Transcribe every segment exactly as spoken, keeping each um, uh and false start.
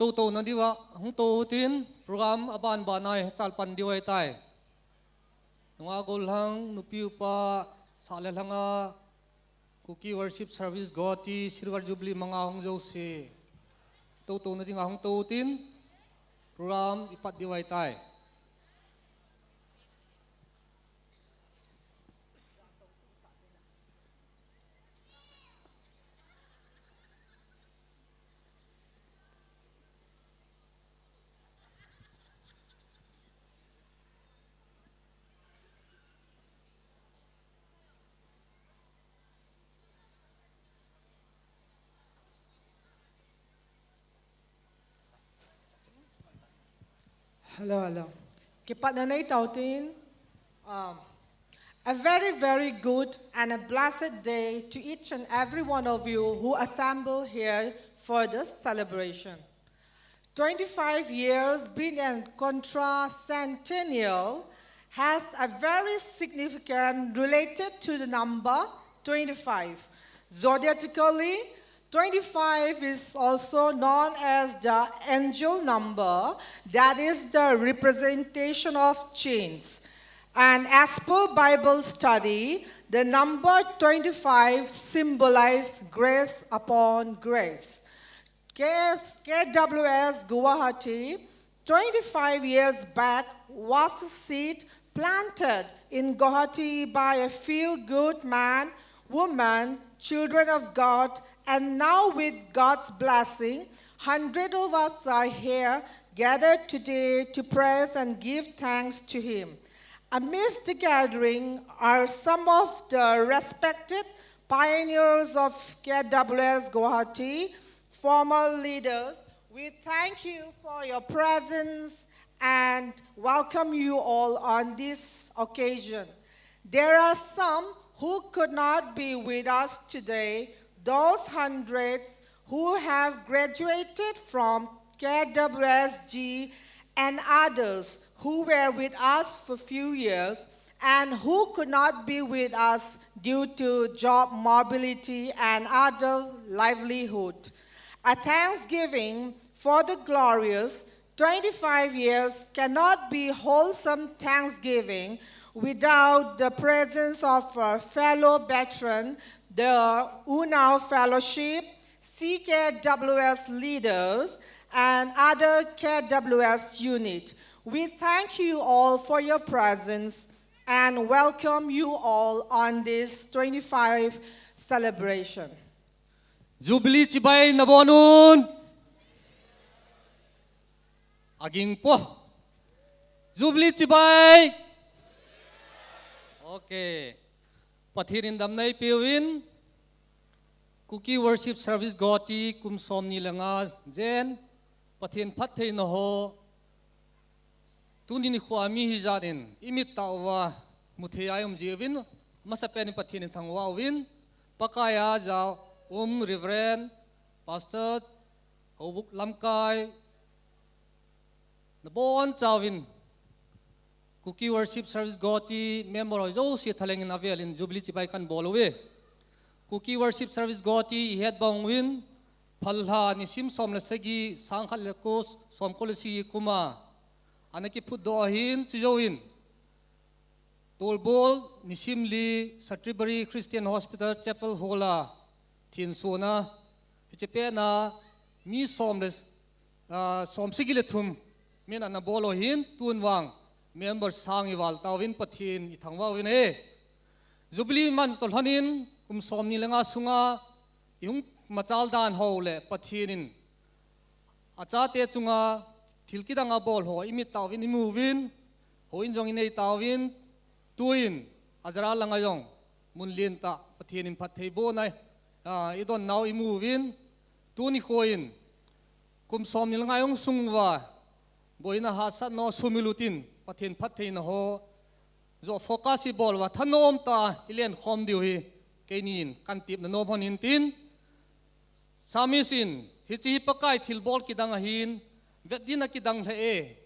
Toutouna diuva hung tou utin, program aban ban a i chalpan diu ahitai. Nungah gollhang, nupi upa, sah le lhanga, Kuki Worship Service Guwahati Silver Jubilee manga hung jouse, toutouna dinga hung tou utin, program i pat diu ahitai. Hello, hello. Kipatna nei tau tin. Um, a very, very good and a blessed day to each and every one of you who assemble here for this celebration. Twenty-five years being a contracentennial has a very significant related to the number twenty-five. Zodiacally, twenty-five is also known as the angel number, that is the representation of change. And as per Bible study, the number twenty-five symbolizes grace upon grace. K S, K W S Guwahati, twenty-five years back, was a seed planted in Guwahati by a few good men, women, children of God, and now with God's blessing, hundred of us are here gathered today to praise and give thanks to Him. Amidst the gathering are some of the respected pioneers of K W S Guwahati, former leaders. We thank you for your presence and welcome you all on this occasion. There are some who could not be with us today, those hundreds who have graduated from K W S G and others who were with us for few years and who could not be with us due to job mobility and other livelihood. A thanksgiving for the glorious twenty-five years cannot be wholesome thanksgiving without the presence of our fellow veteran, the Unao Fellowship, C K W S leaders, and other K W S unit. We thank you all for your presence and welcome you all on this twenty-five celebration. Jubilee chibai nabonun. Aging po. Jubilee chibai. Okay. Pathen in damna eipeuvin. Kuki Worship Service Guwahati kum somni le nga jen. Pathen phattheina ho. Tuni nikho a mi hijat in, imit tah uva, muthei a i um jiuvin, amasapen in Pathen in thangvah uvin, Pakai a ja um Reverend, Pastor, Houbung lamkai, nabonchauvin, Kuki Worship Service Guwahati member ho jouse thalheng in avel in Jubilee chibai kahin bol uve. Kuki Worship Service Guwahati i het bang uvin, Phalha nisim som le sagi, sang khat le ko, som ko le sagi kum a, ana kiphutdoh ahin, chujouvin. Tolbol nisim li Sutterberry Christian Hospital Chapel Hall a, thin sona, hiche pet na, mi som le, ah, som sagi le thum, min ana bol u ahin, tun vang, member sang i val tauvin Pathen i thangvah uvin e. Jubilee man toh lhonin, kum somni le nga sunga, i hung machal dan ho le Pathen in, achate chunga thil kidang abol ho, imit tauvin, imuvin, houin jong inei tauvin, tuin, Hazara langa jong, mun lentah, Pathen in phattheibohna, ah, idon nau imuvin, tuni nikho in, kum somni le nga hung sung uva, boina hahsatna sumil utin, Pathen phattheina ho, joh focus ibol uva, thanom tah a, ilenkhom diu hi, keinin, kahin tepna nom hon in tin, Psalmist in, hiche hi Pakai thilbol kidang ahin, vet din a kidang lheh e.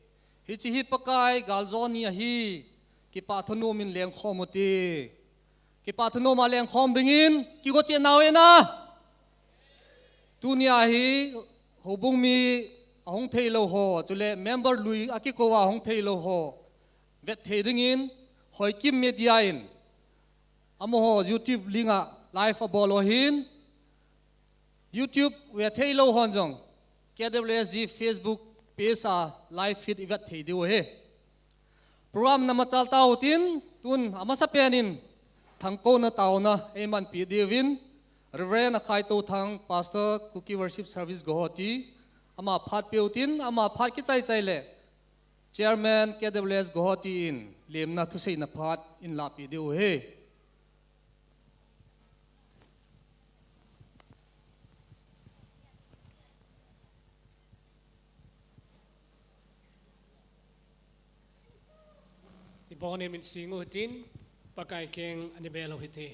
Hiche hi Pakai galjoni ahi, kipah thanom in lengkhom ute. Kipah thanom a lengkhom dingin, kigo cheh nau e na. Tunia hi, houbung mi, ahung theilou ho, chule member lui akikou a ahung theilou ho vet thei dingin Hoikim Media in amaho YouTube link a live abol u ahin, YouTube ve theilou hon jong K W S G Facebook page a live feed ivet thei diu ahi. Program namachal tautin, tun amasapen in thangkouna taona eimanpi diuvin, Reverend Akhai Touthang, Pastor, Kuki Worship Service Guwahati, ama phat peutin, ama phat kichai chai le Chairman K W S Guwahati in lemna thuseina phat eilahpi diu ahi. Ibon in min sing u hitin, Pakai keng ana bel u hite.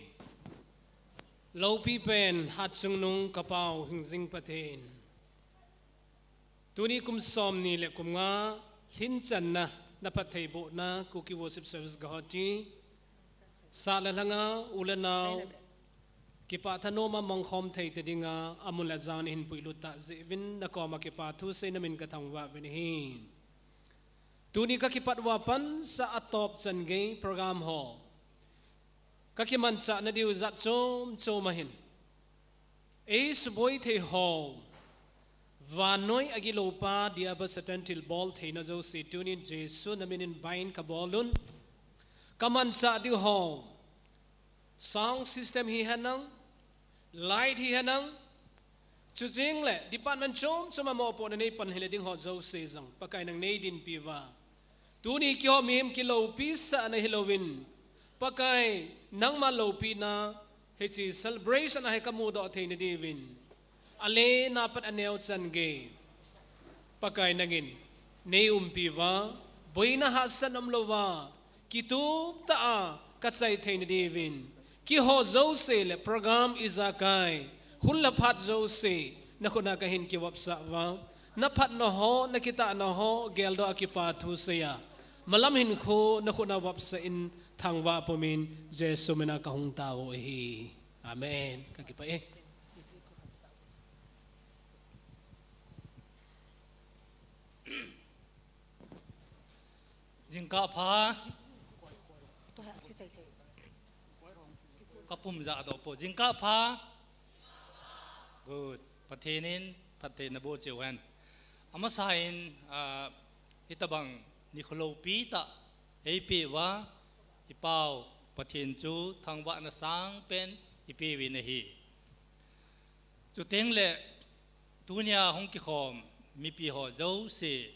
Loupi pen hatchungnung ka Pau hingjing Pathen, tuni kum somni le kum nga lhin channa na phattheibohna Kuki Worship Service Guwahati, sah le lhanga u le nao kipah thanom a mangkhom thei te dinga amun le ajang nahin puilut tah jeh uvin na koma kipathu seina min ka thangvah uvin ahi. Tuni ka kipat uva pansah a top chan gei program ho ka kimanchah na diu jat chom chom ahin, eisuboi thei ho vannoi a gilou pa Diabol Satan thilbol theina jouse tunin Jesu na min in bind ka bol un. Ka manchah diu ho, sound system hi henlang, light hi henlang, chujing le department chom chom a mopohna nei pan hile ding ho jouse jong Pakai nang nei dinpi uva, tuni kihou mihem kiloupi sahna hilouvin, Pakai nangma loupina hiche celebration a hi ka mudoh theina diuvin, alen a pat aneo chan gei Pakai nangin nei umpi uva, boina hahsat umlouva, kitup tah a ka chai theina diuvin, kihou jouse le program ijakai hun le phat jouse na khut a ka hin kivopsah uva, na phatna ho, na kitahna ho geldoh a kipathu seiya, malam hinkho na khut a vopsah in thangvah pumin Jesu min a ka hung tao u ahi. Amen. Ka kipah e. Jingkah pha. Ka pum ja do po. Jingkah pha. Good. Pathen in phatthei na boh cheh uhen. Amasa in, ah, hitabang nikho loupi tah eipeh uva, i Pau Pathen chu thangvahna sangpen ipeh uvin ahi. Chuteng le tunia hung kikhom mipi ho jouse,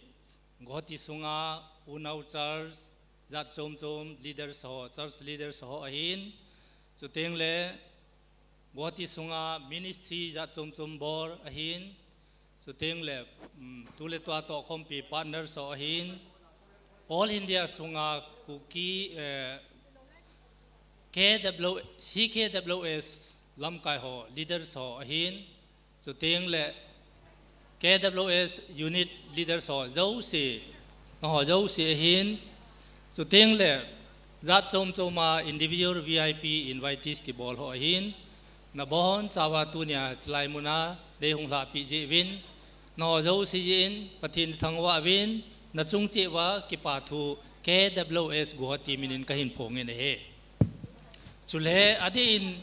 Guwahati sunga unau church jat chom chom leaders ho, church leaders ho ahin, chuteng le Guwahati sunga ministry jat chom chom bor ahin, chuteng le, um, tu le tua tohkhompi partners ho ahin, All India sunga Kuki, eh, K W, C K W S lamkai ho leaders ho ahin, chuteng le K W S unit leaders ho jouse, nangho jouse ahin, chuteng le jat chom chom a individual V I P invitees kibol ho ahin, nabonchauva tunia chulai muna nei hung lhahpeh jeh uvin, nangho jouse jeh in Pathen thangvah uvin, nachung cheh uva kipathu K W S Guwahati min in ka hin phong in ahi. Chule adeh in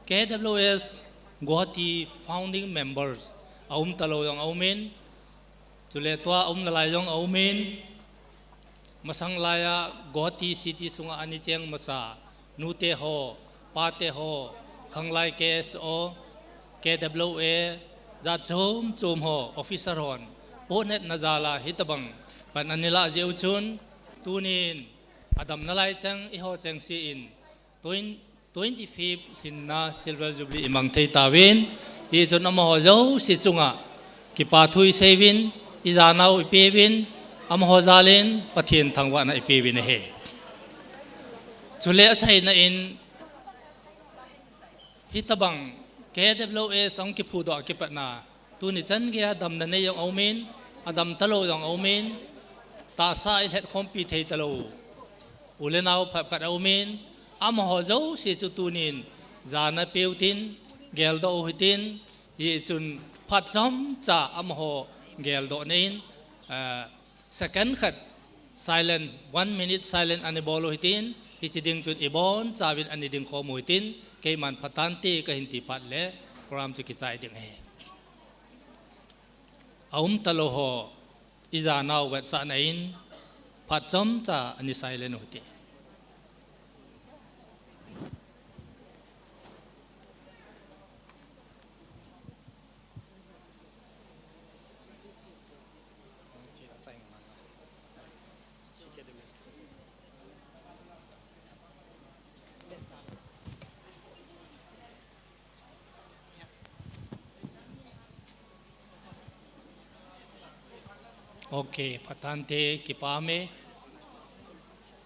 K W S Guwahati founding members aum talou jong aumin, chule tua aum nalai jong aumin, masang laiya Guwahati city sunga ana cheng masa nute ho, pate ho, khanglai K S O, K W A, jat chom chom ho, officer hon pohnatna jal a hitabang pan ana lah jeh u chun, tunin adam nalai cheng eiho chengse in twen-, twenty-fifth lhinna Silver Jubilee imang thei tauvin, hichun amaho jouse chunga kipathu isei uvin, ijanau ipeh uvin, amaho jal in Pathen thangvahna ipeh uvin ahi. Chule achaina in, hitabang K W S ahung kiphudoh a kipatna, tuni chan geiya damna nei jong aumin, adam talou jong aumin, tahsa a ilhetkhompi thei talou u le nao phabep khat aumin, amaho jouse chu tunin jana peu hitin, geldoh u hitin, hichun phat chomcha amaho Geldoh nei in, ah, second khat silent, one minute silent ana bol u hitin, hiche ding chun ibon chauvin ana ding khom u hitin, keiman phatante kahin ti phat le program chu kichai ding ahi. Aum talou ho, ija nau vetsahna in, phat chomcha ana silent u hite. Ok, phatante, kipah e.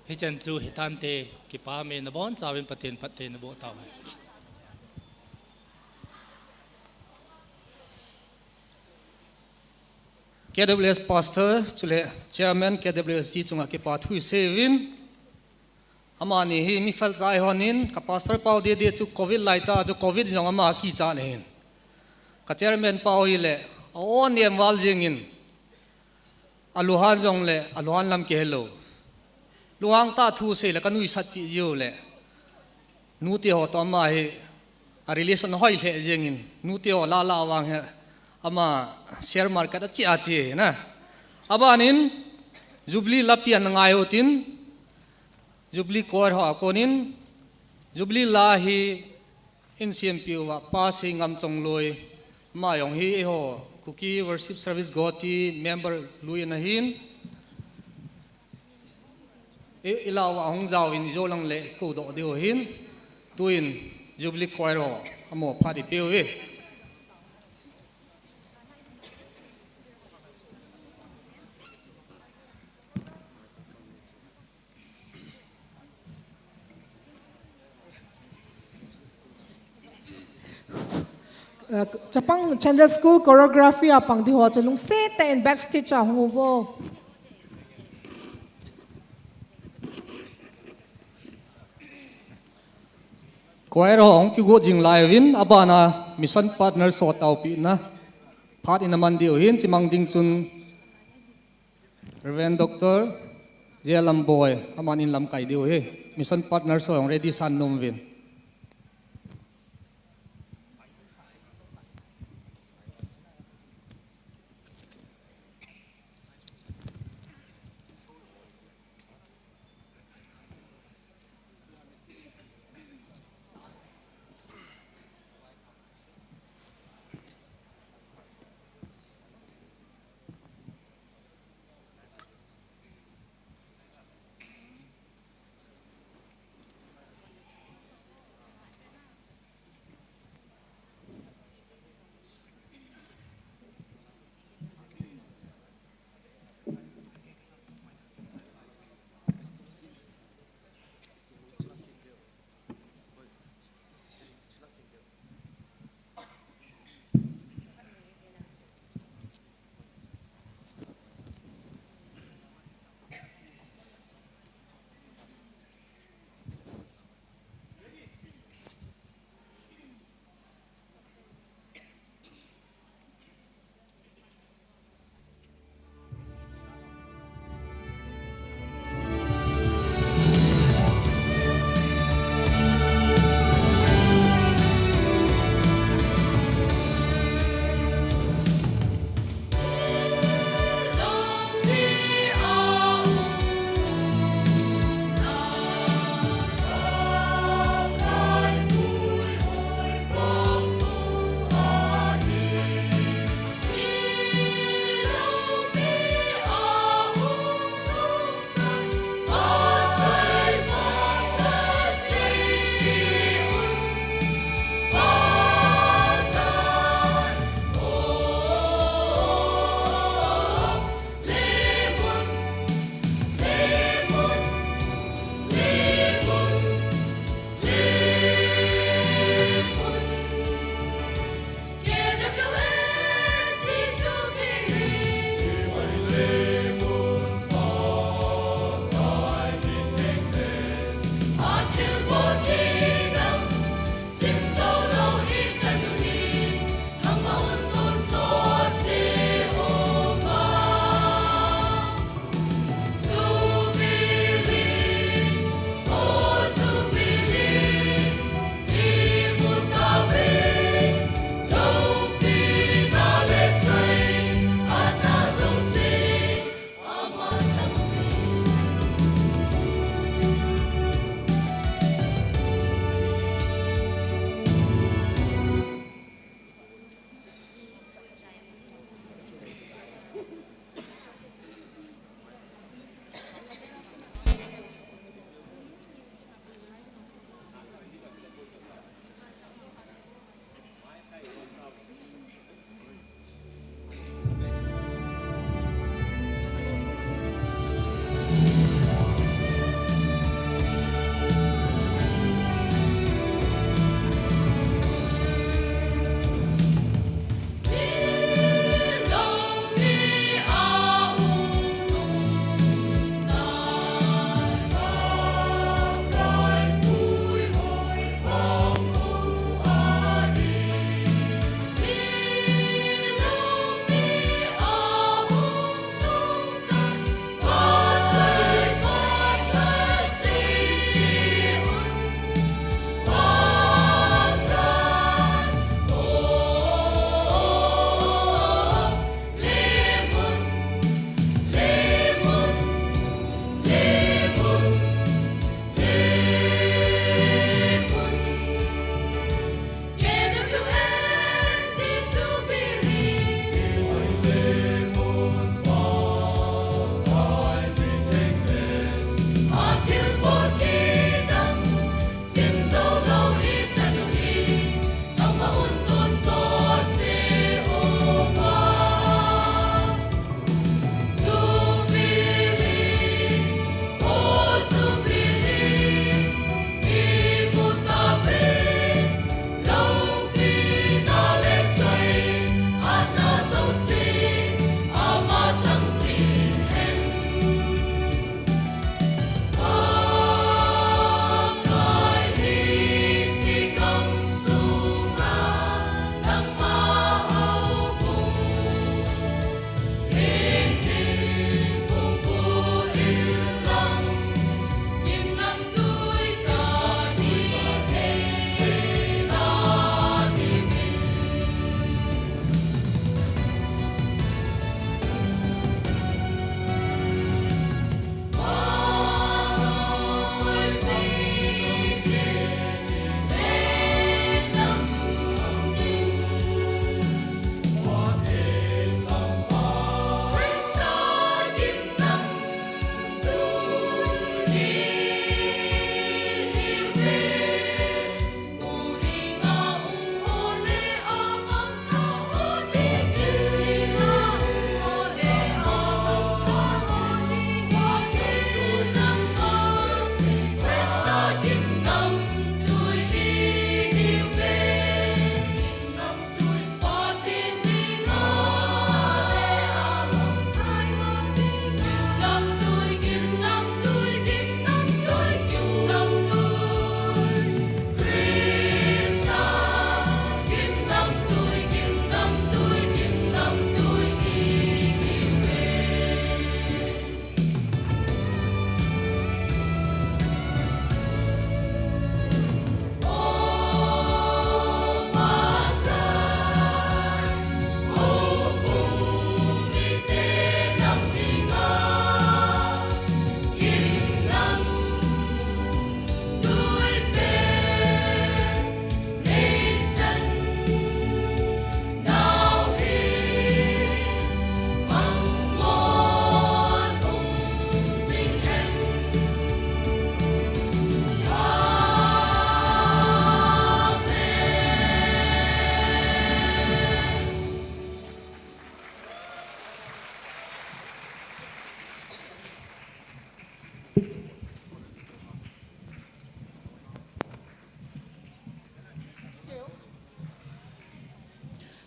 Hichan chu hitante, kipah e, nabon chauvin Pathen phatthei naboh tauhen. K W S Pastor, chule Chairman K W S G chunga kipa thu isei uvin. Amani hi mi fel tai hon in, ka Pastor pau dede chu covid lai ta chu covid jong ama kicha ahin. Ka Chairman pau hi le, a-on em val jing in, aluhan jong le, aluhan lam kihelou. Luhang ta thu sei le, ka nuisat pi jiu le. Nute ho toh ama hi a relation hoi lheh jeng in, nute ho la la vang hi ama share market a chia chia na. Aban in Jubilee la pian ngai utin, Jubilee Choir ho a kon in, Jubilee la hi in siam piu va Pa Seingam Chongloi, ama jong hi eiho Kuki Worship Service Guwahati member lui in ahin. I, i lau a hung jao in i jo lang le i ko doh diu hin, tuin Jubilee Choir ho, amo phat i peuve. Eh, chapang Chandel School choreography a pang di ho chu lungset tah in backstage a hung uvo. Choir ho hung kigot jing lai uvin, abana mission partner ho taopehna phat in aman diu hin, chimang ding chun Reverend Doctor J L Lamboi, aman in lamkai diu hi. Mission partner ho hung ready san nom uvin.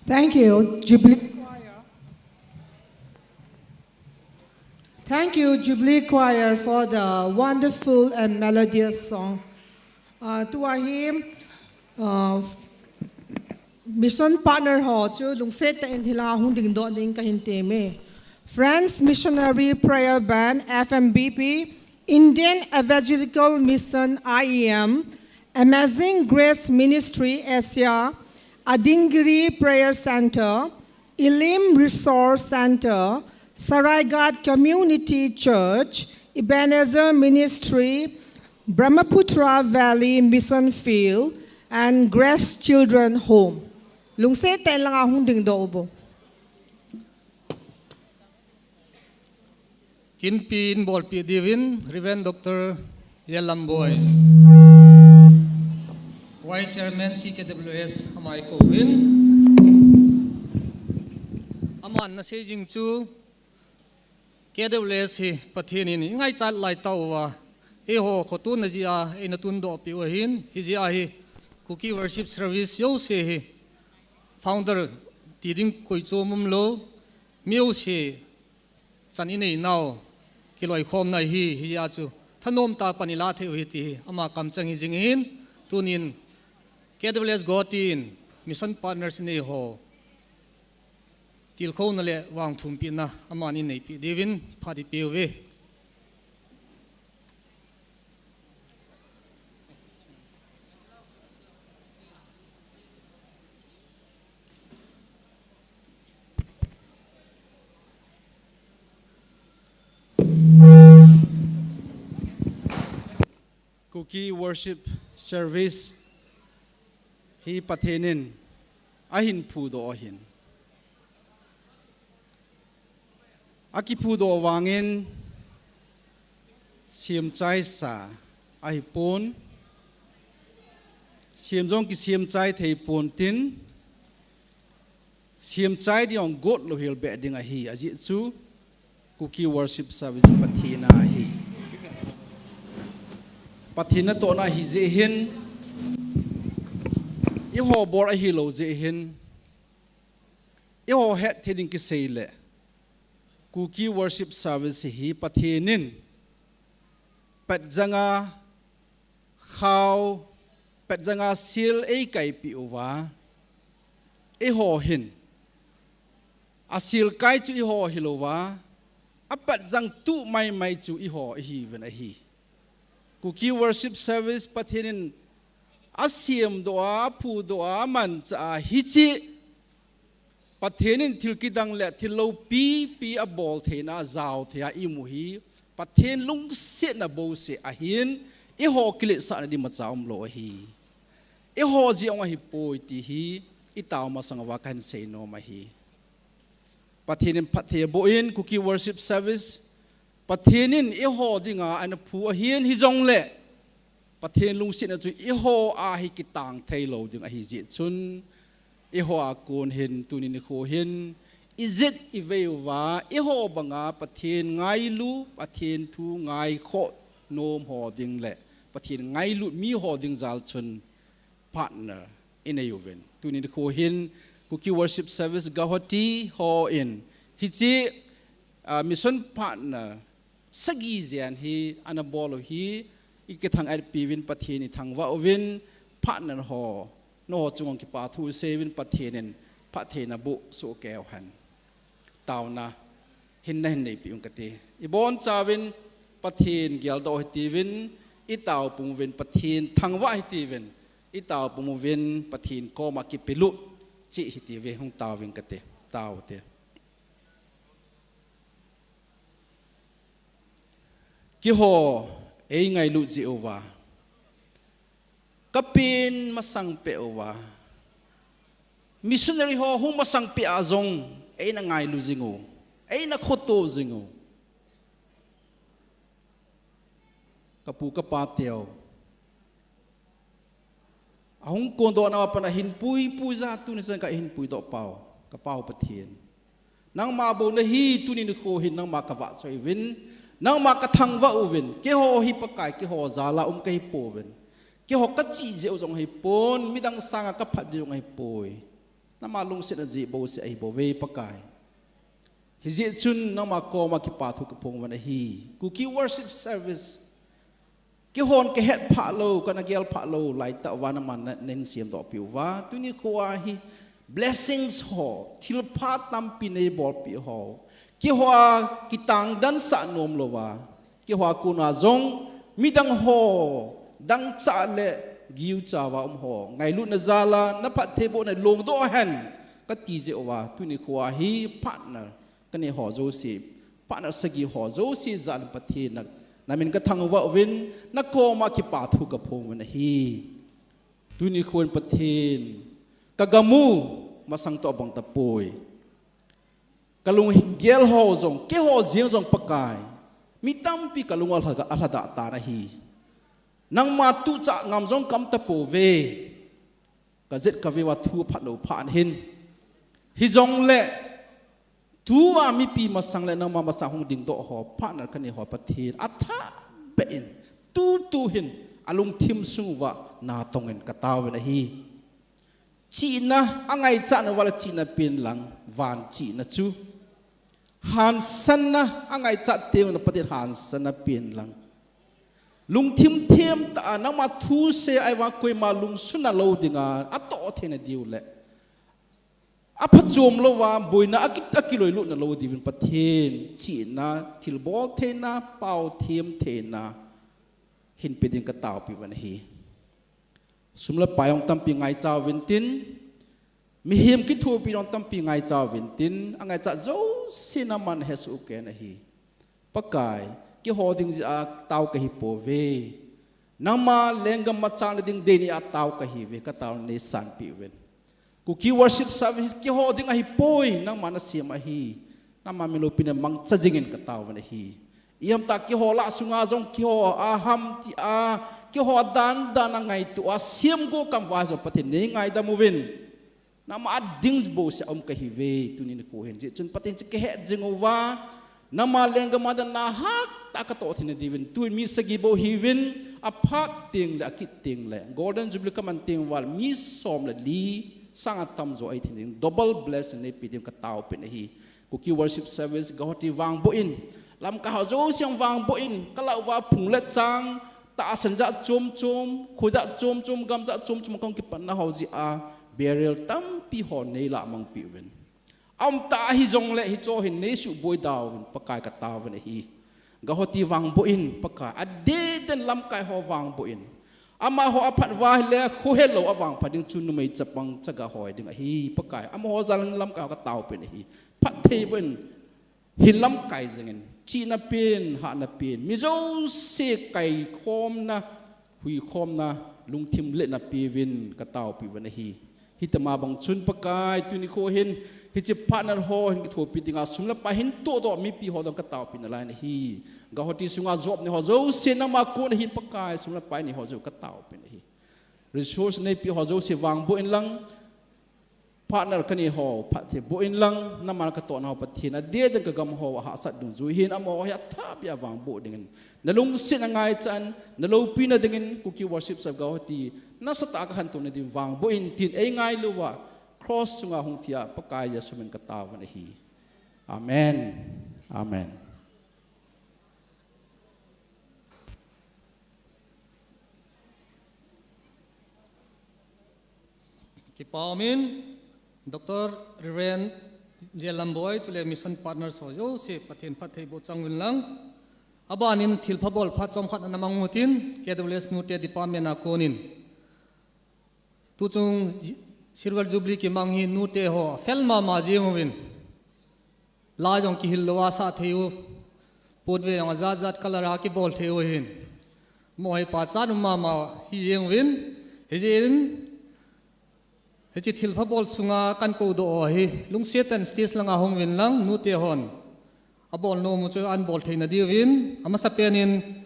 Thank you, Jubilee Choir. Thank you, Jubilee Choir, for the wonderful and melodious song. Uh, tua hi, uh, mission partner ho chu lungset tah in hilanga hung dingdoh ding kahin temme. Friends Missionary Prayer Band, F M B P, Indian Evangelical Mission, I E M, Amazing Grace Ministry Asia, Adingiri Prayer Center, Elim Resource Center, Saraighat Community Church, Ebenezer Ministry, Brahmaputra Valley Mission Field, and Grace Children Home. Lungset tah in langa hung dingdoh uvo. Kinpi in bolpeh diuvin Reverend Doctor Yelamboi, Vice Chairman C K W S, ama i kouvin. Aman ana sei jing chu K W S hi Pathen in eingaichat lai tauva, eiho khotona jeh a eina tundoh peh u ahin, hijeh a hi Kuki Worship Service jouse hi founder ti ding koi chom umlou, mi jouse chan inei nau kiloikhomna ahi, hijeh a chu thanom tah a pan ila thei u ahi ti hi ama kamcheng hi jing ahin, tunin K W S Guwahati in mission partners neiho tilkhouna le vangthumpehna aman eineipeh diuvin phat ipeuve. Kuki Worship Service hi Pathen in ahin phudoh ahin. Akiphudoh vangin semchaisa ahipon, sem jong kisemchai thei pontin, semchai ding jong got louhel beh ding ahi, ajeh chu Kuki Worship Service Pathen a ahi. Pathen natohna ahijeh hin, eiho bol ahilou jeh hin, eiho hetthei ding kisei le, Kuki Worship Service hi Pathen in patjanga khao, patjanga sel eikaipeh uva, eiho hin, asel kai chu eiho hilouva, apatjang tuh maimai chu eiho ihiuvin ahi. Kuki Worship Service Pathen in asemdoh a, aphudoh a, amanchah a, hiche Pathen in thil kidang le thil loupipi abol theina, ajao thei a imu hi Pathen lungsetna bouseh ahin, eiho kiletsahna ding imacha umlou ahi. Eiho jeh jong ahipoi ti hi itao masang uva kahin seinom ahi. Pathen in phatthei aboh in Kuki Worship Service, Pathen in eiho dinga ana phu ahin, hijongle Pathen lungsetna chu eiho a hi kitang theilou ding ahijeh chun, eiho a kon hin tuni nikho hin, ijet ivei uva, eiho banga Pathen ngailu, Pathen thu ngaikhoh nomho ding le Pathen ngailut miho ding jal chun partner inei uvin. Tuni nikho hin Kuki Worship Service Guwahati hon hiche, ah, mission partner sagi jen hi ana bol u hi, ikithang-etpi uvin Pathen ithangvah uvin, partner ho, nangho chunga kipathu isei uvin Pathen in phatthei naboh sohkei uhen. Taona hin nahin neipeh ung kati. Ibonchauvin Pathen geldoh hitiuvin, itao pum uvin Pathen thangvah hitiuvin, itao pum uvin Pathen koma kipelut cheh hitiuvin hung taoving kati. Tao ute. Keiho eingailut jeh uva, kapen masang peh uva, missionary ho hung masang peh a jong eina ngailu jing u, eina khoto jing u. Kapu kapa teu ahung kondoh nau a pat a hinpui pui ja tuni chan kahin puidoh pau, kapau Pathen. Nangma bou nahi, tuni nikho hin nangma kavahchoi uvin, nangma kathangvah uvin, keiho hi Pakai, keiho jal a um kahipouvin, keiho kachih jeh u jong ahipon, midang sanga kaphat jeh u jong ahipoi. Nangma lungsetna jeh bouseh ahi bouve Pakai. Hijeh chun nangma koma kipa thu kaphong uvin ahi. Kuki worship service. Keihon kahet phat lou, kana gel phat lou, laitah uva nangman na, nahin semdoh peh uva. Tuni khoa hi blessings ho, thilpha tampi neibolpeh ho. Keiho a kitangdan sah nom louva. Keiho a kona jong midang ho, dangchah le giuchauva um ho ngailutna jal a, na phattheibohna longdoh hen, kati jeh uva, tuni khoa hi partner kanei ho jouse, partner sagi ho jouse jal in Pathen na, namin kathangvah uvin, nakoma kipa thu kaphong uvin ahi. Tuni khoa Pathen, kagam u masang toh bang tapoi. Kalunggel ho jong, keiho jeng jong Pakai. Mi tampi kalung u alha, alhadah tan ahi. Nangma tuchah ngam jong kaum tapouve. Kajet kaveuva thu aphat lou phat hin. Hijongle, tua mipi masang le nangma masang hung dingdoh ho, partner kanei ho Pathen. Athahbeh in, tutu hin, alungthim sung uva natong in kataovin ahi. Chihna, angaichat nauva le chihna pen lang, van chihna chu. Hansanna, angaichat teng le Pathen hansanna pen lang. Lungthim themtah a, nangma thusei a ahivang koima lungsunna lou dinga, atoh theina diu le. Aphachom louva, boina aki, akiloilutna lou diuvin Pathen, chihna, thilbol theina, pao them theina, hinpe ding kataopeh uvin ahi. Sum le pai jong tampi ngaicha uvin tin, mihem kithopi jong tampi ngaicha uvin tin, angaichat jouse nangman hesoh u ken ahi. Pakai, keiho ding jeh a tao kahi pouve. Nangma lenggam machang na ding dei ni a tao kahiuve, katao neisanpeh uvin. Kuki worship service keiho ding ahipoi, nangma nasem ahi. Nangma min loupina mangcha jingin kataovin ahi. Ihamtah keiho lah sunga jong keiho aham tia, keiho dan dan a ngaito a, semgo kamva jong Pathen neingaidam uvin. Nangma a ding bouseh a um kahiuve, tuni nikho hin. Hijeh chun Pathen chu kahet jing uva, nangma lenggam a dinga hatah a katoh theina diuvin, tun mi sagi bou hiuvin, aphat teng le, akit teng le, Golden Jubilee kaman teng uva le, mi som le li, sang a tamjo ahi theina ding, double blessing neipeh ding kataopeh in ahi. Kuki worship service, Guwahati vangboh in, lamkai ho jouse vangboh in, kalah uva phung le chang, tahsan jat chom chom, kho jat chom chom, gam jat chom chom, kahung kipatna ho jeh a, burial tampi ho neilah mangpeh uvin. Aumtah ahi jongle hicheho hin neisuboi da uvin, Pakai kataovin ahi. Guwahati vangboh in, Pakai, adeh den lamkai ho vangboh in. Amaho aphat uva ahile, khohelou a vangphat ding chu numei chapang chaga ho ding ahi, Pakai. Amaho jal in lamkai ho kataopeh in ahi. Phattheiboh in, hin lamkai jingin, chihna pen, hahna pen, mi jouse kaikhomna, huikhomna, lungthim letna peuvin, kataopeh uvin ahi. Hitobang chun Pakai, tuni nikho hin, hiche partner ho hin kithopi dinga, sum le pai hin tohdoh mipi ho jong kataopeh nalai in ahi. Guwahati sunga job nei ho jouse nangma kona hin Pakai, sum le pai nei ho jong kataopeh in ahi. Resource neipeh ho jouse vangboh inlang, partner kanei ho phattheiboh inlang, nangman katohna ho Pathen, adeh den kagam ho ahahsat dungjui hin, amaho hi athahbeh a vangboh dingin, nalungsetna ngaichan, naloupina dingin, Kuki Worship Service Guwahati nasatah a kahantona ding vangboh in tin eingailu uva, cross chunga hung thia Pakai Jesu min kataovin ahi. Amen. Amen. Kipa umin, Doctor Reverend J Lamboi, chule mission partners ho jouse Pathen phattheiboh chang uvin lang. Abanin thilpha bol phat chomkhat ana mang utin, K W S Nute Department a konin. Tuchung Silver Jubilee kimang hi nute ho fel mama jing uvin. Lai jong kihil louva sah thei u. Put ve jong ajat jat color a kibol thei u ahin. Mo hi pachat um mama hi jing uvin. Hijeh in, hiche thilpha bol sunga kan koudoh u ahi. Lungset tah in stage langa hung uvin lang, nute hon abol nom u chu ahin bol theina diuvin. Amasapen in,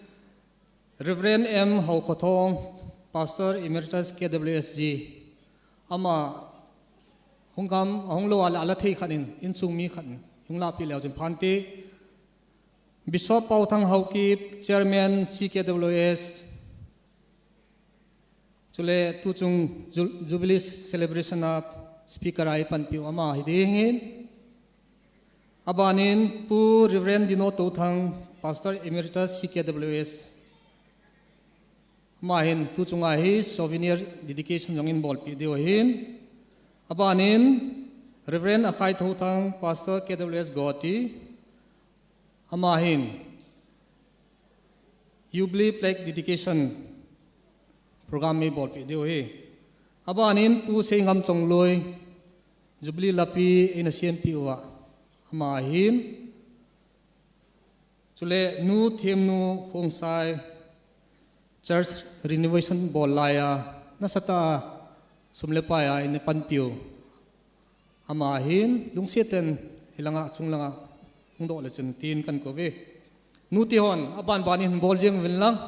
Reverend M Haokhothong, Pastor Emeritus K W S G, ama hung gam, ahung lou a le ala thei khat in, insung mi khat in, hung lahpeh leu chun phante. Bishop Paothang Haokip, Chairman C K W S, chule tuchung Ju-, Jubilee Celebration a Speaker a eipanpiu ama hi ding ahin. Abanin Pu Reverend Dino Touthang, Pastor Emeritus C K W S. Ama hin tu chunga hi souvenir dedication jong eibolpeh diu ahin. Abanin Reverend Akhai Touthang, Pastor K W S Guwahati. Ama hin Jubilee Plaque Dedication Program eibolpeh diu ahi. Abanin Pu Seingam Chongloi, Jubilee lapi eina sempeh uva, ama ahin. Chule Nu Themnu Khongsai, Church Renovation bol laiya nasatah a sum le pai a eina panpiu ama ahin. Lungset in hilanga, chunglanga hungdoh le chun tin kakou uve. Nuti hon abanbanin bol jeng uvin lang.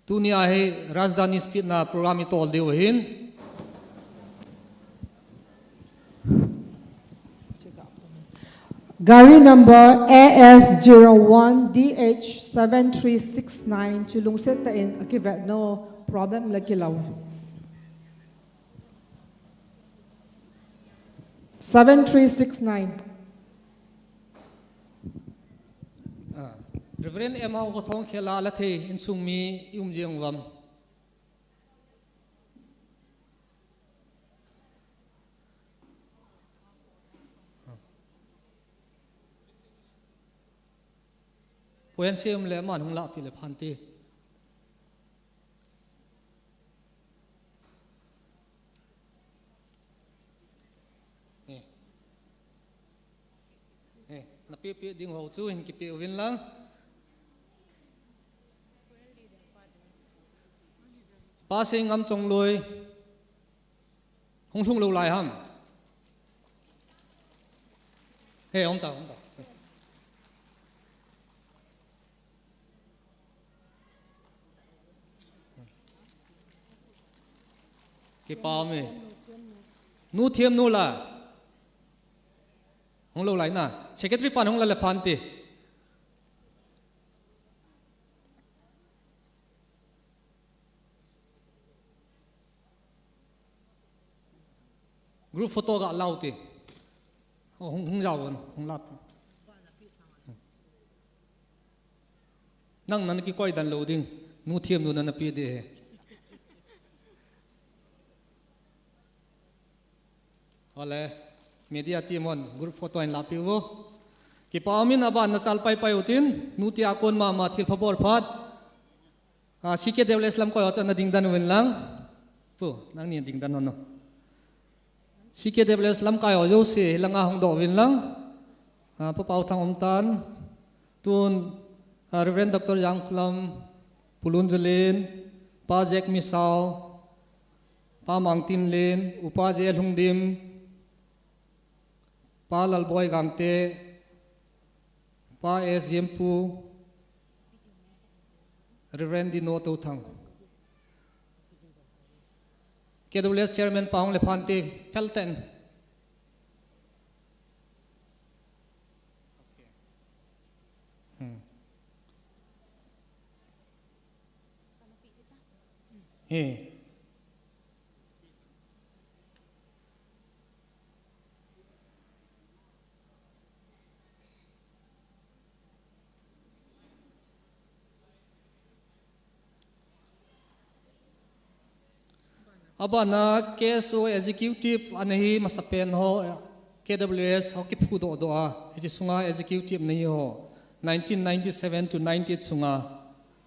Tunia hi Rajdhani Speed na program itol diu ahin. Gari number A S zero one D H seven three six nine chu lungset tah in akivet, no problem le kilou. Seven three six nine. Ah, Reverend M Hau Vathong khela la thei insung mi i um jeng uvam? Puan siam le man hung lahpeh le phante. Eh. Eh, na pehpeh ding ho chu hin kipeh uvin lang. Pa Seingam Chongloi. Hung lhung lou lai ham? He, hung ta, hung ta. Kipa ume. Nu Themnu la. Hung lou lai na. Secretary pan hung la le phante. Group photo ga lau te. Oh, hung, hung jao, hung lap. Nang nana kikoi dan lou ding. Nu Themnu nana pe de he. Ole, media team hon group photo in lapi uvo. Kipa umin, aban na chal pai pai utin, nuti a kon mama thil phabol phat. Ah, C K W S lamkoi ho chu ana ding dan uvin lang. Pu, nangni ding dan hon o. C K W S lamkai ho jouse, hilanga hung doh uvin lang. Ah, Pa Pau Thang um tan. Tun, ah, Reverend Doctor Jangkhulam, Pu Lunjalin, Pa Jack Misao, Pa Mangtinlen, Upa J Lhungdim, Pa Lalboi Gangte, Pa S Jempu, Reverend Dino Touthang. K W S Chairman pa hung le phante, fel ten. Hmm. He. Abana K S O Executive ana hi masapen ho, K W S ho kiphudoh doh a, hiche sunga Executive ana hi ho, nineteen ninety-seven to ninety-eight sunga,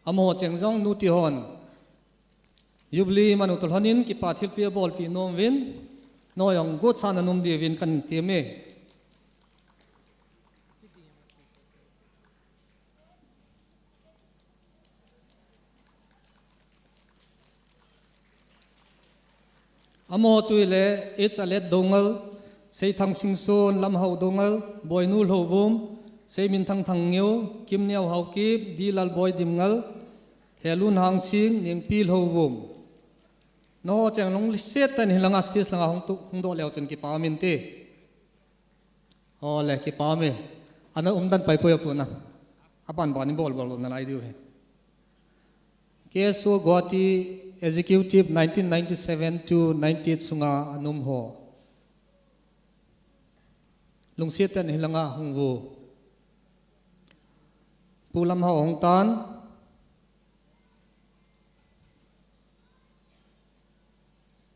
amaho cheng jong nuti hon Jubilee manu toh lhonin kipa thilpeh abolpeh nom uvin, noi jong gotsan anom diuvin kahin temme. Amaho chu ahile, H Alet Doungel, Seithang Singson, Lamhao Doungel, Boinu Lhouvum, Seiminthang Thangngeo, Kimneo Haokip, D Lalboi Dimngal, Helun Hangsing, Nengpi Lhouvum. Nangho cheng lungset tah in hilanga stage langa hung tu, hung doh leu chun kipa um inte. Ole, kipa ume. Ana umdan pai poi apu na. Aban ban in bol bol nalai diu ahi. K S O Guwahati Executive nineteen ninety-seven to ninety-eight sunga ana um ho. Lungset tah in hilanga hung uvo. Pu Lamhao hung tan.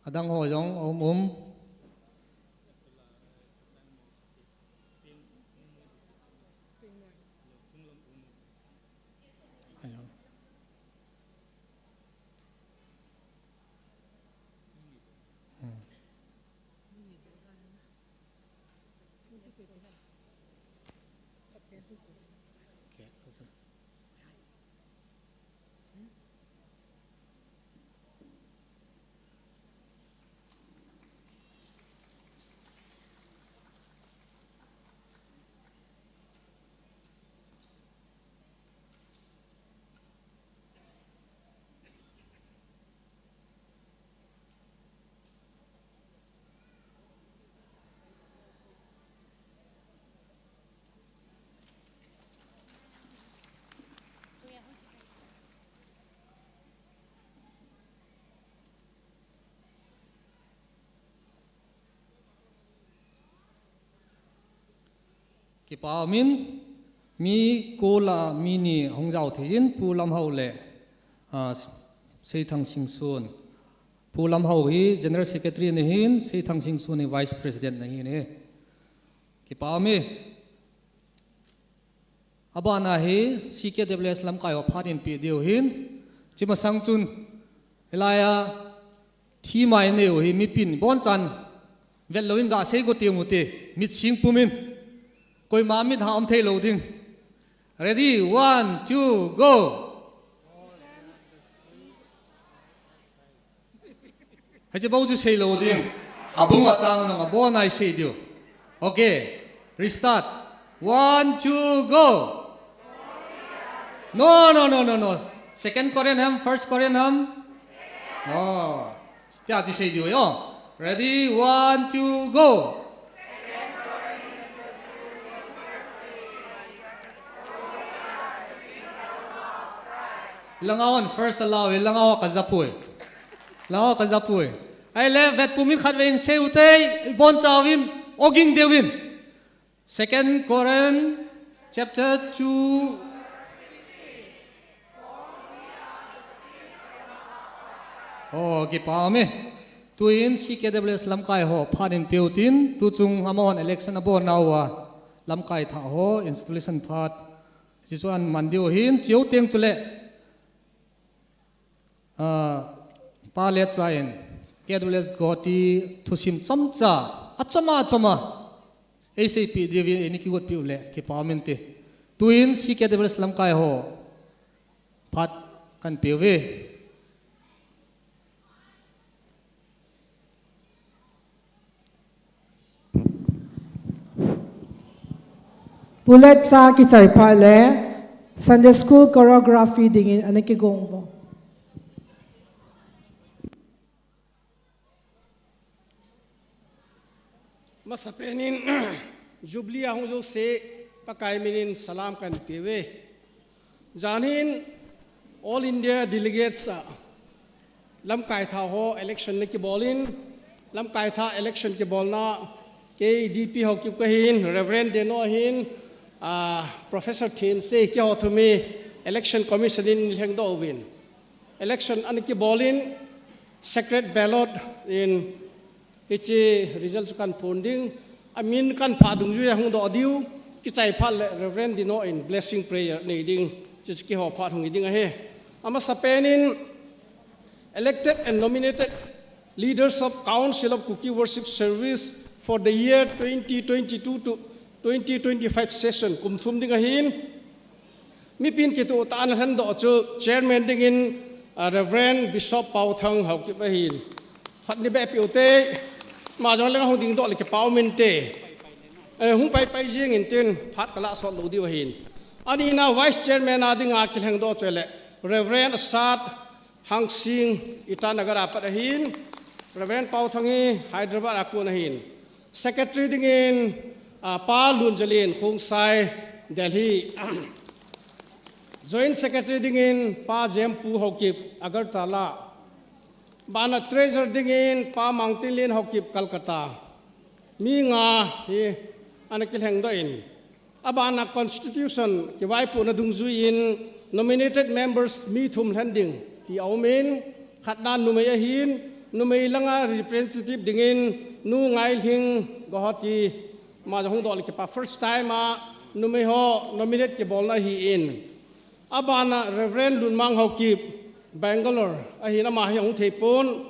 Adang ho jong um um. Kipa umin, mi ko lah a mi ni hung jao thei in, Pu Lamhao le, ah, Seithang Singson. Pu Lamhao hi General Secretary ana hin, Seithang Singson hi Vice President ana hin e. Kipa umin. Abana hi C K W S lamkai ho phat in pe diu hin. Chi masang chun, hilai a thi mai neu hi mipin bonchan vet lou in ga sei go ti mu ti, mit sing pumin. Koima mit ha um thei lou ding. Ready, one, two, go. Hiche bou chu sei lou ding. Abung achang jong abon a isei diu. Okay. Restart. One, two, go. No, no, no, no, no. Second Corinth ham, First Corinth ham. Oh. Tia chu sei diu yo. Ready? One, two, go. Langa hon first a lau e, langa ho ka ja poi. Langa ho ka ja poi. Ahile, vet pumin khatvei in sei u te, ibon chauvin, oging deuvin. Second Corinth chapter two. Oh, kipa umin. Tuin C K W S lamkai ho phat in pe u tin, tu chung amahon election abol nauva, lamkai thah ho, installation phat. Hichu aman diu hin, chuteng chule. Ah, Pa Letcha in, K W S Guwahati thusim chomcha, achom a, achom a, eisei peh diuvin, eini kigot peh u le, kipa umin te. Tuin C K W S lamkai ho, phat kahin pe uve. Pu Letcha kichai phat le Sunday School choreography dingin ana kigong uvo. Masapen in Jubilee a hung jouse Pakai min in salam kahin pe uve. Jan hin All India Delegates a lamkai thah ho election ana kibol in, lamkai thah election kibolna kei D P Haokip kahin, Reverend Deno ahin, ah, Professor Thensei, keiho thum hi Election Commission in lhengdoh uvin. Election ana kibol in, secret ballot in, hiche result chu kahin phon ding, amin kahin phah dungjui a hung doh diu, kichai phat le Reverend Dino in blessing prayer nei ding, hiche chu keiho phat hung hi ding ahi. Amasapen in elected and nominated leaders of Council of Kuki Worship Service for the year twenty twenty-two to twenty twenty-five session kum thum ding ahin. Mipin kitoh tah a ana lhendoh chu chairman dingin, ah, Reverend Bishop Paothang Haokip ahin. Phat nei beh peh u te, ama jong leng ahung dingdoh le kipa umin te. Eh, hung pai pai jing in tin, phat kalah sot lou diu ahin. Ani na vice chairman a dinga kilhengdoh chu le Reverend Asat Hangsing Itanagar a pat ahin, Reverend Paothang hi Hyderabad a kon ahin. Secretary dingin, ah, Pa Lunjalin Khongsai, Delhi. Joint Secretary dingin Pa Jempu Haokip, Agartala. Bana Treasurer dingin Pa Mangtinlin Haokip, Calcutta. Mi nga hi ana kilhengdoh in, abana constitution kivaipohna dungjuiyin nominated members mi thum lhen ding ti aumin, khatna numei ahin, numei langa representative dingin Nu Ngailhing Gohati, ama jong hung doh le kipa, first time a numei ho nominate kibolna ahin. Abana Reverend Lunmang Haokip, Bangalore ahin, ama hi hung theipon.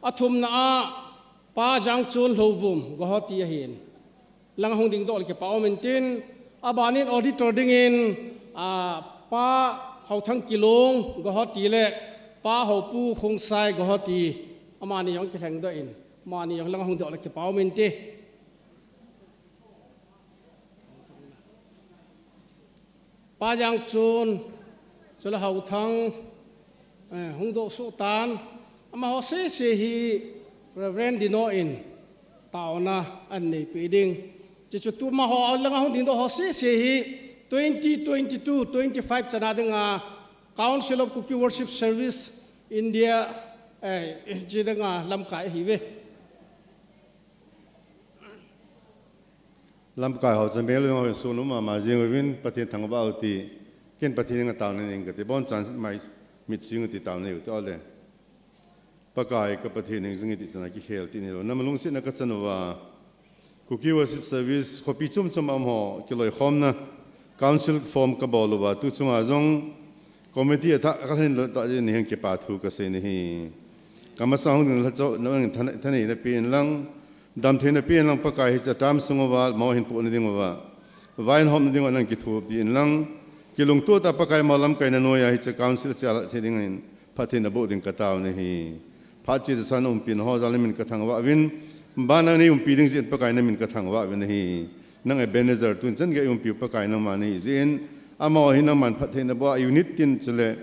Athumna a Pa Jangchon Lhouvum, Guwahati ahin. Langa hung dingdoh le kipa um intin, abanin auditor dingin, a, Pa Haothang Kilong, Guwahati le Pa Haopu Khongsai, Guwahati, amani jong kilhengdoh in, amani jong langa hung doh le kipa um inte. Pa Jangchon, chule Haothang, eh, hung doh soh tan, amaho sese hi Reverend Dino in taona ahin neipeh ding. Chuchu tu amaho langa hung dingdoh ho sese hi twenty twenty-two twenty-five chana dinga Council of Kuki Worship Service India, eh, S G dinga lamkai ahiuve. Lamkai ho chu mel jong ho in sun um mama jing uvin, Pathen thangvah u ti, ken Pathen henga taona nei inge kati, abonchan mai mit sing u ti taona nei u ti ole. Pakai ka Pathen heng jing e ti chana kikhel ti nilou. Nama lungsetna kachan uva, Kuki Worship Service khopi chom chom a um ho kiloikhomna Council form kabol uva, tu chunga jong committee athah kalhen lou tah jeh in nahen kipa thu kasei nahi. Kamasang hung ding lhacha nangin thanei, thaneina pen lang, damtheina pen lang, Pakai hiche term sung uva amaho hin pohna ding uva, vaihomna ding uva nang kithopi in lang, kilungtoh tah a Pakai amaho lamkaina noiya hiche council a chea lhah thei dingin phatthei naboh ding kataona ahi. Phat chesa naumpi naho jal namin kathangvah uvin, abana neiumpi ding jeh in Pakai namin kathangvah uvin ahi. Nang Ebenezer, tun chan gei umpiu Pakai nangma nahi jeh in, amaho hi nangman phatthei naboh a, unit tin chule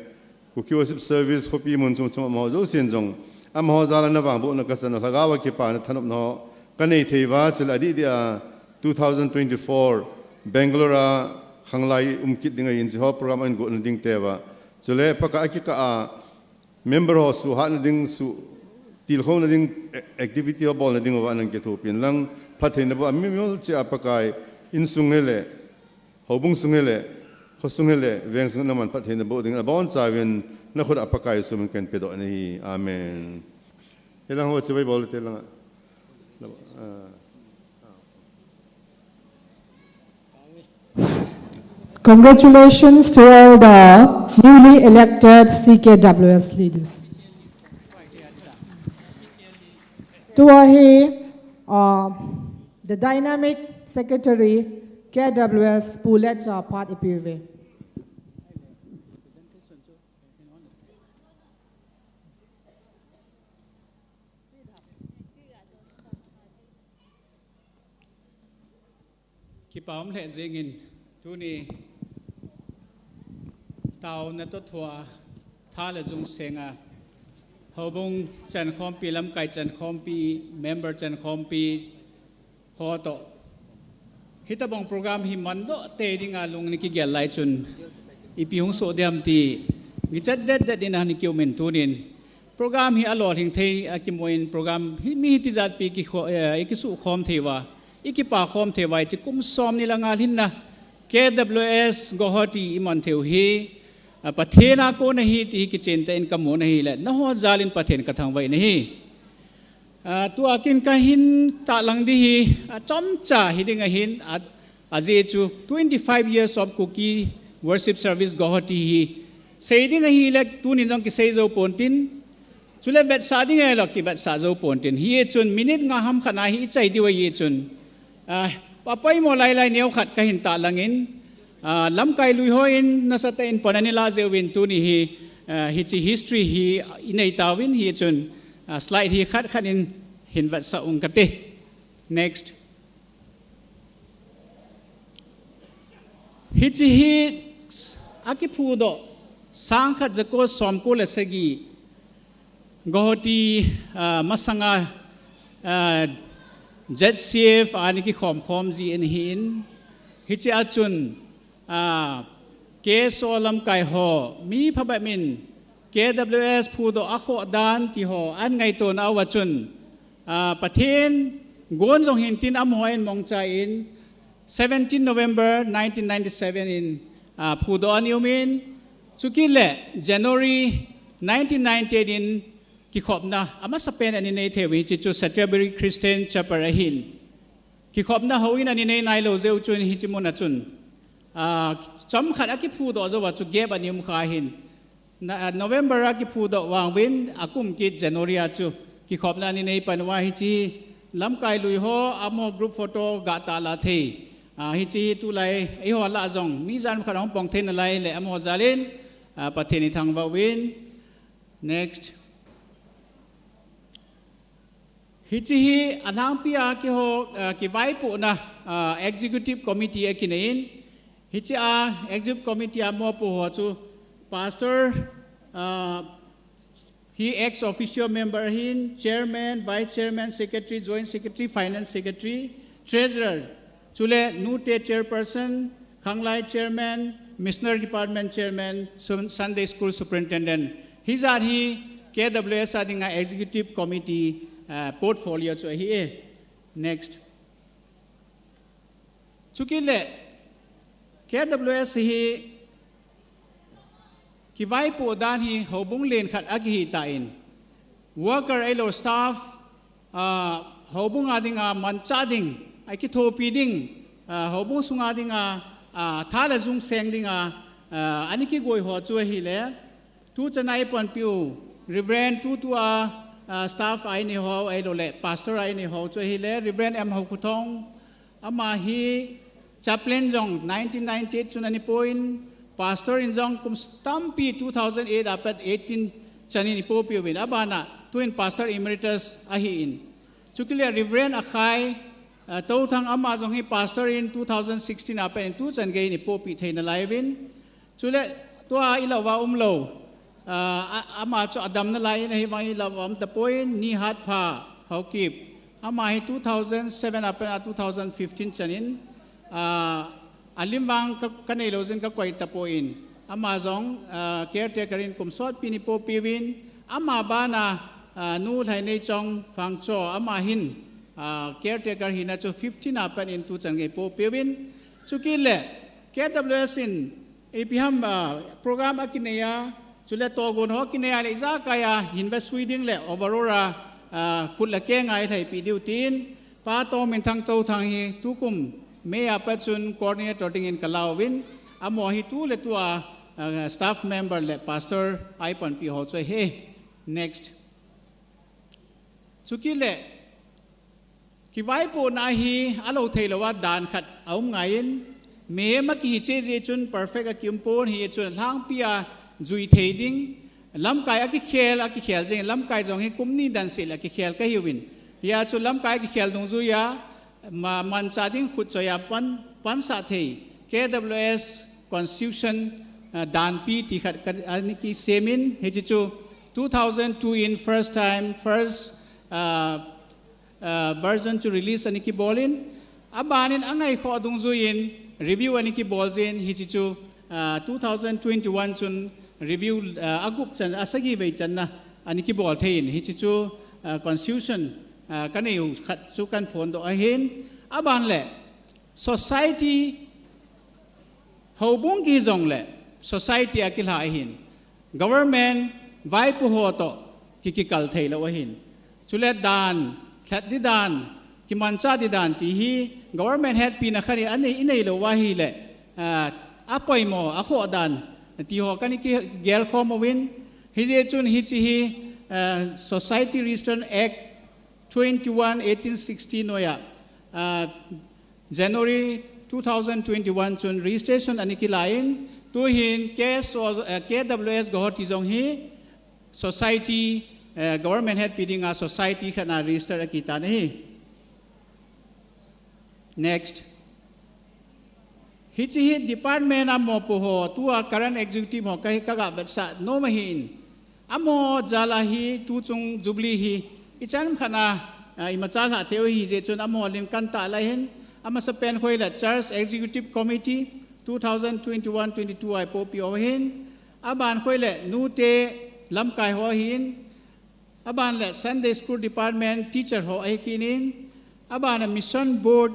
Kuki Worship Service khopi mun chom chom amaho jousen jong, amaho jal a navangbohna kachan uva, lhagao a kipana thanopna ho kanei thei uva, chule adih dih a two thousand twenty-four Bangalore a khanglai um kit ding ahin, hiche ho program ahin gotna ding te uva, chule Pakai a kikah a member ho suhhatna ding, suh tilkhouna ding, a-, activity ho bolna ding uva nang kithopi in lang, phatthei naboh a, mimol cheh a Pakai, insung hile, houbung sung hile, khosung hile, veng sung, nangman phatthei naboh ding, abonchauvin nakhut a Pakai sum in kahin pedoh nahi. Amen. Hilang ho chibai bol te lang. Ah. Congratulations to all the newly elected C K W S leaders. Tua hi, uh, the dynamic secretary, K W S, Pu Letcha, phat ipeuve. Kipa um lheh jengin, tuni taona toh thua, tha le jung senga, houbung chankhompi, lamkai chankhompi, member chankhompi, ho toh, hitobang program hi mandoh tei dinga lung ana kigel lai chun, ipi hung soh diam ti, kichat det det in ana kium in tunin, program hi alolhing thei a kimu in, program hi mi hi tijat pi kikho-, eh, ikisukhom thei uva, ikipakhom thei uva, hiche kum somni le nga lhinna K W S Guwahati iman theiu hi, ah, Pathen a kona ahi ti hi kichen tah in kamu nahi le, naho jal in Pathen kathangvah nahi. Ah, tua kin kahin tahlang ding hi, ah, chomcha hiding ahin, ah, ajeh chu twenty-five years of Kuki Worship Service Guwahati hi sei ding ahile, tunin jong kisei jou pontin, chule vetsah ding ahilou, kivetsah jou pontin. Hichun minute nga ham khat na hi ichai diu ahi chun, ah, apoimo lailai neo khat kahin tahlangin, ah, lamkai lui hon nasatah in pan ana la jeh uvin tuni hi, ah, hiche history hi inei tauvin hichun, ah, slide hi khat khat in hin vetsah ung kate. Next. Hiche hi akiphudoh, sangkhat jako somko le sagi, Guwahati, ah, masanga, ah, Z C F a ana kikhom khom ji in ahin, hiche a chun, ah, K S O lamkai ho, mi phabep in K W S phudoh akhoh dan ti ho ana ngaito nauva chun, ah, Pathen gon jong hintin amaho in mongcha in, seventeen November nineteen ninety-seven in, ah, phudoh ani umin, chukit le January nineteen ninety-eight in kikhopna amasapen ani nei thei uvin, hiche chu Satyaberry Christian Chapel ahin. Kikhopna houin ani nei nailou jeh u chun hiche mun a chun, ah, chomkhat akiphudoh jouva chu gap ani um kha ahin. Na, November a kiphudoh vang uvin, akum kit January a chu kikhopna ani nei pan uva hiche lamkai lui ho, amaho group photo gah tah la thei. Ah, hiche hi tulai eiho lah jong mi jan khat ahung pang thei nalai le amaho jal in, ah, Pathen ithangvah uvin. Next. Hiche hi alhangpi a keiho, ah, kivaipohna, ah, executive committee akinei in. Hiche a executive committee a mopo ho chu pastor, ah, hi ex officio member ahin, chairman, vice chairman, secretary, joint secretary, finance secretary, treasurer, chule Nute chairperson, Khanglai chairman, missionary department chairman, Sun-, Sunday school superintendent. Hijat hi K W S a dinga executive committee, ah, portfolio chu ahi e. Next. Chukit le K W S hi kivaipoh dan hi houbung len khat akihi tan, worker ahilou staff, ah, houbung a dinga manchah ding, akithopi ding, ah, houbung sunga dinga, ah, tha le jung seng dinga, ah, ani kigoi ho chu ahile, tuchan a ipanpiu Reverend tutua, ah, staff a inei ho ahilou le pastor a inei ho chu ahile Reverend M Haokhothong, ama hi chaplain jong nineteen ninety-eight chun ani pon, pastor in jong kum tampi two thousand eight apat eighteen chan in ipopi uvin, abana tuin pastor emeritus ahin. Chukit le Reverend Akhai, ah, Touthang, ama jong hi pastor in two thousand sixteen apat in tuchan gei in ipopi thei nalai uvin. Chule tua ilah uva umlou, ah, a-, ama chu adam nalai in ahivang ilah uva um tapon, Nihatpha Haokip. Ama hi two thousand seven apat a two thousand fifteen chan in, ah, alim vang ka, kanei lou jeh in kakoi tapon. Ama jong, ah, caretaker in kum sotpi in ipopi uvin. Ama bana, ah, Nu Lhaineichong Phangcho, ama hin, ah, caretaker hina chu fifteen apat in tuchan gei ipopi uvin. Chukit le K W S in ipi ham, ah, program akinei a, chule togon ho akinei a le ijakai a hin vesui ding le overall a, ah, khut le keng a ilhaipi diu tin, Pa Tongminthang Touthang hi tukum May apat chun coordinator dingin kalauvin, amaho hi tuletua, ah, staff member le pastor a ipanpi ho chu ahi. Next. Chukit le kivaipohna hi alou theilouva dan khat aum ngai in, mihem akihi cheh jeh chun perfect akium pon, hichun lhangpi a jui thei ding, lamkai akikhel, akikhel jeng, lamkai jong hi kum ni dan seh le akikhel kahiuvin. Hia chu lamkai akikhel dungjuia, ma-, manchah ding khutchoi a pan, pansah thei, K W S constitution, ah, danpi ti khat ka, ani kisemin, hiche chu two thousand two in first time, first, ah, ah, version chu release ani kibolin, abanin angaikhoh dungjuiyin review ani kibol jin, hiche chu, ah, two thousand twenty-one chun review, ah, agup chan, asagi vei channa ani kibol theiyin, hiche chu, ah, constitution, ah, kaneiu khat chu kahin phondoh ahin, aban le society, houbung kihi jongle society a kilha ahin, government vaipo ho toh ki, kikal theilou ahin. Chule dan, lhat di dan, kimanchah di dan ti hi government hetpina khat hi anei, inei lou ahile, ah, apoimo, akhoh dan ti ho kani kigel khom uvin, hijeh chun hiche hi, ah, Society Registration Act twenty-one eighteen sixty noiya, ah, January two thousand twenty-one chun registration ani kilaiyin, tuhin K S O, eh, K W S Guwahati jong hi society, eh, government hetpi dinga society khat na register akitan ahi. Next. Hiche hi department a mopo ho, tua current executive ho kahi kagah vetsah nom ahin. Amaho jal a hi tuchung Jubilee hi ichan khat na, ah, imacha lhah theiu ahijeh chun amaho lim kan tah lai hin, amasapen khoi le Church Executive Committee two thousand twenty-one twenty-two a ipopi u ahin, aban khoi le nute lamkai ho ahin, aban le Sunday School Department teacher ho ahi kit in, aban le Mission Board,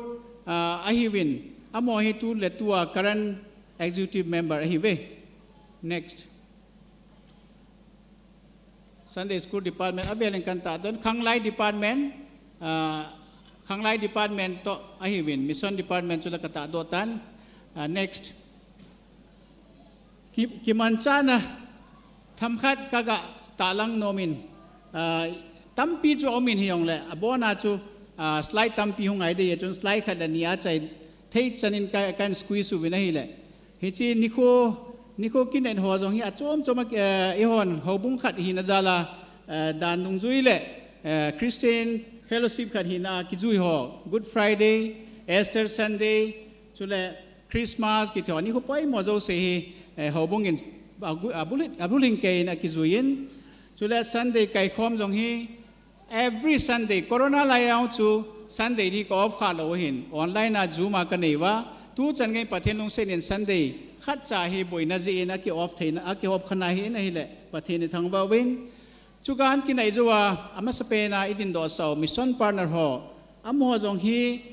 ah, ahiuvin, Amaho hi tuletua current executive member ahiuve. Next. Sunday School Department avelin kan tahdoh in, Khanglai Department, ah, Khanglai Department toh ahiuvin, Mission Department chu la katahdoh tan. Ah, next. Ki, kimanchahna themkhat kaga tahlang nomin, ah, tampi chu aumin hijongle, abona chu, ah, slide tampi hung ngai ding, chun slide khat le ni achai thei chanin ka, kan squeeze uvin ahile. Hiche nikho, nikho kinet ho jong hi achom chom a, eh, eihon houbung khat hina jal a, eh, dan dungjui le, eh, Christian fellowship khat hina kijui ho, Good Friday, Easter Sunday, chule Christmas kiti ho, nikho poimo jouse hi, eh, houbung in agu-, abulhit, abulhing keiyin akijuiyin. Chule Sunday kaikhom jong hi, every Sunday, Corona lai a chu Sunday hi ka off khalou hin, online a Zoom a kanei uva, tuchan gei Pathen lungset in Sunday khatcha hi boina jeh in aki off theina, aki off kha nahi in ahile, Pathen ithangvah uvin. Chugan kinai jouva, amasapen a idindoh sau, mission partner ho, amaho jong hi,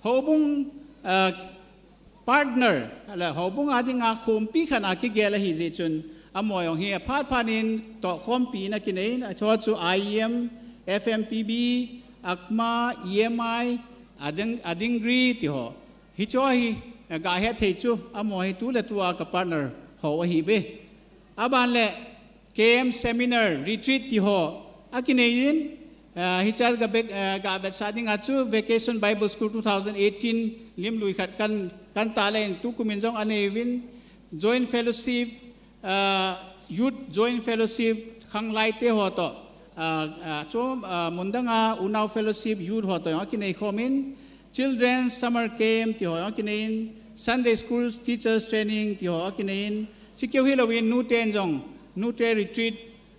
houbung, ah, partner, le houbung a dinga khompi khat a kigel ahi jeh chun, amaho jong hi aphat phat in tohkhompi in akinei in, achu chu I E M, F M P B, akma, E M I, ading, adingri ti ho. Hichu hi, eh, gahet thei chu, amaho hi tuletua ka partner ho ahiuve. Aban le, camp, seminar, retreat ti ho akinei in, ah, hiche a ga vek-, ah, ga vetsah ding a chu Vacation Bible School two thousand eighteen lim lui khat kan, kan tah le in tukum in jong anei uvin, joint fellowship, ah, youth joint fellowship, khanglai te ho toh, ah, ah, chu, ah, mun dang a unau fellowship, youth ho toh jong akinei khom in, children summer camp ti ho jong akinei in, Sunday school teachers training ti ho akinei in, chukeu hilou in nute in jong, nute retreat,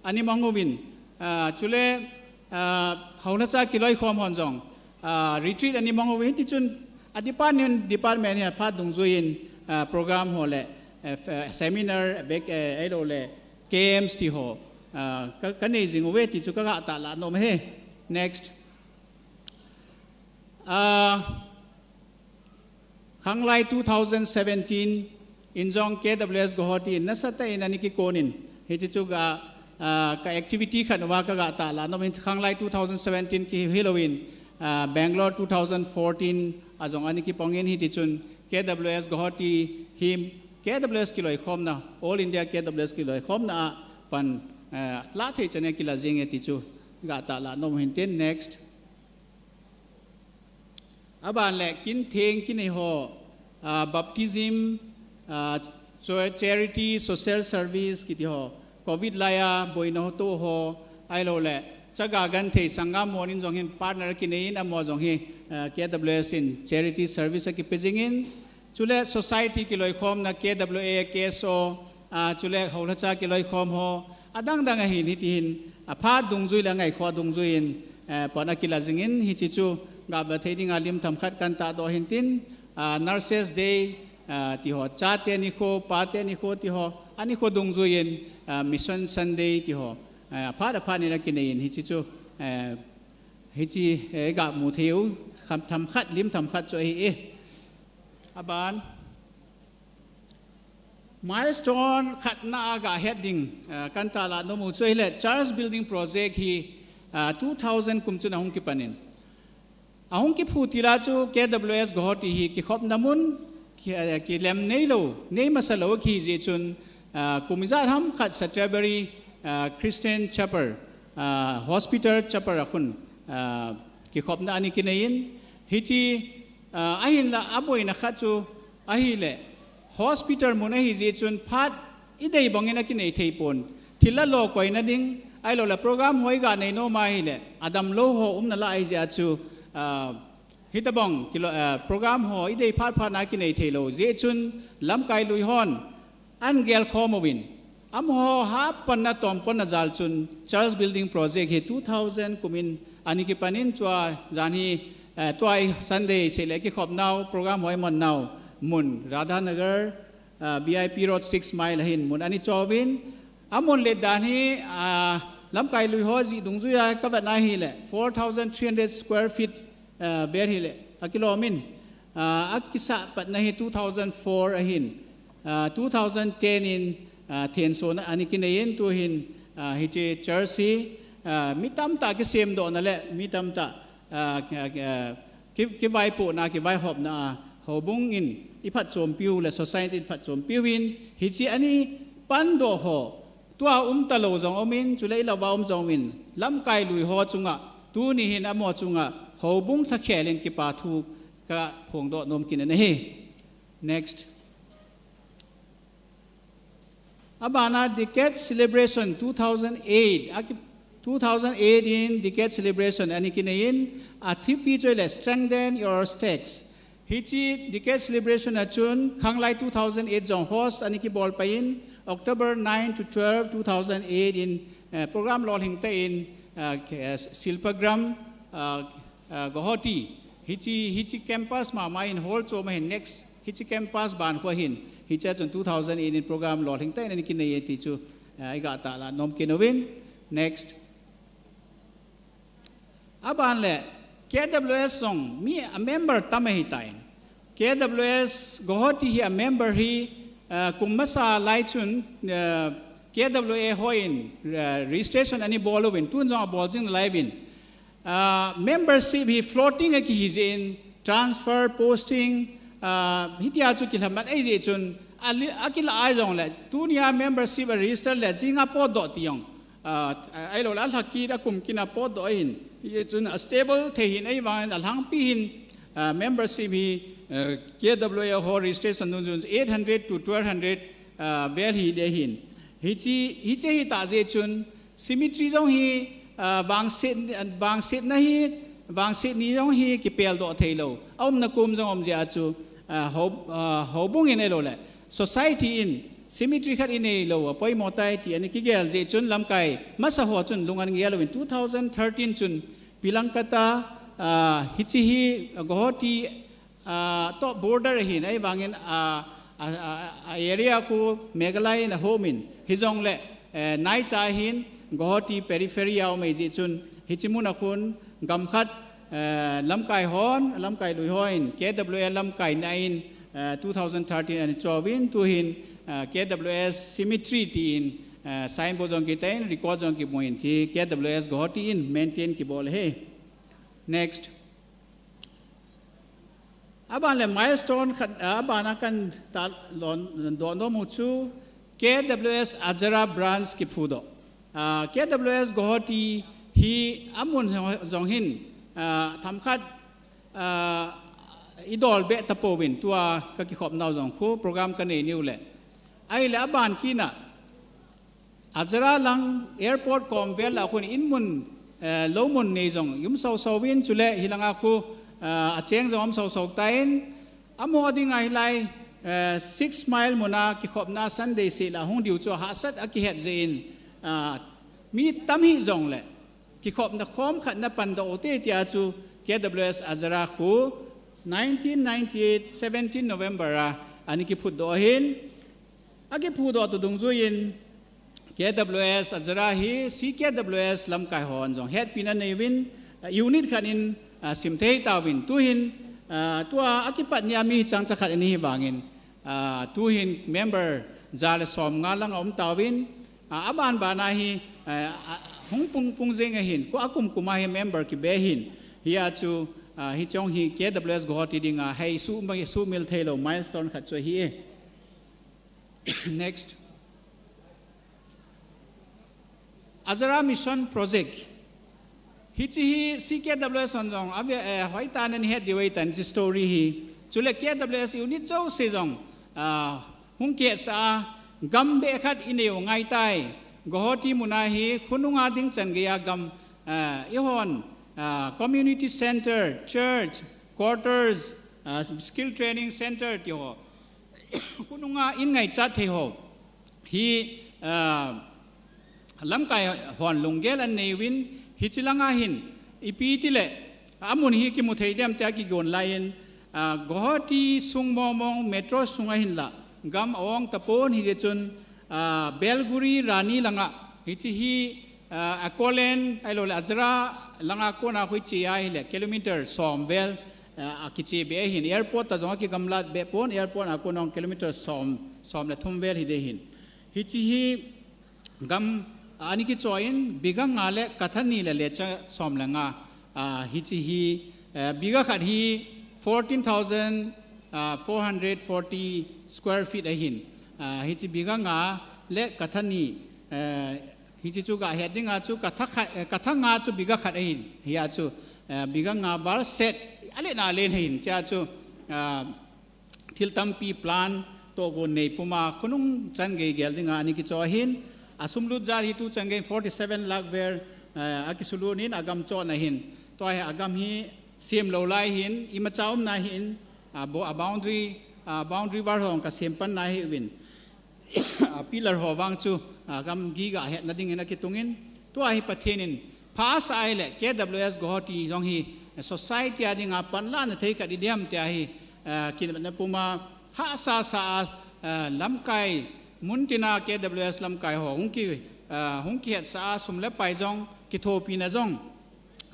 ani mang uvin, ah, chule, ah, haolhacha kiloikhom hon jong, ah, retreat ani mang uvin, tichun a department, department hi aphat dungjui in, ah, program ho le, eh, f-, eh, seminar, vek, eh, ahilou le camps ti ho, ah, ka, kanei jing uve ti chu kaga tahlah nom e. Next. Ah, Khanglai two thousand seventeen in jong K W S Guwahati in nasatah in ani kikon in, hiche chu ga, ah, ka activity khat uva kaga tahlah nom in, Khanglai two thousand seventeen kihilou in, ah, Bangalore two thousand fourteen a jong ani kipong in, hitichun K W S Guwahati hi K W S kiloikhomna, All India K W S kiloikhomna a pan, ah, lah thei chan a kila jing e ti chu ga tahlah nom u hintin. Next. Aban le kintheng kinei ho, ah, baptism, ah, cho-, charity, social service kiti ho, covid lai a boina ho toh ho, ahilou le chaga genthei sanggam hon in jong hin partner kinei in, amaho jong hi, ah, K W S in charity service akipe jing in, chule society kiloikhomna K W A, K S O, ah, chule haolhacha kiloikhom ho, adang dang ahin, hiti hin, aphat dungjui le angaikhoh dungjui in, eh, pan akila jing in, hiche chu ga vetsah thei ding a lim themkhat kan tahdoh hintin, ah, Nurses Day, ah, ti ho, chate nikho, pate nikho ti ho, anikho dungjui in, ah, Mission Sunday ti ho, eh, aphat aphat in akinei in, hiche chu, eh, hiche, eh, ga mu thei u, kham-, themkhat, lim themkhat chu ahi e. Aban. Milestone khatna a ga het ding, eh, kan tahlah nom u chu ahile, church building project hi, ah, two thousand kum chun ahung kipan in. Ahung kiphu til a chu K W S Guwahati hi kikhopna mun, ki, eh, kilem neilou, nei masa lou kihi jeh chun, ah, kum ijat ham khat Satrabury, ah, Christian Chapel, ah, Hospital Chapel a khun, ah, kikhopna ani kinei in, hiche, ah, ahinla aboina khat chu ahile, hospital mun ahi jeh chun phat idei bang in akinei thei pon. Thil la lo koina ding, ahilou le program ho iga nei nom a ahile, adamlou ho umna lai jeh a chu, ah, hitobang kilo, ah, program ho idei phat phat na kinei thei lou. Jeh chun lamkai lui hon, an gelkhom uvin. Amaho hapan na tom pon na jal chun church building project hi two thousand kum in ani kipan in chua jan hi, eh, tua Sunday seile kikhop nau, program ho iman nau mun Radhanagar, ah, V I P Road six mile ahin mun ani cho uvin. Amun le dan hi, ah, lamkai lui ho jih dungjui a ka vet na ahile four thousand three hundred square feet, ah, vel hile akilom in. Ah, akisah patna hi two thousand four ahin, ah, two thousand ten in, ah, thensona ana kinei in tuhin, ah, hiche church hi, ah, mi tamtah kisemdohna le mi tamtah, ah, ki, ah, ki, kivaipohna, kivaihopna a houbung in iphatchompiu le society in phatchompiu in hiche ana pandoh ho tua umtalou jong umin, chule ilah uva um jong umin, lamkai lui ho chunga, tuni hin amaho chunga houbung lhakhel in kipa thu kaphongdoh nom kit in ahi. Next. Abana Decade Celebration two thousand eight, aki, two thousand eight in Decade Celebration ana kinei in, athupi chu ahile Strengthen Your Stakes. Hiche Decade Celebration a chun, khanglai two thousand eight jong host ana kibol pai in, October nine to twelve, two thousand eight in, eh, program lolhing tah in, eh, Silpagram, eh, ah, Guwahati, hiche, hiche campus mama in hall chom ahin next, hiche campus ban khu ahin, hiche a chun two thousand eight in program lolhing tah in ana kinei e ti chu, ah, iga tahlang nom kit uvin. Next. Aban le, K W S jong mi a member tam ahitan. K W S Guwahati hi a member hi, ah, kum masa lai chun, ah, K W A hon, ah, registration ana bol uvin, tun jong abol jing nalai uvin. Ah, membership hi floating akihi jeh in, transfer, posting, ah, hitia chu kilhamat ahi jeh chun, ali, akilah ahi jongle, tunia membership a register le, jinga potdoh ti jong, ah, ahilou le, alhakit, akum kit a potdoh ahin, hijeh chun, a stable thei hin, ahivangin, alhangpi hin, ah, membership hi, ah, K W A ho registration dungjui in eight hundred to twelve hundred, ah, vel hiding ahin. Hiche, hiche hitah jeh chun, cemetery jong hi, ah, vangset, vangsetna hi, vangset ni jong hi kipeldoh theilou. Aumna kom jong um jeh a chu, ah, hou, ah, houbung in ahilou le, society in cemetery khat inei lou apoimo tai ti ana kigel jeh chun lamkai masa ho chun lung ana gel uvin two thousand thirteen chun Pilangkata, ah, hiche hi, ah, Guwahati, ah, toh border ahin, ahivangin, ah, ah, ah, ah, area khu Meghalaya in ahom in, hijongle, eh, naicha hin Guwahati periphery a um ahi jeh chun, hiche mun a khun gam khat, eh, lamkai hon, lamkai lui hon, K W A lamkai na in, eh, two thousand thirteen ana choh uvin, tuhin, eh, K W S cemetery tin, eh, signboard jong kitan, record jong kimu in, ti K W S Guwahati in maintain kibol ahi. Next. Aban le milestone khat, aban a kahin tahlang doh nom u chu K W S Azara branch kiphudoh. Ah, K W S Guwahati hi amun jong hin, ah, themkhat, ah, idol be tapouvin tua kakikhop nau jong khu program kanei niu le. Ahile aban kit na Azara lang airport kom vel a khun in mun, eh, lou mun nei jong um soso uvin chule hilanga khu, eh, acheng jong um soso tan. Amaho dinga hilai, eh, six mile mun a kikhopna Sunday seh la hung diu chu hahsat a kihet jeh in, ah, mi tam hih jongle kikhopna khom khat na pandoh ute tia chu K W S Azara khu nineteen ninety-eight, seventeen November a ana kiphutdoh ahin. Akiphudoh to dungjuiyin K W S Azara hi C K W S lamkai hon jong hetpina neiyuvin, ah, unit khat in, ah, simthei tauvin tuhin, ah, tua akipat nia mi chang chakhat in hivangin, ah, tuhin member ja le som nga lang aum tauvin, ah, aban bana hi, ah, ah, hung pung pung jing ahin, ko akum kum a hi member kibe hin, hia chu, ah, hiche jong hi K W S Guwahati dinga hei su, sumil theilou milestone khat chu ahi e. Next. Azara Mission Project. Hiche hi C K W S hon jong, ave, eh, hoitah in nahet diu ahitan hiche story hi. Chule K W S unit jouse jong, ah, hung kihetsah a, gam beh khat inei u angaitai. Guwahati mun a hi, khonunga ding chan geiya gam, ah, eihon, ah, community center, church, quarters, ah, skill training center tiho. Khonunga in ngaichat thei ho hi, ah, lamkai hon lunggel aneiyuvin, hiche langa hin ipi tile amun hi kimu thei dem tia kigon laiyin, ah, Guwahati sung mong mong metro sunga hinla gam a-ong tapon hijeh chun, ah, Belguri Rani langa hiche hi, ah, Akolen ahilouleh Azara langa kona khu iche ahile kilometer som vel, a, akiche be ahin, airport ta jong akigamlat be pon, airport a kon jong kilometer som, som le thum vel hi dei hin. Hiche hi gam, a, ani kicho in, bigha nga le katha ni le lecha som le nga, a, hiche hi, eh, bigha khat hi fourteen thousand, ah, four hundred forty square feet ahin. Ah, hiche bigha nga le katha ni, eh, hiche chu gahet dinga chu katha khat, eh, katha nga chu bigha khat ahin. Hia chu, eh, bigha nga val set, ale na len ahin. Chea chu, ah, thil tampi plan tohgon nei puma khonung chan gei gel dinga ani kicho ahin. Asum lut jal hi tu chan gei forty seven lakh vel, eh, akisulut in agam chon ahin. Tua hi agam hi sem lou lai hin, imacha umna hin, a, bo-, a boundary, a boundary wall hong kasem pan na hiuvin. A pillar ho vang chu, a, gamgi gahetna dingin akitungin. Tua hi Pathen in pha asa ahile, K W S Guwahati jong hi, a, society a dinga panlahna thei khat idem tia hi, a, kinepna puma hahsa sa a, a, lamkai, muntina K W S lamkai ho, hung ki, a, hung kihetsah a, sum le pai jong, kithopina jong,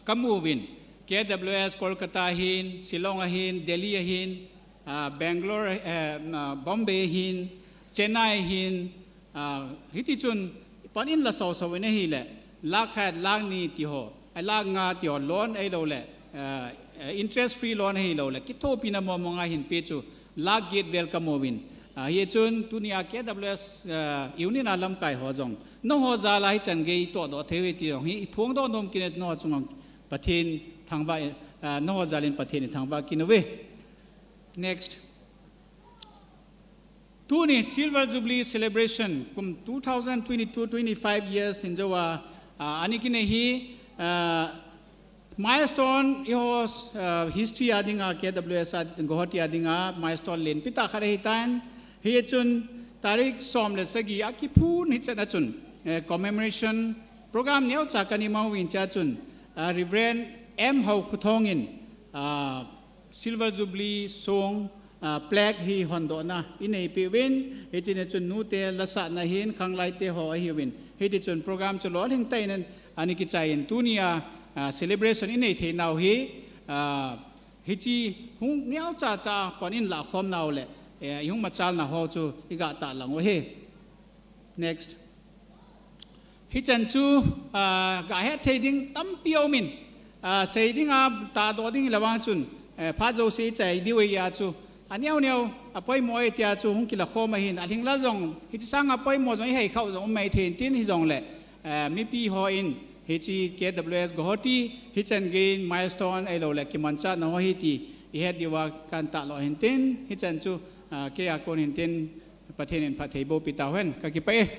kamu uvin, K W S Kolkata ahin, Shillong ahin, Delhi ahin, ah, Bangalore, eh, ah, Bombay ahin, Chennai ahin, ah, hiti chun pan in la sau sau in ahile, lakh khat, lakh ni ti ho, ai lakh nga ti ho loan ahilou le, eh, eh, interest free loan ahilou le, kithopina mong mong a hin pe chu, lakh get vel kamu uvin. Ah, hichun tunia K W S, ah, unit a lamkai ho jong, nangho jal a hichan gei tohdoh thei uve ti jong hi, iphongdoh nom kit in nangho chunga Pathen thangvah, ah, nangho jal in Pathen ithangvah kit uve. Next. Tuni Silver Jubilee Celebration kum two thousand twenty-two twenty-five years lhin jou a, ah, ani kinei hi, ah, milestone eiho, ah, history a dinga K W S a Guwahati a dinga milestone lenpi tah khat ahitan. Hichun tarik som le sagi a kiphun hichan a chun, eh, commemoration program neocha kana mang uvin chea chun, ah, Reverend M Haokhothong in, ah, Silver Jubilee song, ah, plaque hi hondohna inei peh uvin, hiche ni chun nute lasahna hin khanglai te ho ahiuvin. Hiti chun program chu lolhing tah in ani kichai in tunia, ah, celebration inei thei nau hi, ah, hiche hung neocha cha pan in lakhom nau le, eh, ihung machalna ho chu iga tahlang u ahi. Next. Hichan chu, ah, gahet thei ding tampi aumin, ah, sei dinga tahdoh ding le vang chun, eh, phat jouse ichai diu ahi a chu. Aneo neo, apoimo e tia chu hung kilakhom ahin. Alhinglel jong, hiche sanga poimo jong ihei khau jong um mai thei in tin hijongle, eh, mipi hon, hiche K W S Guwahati, hichan gei milestone ahilou le kimanchahna ho ahi ti, ihet diuva kana tahlo hin tin, hichan chu, ah, kei a kon hin tin, Pathen in phatthei boh pi tauhen, kakipah e.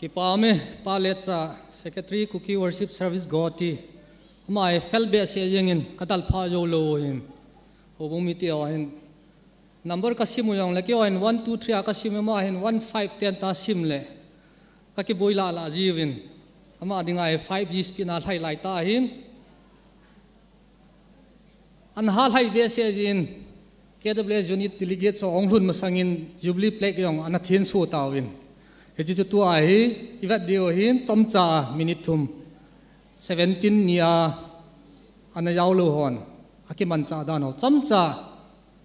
Kipah e, Pa Letcha, Secretary Kuki Worship Service Guwahati. Ama hi fel behseh jengin, kadalpha jou lou hin. Houbung mite hon. Number kasim u jongle, kei hon one, two, three a kasim u, ama hin one, five, ten ta sim le. Kakiboi lah lah jiuvin. Ama dinga hi five G speed a lhai lai ta hin. Ana halhai behseh jin, K W S unit delegate ho ahung lhun masangin Jubilee plaque jong ana thenso tauvin. Hiche chu tua hi, ivet diu hin, chomcha minute thum, seventeen ni a, ana jaolou hon, akimanchah dan ho, chomcha,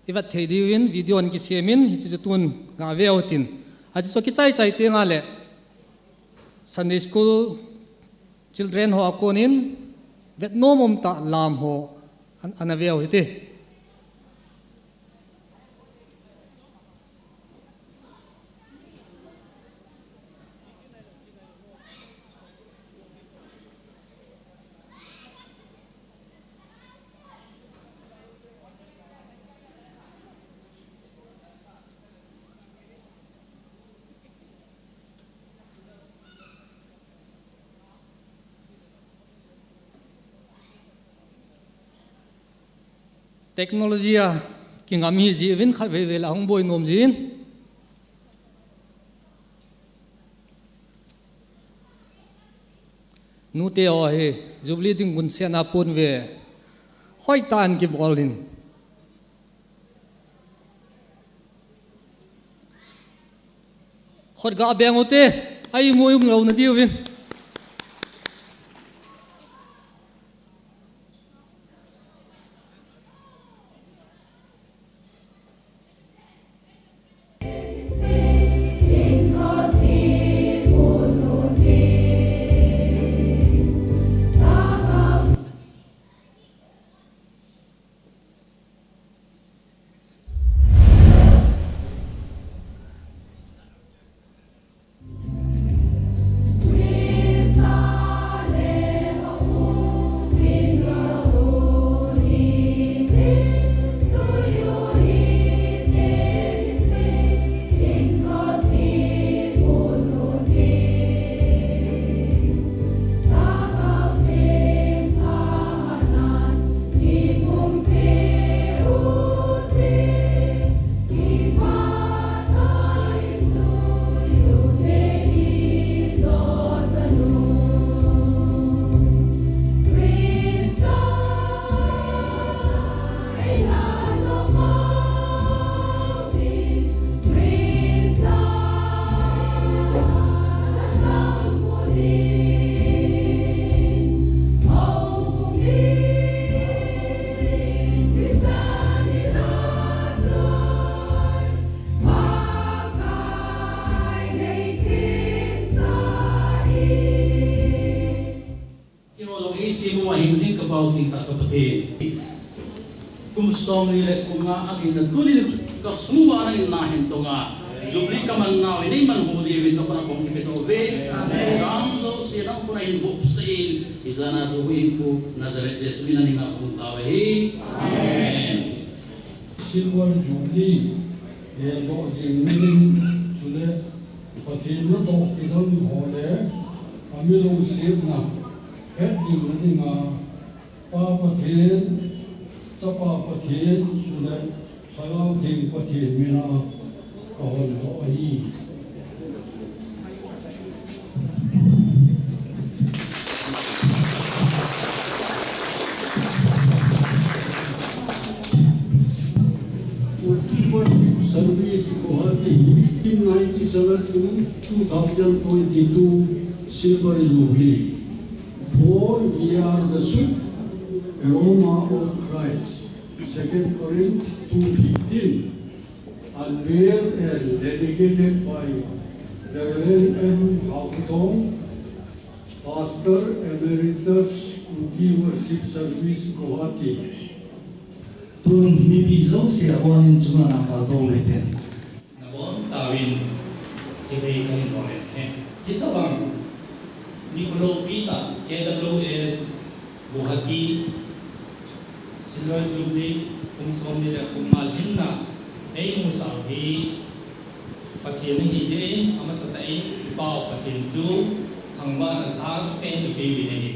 ivet thei diuvin, video ana kisemin, hiche chu tun, gave utin. Hiche chu kichai chai tengle, Sunday school, Children ho a konin, vetnom umtah lam ho, an, ana veu hite. Technology a kingam hi jeh uvin khatvei vei la hung boi nom jin. Nute ho hi, Jubilee ding gun sen a pon ve. Hoitah in kibol in. Khut ga beng ute, a imu um lou na diuvin. Isi mo a hing jing ka pau ting ta ka Pathen. Kum som ni le kum nga a ding na tuni ka sung uva na in na hin tonga. Jubilee ka man nau in ei man hu diu in ka pa kong ki pe to ve. Amen. Kam jouse nang kona hin hup se in. Ijana jo hu in ku Nazareth Jesu min a ning a kong ta ve hi. Amen. Silver Jubilee, le lo jing min in chule Pathen na to ki dam ho le, ami lo sep na, het jing na ding a, Pa Pathen, Chapa Pathen, chule Lhagao Theng Pathen min a ka hon doh ahi. Kuki Worship Service Guwahati, nineteen ninety-seven to two thousand twenty-two Silver Jubilee. For we are the sweet aroma of Christ. Second Corinthians two fifteen, unveiled and dedicated by Reverend M Haokip Tong, Pastor Emeritus, Kuki Worship Service, Guwahati. Tun mipi jouse a konin chunga na kal to le ten. Nabonchauvin chibai kahin bol e. Hitobang nikho loupi tah K W S Guwahati Silver Jubilee kum somni le kum nga lhinna eimusah u hi Pathen ahi jeh in amasatah in i Pau Pathen chu thangvahna sangpen in eipeh uvin ahi.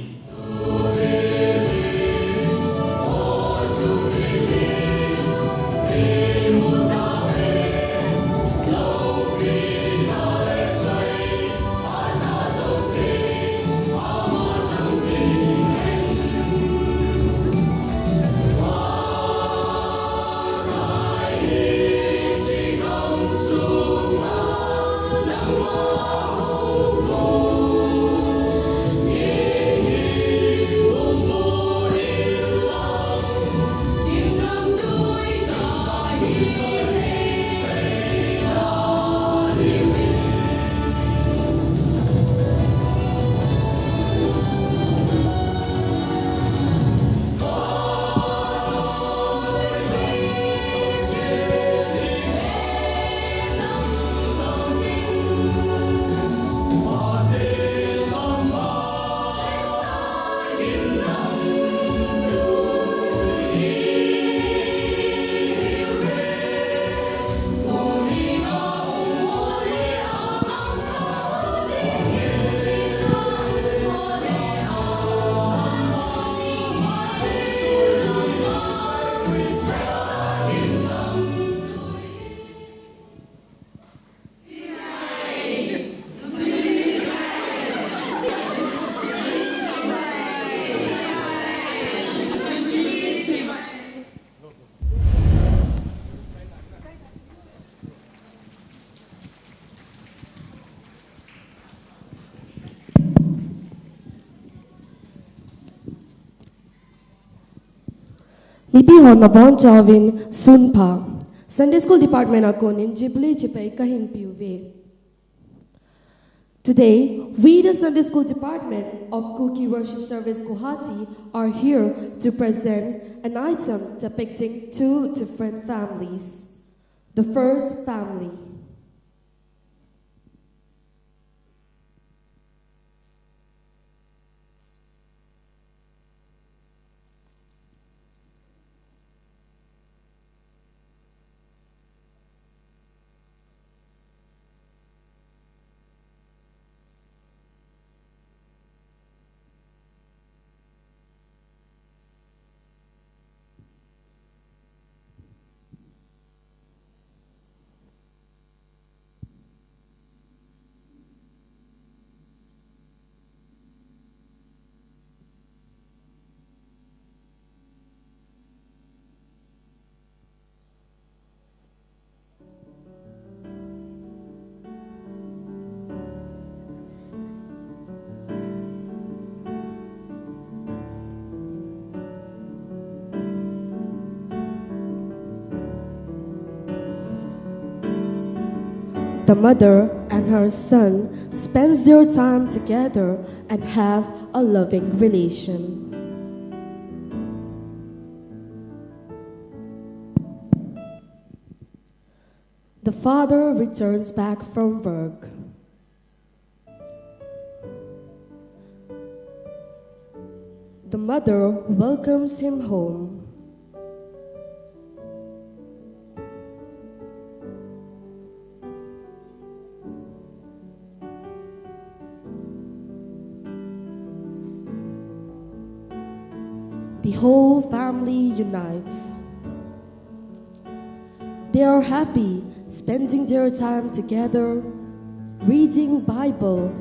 Mipi ho nabonchauvin sunpha. Sunday School Department a konin Jubilee chibai kahin pe uve. Today, we, the Sunday School Department of Kuki Worship Service Guwahati, are here to present an item depicting two different families. The first family. The mother and her son spends their time together and have a loving relation. The father returns back from work. The mother welcomes him home. The whole family unites. They are happy spending their time together, reading Bible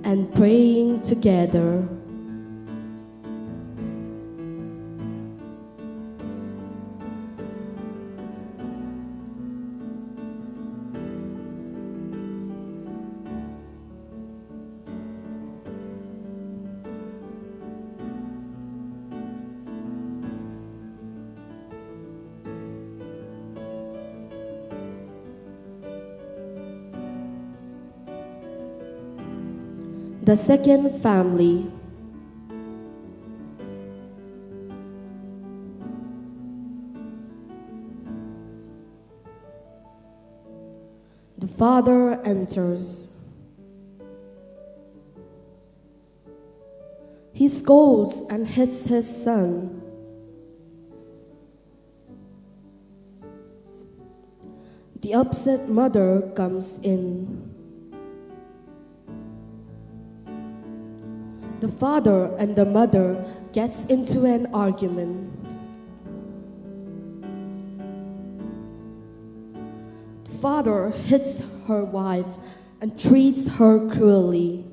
and praying together. The second family. The father enters. He scolds and hits his son. The upset mother comes in. The father and the mother gets into an argument. The father hits her wife and treats her cruelly.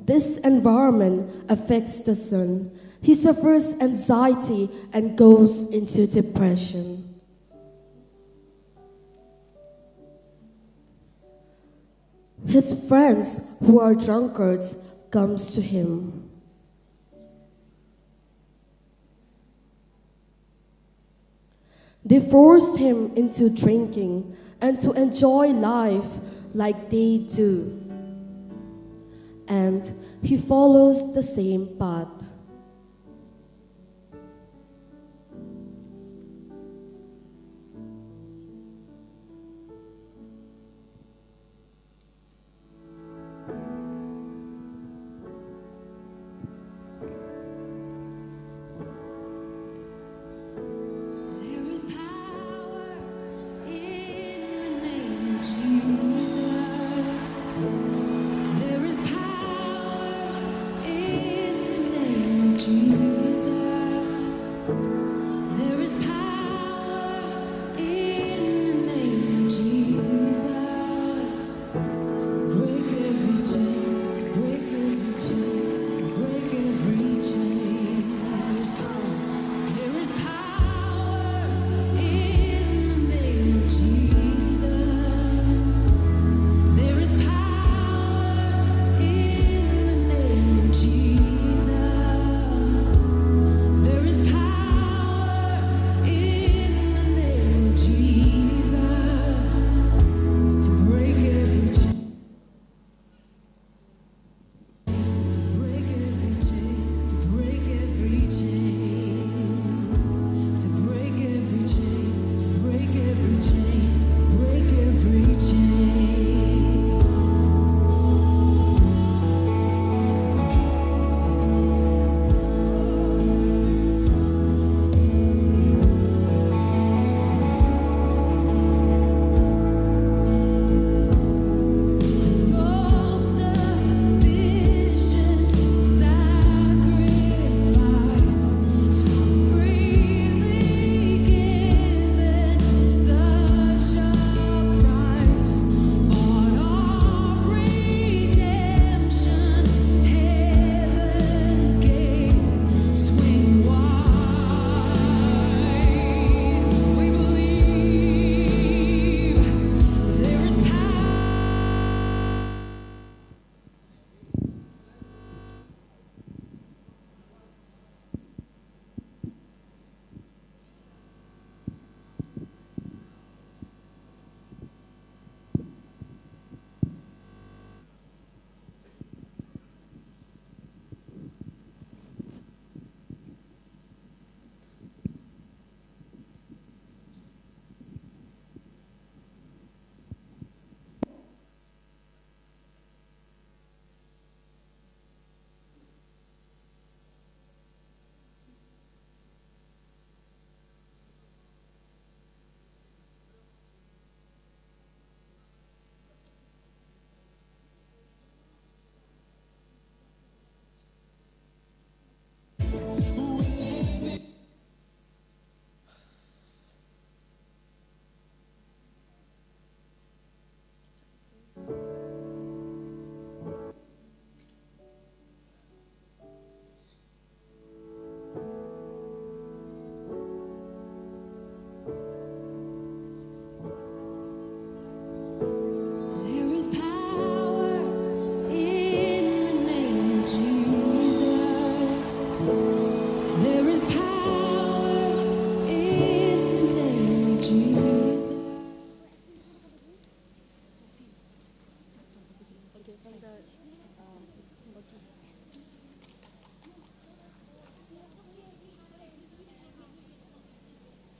This environment affects the son. He suffers anxiety and goes into depression. His friends, who are drunkards, comes to him. They force him into drinking and to enjoy life like they do. And he follows the same path. There is power in the name of Jesus. There is power in the name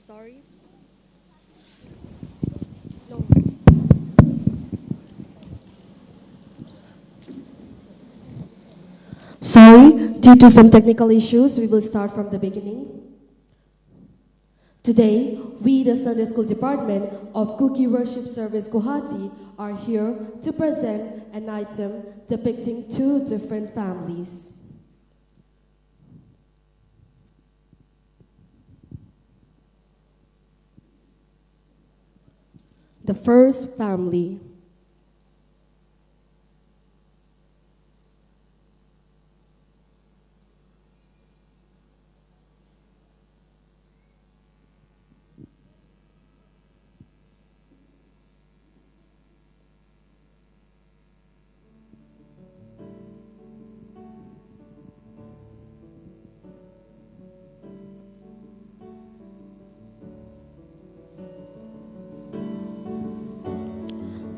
Sorry. No. Sorry, due to some technical issues, we will start from the beginning. Today, we, the Sunday School Department of Kuki Worship Service Guwahati, are here to present an item depicting two different families. The first family.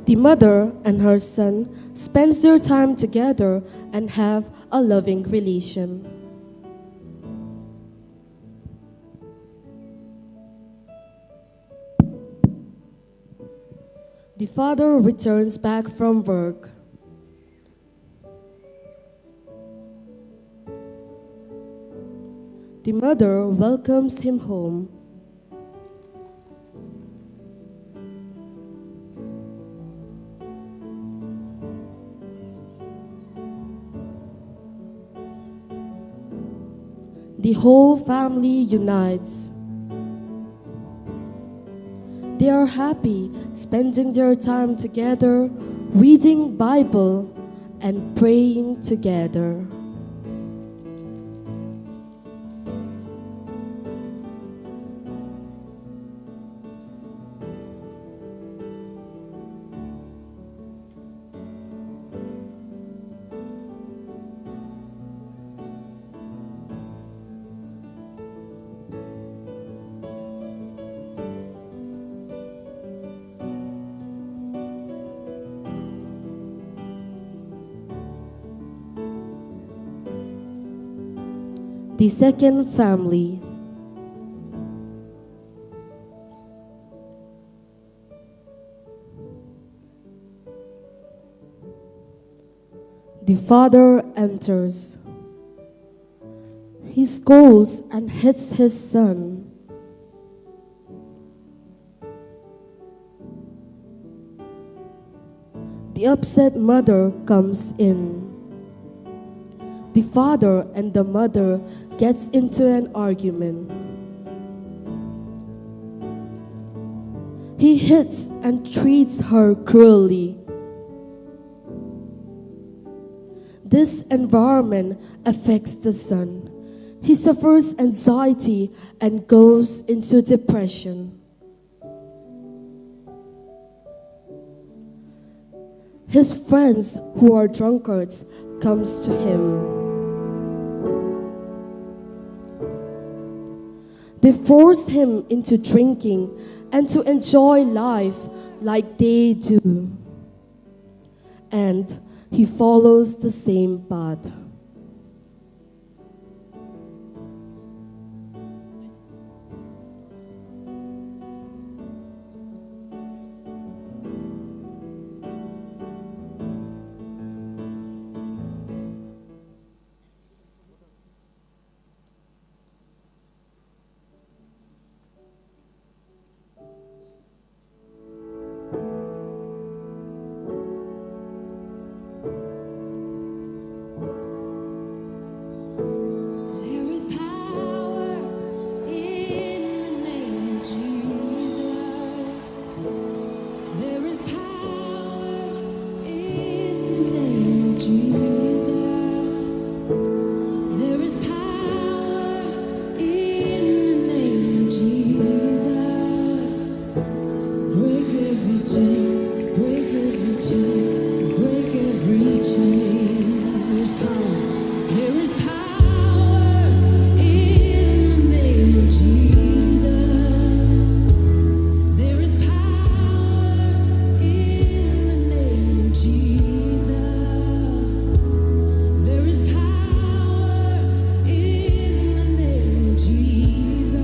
The mother and her son spends their time together and have a loving relation. The father returns back from work. The mother welcomes him home. The whole family unites. They are happy spending their time together, reading Bible and praying together. The second family. The father enters. He scolds and hits his son. The upset mother comes in. The father and the mother gets into an argument. He hits and treats her cruelly. This environment affects the son. He suffers anxiety and goes into depression. His friends who are drunkards comes to him. They force him into drinking and to enjoy life like they do. And he follows the same path. There is power in the name of Jesus. There is power in the name of Jesus. There is power in the name of Jesus. Break every chain, break every chain, break every chain. There's power, there is power in the name of Jesus. There is power in the name of Jesus. There is power in the name of Jesus.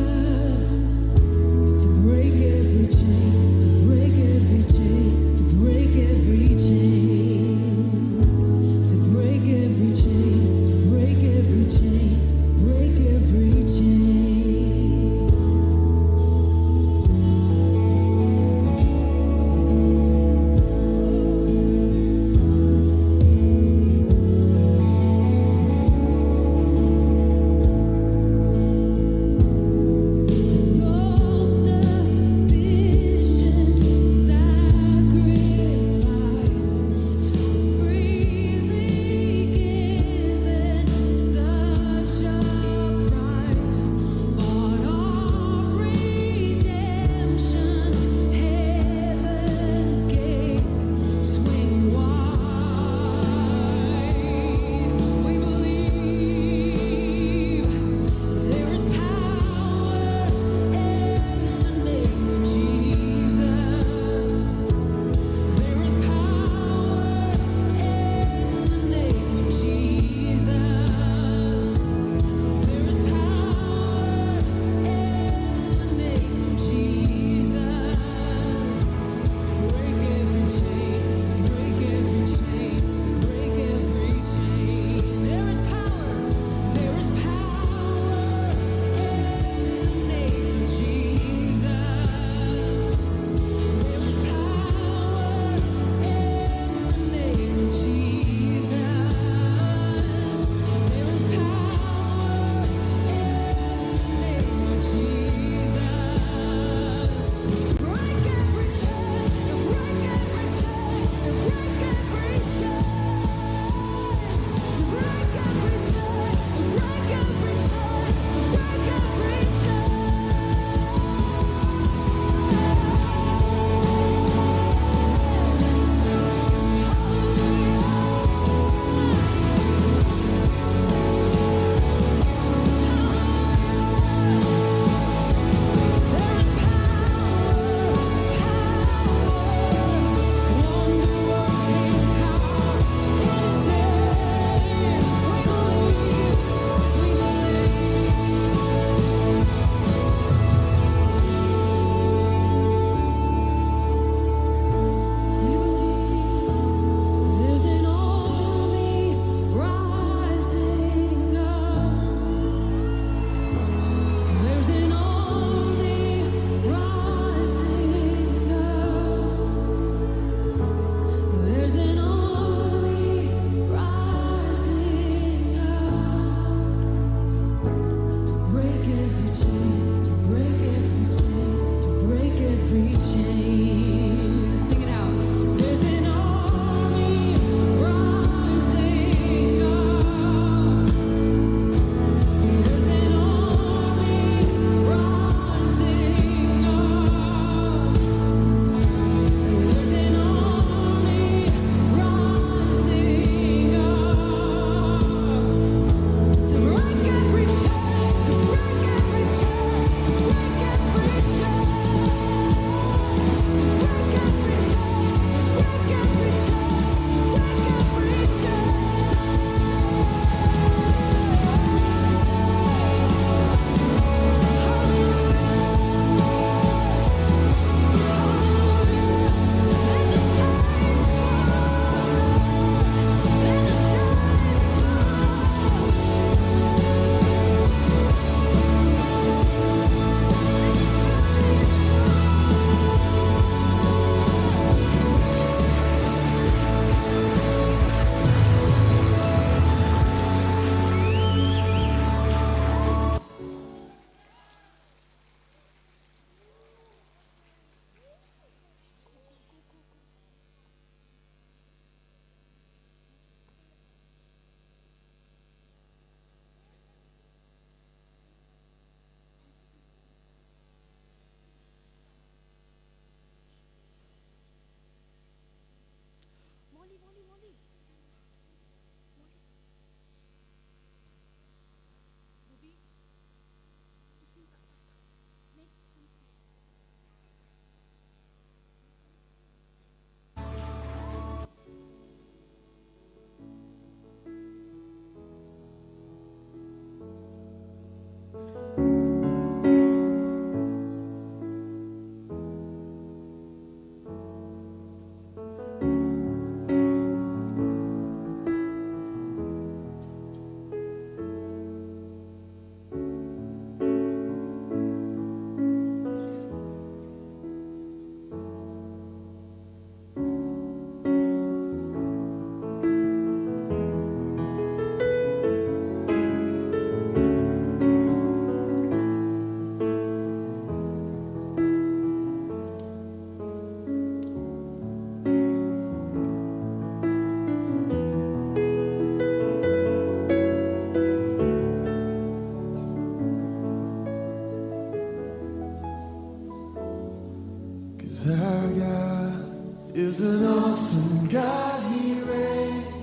Our God is an awesome God. He reigns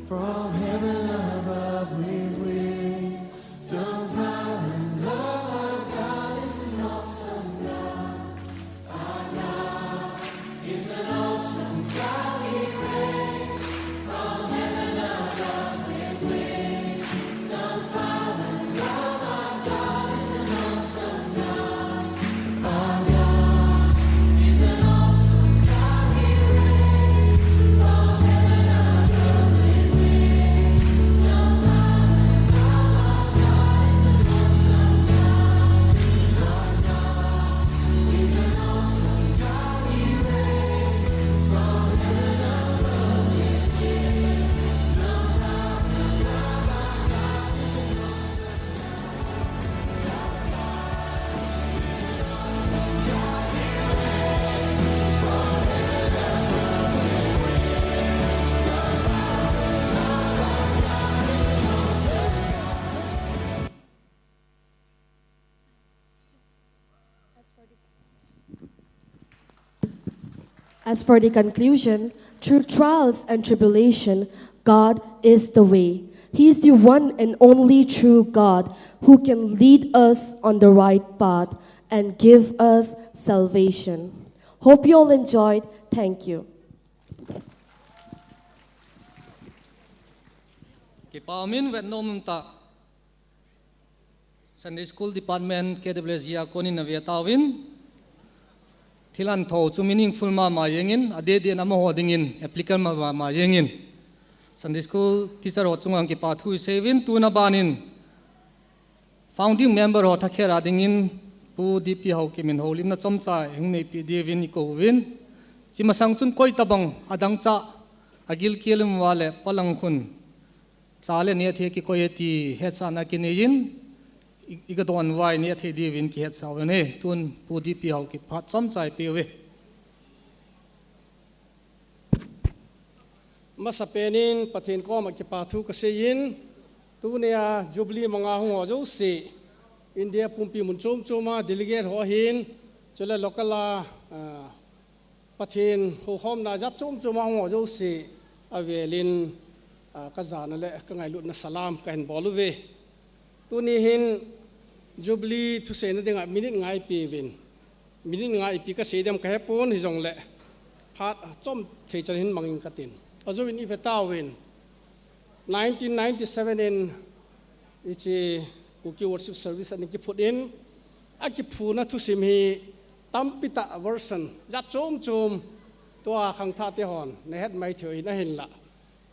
from heaven above with wisdom, power, and love. Our God is an awesome God. Our God is an awesome God. He reigns from heaven above with wisdom, power, and love. Our God is an awesome God. As for the conclusion, through trials and tribulation, God is the way. He is the one and only true God who can lead us on the right path and give us salvation. Hope you all enjoyed. Thank you. Kipa min vet nom ta. Sunday School Department, K W S G a konin na ve tauvin. Thil an tho chu meaningful mama jengin, a de de na amaho dingin, applicable mama jengin. Sunday School teacher ho chunga kipa thu i seivin, tuna banin founding member ho thakhel a dingin, Pu D P Haokip in houlimna chomcha hung neipi diuvin i kouvin. Chi masang chun koi tabang adang cha, a gilkel um uva le palang khun cha le neh thei kikoi e ti hetsahna kinei in, i, i ga don uva i neh thei diuvin kihetsa uve. Tun Pu D P Haokip phat chomcha i pe uve. Masa penin Pathen koma kipa thu ka seiyin, tunia Jubilee manga hung ho jouse, India pumpi mun chom choma delegate ho hin, chule local a, ah, Pathen houkhomna jat chom choma hung ho jouse, avelin, ah, ka jana le ka ngailutna salam ka hin bol uve. Tuni hin Jubilee thuseina dinga minute nga i pe uvin. Minute nga ipi ka sei dem ka hepon, hijongle phat chom thei chan hin mangin ka tin. Ajouvin i ve tauvin. Nineteen ninety-seven in hiche Kuki Worship Service ana kiphut in, a kiphutna thusim hi tampi tah version jat chom chom, tua khangthah te hon na het mai thei u hin ahinla,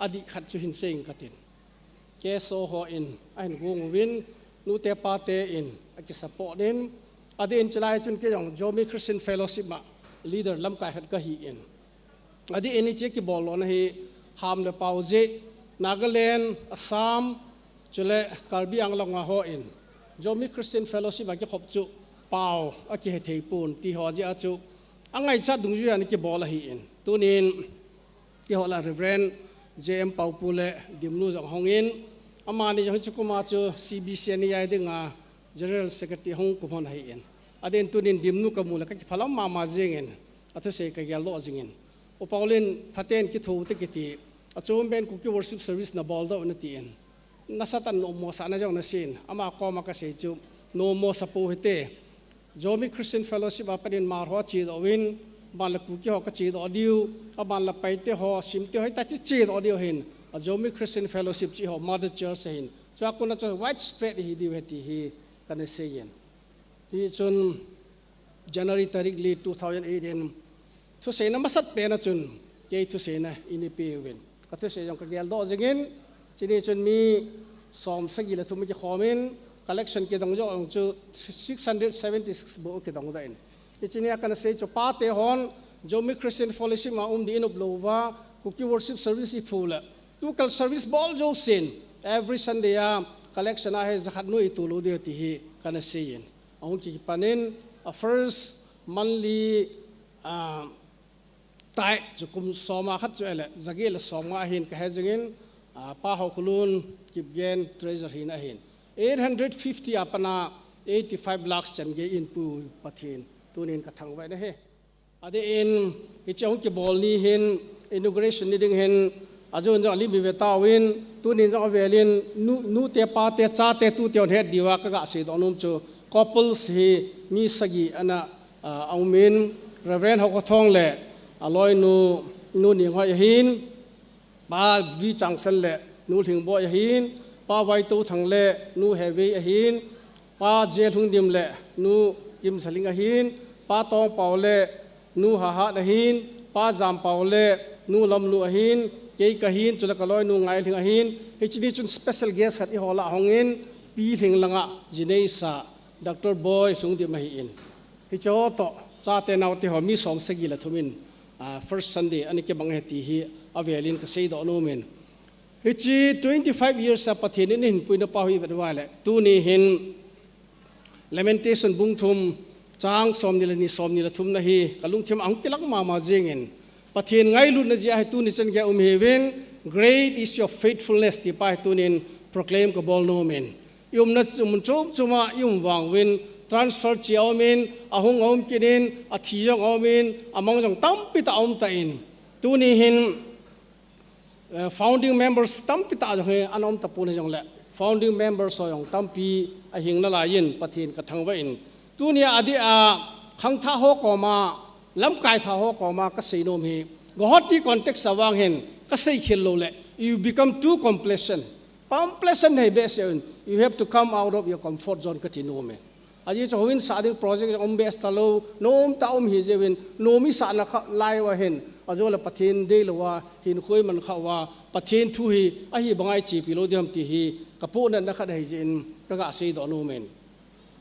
adih khat chu hin seiyin ka tin. K S O ho in ahin gong uvin, nute pate in aki support in, adih in chulai chun kei jong Zomi Christian Fellowship a leader lamkai khat ka hi in. Adih in hiche kibol lona hi ham le pao jeh, Nagaland, Assam, chule Karbi Anglong a ho in Zomi Christian Fellowship a kikhop chu pao aki he thei pon ti ho jeh a chu angaichat dungjuia ana kibol ahi in. Tunin Keiho lah Reverend J M Paopu le Dimnu jong ahung in, amani jong hiche kum a chu C B C a nei dinga General Secretary hung kum hon ahi in. Adeh in tunin Dimnu ka mu le ka kiphalam mama jingin, athusei ka geldoh jingin. U Paul in phaten kitho te kiti, achom ben Kuki Worship Service na boldoh na tin. Nasatah in nommo sahna jong na seiyin, ama koma ka sei chu, nommo sa pou hite. Zomi Christian Fellowship a panin Hmar ho achedoh uvin, aban le Kuki ho kachedoh diu, aban le Paite ho, Simte ho, hita chu chedoh diu ahin, a Zomi Christian Fellowship chu eiho Mother Church ahin. Chua kona chu widespread ihi diu ahi ti hi kana seiyin. Hichun January tarik li two thousand eight in thuseina masat pen a chun, kei thuseina eina pe uvin. Ka thusei jong ka geldoh jingin, chuni chun mi som sagi le thum kikhom in, collection kidong jong chu six hundred seventy-six bou kidong doh in. Hiche nia kana sei chu pate hon, Zomi Christian Fellowship a um ding i nop lou uva, Kuki Worship Service i phu le, tukal service bol jousen, every Sunday a collection a hi jakhat nu i tol u diu ti hi kana seiyin. Ahung kipan in, a first monthly, ah, tithe chu kum som a khat chu ahile, jaget le som nga ahin ka he jingin, ah, Pa Haokholun Kipgen treasurer hina ahin. Eight hundred fifty a pat a eighty-five lakhs chan gei in Pu Pathen tunin ka thangvah in ahi. Adeh in, hiche hung kibol ni hin, inauguration ni ding hin, ajun jong alim ve tauvin, tunin jong avelin, nu, nute, pate, chate, tute hon het diuva kaga seidoh nom chu, couples hi mi sagi ana, ah, aumin, Reverend Haokhothong le aloinu, Nu Ninghoi ahin, Pa V Changsan le Nu Lhingboi ahin, Pa Vaitothang le Nu Hevei ahin, Pa J Lhungdim le Nu Kimzaling ahin, Pa Tongpao le Nu Hahat ahin, Pa Jampao le Nu Lamnu ahin, kei kahin, chule kaloinu Ngailhing ahin, hiche ni chun special guest khat eiho lah a hongin, Pilhing langa jineisa Doctor Boi Lhungdim ahin. Hiche ho toh, chate naote ho mi som sagi le thum in, ah, first Sunday, ana kibang ahi ti hi, avelin kaseidoh nomin. Hiche twenty-five years a Pathen in eihin puina pa hi vet uva le, tuni hin Lamentation bung thum, chang somni le ni, somni le thumna hi, kalungthim a hung kilang mama jingin, Pathen ngailutna jeh a hi tuni chan gei a um hiuvin, "Great is your faithfulness," ti pa hi tunin proclaim kabol nomin. I umna mun chom chom a i um vang uvin, transfer chi aumin, ahung aum kit in, athi jong aumin, amang jong tampi tah aum tan. Tuni hin, eh, founding members tampi tah jong hi ana um tapon hijongle, founding members ho jong tampi ahing nalaiyin Pathen kathangvah in. Tunia adeh a khangthah ho koma, lamkai thah ho koma kasei nom hi, Guwahati context a vang hin kasei khel lou le, you become too complacent. Complacent nei behseh in, you have to come out of your comfort zone kati nom e. Ajeh chu houin sah ding project jong um behseh talou, nom tah um hi jeh uvin, nom isah na kha lai uva hin, ajou le Pathen deilou a, hinkho iman kha uva, Pathen thu hi, ahi banga ichepi lou ding ham ti hi, kapohnatna khat ahi jeh in, kaga seidoh nom in.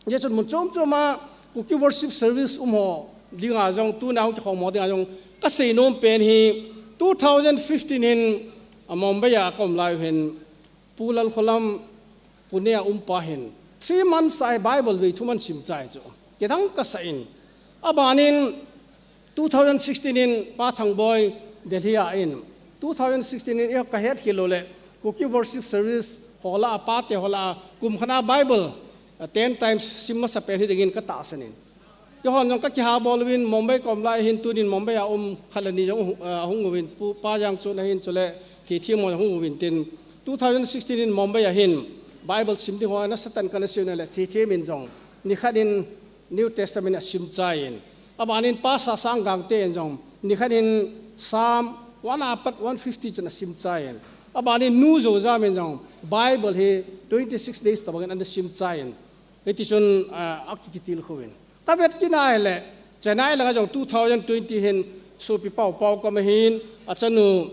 Hijeh chun mun chom chom a, Kuki Worship Service um ho dinga jong, tuna hung kikhom ho dinga jong, kasei nom pen hi, two thousand fifteen in, a Mumbai a kaum lai u hin, Pu Lalkholam, Pune a um pa hin, three months a hi Bible vei thum ahin sim chai chu. Kidang kasa in. Abanin, two thousand sixteen in Pa Thangboi Delhi a in, two thousand sixteen in eiho kahet khel lou le, Kuki Worship Service ho lah a, pate ho lah a, kum khat a Bible, ah, ten times sim masa pen hi dingin katahsan in. Eihon jong kakiha bol uvin, Mumbai kaum lai hin tunin Mumbai a um khat le ni jong, ah, hung uvin, Pu, Pa Jangchon ahin chule, Thithem ho jong hung uvin tin, two thousand sixteen in Mumbai a hin, Bible sim ding ho nasatah in kana sei na le, Thithem in jong, nikhat in New Testament asim chai in. Abanin Pa Sasang Gangte in jong, nikhat in Psalm one apat one fifty chan asim chai in. Abanin Nu Zojam in jong, Bible hi twenty-six days tabang in ana sim chai in. Hiti chun, ah, akikitilkhou in. Kavet kit na ahile, Chennai langa jong two thousand twenty hin, Sopi Paopao koma hin, achanu,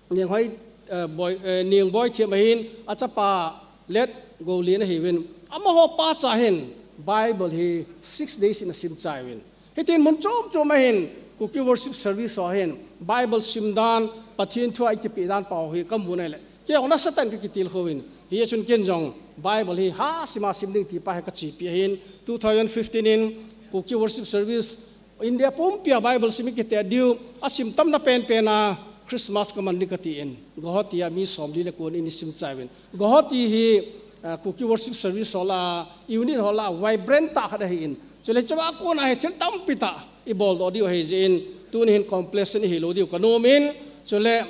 Ninghoi, eh, Boi, eh, Ningboi Them ahin, achapa Let Golin ahiuvin. Amaho pacha hin Bible hi six days in asim chai uvin. Hitin mun chom chom a hin Kuki Worship Service ho hin Bible sim dan, Pathen thu a ikipe dan pa ho hi kamu nai le, kei jong nasatah in kakitilkhou in. Hijeh chun ken jong Bible hi ha sim a sim ding ti pa hi kachepi ahin, two thousand fifteen in Kuki Worship Service India pumpi a Bible sim ikiti diu, asim tamna penpen a Christmas kaman ding kati in, Guwahati a mi somli le ko in eisim chai uvin. Guwahati hi, ah, Kuki Worship Service ho lah a, unit ho lah a, vibrant tah khat ahi in. Chule hiche a kon a hi thil tampi tah ibol doh diu ahi jeh in, tuni hin complacent ihi lou diu kanom in. Chule,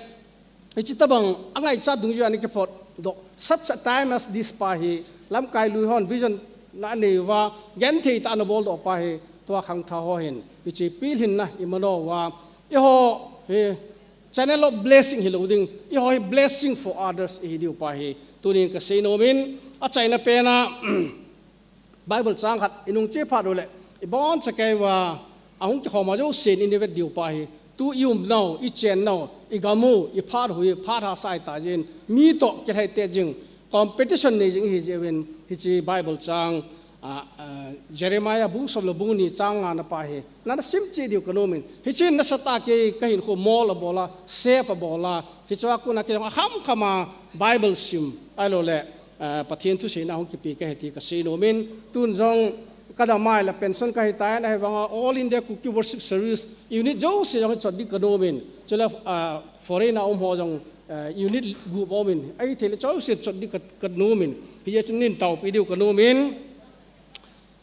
hiche tabang angaichat dungjuia ana kiphot doh, such a time as this pa hi, lamkai lui hon vision na anei uva, genthei tah a ana bol doh pa hi, tua khangthah ho hin, hiche pilhinna iman uva, eiho hi channel of blessing hilou ding, eiho hi blessing for others ihi diu pa hi, tunin kasei nom in, achaina pen a, Bible chang khat inung che phat uleh, iboncha kei uva, ahung kikhom ho jousen ina vet diu pa hi, tu ium nau, ichen nau, igam u, iphat u hi, phat hahsa ahitai jeh in, mi toh kilhai tei jing, competition nei jing ihi jeh uvin, hiche Bible chang, ah, ah, Jeremiah bung som le bung ni chang nga na pa hi, nana sim cheh diu kanom in. Hiche in nasatah a kei kahinkho mold abol a, shape abol a. Hiche a kon a kei jong akham kham a Bible sim, ahilou le, eh, Pathen thuseina hung kipe kahi ti kasei nom in. Tun jong kadam a ahile pension kahi tan, ahivang a All India Kuki Worship Service unit jouse jong hi chot ding kanom in. Chule, ah, foreign a um ho jong, eh, unit gup um in. Ahithei le jouse chot ding ka, kanom in. Hijeh chun neitaopi diu kanom in.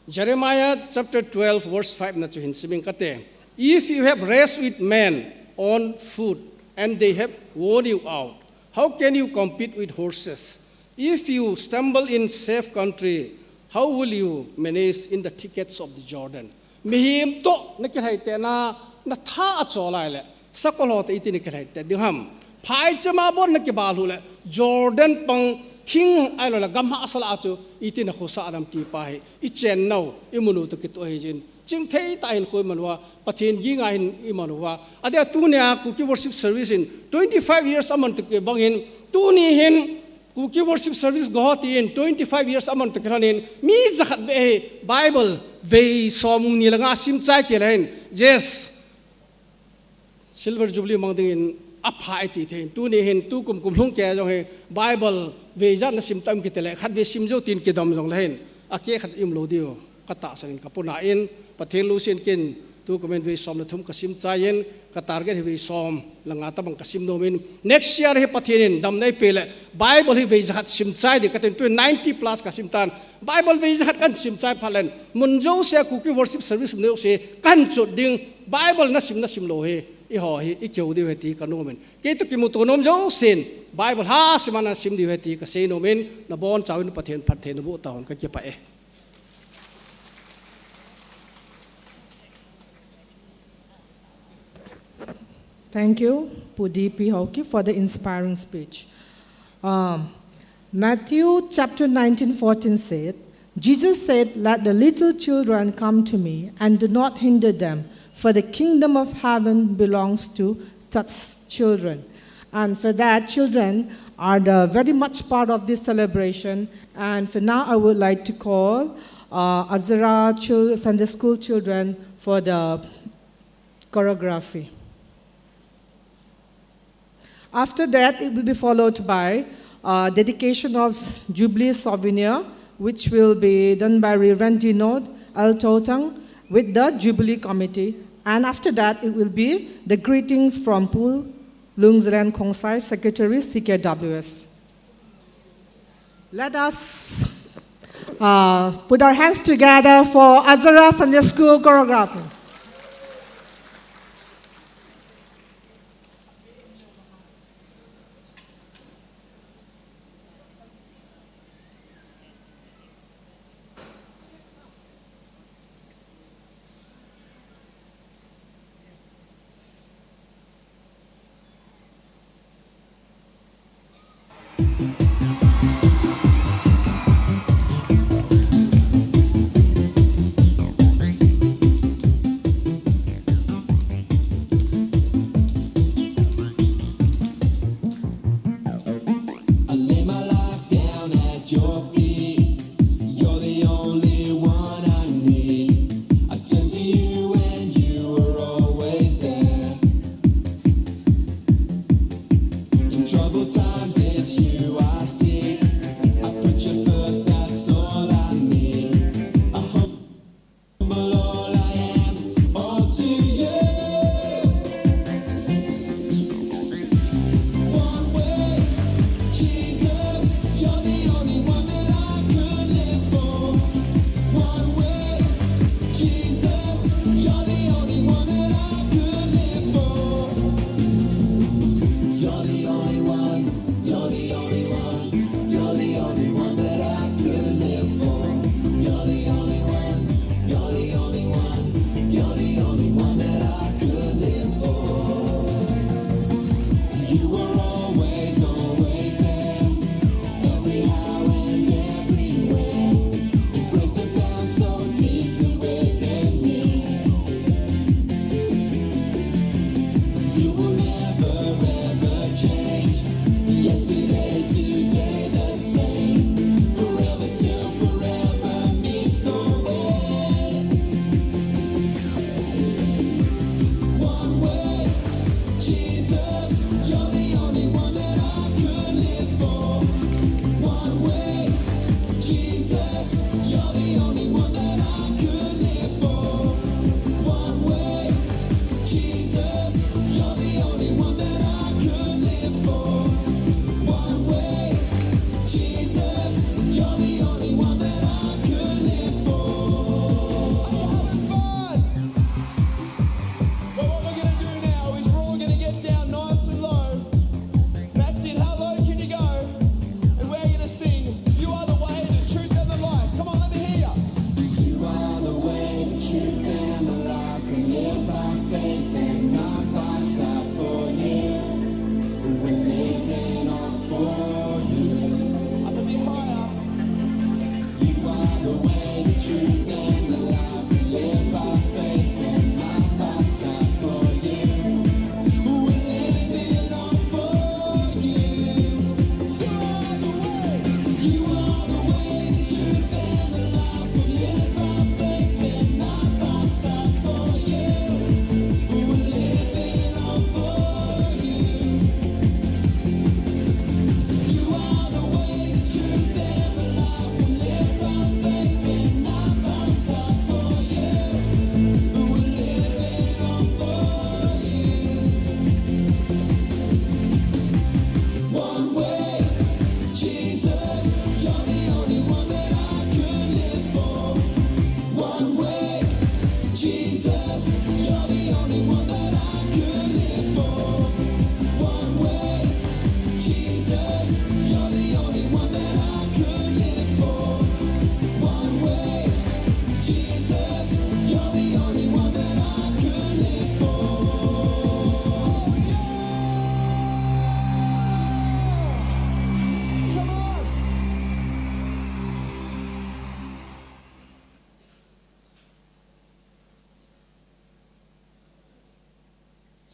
Jeremiah chapter twelve, verse five na chu hin sim ing kate. If you have raced with men on foot and they have worn you out, how can you compete with horses? If you stumble in safe country, how will you manage in the thickets of the Jordan? Mihem toh na kilhai tena, na tha a cho lai le, sakol ho toh iti na kilhai te ding ham? Phaicham a bon na kibal hu le, Jordan pang thing ahilou le, gam hahsa lah a chu iti na khosa a dam ti pa hi, i chen nau, i munu toh kitoh hi jin. Chingthei tah in khu i man uva, Pathen ging a hin i man uva. Adeh a tunia Kuki Worship Service in twenty-five years a man toh kibang in, tuni hin Kuki Worship Service Guwahati in twenty-five years a man toh kilhon in, mi jakhat beh hi Bible vei som ni le nga sim chai kei le hin, yes, Silver Jubilee mang dingin apha i ti thei in. Tuni hin tukum kum lhung kei jong hi Bible vei ijat na sim tam kiti le, khatvei sim jou tin kidom jong le hin, akeh khat i um lou diu ka tahsan in ka puna in, Pathen lungset in tukum in vei som le thum ka sim chai in, ka target hi vei som le nga tabang ka sim nom in, next year hi Pathen in damna eipeh le Bible hi vei jakhat sim chai ding ka tin, tu ninety plus ka sim tan. Bible vei jakhat kan sim chai phat le, mun jouse a Kuki Worship Service mun jouse kan chot ding, Bible na sim na sim lou hi, eiho hi i kihou diu ahi ti ka nom in. Kei toh kimuto nom jousen Bible ha sim a na sim diu ahi ti ka sei nom in, na bonchauvin Pathen phatthei na boh tauhen, ka kipah e. Thank you, Pu D P Haokip, for the inspiring speech. Um, Matthew chapter nineteen fourteen said, Jesus said, "Let the little children come to me and do not hinder them, for the kingdom of heaven belongs to such children." And for that, children are the very much part of this celebration. And for now, I would like to call, uh, Azara chil-, Sunday School children for the choreography. After that, it will be followed by, uh, dedication of Jubilee souvenir, which will be done by Reverend Dino L Totang with the Jubilee Committee. And after that, it will be the greetings from Pu Lungzalen Khongsai, Secretary, C K W S. Let us, uh, put our hands together for Azara Sunday School choreography. I lay my life down at your feet. You're the only one I need. I turn to you and you are always there. In troubled times, it's you I seek. I put you first, that's all I need. I humble all I am, all to you. One way, Jesus, you're the only one that I could live for. One way, Jesus, you're the only one that I could live for. You're the only one, you're the only one, you're the only one that I could live for. You're the only one, you're the only one, you're the only one that I could live for. You were always, always there. Every how and everywhere. Your grace abounds so deeply within me. You will never ever change. Yesterday, today, the same. Forever till forever means no end. One way, Jesus, you're the only one that I could live for. One way, Jesus, you're the only one that I could live for. One way, Jesus, you're the only one that I could live for. One way, Jesus, you're the only one that I could live for.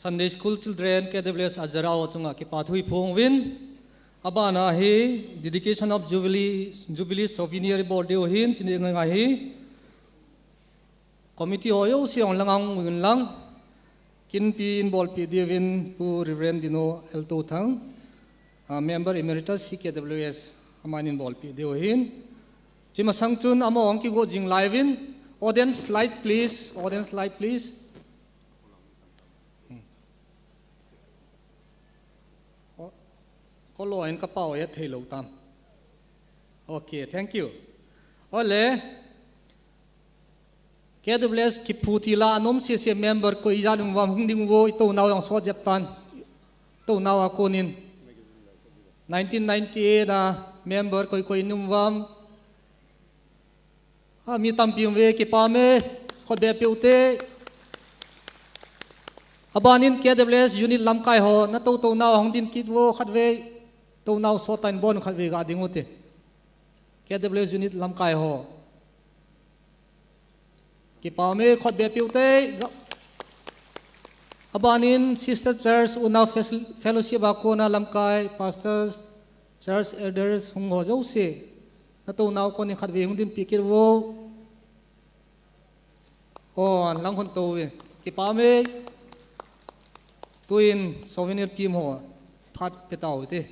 Sunday School Children, K W S Ajarao chunga kipa thu iphong uvin. Abana hi dedication of Jubilee, Jubilee souvenir bol diu ahin, chini ngai ngai hi. Committee ho jouse hung lang hung uvin lang. Kinpi in bolpeh diuvin Pu Reverend Dino L Touthang, ah, Member Emeritus C K W S, aman in bolpeh diu ahin. Chi masang chun amaho hung kigo jing lai uvin. Audience light please, audience light please. Hmm. Oh, kolo in kapao hetthei lou tam. Okay, thank you. Ole, K W S kiphuti la anom sese member koi ijat um uvam hung ding uvo, itounau jong sot jep tan. Itounau a konin. Nineteen ninety-eight a member koi koi in um uvam. A, mi tampi um uve, kipa ume, khut beh peh ute. Abanin K W S unit lamkai ho, natou tounau hung din kit uvo khatvei. Tounau sot tan bon khatvei ga ding ute. K W S unit lamkai ho. Kipa ume, khut beh peh ute. Abanin Sister Church, Unau Fel-, Fellowship a kona lamkai, Pastors, Church Elders, hung ho jouse. Natounau konin khatvei hung dinpeh kit uvo. Oh, lang hon tou uve. Kipa ume. Tuin souvenir team ho phat pe tau hite.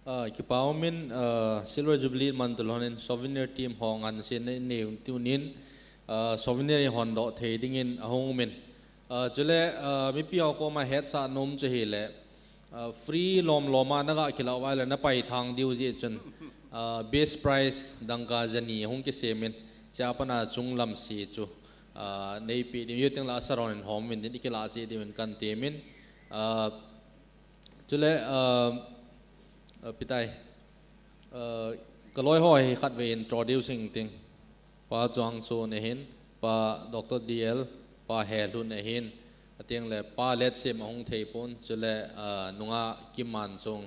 Ah, kipa umin, ah, Silver Jubilee mantul honin souvenir team ho ngansen nei, nei tunin, ah, souvenir ihon doh thei dingin ahung umin. Ah, chule, ah, mipi ho koma hetsah nom chu ahile, ah, free lom lom a naga kilah uva ahile napai thang diu jeh chun, ah, base price dangka jani ahung kisemin, chea pat a chunglam se chu, ah, neipeh ding, hitin la saron in hom uvin tin ikilah cheh diuvin kan temin, ah, Chule, ah, ah, Pitai, ah, kaloi ho hi khatvei introducing ting. Pa Chuangchon ahin, Pa Doctor D L, Pa Helhun ahin, ateng le Pa Letsem ahung thei pon, chule, ah, nunga Kim Manchong,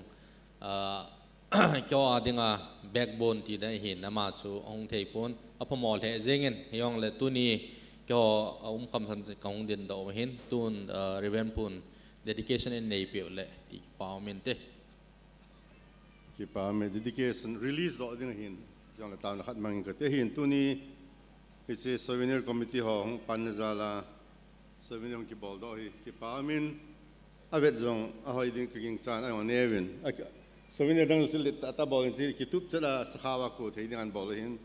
ah, keiho a dinga backbone ti dan ahin, ama chu ahung thei pon, aphamo lheh jengin, hijongle tuni keiho a um kham san kahung din doh u ahin, tun, ah, Reverend Pun dedication in neipeh u le ti kipa umin te. Kipa ume dedication release doh ding ahin. Jongle taona khat mangin kate ahin tuni hiche souvenir committee ho hung panna jal a souvenir hung kibol doh hi. Kipa umin avet jong ahoi ding kagingchan ahung neuvin. A, souvenir dang sil lit tah tah bol in chi kitup chet a sakha uva ko thei ding ahin bol u ahin.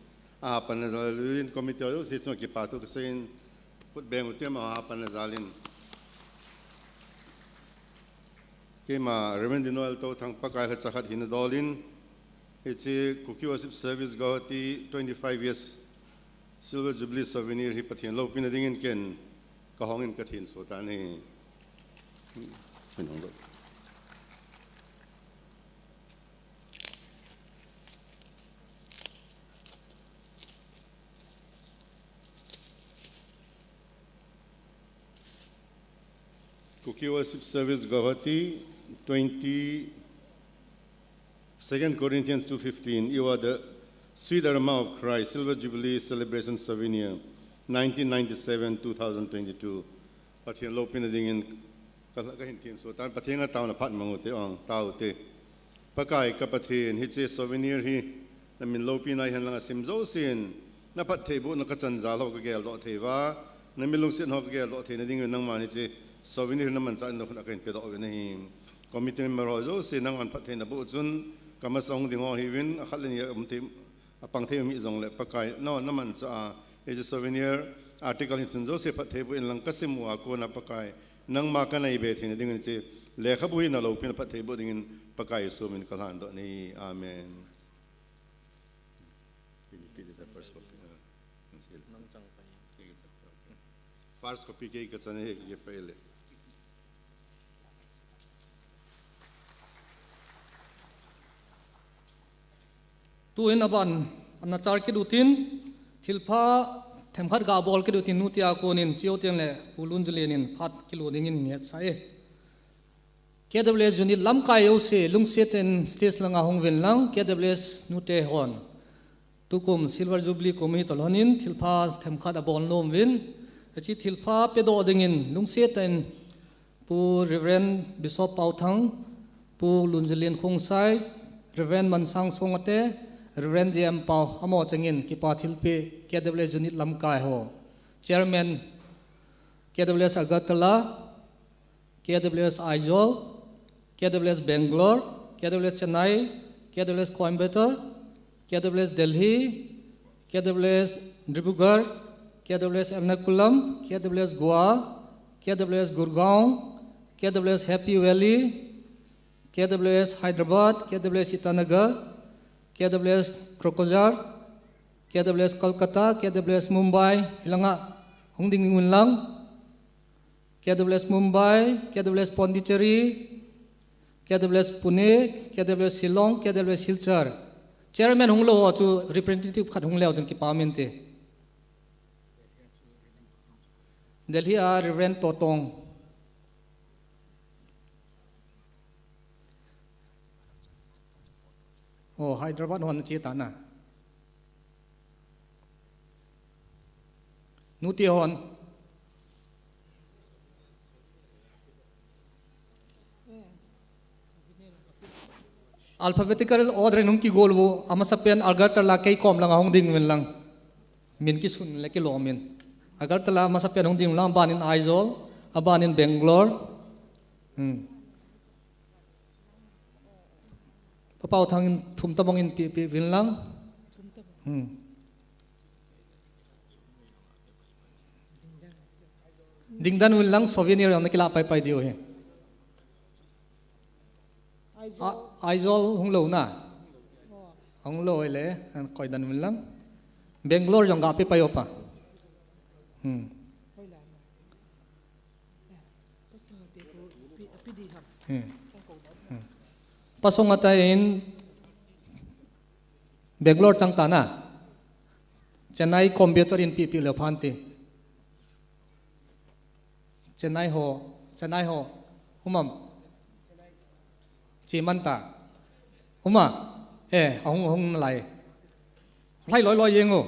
Apanna jal uvin committee ho jouse chunga kipa thu kaseiyin khut beng u tem apanna jal in. Keima Reverend Dino L Touthang Pakai lhacha khat hina dol in, hiche Kuki Worship Service Guwahati twenty-five years Silver Jubilee souvenir hi Pathen loupina dingin ken kahong in kathenso tan ahi. Kuki Worship Service Guwahati, twenty, Second Corinthians two fifteen, you are the sweet aroma of Christ, Silver Jubilee Celebration Souvenir, nineteen ninety-seven, two thousand twenty-two. Pathen loupina dingin ka, kahin thenso tan, Pathen a taona phat mang u te ong, tao u te. Pakai ka Pathen, hiche souvenir hi, namin loupina hihen lang asim jousen, naphattheibohna kachan jal ho kageldoh thei uva, namin lungset ho kageldoh theina dingin nangman hiche souvenir hi namanchah in nakhut a kahin pedoh uvin ahi. Committee member ho jouse nangman phatthei naboh chun, kamasa hung ding ho hiuvin, akhat le ni a um thei, apang thei um hih jongle Pakai, na, namanchah a, hiche souvenir article hin sun jouse phattheiboh in lang kasim uva kona Pakai, nangma kanaibe theina dingin hiche lekhabu hi naloupina phattheiboh dingin Pakai Jesu min kalhandoh nahi. Amen. First copy kei kachan ahi, kei pai le. Tuin aban, ana char kit utin, thilpha themkhat gabol kit utin, nutia konin, chiu tin le, Pu Lunjulin in phat kilu dingin ngetsah e. K W S unit lamkai jouse, lungset in stage langa hung uvin lang, K W S nute hon. Tukum Silver Jubilee kum hi tolhonin thilpha themkhat abol nom uvin. Hiche thilpha pedoh dingin lungset tah in Pu Reverend Bishop Pau Thang, Pu Lunzilin Khongsai, Reverend Mansang Songate, Reverend J M Pau, amaho chengin kipa thilpeh K W S unit lamkai ho, Chairman K W S Agartala, K W S Aizawl, K W S Bangalore, K W S Chennai, K W S Coimbatore, K W S Delhi, K W S Dibrugarh, K W S Ernakulam, K W S Goa, K W S Gurgaon, K W S Happy Valley, K W S Hyderabad, K W S Itanagar, K W S Crocodile, K W S Kolkata, K W S Mumbai, hilanga hung ding un lang. K W S Mumbai, K W S Pondicherry, K W S Pune, K W S Shillong, K W S Silchar. Chairman hung lou ho chu representative khat hung leu chun kipa mente. Delhi a Reverend Totong. Oh, Hyderabad hon chi ta na. Nuti hon. Alphabetical order in hung kigol uvo, amasapen Agartala kei kom langa hung ding uvin lang. Min kisun le kilom in. Agartala amasapen hung ding lang, abanin Aizawl, abanin Bangalore. Hmm. Pa Pau Thang in thum tabang in pe, pe uvin lang. Hmm. Ding dan uvin lang, souvenir jong na kila pai pai diu hi. A, Aizawl hung lou na. Hung lou le, an koi dan uvin lang. Bangalore jong ga pe pai uva. Hmm. Hmm. Hmm. Pa Songate in Bangalore chang ta na. Chennai Coimbatore in pe, pe leu phante. Chennai ho, Chennai ho. Umam. Chi man ta. Uma. Eh, ahung, ahung nalai. Lai loi loi jeng o.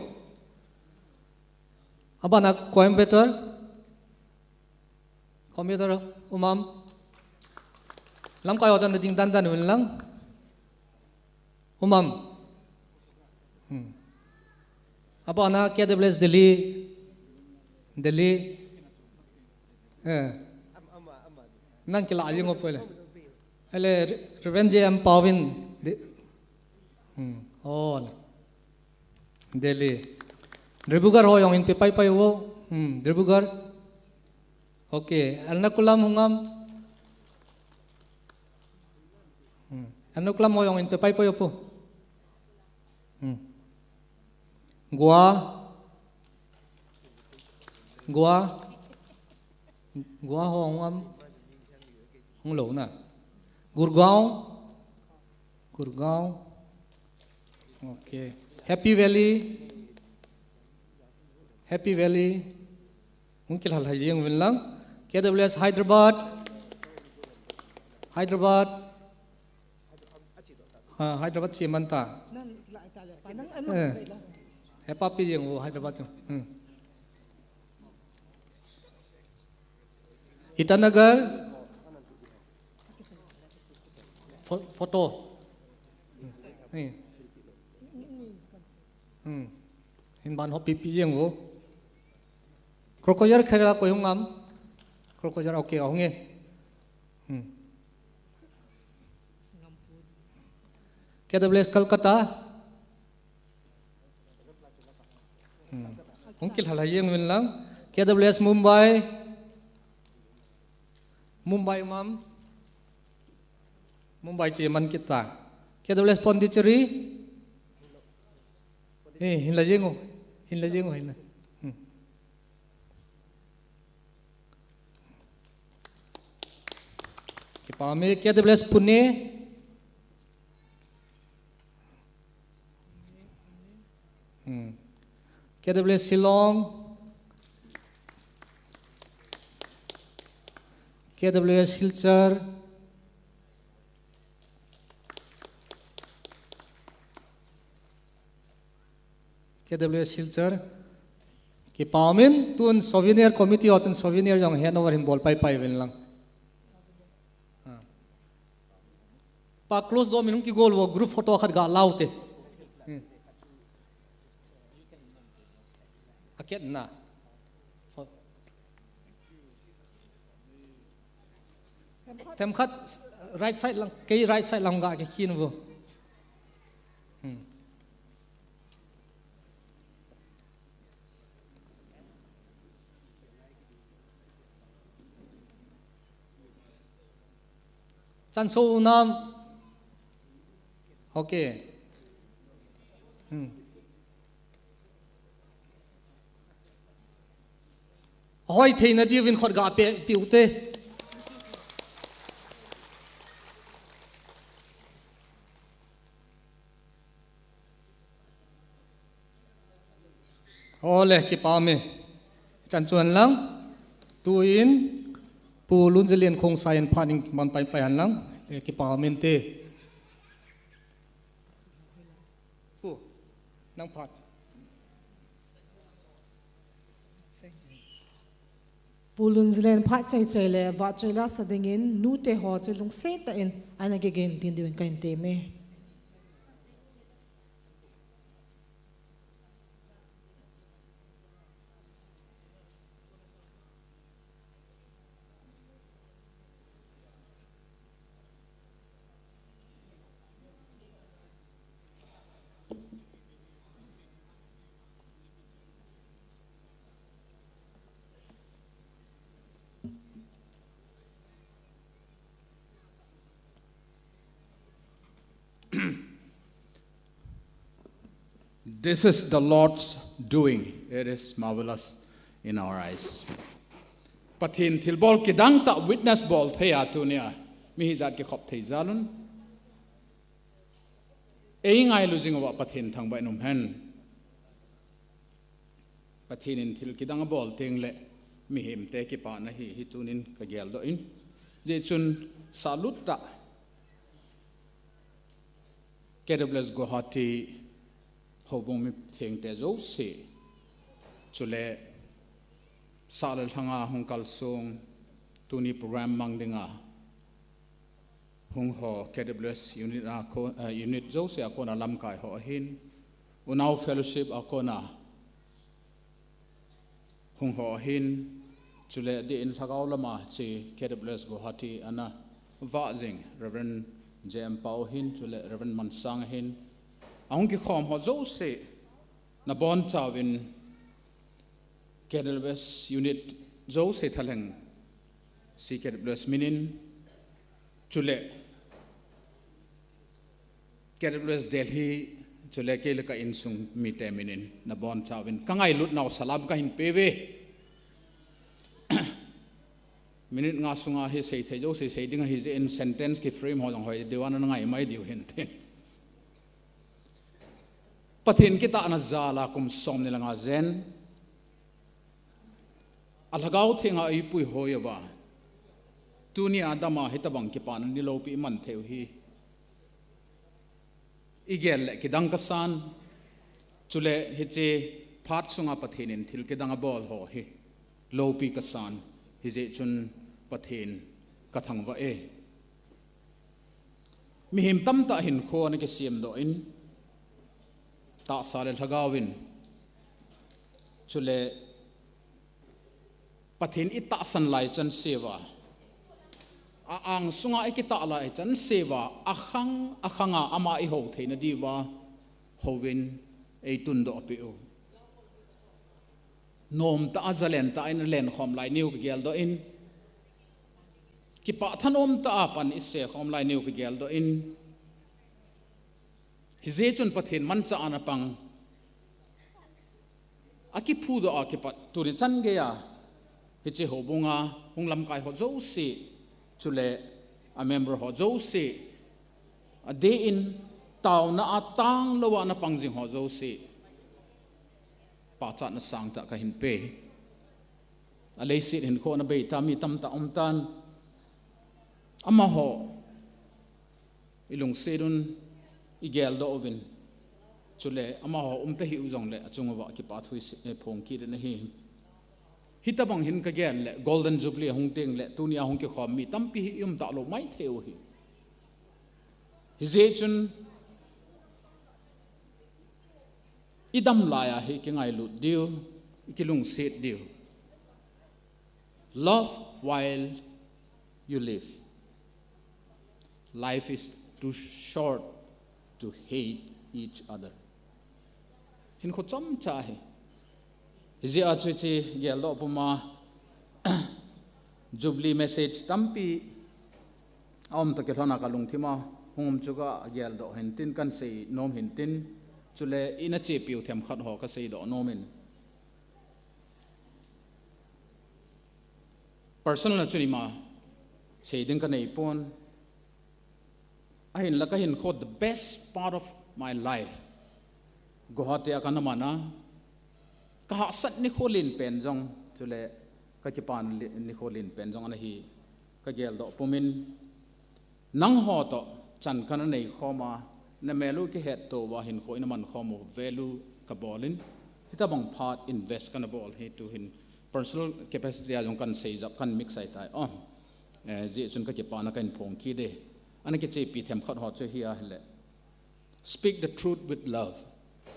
Abana Coimbatore. Coimbatore, umam. Lamkai ho chan ding dan dan uvin lang. Umam. Hmm. Abana K W S Delhi. Delhi. Eh. Nang kila jeng o poi le. Ele Reverend J M Pau in. De-, hmm. Oh. Delhi. Dibrugarh ho jong in pe pai pai uvo. Hmm, Dibrugarh. Okay, Ernakulam hung am. Hmm. Ernakulam ho jong in pe pai pai uvo. Hmm. Goa. Goa. Goa ho hung am. Hung lou na. Gurgaon. Gurgaon. Okay. Happy Valley. Happy Valley. Hung kilhai jeng uvin lang. K W S Hyderabad. Hyderabad. Ha, Hyderabad chi man ta. Eh. Hepa pe jeng uvo Hyderabad chu. Hmm. Itanagar. Fo-, photo. Hmm. Hmm. Hin ban ho pe pe jeng uvo. Crocodile Kerala koi hung am. Crocodile, okay, ahung e. Hmm. K W S Kolkata. Hmm. Hung kilhai jeng uvin lang. K W S Mumbai. Mumbai umam. Mumbai chi man kit ta. K W S Pondicherry. Eh, hin la jeng o. Hin la jeng o, hin la. Hmm. Kipa me, K W S Pune. Hmm. K W S Shillong. K W S Silchar. K W S Silchar. Kipa umin, tun souvenir committee ho chun souvenir jong handover hin bol paipai uvin lang. Pa close door min hung kigol uvo, group photo khat ga lau te. Hmm. Aket na. Themkhat right side lang, kei right side lang ga kikhin uvo. Hmm. Chan so nam. Okay. Hmm. Ahoi theina diuvin khut ga pe, pe ute. Ole, kipa ume. Chan chuan lang. Tuin Pu Lunzilian Khongsai in phat in man paipai hen lang. Le, kipa umin te. Pu, nang phat. Pu Lunzilian phat chaichai le vahchoi la sa dingin nute ho chu lungset tah in ana kigen tin diuvin ka hin teme. This is the Lord's doing. It is marvelous in our eyes. Pathen thilbol kidang tah witness bol thei a tunia mi hijat kikhop thei jal un. Ei ngailu jing uva Pathen thangvah in um hen. Pathen in thil kidang abol teng le mihemte kipana hi, hi tunin ka geldoh in. Hijeh chun salut tah K W S Guwahati houbung mithengte jouse, chule sah le lhanga hung kalsong, tuni program mang dinga hung ho K W S unit a ko, eh, unit jouse a kona lamkai ho ahin, Unau Fellowship a kona hung ho ahin, chule adeh in lhagao lama che K W S Guwahati ana vah jing Reverend J M Pau ahin, chule Reverend Mansang ahin, ahung kikhom ho jouse, nabonchauvin K W S unit jouse thalheng C K W S minin, chule K W S Delhi, chule kei le ka insung mite minin nabonchauvin ka ngailutnau salam ka hin peuve. Minute nga sunga hi seithei jouse sei ding ahijeh in sentence ki frame ho jong hoi deuva na ngai mai diu hin tin. Pathen kitahna jal a kum somni le nga jen, a Lhagao Thenga eipuihoi uva, tunia dama hitobang kipana ni loupi iman theiu hi igel le kidang kasan, chule hiche phat sunga Pathen in thil kidang abol ho hi loupi kasan, hijeh chun Pathen kathangvah e. Mihem tamtah hinkho ana kisemdoh in, tahsa le lhagao in, chule Pathen itahsan lai chanseuva, a angsunga ikitah lai chanseuva, akhang akhanga ama ihou theina diuva houvin eitundoh peh u. Nomtah a, zalen tah in alenkhom lai niu kageldoh in, kipah thanom tah a pan isekhom lai niu kageldoh in, hijeh chun Pathen manchah ana pang, akiphudoh a kipat tuni chan geiya hiche houbunga hung lamkai ho jouse, chule a member ho jouse, adeh in taona a tanglouva ana pang jing ho jouse, pachatna sangtah kahin pe. Aleiset hinkho ana beita mi tamtah umtan, amaho ilungset un igeldoh uvin, Chule amaho umta hiu jongle achung uva kipa thu i se-, eh, phong kit in ahi. Hitabang hin kagel le Golden Jubilee ahung teng le tunia hung kikhom mi tampi hi i um talou maithei u ahi. Hijeh chun i dam laiya hi kingailut diu, i kilungset diu. Love while you live. Life is too short to hate each other. Hinkho chomcha ahi. Hijeh a chu hiche geldoh puma Jubilee message tampi aum toh kilhona kalungthima hung um chu kageldoh hintin, kahin sei nom hintin, chule ina chepiu themkhat ho kaseidoh nom in. Personal a chun ima sei ding kanei pon. Ahinla kahinkho, the best part of my life, Guwahati a kana man a, kahahsat nikho len pen jong, chule kakipana li-, nikho len pen jong ana hi kageldoh pumin. Nangho toh chan kana neikhom a, namel u kihetto uva hinkho ina mankhom u vel u kabol in, hitabang phat invest kana bol hi tuhin personal capacity a jong kahin seijap, kahin mix ahitai. Oh, eh, hijeh chun kakipana kahin phong kit e. Ana kichepi themkhat ho chu hi ahile, speak the truth with love,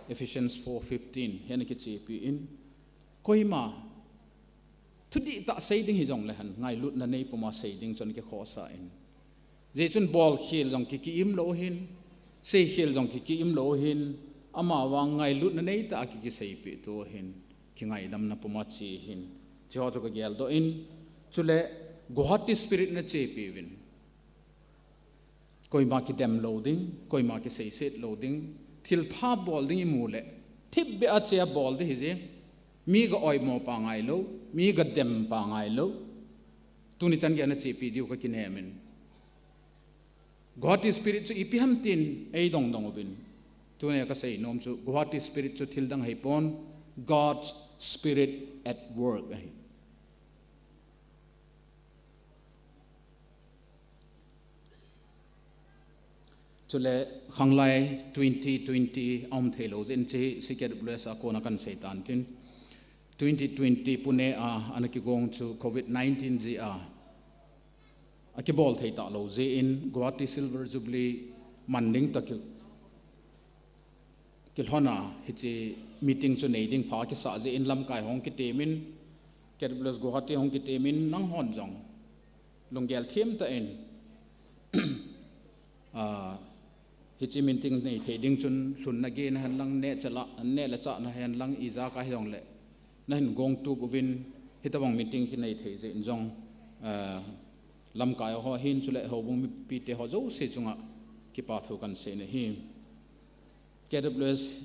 Ephesians four fifteen, hi ana kichepi in. Koima thudihtah sei ding hijongle hen, ngailutna nei puma sei ding chu ana kikhosa in. Hijeh chun bolkhel jong kiki-im lou hin, seikhel jong kiki-im lou hin, amavang ngailutna neitah a kiki seipeh tou hin, kingaidamna puma che hin, hicheho chu kageldoh in. Chule Guwahati spirit nachepi uvin. Koima kidem lou ding, koima kiseiset lou ding, thilpha bol ding imu le, thipbeh a che a bol ding hijeng, mi ga oimo pa ngailou, mi ga dem pa ngailou. Tuni chan gei a nachepi diu kakinem in. Guwahati spirit chu ipi ham tin eidong dong uvin. Tunia kasei nom chu Guwahati spirit chu thildang ahipon, God's spirit at work ahi. Chule khanglai twenty twenty aum theilou jeh in hiche C K W S a kona kahin seitan tin. Twenty twenty Pune a ana kigong chu covid nineteen jeh a akibol thei talou jeh in Guwahati Silver Jubilee man ding toh ki, kilhona hiche meeting chu nei ding pha kisah jeh in lamkai hung kitemin, K W S Guwahati hung kitemin, nanghon jong lunggel thim tah in, ah, hiche meeting nei thei ding chun lhunna gei nahen lang, neh chah la, neh le chah nahen lang, ijakai hijongle nahin gongtup uvin, hitabang meeting kinei thei jeh in jong, ah, lamkai ho hin chule houbung mipite ho jouse chunga kipa thu kahin sei ahi. K W S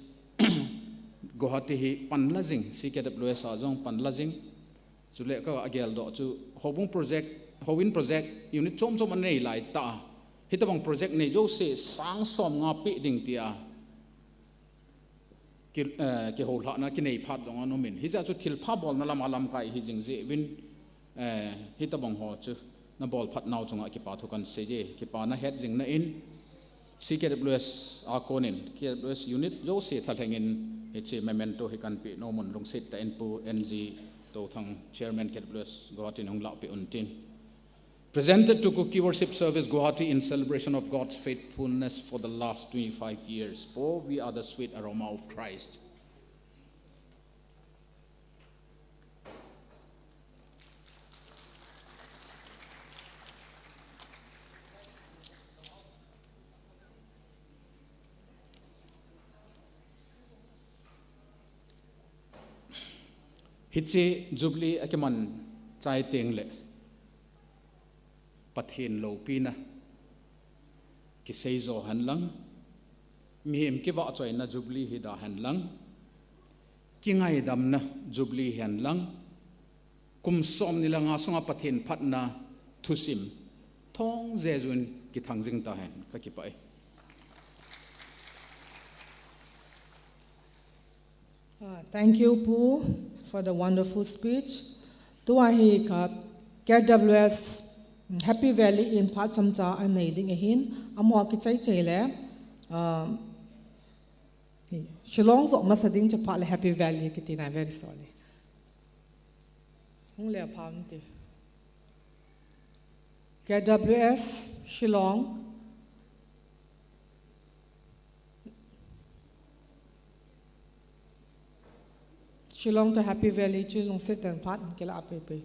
Guwahati hi panla jing, C K W S a jong panla jing. Chule kaga geldoh chu houbung project, houin project, unit chom chom anei laitah a, hitabang project nei jouse sang somnga peh ding tia ki, eh, kihoulhahna kinei phat jong ana umin. Hijeh a chu thilpha bolna lama lamkai hijing jeh uvin, eh, hitabang ho chu nabol phat nau chunga kipa thu kahin sei e, kipana hetjingna in, C K W S a konin, K W S unit jouse thalheng in, hiche memento hi kahin pe nom un, lungset tah in Pu N G Touthang, Chairman K W S Guwahati in hung lahpeh untin. Presented to Kuki Worship Service Guwahati in celebration of God's faithfulness for the last twenty-five years, for we are the sweet aroma of Christ. Hiche Jubilee akiman chai tengle Pathen loupina kiseijo henlang, mihem kivahchoina Jubilee hida henlang, kingaidamna Jubilee hihenlang, kum somni le nga sunga Pathen phatna thusim thong jejun kithang jing tahen, kakipah e. Uh, thank you, Pu, for the wonderful speech. Tua hi ka K W S Happy Valley in phat chomcha anei ding ahin, amaho kichai chai le, uh, Shillong joh masa ding chu phat le Happy Valley kiti na very sorry. Hung le pha um ti. K W S Shillong. Shillong to Happy Valley chu lungset tah in phat kila a pe pe.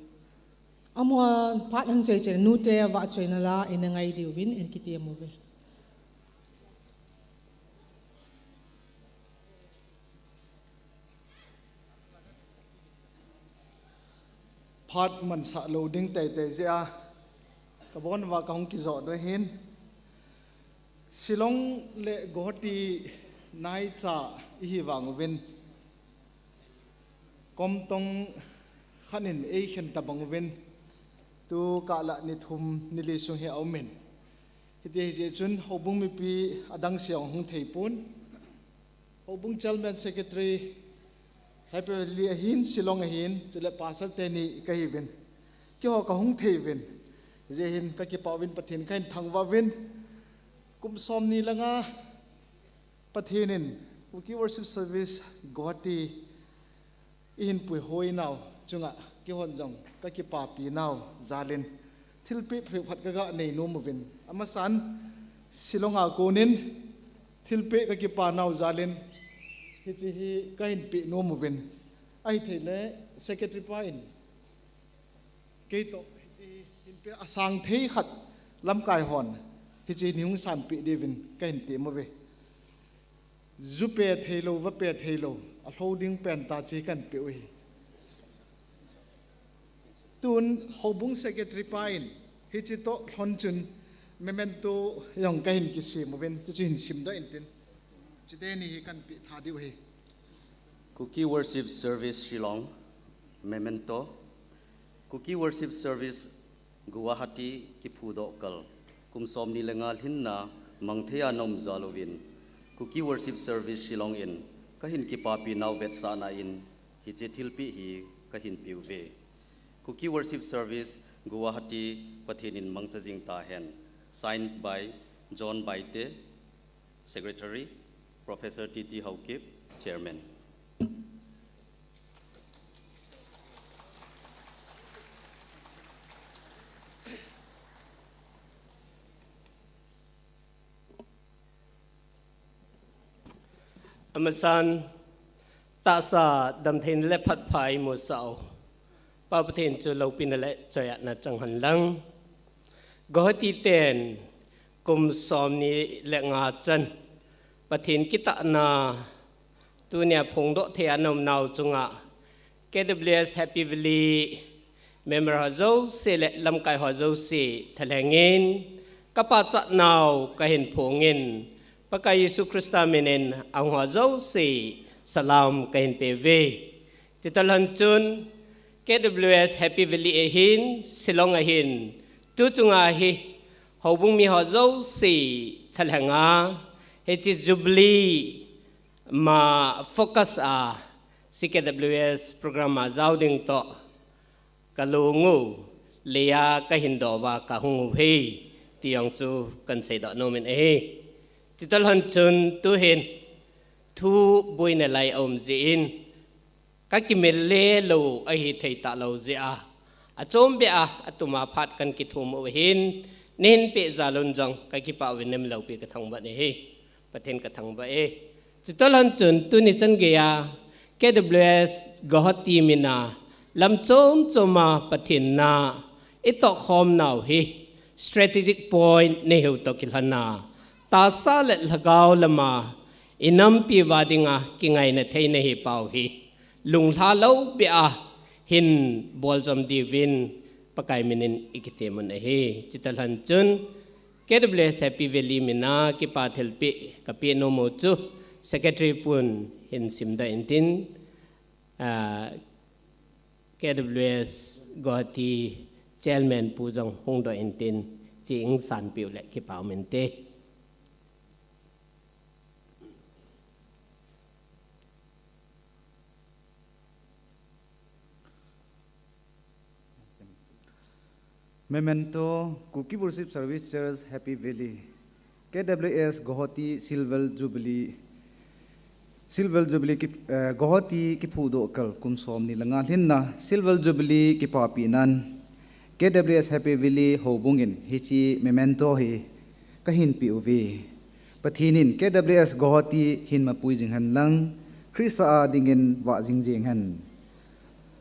Amahon phat an choi choi nute vahchoina la in angai diuvin in kiti amu ve. Phat mansah lou ding teitei jeh a, kabon uva kahung kijoh doh in. Shillong le Guwahati naicha ihi vang uvin, kom tong khat in eikhen tabang uvin, tu kah la ni thum ni li sung hi aum in. Hiti hi jeh chun houbung mipi adang seh hung thei pon. Houbung Chairman Secretary, Happy Valley ahin, Shillong ahin, chule Pastor teni kahi uvin. Keiho kahung thei uvin. Hijeh hin kakipah uvin Pathen kahin thangvah uvin. Kum som ni le nga Pathen in Kuki Worship Service Guwahati ihin puihoi nau chunga keihon jong kakipapi nau jal in thilpeh phabep khat kaga nei nom uvin. Amasan Shillong a kon in thilpeh kakipa nau jal in hiche hi kahin peh nom uvin. Ahithei le Secretary pa in kei toh hiche hin peh asang thei khat lamkai hon hiche ni hung sanpeh diuvin kahin tem uve. Ju pe thei lou, va pe thei lou, alhou ding pen tah chu kahin peh u ahi. Tun houbung Secretary pa in hiche toh lhon chun memento jong kahin kisem uvin, chuchu hin simdoh intin. Chuteni hi kahin peh tha diu ahi. Kuki Worship Service Shillong, memento. Kuki Worship Service Guwahati kiphudoh kal kum som ni le nga lhinna mangthei a naum jal uvin, Kuki Worship Service Shillong in kahin kipapi nau vetsahna in hiche thilpeh hi kahin pe uve. Kuki Worship Service Guwahati Pathen in mangcha jing tahen. Signed by John Baite, Secretary, Professor T T Haokip, Chairman. Amasan, tahsa damtheina le phatpha imusah u Pa Pathen chu loupina le choi-atna chang hen lang. Guwahati ten kum som ni le nga chan Pathen kitahna tunia phongdoh thei a naum nau chunga K W S Happy Valley member ho jouse le lamkai ho jouse thalheng in kapachat nau kahin phong in, Pakai Jesu Christa min in ahung ho jouse salam kahin pe uve. Chutah lhon chun K W S Happy Valley ahin, Shillong ahin, tu chunga hi houbung mi ho jouse thalheng a hiche Jubilee ma focus a C K W S program a jao ding toh kalung u, lei a kahin doh uva kahung u ahi, ti jong chu kahin seidoh nom in ahi. Chutah lhon chun tuhin thu boina lai aum jeh in, kakimel le lou ahithei talou jeh a, achom beh a, atum a phat kahin kithum u ahin, neihin peh jal un jong kakipah uvin, neimil loupi kathangvah in ahi. Pathen kathangvah e. Chutah lhon chun tuni chan geiya K W S Guwahati min a lam chom chom a Pathen na itoh khom nau hi strategic point nahiu toh kilhon a, tahsa le lhagao lama inampi uva dinga kingaina theina hi pau hi lunglha lou beh a hin boljom diuvin Pakai min in ikitem un ahi. Chutah lhon chun K W S Happy Valley min a kipa thilpeh kapeh nom u chu Secretary pun hin simdoh intin, ah, K W S Guwahati Chairman pu jong hungdoh intin, chi in sanpeh u le kipa um inte. Memento, Kuki Worship Service Church, Happy Valley, K W S Guwahati Silver Jubilee, Silver Jubilee ki, eh, Guwahati kiphudoh kal kum somni le nga lhinna Silver Jubilee kipapina'n K W S Happy Valley houbung in hiche memento hi kahin pe uve. Pathen in K W S Guwahati hin mapui jing hen lang, Christa a dingin vah jing jing hen.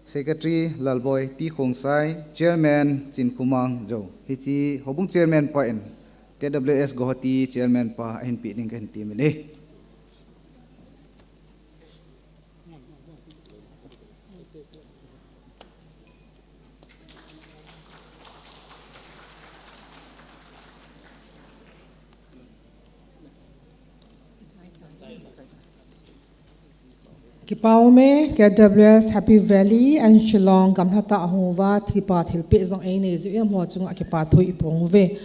Secretary Lalboi T Khongsai, Chairman Chinkhomang Zou. Hiche houbung Chairman pa in K W S Guwahati Chairman pa ahin pe ding kahin temin ahi. Kipa um e, K W S Happy Valley and Shillong gamlhatah a hung uva, kipa thilpeh jong einei jiu em ho chunga kipa thu iphong uve.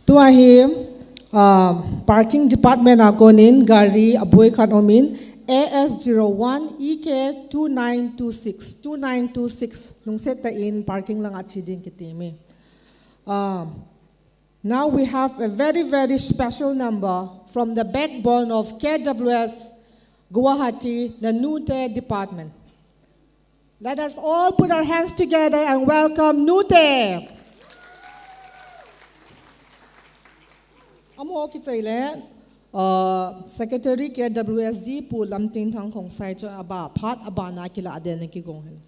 Tua hi, ah, parking department a konin gari aboi khat umin, A S zero one E K two nine two six, two nine two six, lungset tah in parking langa che ding kiti mi. Ah, Now we have a very, very special number from the backbone of K W S Guwahati, the Nute department. Let us all put our hands together and welcome Nute. Amaho kichai le, uh, Secretary K W S G Pu Lamtingthang Khongsai chu aba phat abana kilah den kigong hen.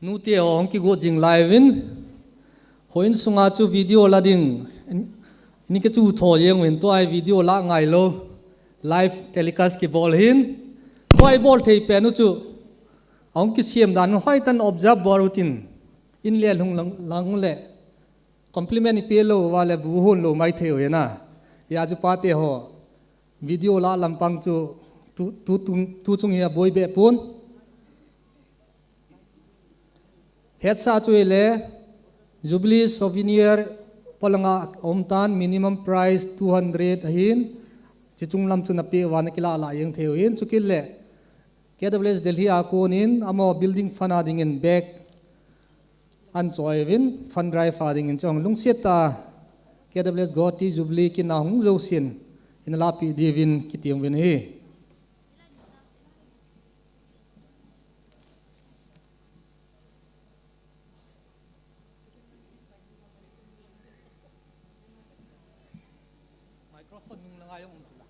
Nute ho hung kigot jing lai uvin. Houin sunga chu video la ding. Ni kichu tho jeng uvin, tua hi video la ngai lou. Live telecast kibol hin. Tua hi bol thei pen u chu. Ahung kisem dan u hoitah in observe bol utin. In le lhung lang, lang le. Compliment ipe lou uva le bu hon lou maithei u hina. Hijeh chun pate ho. Video la lampang chu tu, tu, tu, tu chung hi aboi be pon. Hetsa chu le Jubilee souvenir polanga umtan minimum price two hundred ahin. Chi chung lam chu na pe uva na kila la jeng thei u hin chu kile. K W S Delhi a konin amaho building fund a dingin bag an choi uvin fund drive a dingin chong lungset tah a K W S Guwahati Jubilee kin a hung jousen in la pe diuvin kiti uvin ahi. Microphone nung langa jong um chula.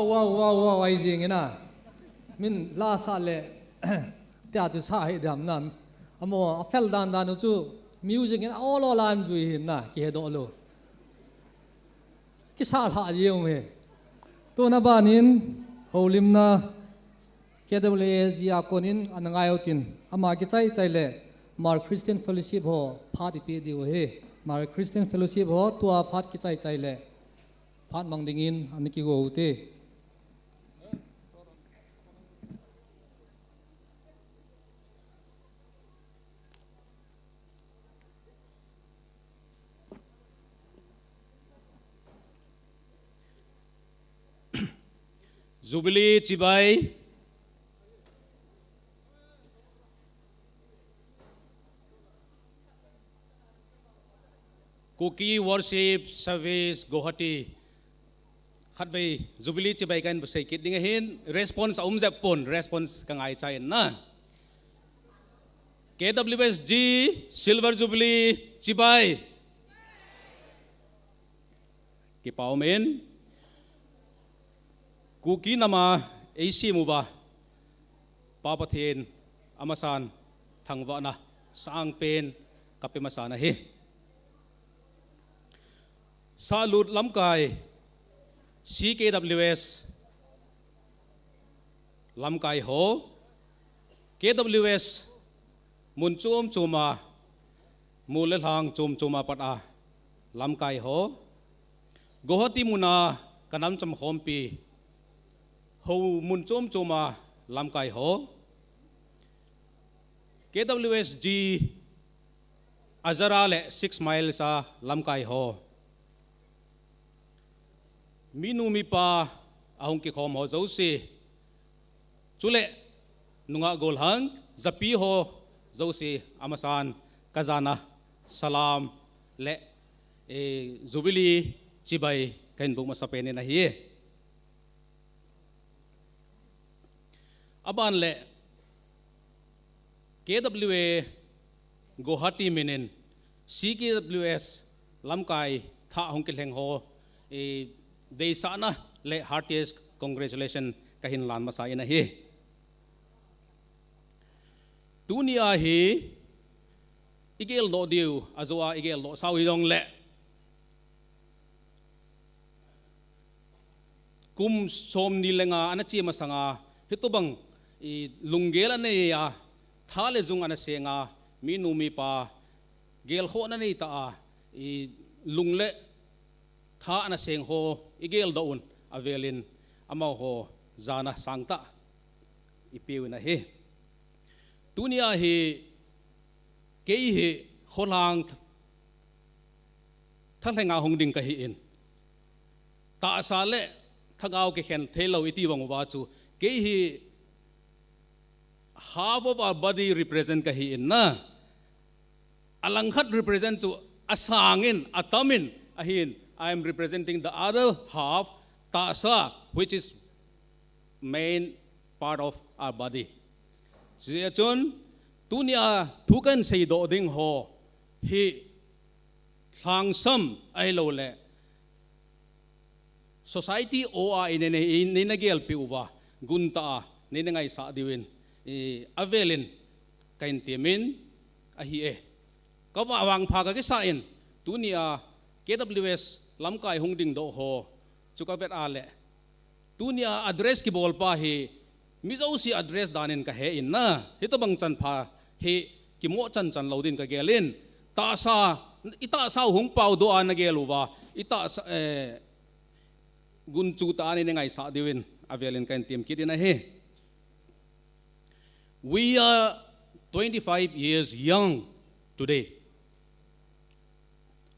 Wow, wow, wow, ai jing ina. Min la sa le, tia chu sa hi dam na. Amo, a fel dan dan chu, music in a ol ol an jui hin na, ki he do lo. Ki sa la jing he. Tu na banin, holimna, K W S G a konin, an ngai utin. Ama ki chai chai le, Mar Christian Fellowship ho, phat ipi diu he. Mar Christian Fellowship ho, tua phat ki chai chai le. Phat mang dingin an kigo u te. Jubilee chibai. Kuki Worship Service Guwahati. Khatvei Jubilee chibai kan basei kit ding ahin, response a um jep pon, response ka ngaicha in na. K W S G Silver Jubilee chibai. Kipa um in. Kuki nama eisi muva. Pa Pathen amasan thangvahna sangpen kape masana hi. Salut lamkai, C K W S lamkai ho, K W S mun chom choma, mol le lhang chom choma pat a lamkai ho, Guwahati muna kanam cham khompi, ho mun chom choma lamkai ho, K W S G Azara le six miles a lamkai ho. Minu mipa ahung kikhom ho jouse. Chule nungah golhang, japi ho jouse amasan kajana salam le, eh, Jubilee chibai kahin buk masa penin ahi. Aban le K W A Guwahati minin C K W S lamkai thah hung kilheng ho, eh, deisahna le heartiest congratulation kahin lan masa in ahi. Tuni a hi igel doh diu, ajo a igel doh sau hi jong le. Kum som ni le nga ana che masanga, hitobang i lunggel anei a, tha le jung ana senga, minu mipa gelkhohna nei ta a, i lung le tha ana seng ho igel doh un, avelin amaho jana sangtah ipeuvin ahi. Tuni a hi kei hi kholhang thalhenga hung ding kahi in. Tahsa le thagau kikhen theilou iti bang uva chu. Kei hi half of our body represent kahi in na. Alangkhat represent chu asangin, atamin, ahin. I am representing the other half, tahsa, which is main part of our body. Chuti chun, tuni a thu kahin seidoh ding ho hi lhangsam ahilou le society o a i nei, nei, nei na gelpi uva, gunta a nei na ngaisah diuvin, i, avelin kahin temin ahi e. Ka va vangpha ka kisa in, tuni a K W S lamkai hung dingdoh ho chu ka vet a le, tuni a address kibol pa hi, mi jouse address danin ka he in na, hitobang chanpha hi kimoh chan chan lou din ka gel in, tahsa, i tahsa hung pau doh a na gel uva, i tahsa, eh, gunchu ta a nei na ngaisah diuvin, avelin kahin tem kit in ahi. We are twenty-five years young today,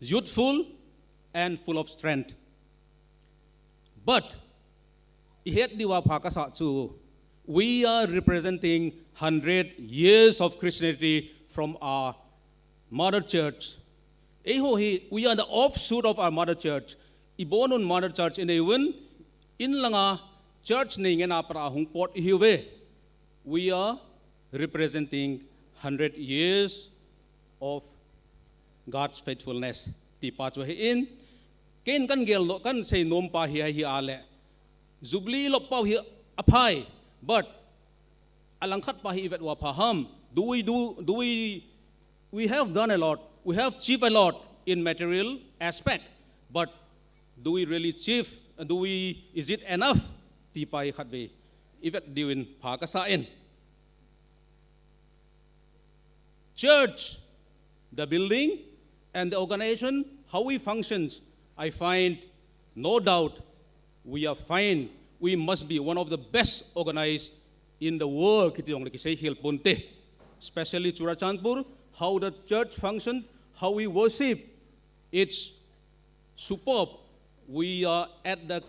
youthful and full of strength. But i het diu a pha kasa chu, we are representing hundred years of Christianity from our mother church. Eiho hi, we are the offshoot of our mother church. I bon un mother church i nei uvin, in langa church nei ngen a pat a hung pot i hiuve. We are representing hundred years of God's faithfulness. Ti pa chu ahi in, ken kan gel lo, kan sei nom pa hi, hi a le. Jubilee lop pau hi aphai, but alangkhat pa hi ivet uva pha ham? Do we do, do we, we have done a lot, we have achieved a lot in material aspect, but do we really achieve, do we, is it enough? Ti pa hi khatvei ivet diuvin pha kasa in. Church, the building, and the organization, how we functions, I find no doubt we are fine. We must be one of the best organized in the world, kiti jong le kisei hel ponte. Especially Churachandpur, how the church function, how we worship, it's superb. We are at the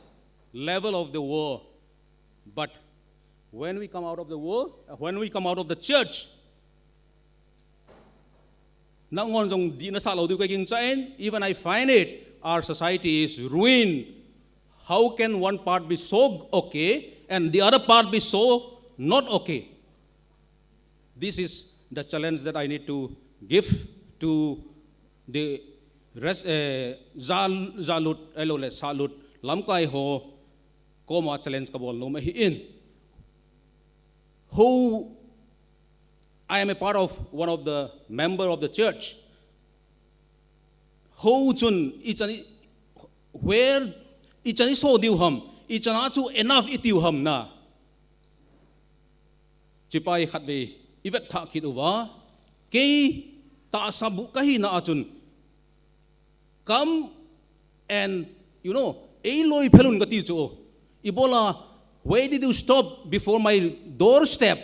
level of the world. But when we come out of the world, uh, when we come out of the church, nanghon jong dihna sah lou diu ka gingchan, even I find it, our society is ruined. How can one part be so okay and the other part be so not okay? This is the challenge that I need to give to the rest, eh, Zal-, Zalut, eh, lou le, Salut, lamkai ho, koma challenge kabol nom ahi in. Ho, I am a part of one of the member of the church. Ho chun, ichan i, where, ichan i so diu ham, ichan a chu enough i tiu ham na. Chipai khatvei, i vet thah kit uva, kei tahsa bu ka hina a chun, come and, you know, ei loi phelun ka ti chu. Ibola, why did you stop before my doorstep?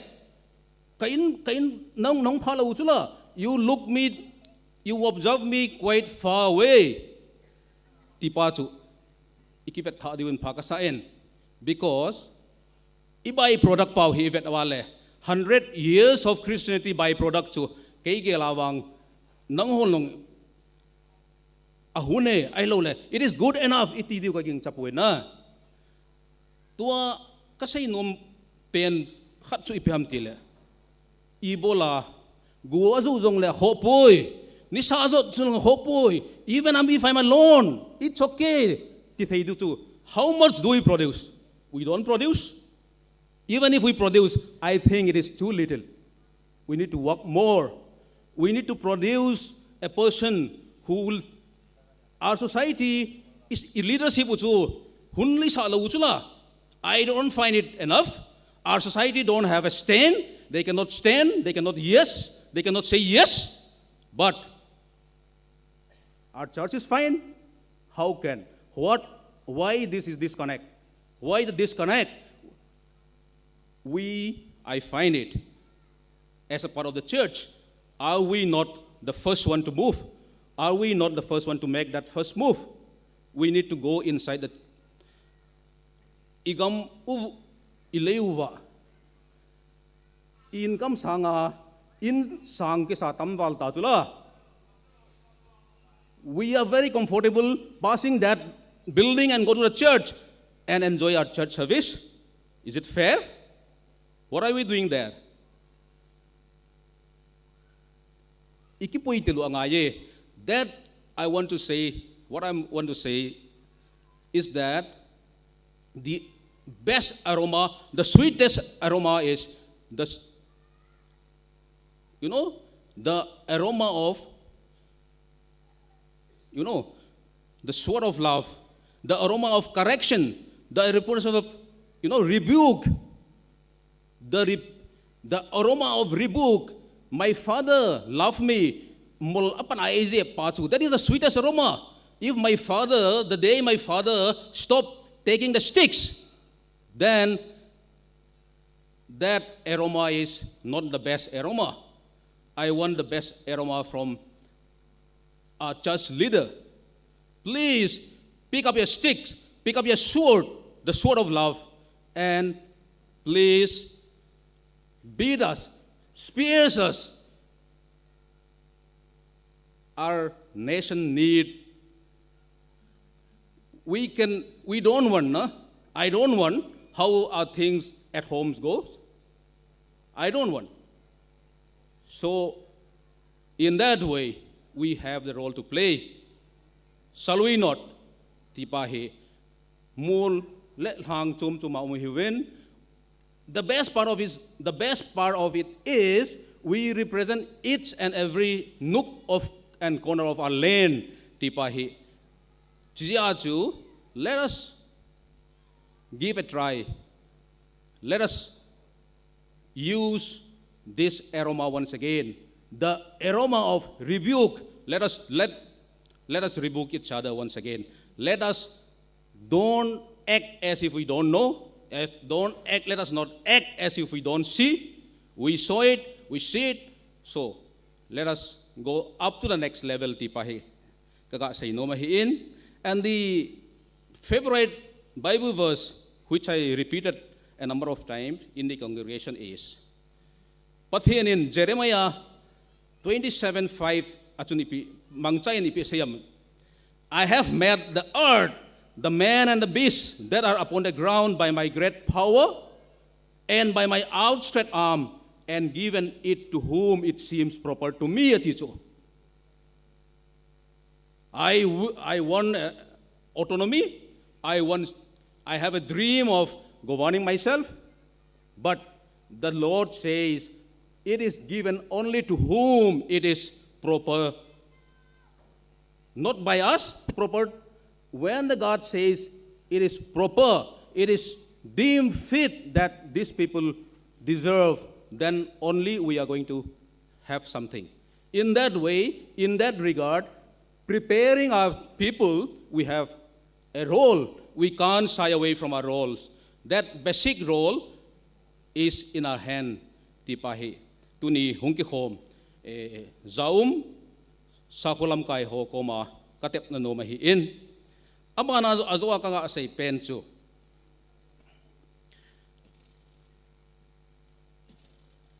Ka in, ka in nang, nang pha lou chu la. You look me, you observe me quite far away. Ti pa chu, i kivet thah diuvin pha kasa in. Because i byproduct pau hi i vet uva le, hundred years of Christianity byproduct chu, kei gel a vang, nanghon long a hun e, ahilou le, it is good enough, i ti diu ka gingcha poi na. Tua ka sei nom pen khat chu ipi ham ti le, ibola, gu a zu jong le kho poi, nisa a zot jong le kho poi, even if I'm alone, it's okay, ti thei diu chu. How much do we produce? We don't produce. Even if we produce, I think it is too little. We need to work more. We need to produce a person who will, our society is, i leadership u chu, hun lisa lou u chu la. I don't find it enough. Our society don't have a stand. They cannot stand. They cannot yes. They cannot say yes. But our church is fine. How can? What? Why this is disconnect? Why the disconnect? We, I find it, as a part of the church, are we not the first one to move? Are we not the first one to make that first move? We need to go inside the, i gam u, i lei uva, i income sanga, in sang kisa tam val ta chu la. We are very comfortable passing that building and go to the church and enjoy our church service. Is it fair? What are we doing there? I kipui telu angai e. That I want to say, what I want to say is that the best aroma, the sweetest aroma is the s-, you know, the aroma of, you know, the sword of love, the aroma of correction, the repose of, you know, rebuke, the re-, the aroma of rebuke. My father love me, mol apan a easy pa chu. That is the sweetest aroma. If my father, the day my father stop taking the sticks, then that aroma is not the best aroma. I want the best aroma from a church leader. Please pick up your sticks, pick up your sword, the sword of love, and please beat us, spears us. Our nation need, we can, we don't want, no? I don't want how our things at homes goes. I don't want. So, in that way, we have the role to play. Shall we not? Tipa hi, mul le lhang chom chom a um hiuvin. The best part of it, the best part of it is we represent each and every nook of and corner of our land, ti pa hi. Chujeh a chu, let us give a try. Let us use this aroma once again. The aroma of rebuke. Let us let let us rebuke each other once again. Let us don't act as if we don't know. As, don't act. Let us not act as if we don't see. We saw it. We see it. So let us go up to the next level, ti pa hi ka ga sei nom ahi in. And the favorite Bible verse which I repeated a number of times in the congregation is Pathen in Jeremiah twenty-seven five a chun ipi, mangcha in ipi asei em. I have made the earth, the man and the beast that are upon the ground by my great power and by my outstretched arm, and given it to whom it seems proper to me, ati chu. I, w- I want uh, autonomy. I want. I have a dream of governing myself. But the Lord says it is given only to whom it is proper. Not by us, proper. When the God says it is proper, it is deemed fit that these people deserve, then only we are going to have something. In that way, in that regard, preparing our people, we have a role. We can't shy away from our roles. That basic role is in our hand, ti pa hi. Tuni hung kikhom, eh, Zaum, Sakholam kai ho koma, ka tepna nom ahi in. Abana ajo, ajo a ka ga sei pen chu.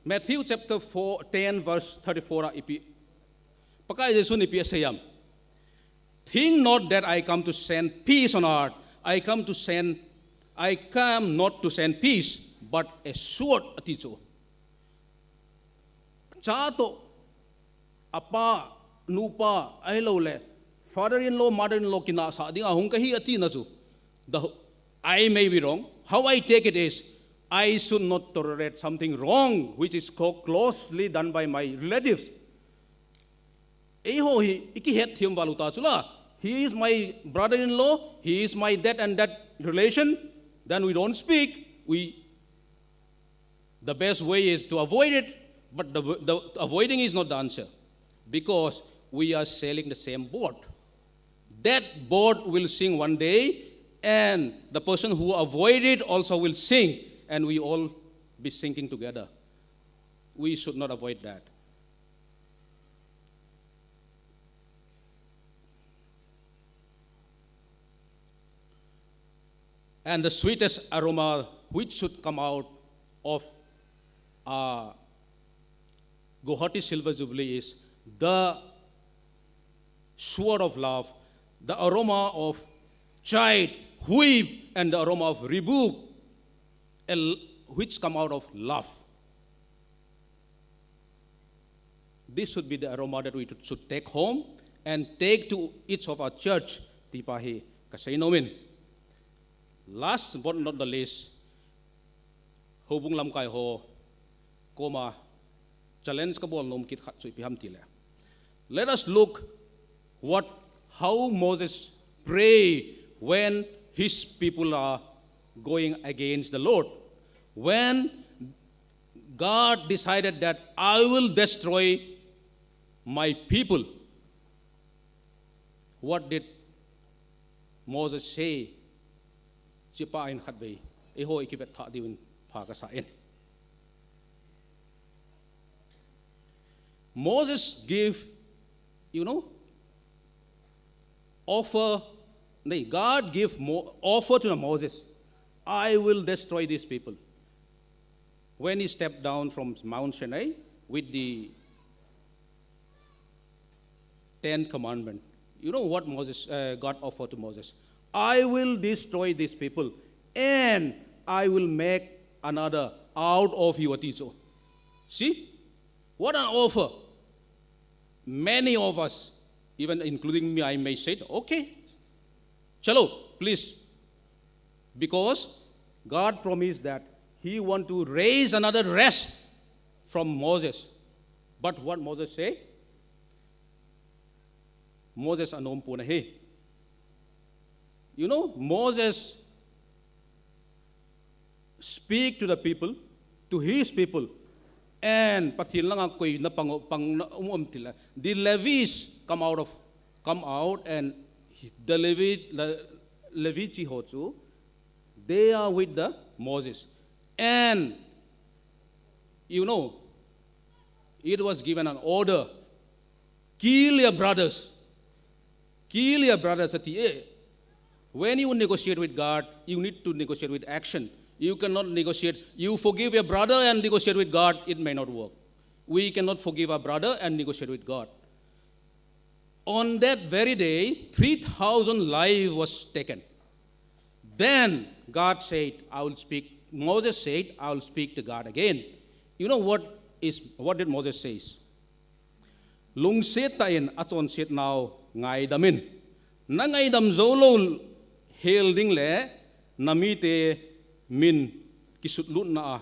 Matthew chapter four, ten, verse thirty-four a ipi. Pakai Jesu in ipi asei em. Think not that I come to send peace on earth. I come to send, I come not to send peace, but a sword, ati chu. Cha toh, apa, nupa, ahilou le, father-in-law, mother-in-law kinahsah dinga hung kahi ati na chu. The, I may be wrong. How I take it is, I should not tolerate something wrong which is co- closely done by my relatives. Eiho hi, i kihet them valu ta chu la. He is my brother-in-law, he is my that and that relation, then we don't speak, we The best way is to avoid it, but the, the avoiding is not the answer, because we are sailing the same boat. That boat will sink one day, and the person who avoid it also will sink, and we all be sinking together. We should not avoid that. And the sweetest aroma which should come out of a Guwahati Silver Jubilee is the sword of love, the aroma of chide, whip, and the aroma of rebuke, which come out of love. This should be the aroma that we should take home and take to each of our church, ti pa hi ka sei nom in. Last but not the least, houbung lamkai ho koma challenge ka bol nom kit khat chu ipi ham ti le. Let us look what, how Moses pray when his people are going against the Lord. When God decided that I will destroy my people, what did Moses say? Chi pa in khat vei, eiho i kivet thah diu in pha ka sa in. Moses give, you know, offer, nay, God give Mo- offer to Moses, I will destroy these people. When he stepped down from Mount Sinai with the Ten Commandment, you know what Moses, uh, God offered to Moses? I will destroy these people and I will make another out of you, ati chu. See? What an offer. Many of us, even including me, I may say, okay, chalo, please. Because God promised that He want to raise another rest from Moses. But what Moses say? Moses anom pon ahi. You know, Moses speak to the people, to his people, and Pathen langa koi na pang, pang na um um tila. The Levites come out of, come out, and the Levi, Le-, Levi chi ho chu, they are with the Moses. And, you know, it was given an order, "Kill your brothers. Kill your brothers," ati e. When you negotiate with God, you need to negotiate with action. You cannot negotiate. You forgive your brother and negotiate with God, it may not work. We cannot forgive our brother and negotiate with God. On that very day, three thousand life was taken. Then God said, "I will speak." Moses said, "I will speak to God again." You know what is, what did Moses says? Lungset tah in achonset nau ngaidam in. Na ngaidam jou lou hel ding le na mite min kisutlutna a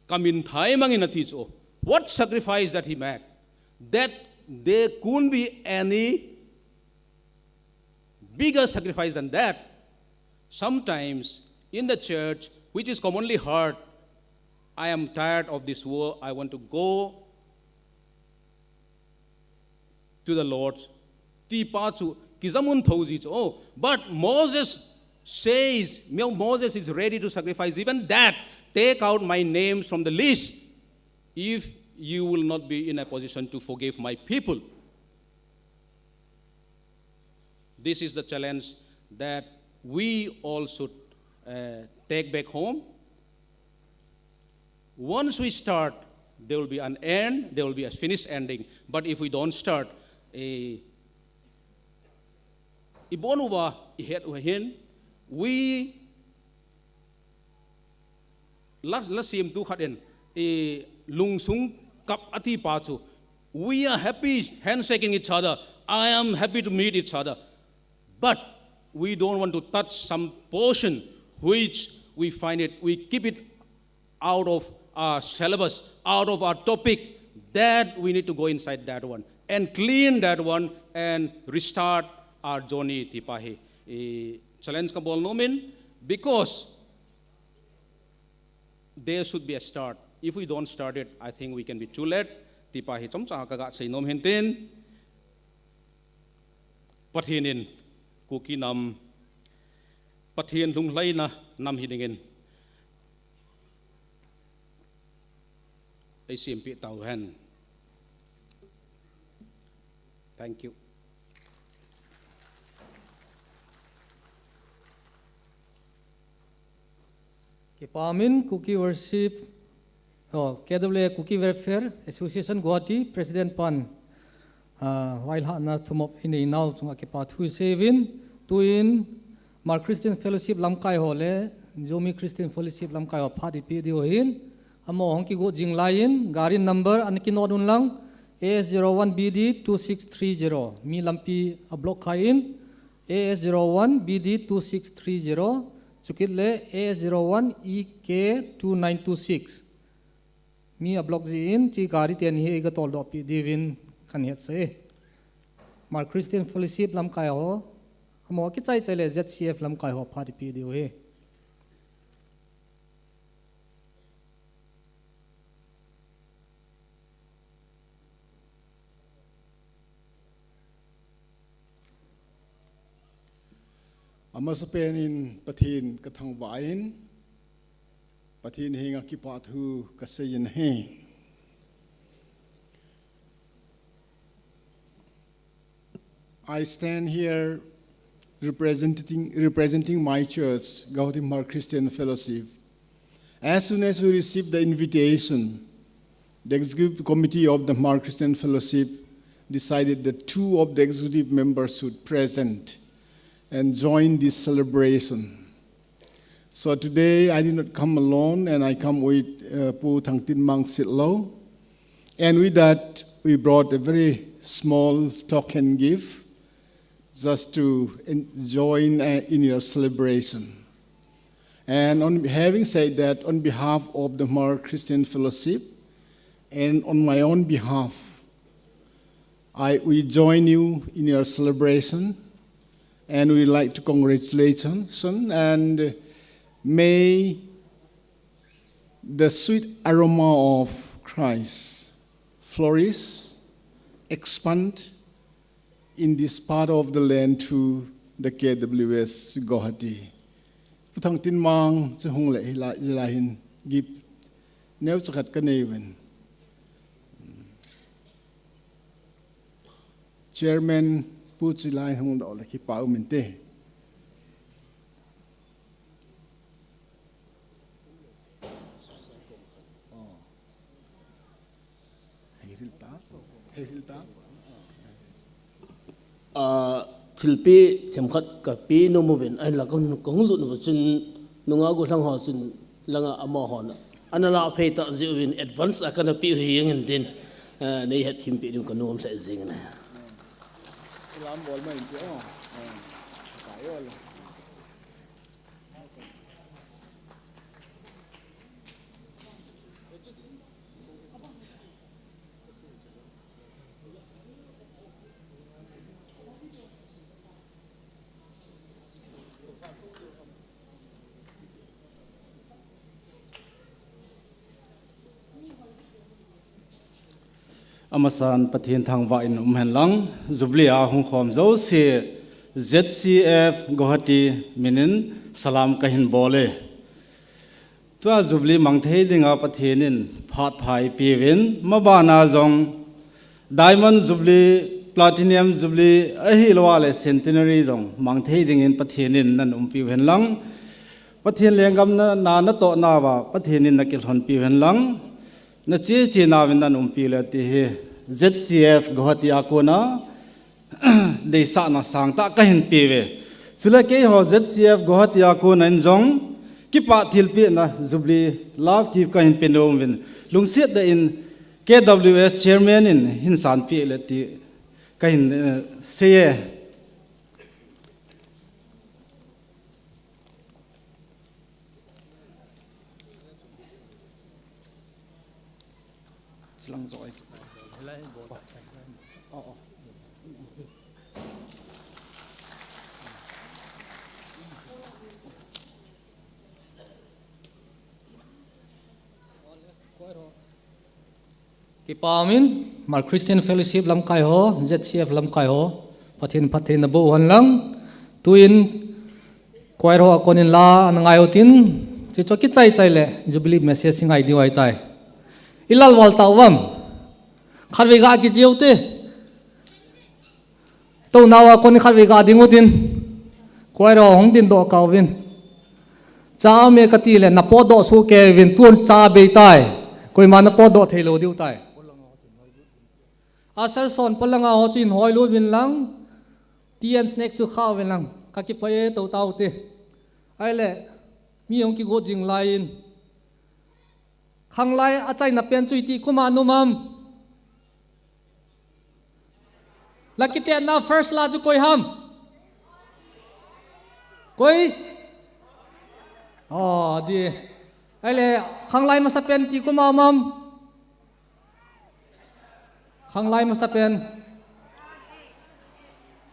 ka min thai mang in ati chu. What sacrifice that he made? That there couldn't be any bigger sacrifice than that. Sometimes in the church, which is commonly heard, "I am tired of this world, I want to go to the Lord," ti pa chu kijamun tho ji chu. Oh, but Moses says, Mo-, Moses is ready to sacrifice even that. "Take out my name from the list if you will not be in a position to forgive my people." This is the challenge that we all should, uh, take back home. Once we start, there will be an end, there will be a finish ending. But if we don't start, eh, i bon uva, i het uva hin, we la, la semtu khat in, i lungsung kap ati pa chu, "We are happy handshaking each other. I am happy to meet each other." But we don't want to touch some portion which we find it, we keep it out of our syllabus, out of our topic, that we need to go inside that one and clean that one and restart our journey, ti pa hi, eh, challenge ka bol nom in, because there should be a start. If we don't start it, I think we can be too late. Ti pa hi chomcha ka ga sei nom hin tin. Pathen in Kuki nam, Pathen lunglhaina nam hi dingin ei sempeh tau hen. Thank you. Kipa min Kuki Worship, oh, K W A Kuki Welfare Association Guwahati President pan, ah, vailhahna thumop inei nau chunga kipa thu isei uvin, tuin Hmar Christian Fellowship lamkai ho le Zomi Christian Fellowship lamkai ho phat ipeh diu ahin, amaho hung kigot jing lai in, gari number ana kinot un lang, A S zero one B D two six three zero, mi lampi a block kha in, A S zero one B D two six three zero, chukit le A S zero one E K two nine two six. Mi a block jin, chi gari teni hi eiga toldoh peh diuvin kahin hetsah e. Hmar Christian Fellowship lamkai ho, amaho kichai chai le Z C F lamkai ho phat ipeh diu ahi. Amasapen in Pathen ka thangvah in, Pathen henga kipa thu ka sei in ahi. I stand here representing, representing my church, Guwahati Hmar Christian Fellowship. As soon as we received the invitation, the executive committee of the Hmar Christian Fellowship decided that two of the executive members should present and join this celebration. So today I did not come alone, and I come with, uh, Pu Thangtinmang Sitlhou. And with that, we brought a very small token gift just to en-, join, uh, in your celebration. And on, having said that, on behalf of the Hmar Christian Fellowship and on my own behalf, I, we join you in your celebration, and we like to congratulate you, and may the sweet aroma of Christ flourish, expand in this part of the land through the K W S Guwahati. Pu Thangtinmang chu hung le hilai, hilai hin gift neocha khat kanei uvin. Chairman pu chu hilai hung doh le kipa um inte. Hei ril ta. Hei ril ta. Ah, thilpeh themkhat kapeh nom uvin, ahinla kahung, kahung lut uva chun nungah gollhang ho chun langa amahon ana lah phei ta jeh uvin advance a kana peh u hi jeng in tin, ah, nei hetthempeh diu kanom lheh jeng in. Lam bol mai inte o. Ah, ka yo lo. Amasan Pathen thangvah in um hen lang, Jubilee a hung khom jouse Z C F Guwahati min in salam kahin bol e. Tua Jubilee mang thei dinga Pathen in phat pha eipeh uvin, mabana jong Diamond Jubilee, Platinum Jubilee, ahilou le Centenary jong mang thei dingin Pathen in nan umpi u hen lang. Pathen lenggam na, na, natoh nauva Pathen in nakilhonpi u hen lang. Nache che nauvin nan umpi le ti hi Z C F Guwahati a kona deisahna sangtah kahin pe uve. Chule keiho Z C F Guwahati a kona in jong kipah thilpehna Jubilee love gift kahin pe nom uvin. Lungset tah in K W S Chairman in hin sanpeh le ti kahin, eh, sei e. Kipa umin, Hmar Christian Fellowship lamkai ho, Z C F lamkai ho, Pathen phatthei naboh u hen lang, tuin choir ho a konin la ana ngai utin, chuchu kichai chai le, Jubilee message ngai diu ahitai. I lalval tauvam, khatvei ga kijeu te. Tounau a kon khatvei ga ding utin. Choir ho hung dingdoh kah uvin. Cha aume kati le, napotdoh soh kei uvin, tun cha abei tai. Koima napotdoh theilou diu tai. Usher son polanga ho chu hin hoilut uvin lang. Tea and snack chu kha uvin lang. Kakipah e, tou taute. Ahile, mi hung kigot jing laiyin. Khanglai achaina pen chu iti kum a um am? La kitetna first la chu koi ham? Koi? Oh, di. Ahile, khanglai masapen iti kum a um am? Khanglai masapen.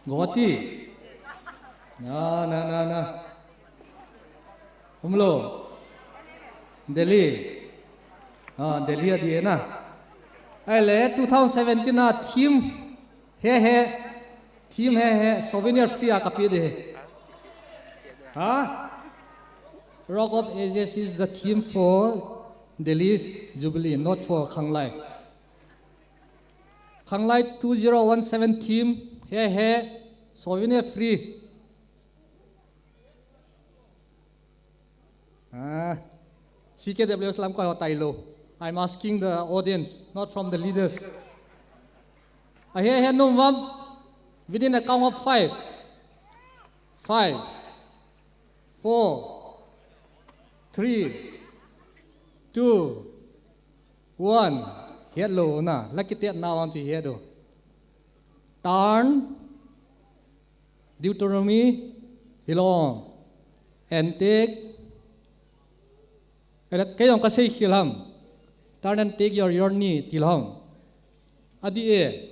Guwahati. Na, na, na, na. Umlou. Delhi. Ah, Delhi adi na. Ahile, two thousand seventeen a theme. He, he. Theme he, he. Souvenir free a kapeh de. Ha? Rock of Ages is the theme for Delhi's Jubilee, not for Khanglai. Khanglai two zero one seven theme, he, he, souvenir free. Ah, C K W S lamkai ho tailou. I'm asking the audience, not from the leaders. Ah, he, he, nom vam, within a count of five. Five, four, three, two, one. Hetlou na, la kitetna vang chu het u. Turn, Deuteronomy, hilou. And take, Ele, kei jong kasei khel ham. Turn and take your journey, ti lou ham. Adih e.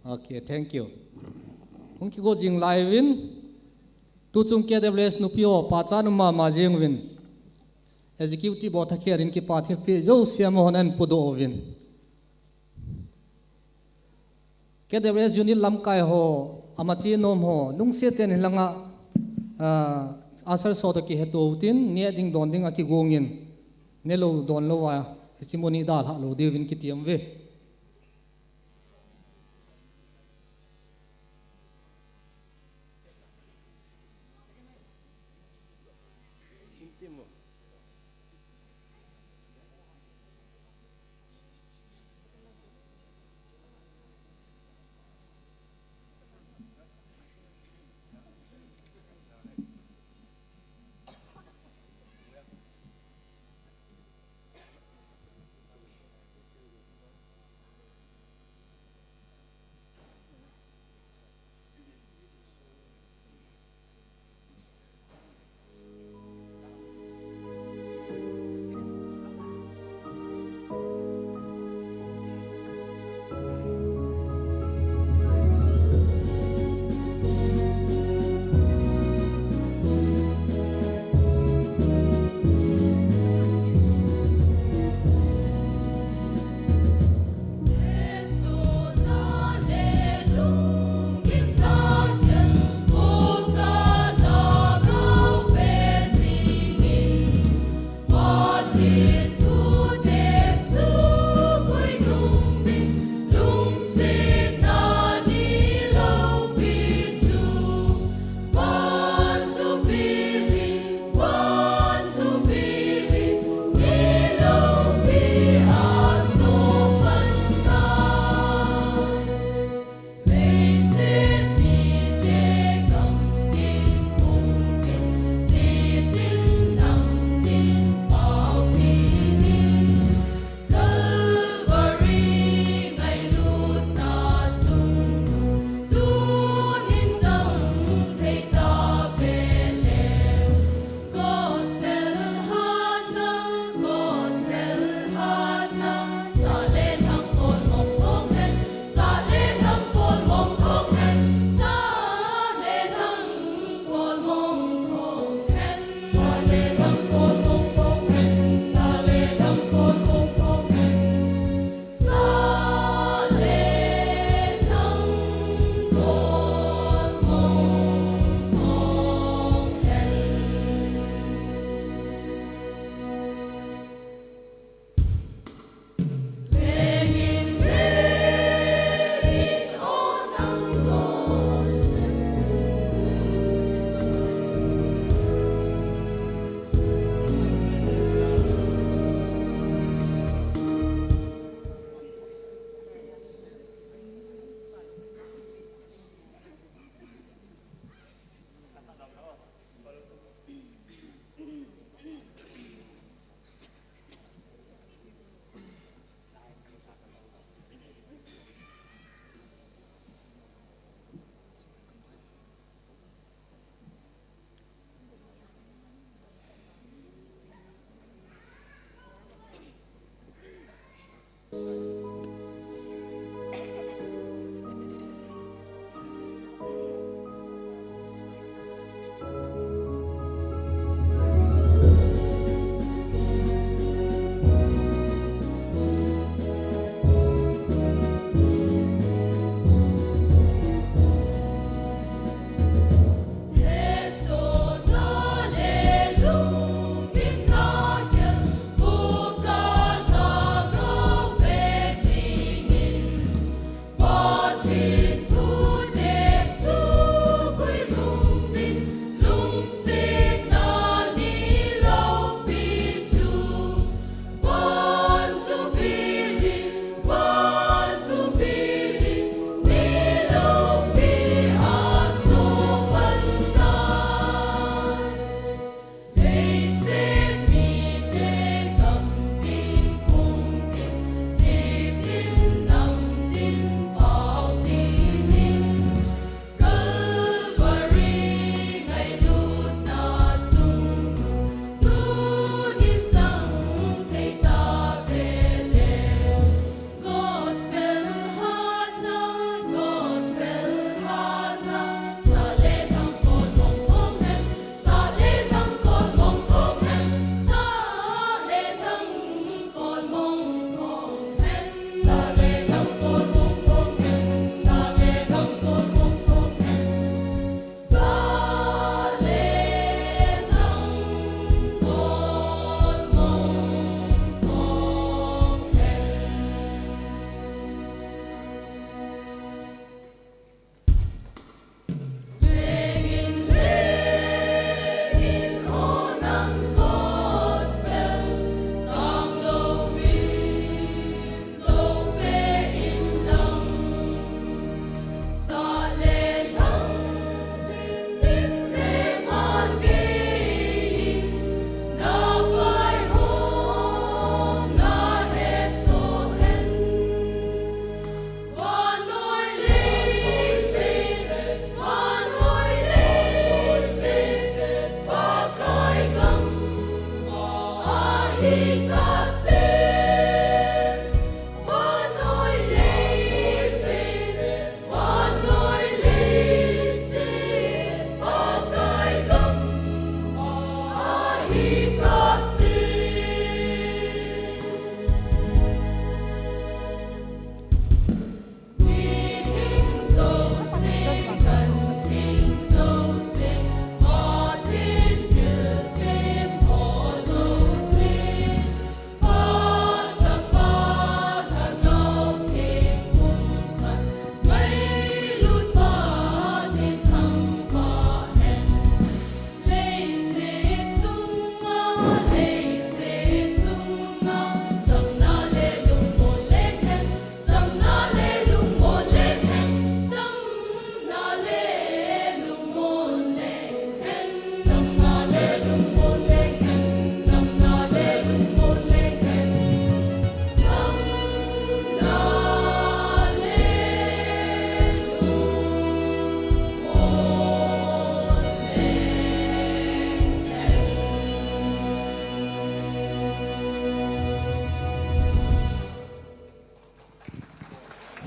Okay, thank you. Hung kigo jing lai uvin. Tuchung K W S nupi ho, pachat um mama jing uvin. Executive Board thakhat in kipa thilpeh jouse amahon ahin podoh uvin. K W S unit lamkai ho, amachi nom ho, lungset tah in hilanga, ah, answer so toh kiheto utin, neh ding don ding akigong in, nelou donlou a, hiche mun hi dalha lou diuvin kitem uve.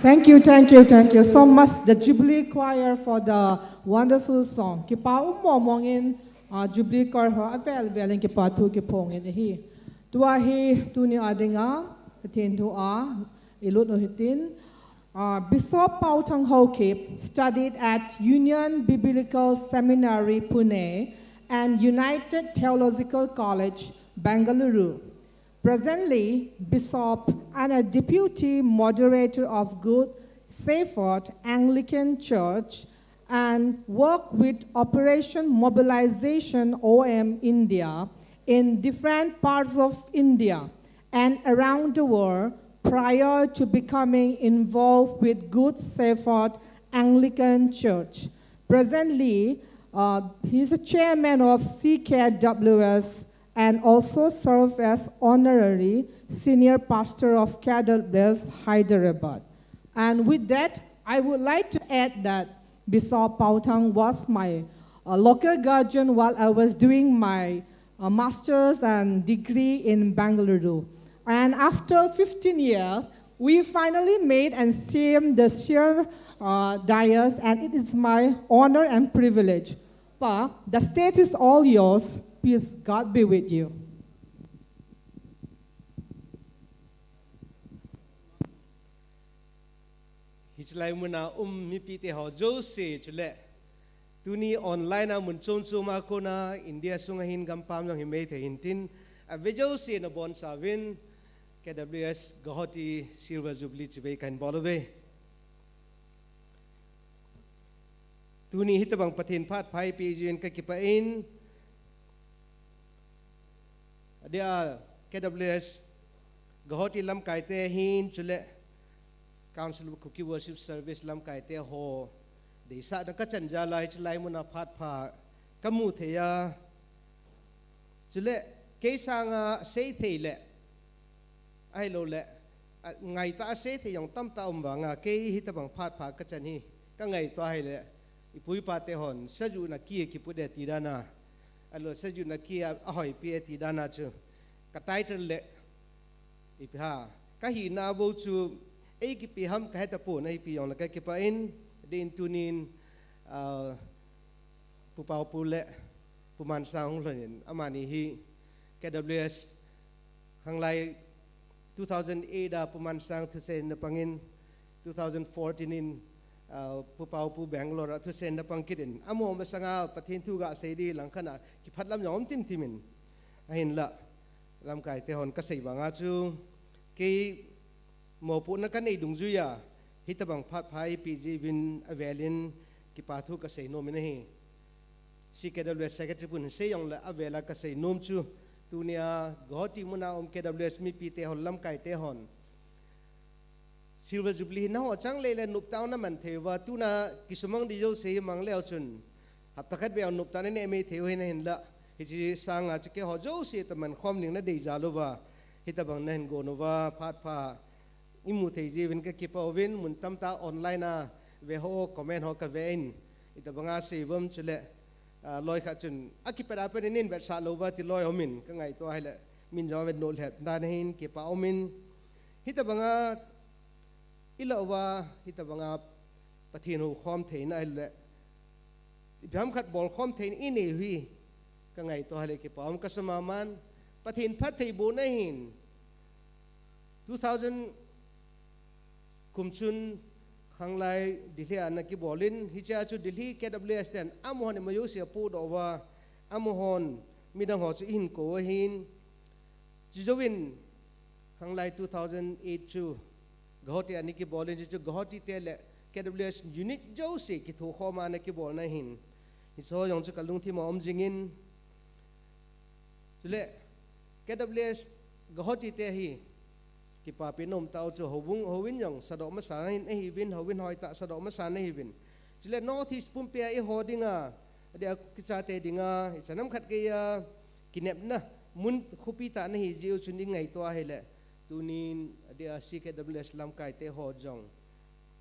Thank you, thank you, thank you so much, the Jubilee Choir, for the wonderful song. Kipa um mong mong in, uh, Jubilee Choir ho avel vel in kipa thu kiphong in ahi. Tua hi tuni a dinga, Pathen thu a, ilut u hitin. Uh, Bishop Pau Thang Haokip studied at Union Biblical Seminary, Pune, and United Theological College, Bengaluru. Presently, Bishop and a deputy moderator of Good Shepherd Anglican Church and work with Operation Mobilization O M India in different parts of India and around the world prior to becoming involved with Good Shepherd Anglican Church. Presently, uh, he is a chairman of C K W S and also serve as honorary senior pastor of K W S Hyderabad. And with that, I would like to add that Bishop Pau Thang was my, uh, local guardian while I was doing my, uh, master's and degree in Bengaluru. And after fifteen years, we finally met and same the same, uh, dais, and it is my honor and privilege. Pa, the stage is all yours. Peace, God be with you. Hichelai muna um mipite ho jouse chule tuni online a mun chom chom a kona India sunga hin gampam jong hi maithei hintin, ave jouse nabonchauvin K W S Guwahati Silver Jubilee chibai kahin bol uve. Tuni hitobang Pathen phat pha eipeh jeh in kakipah in, adeh a K W S Guwahati lamkaite hin chule Council of Kuki Worship Service lamkaite ho deisahna kachan jal a hichelai muna phat pha kamu thei a, chule kei sanga seithei le ahilouleh ngaitah a seithei jong tamtah um vanga kei hitobang phat pha kachan hi kangaito ahile, ipu ipate hon sajuhna ki kiput e ti dan a, ahilou sajuhna ki a ahoipi e ti dan a chu ka title le ipi ham, kahina bou chu eikipe ham kahetapon, ahipi jongle kakipah in, adeh in tunin, ah, Pu Paopu le Pu Mansang hung lhonin amani hi K W S khanglai two thousand eight a Pu Mansang thusen napangin, two thousand fourteen in, ah, Pu Paopu Bangalore a thusen napang kit in, amaho masanga Pathen thu gasei di langkhat a kiphatlam jong um timtim in, ahinla lamkaite hon kasei vanga chu kei mopohna kanei dungjuia hitobang phat pha eipeh jeh uvin avelin kipa thu kasei nom in ahi. C K W S Secretary pun hin sei jongle avela kasei nom chu, tunia Guwahati muna um K W S mipite hon, lamkaite hon Silver Jubilee hi naho chang lele noptah a naman thei uva, tuna kisumang di jouse hi mang leu chun hapta khat beh noptah a naneh mei thei u ahin, ahinla hiche sanga chu keiho jouse toh mankhom ding nadei jal uva, hitobang nahin gon uva phat pha imu thei jeh uvin kakipah uvin, mun tamtah online a ve ho comment ho kave in, itobanga sei uvam chule, ah, loi khat chun akipet a pat in neivetsah lou uva ti loi um in, kangaito ahile min jong avet nohlep dan ahin kipah um in, hitobanga ilah uva hitobanga Pathen houkhom theina ahile ipi ham khat bolkhom theina inei u hi kangaito ahile kipah um kasa maman, Pathen phattheibohna ahin. Two thousand kum chun khanglai Delhi a ana kibol in, hichea chu Delhi K W S ten amahon ima jouse apohdoh uva, amahon midang ho chu eihin kou ahin. Chujouvin khanglai two thousand eight chu Guwahati a ana kibol in, chuchu Guwahati te le K W S unit jouse kithokhom a ana kibolna ahin. Hicheho jong chu kalungthim a um jingin, chule K W S Guwahati te hi kipapi nom tah u chu houbung, houin jong sadoh masa in ahiuvin, houin hoitah sadoh masa in ahiuvin. Chule North East pumpia eiho dinga, adeh a Kuki chate dinga ichan ham khat geiya kinepna mun khopi tah ana hi jeh u chun ingaito ahile, tunin adeh a C K W S lamkaite ho jong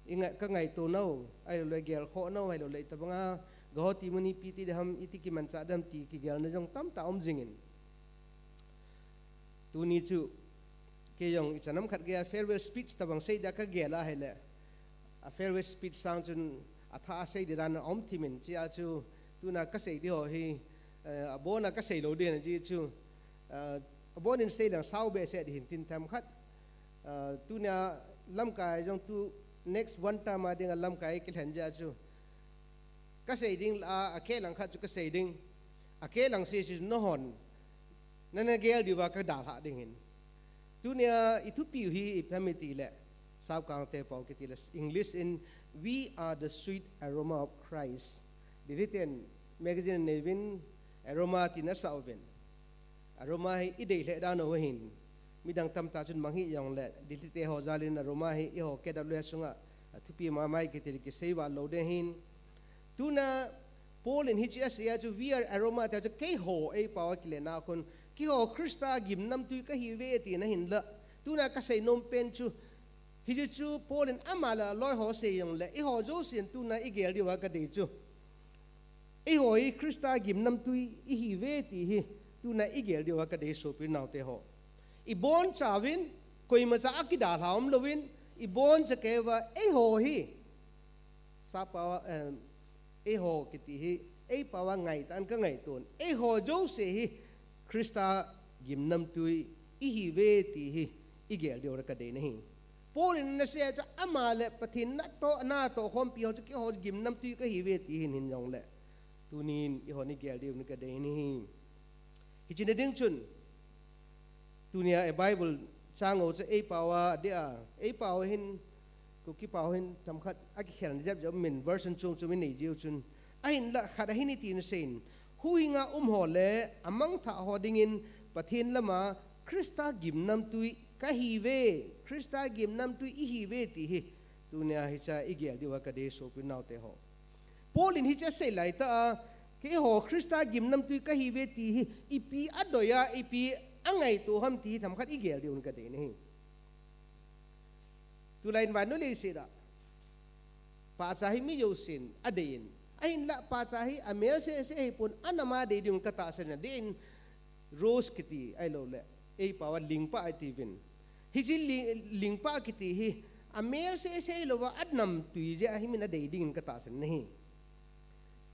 ingai, kangaito nau ahiloule gelkhoh nau ahiloule itobanga Guwahati mun ipi ti ding ham, iti kimanchah ding ham ti kigelna jong tamtah um jingin, tuni chu kei jong ichan ham khat geiya farewell speech tobang sei dia kagel ahile, A farewell speech sang chun a tha a sei di dan a um thimin chia chu tuna ka sei di ho hi, eh, abona ka sei lo di na ji chu, eh, abonin sei lang sau be se di hin tin tham khat. Eh, tuna lamkai jong tu next one term a ding a lamkai ki lhen ja chu ka sei ding la a ke lang khat chu ka sei ding a ke lang si si no hon. Nana gel diuva ka dalha ding hin. Tunia i thupi hi i phamiti le. Saukang te pau kiti le English in "We are the sweet aroma of Christ." Dili ten magazine neuvin aroma tina sauvin. Aroma hi i dei le dan o hin. Midang tamtah chun mang hi jong le. Dili te ho jalin aroma hi i ho ke da le sunga. A thupi mamai kiti le ki sei va lo de hin. Tuna Paul in hichi a sei a chu "We are aroma" te chu keiho ei pau a kile na khun keiho Krista gimnamtui ka hi ve ti na hin la. Tuna ka sei nom pen chu hichi chu Paul in ama la loi ho sei jong le eiho jo sin tuna i gel diuva ka dei chu. Eiho hi Krista gimnamtui i hi ve ti hi tuna i gel diuva ka dei sopi nau te ho. I bon chauvin koima cha a ki dalha um lovin i bon cha keiva eiho hi Sapa, eh, eiho kiti hi, ei pau a ngai tan ka ngai ton. Eiho jo se hi, Krista gimnamtui i hi ve ti hi, i gel diuva ka dei na hi. Paul in na se cha ama le Pathen na to, na to khompi ho cha keiho gimnamtui ka hi ve ti hin hin jong le. Tunin eiho ni gel diuva ka dei na hi. Hichi na ding chun, tunia e Bible chang o cha ei pau a dia, ei pau hin, Kuki pau hin, tam khat a ki khel jep jep min version chung chung min nei jiu chun. A hin la khat a hin i ti na sein. Hu hinga um ho le, a mangtha ho dingin, Pathen lama, Krista gimnamtui ka hi ve, Krista gimnamtui i hi ve ti hi. Tunia hicha i gel diuva ka dei sopi nau te ho. Paul in hicha sei lai ta a, keiho Krista gimnamtui ka hi ve ti hi, ipi a doi a, ipi a ngai to ham ti hi tham khat i gel diuva ka dei na hi. Tulai in vai nu le si da. Pahcha hi mi jo sin, a dei in. A hin la pahcha hi, a mel se se hi pun, a nam a dei diuva ka ta sen na dei in, Rose kiti, ai lo le. Ei pau a lingpa ai ti vin. Hichi li-, lingpa kiti hi. A mel se se lo va a nam tui je a hi min a dei ding ka ta sen na hi.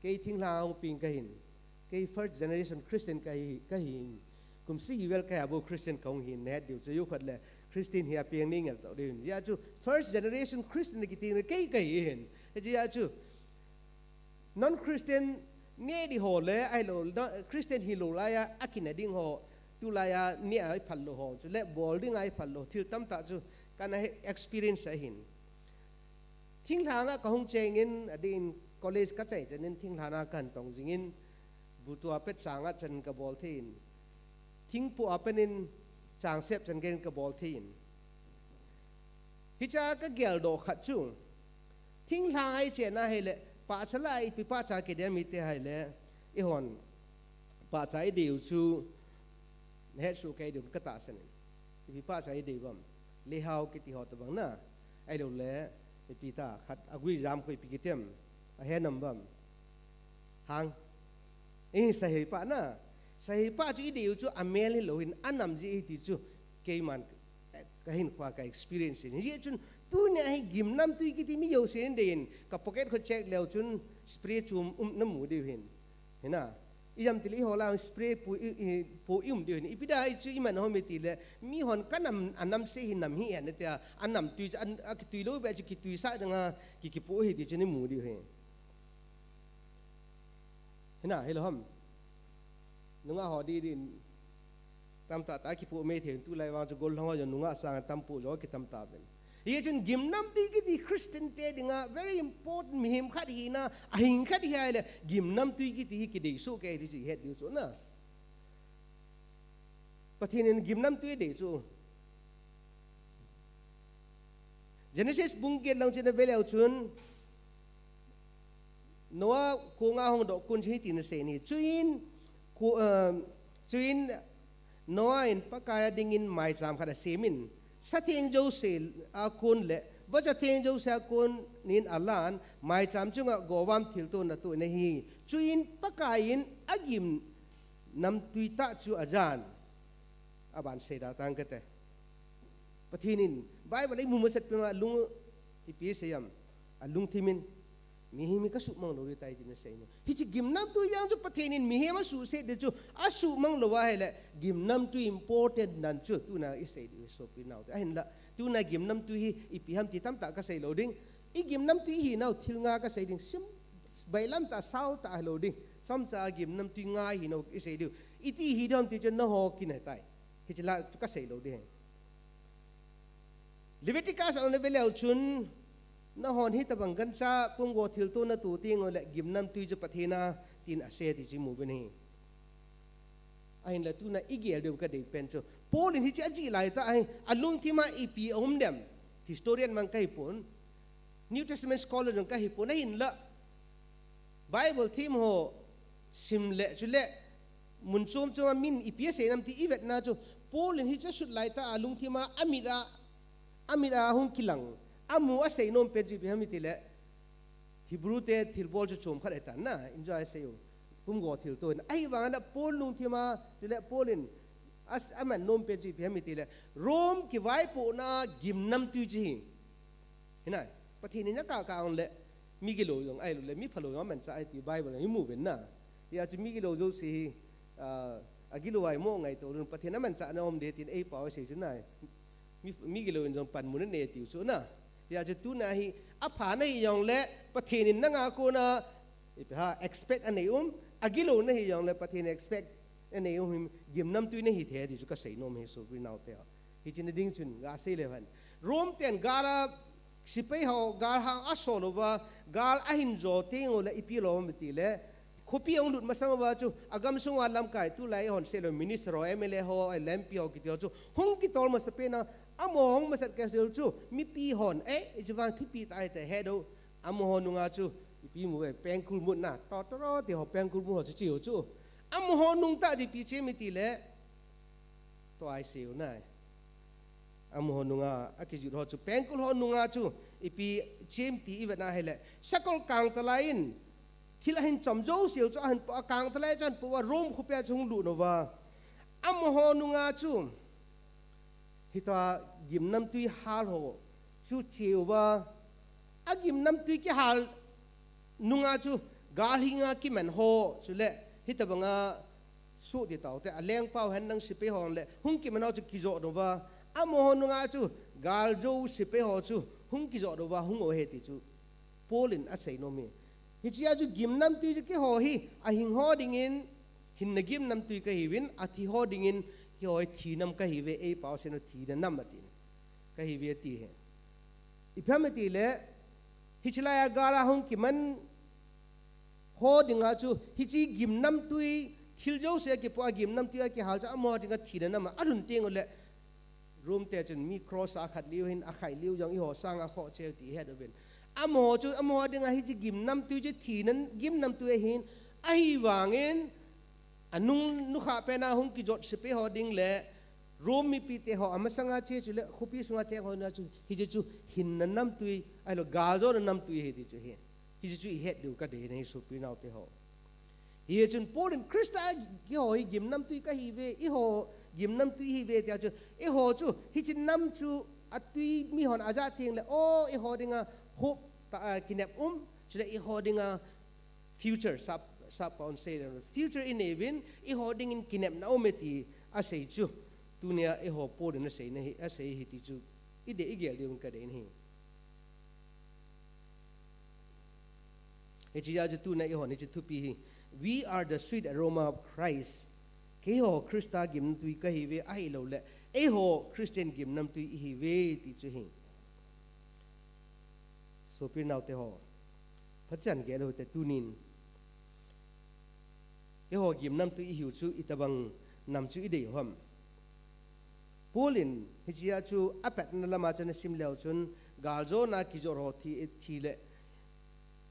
Kei thinglhang ping ka hin. Kei first generation Christian ka hi, ka hin. Kum si hi vel ka ya bo Christian ka hung hin. Ne diu chu yu khat le Christian hi a piang ni ngel to diu. Ya chu first generation Christian kiti na kei ka hi hin. Hichi ya chu non Christian ne di ho le, ai lo, no, Christian hi lo lai a, a kina ding ho, tu lai a, ni a phal lo ho, chu le bol ding a phal lo, thil tam ta chu, kana he experience a hin. Thinglhang a ka hung cheng in, a din college ka chai chen in, thinglhang a kan tong jing in, bu tua pet sang a chen ka bol thei in. Thingpu a pen in, chang sep chen gen ka bol thei in. Hicha ka gel do khat chu. Thinglhang ai chena hai le, pahcha la ipi pahcha ke dia mi te hai le, i hon, pahcha i diu chu, he su ke diu ka ta sen in. Ipi pahcha i diu bam. Le hau kiti ho ta bang na. Ai lo le, ipi ta, khat a gui jam ko ipi kitem. A he nam bam. Hang. Eh, sahi pa na. Sahi pa chu i diu chu a mel hi lo hin a nam ji i ti chu. Keiman, eh, ka hin khua ka experience hin. Ye chun, tunia hi gimnamtui kiti mi jo sen de in. Ka pocket ko check leo chun spray chu um, um na mu diu hin. Hina. I jam ti le i ho la spray pu i, i, pu i um diu hin. Ipi da i chu i man ho mi ti le. Mi hon ka nam, a nam se hi nam hi en te a. A nam tui chu, a, a kitui lo be chu kitui sa dang a, ki, kipu hi ti chu ni mu diu hin. Hina, hello ham. Nunga ho di din. Tam ta ta kipu me the tu lai vang chu gol hong jo nunga sang tam pu jo ki tam ta ben. Ye chun gimnamtui kiti Christian te dinga very important mihem khat hi na, a hing khat hi ai le, gimnamtui kiti hi ki dei su ke ti chu het diu chu na. Pathen in gimnamtui dei chu. Genesis bung get lang chena veleu chun Noah kunga hung do kun hi tin se ni. Chuin, ku, um, chuin Noah in Pakai a dingin maicham khat a semin. Satheng jo se a kun le, vacha theng jo se a kun nin a lan, maicham chunga govam thil tu na tu na hi. Chuin Pakai in a gimnamtui ta chu a jan. A ban sei da tang ka te. Pathen in, Bible ei mu masat pima lung ipi seyam. alungthimin, mihem hi kasuhmang lou ding tai tin asei nom. Hiche gimnamtui jeng chu Pathen in mihem asuhset ding chu, asuhmang lou ahile, gimnamtui important dan chu, tuna isei ding sopi naote. Ahinla, tuna gimnamtui hi ipi ham ti tamtah kasei lou ding. I gimnamtui ihinau thil nga kasei ding, sim, bailam tah, sao tah hilou ding. Chomcha gimnamtui nga ihinau isei ding. Iti hi ding ham ti chu nangho kin ahitai. Hiche la chu kasei lou ding. Leviticus a na ve leu chun, nangho hitobang gancha pumgo thilto natoh teng uleh gimnamtui chu Pathen a tin asei ti chu imu uvin ahi. Ahinla tuna igel diu kadei pen chu, Paul in hiche ajih laitah a hi alungthim a ipi aum dem? Historian mang kahipon, New Testament scholar jong kahipon, ahinla Bible them ho sim le chule mun chom chom a min ipi asei nam ti ivetna chu, Paul in hiche asut laitah a alungthim a, amit a, amit a hung kilang, amu asei nom pen chu ipi ham itile, Hebrew te thilbol chu chom khat ahitan na, enjoy asei u, pumgo thilto in. Ahivang le Paul lungthim a, chule Paul in as-, aman nom pen chu ipi ham itile, Rome kivaipohna gimnamtui chu hi. Hinai, Pathen in akah kah uleh, mi gilou jong ahilou le, mi phalou jong amanchah ahi ti Bible a imu uvin na. Hijeh chun mi gilou jouse hi, ah, agilou a imo ngaito lun, Pathen amanchahna um ding tin eipao asei chu nai. Mi, mi gilou in jong panmun anei tiu chu na. Hijeh chun tuna hi, apha nahi jongle, Pathen in nanga kona, ipi ham, expect anei um, agilou nahi jongle, Pathen in expect anei um, hi gimnamtui nahi thei ti chu kasei nom ahi sopi naote. Hiche na ding chun, gasei leu hen. Rome ten gal a, sepai ho, gal hang asol uva, gal ahin jo teng uleh ipi lou ham itile, khopi ahung lut masang uva chu, agamsung uva lamkai, tulai ihon sei lou, minister ho, M L A ho, M P ho kiti ho chu, hung kitol masapen a, amaho hung masat kei sel chu, mipi hon, eh, hiche vang thupi tah ahi ti het u, amaho nunga chu, ipi mu ve, pengkul mutna, totoro ti ho, pengkul mut ho chu cheu chu. Amaho nung tah chu ipi chem itile, tua isei u nai. Amaho nunga akijot ho chu, pengkul ho nunga chu, ipi chem ti ivetna ahile, sakol kangtalai in, thil ahin chom jouse u chu ahin po, akangtalai chu ahin po uva, Rome khopi a chu hung lut uva. Amaho nunga chu, hitia gimnamtui hal ho chu cheu uva, agimnamtui kihal nunga chu, gal henga kiman ho, chule, hitobanga soh ti taote, alengpau hen lang sepai hon le, hung kiman ho chu kijot uva, amaho nunga chu, galjou sepai ho chu, hung kijot uva, hung u ahi ti chu, Paul in asei nom ahi. Hichea chu gimnamtui chu keiho hi, ahing ho dingin, hinna gimnamtui kahiuvin, athi ho dingin, keiho hi thi nam kahiuve, eipao seina thina nam atin. Kahiuve ati ahi. Ipi ham itile, hiche laiya gal a hung kiman ho dinga chu, hiche gimnamtui, thil jouse akipoh a gimnamtui akihal chu, amaho dinga thina nam a, alhun teng uleh, Rome te chun mi cross a akhat liu hin, akhai liu jong eiho sanga khoh cheu ti ihet uvin. Amaho chu, amaho dinga hiche gimnamtui chu thina gimnamtui ahin, ahivangin, anung nukhah pena hung kijot sepai ho ding le, Rome mipite ho amasanga che chule, khopi sunga cheng ho na chu, hiche chu hinna namtui, ahilou galjona namtui ahi ti chu ahi. Hiche chu ihet diu kadei ahi sopi naote ho. Hichun Paul in Christa keiho hi gimnamtui kahiuve, eiho gimnamtui ihiuve tia chu, eiho chu, hiche nam chu atui mihon ajah teng le, o, eiho dinga hope tah, ah, kinep um, chule eiho dinga future, sap, sap pao in sei le, future inei uvin, eiho dingin kinepna aume ti asei chu, tunia eiho Paul in aseina hi, asei ahi ti chu, idei, igel diuvin kadei ahi. Hichea chu tuna eihon hiche thupi hi, "We are the sweet aroma of Christ." Keiho Christa gimnamtui kahiuve, ahilouleh, eiho Christian gimnamtui ihiuve ti chu ahi. Sopi naote ho, phachan gel u hite tunin. Eiho gimnamtui ihiu chu itobang nam chu idei u ham. Paul in hichea chu apatna lama chun asim leu chun, galjona kijot ho thi, thi le,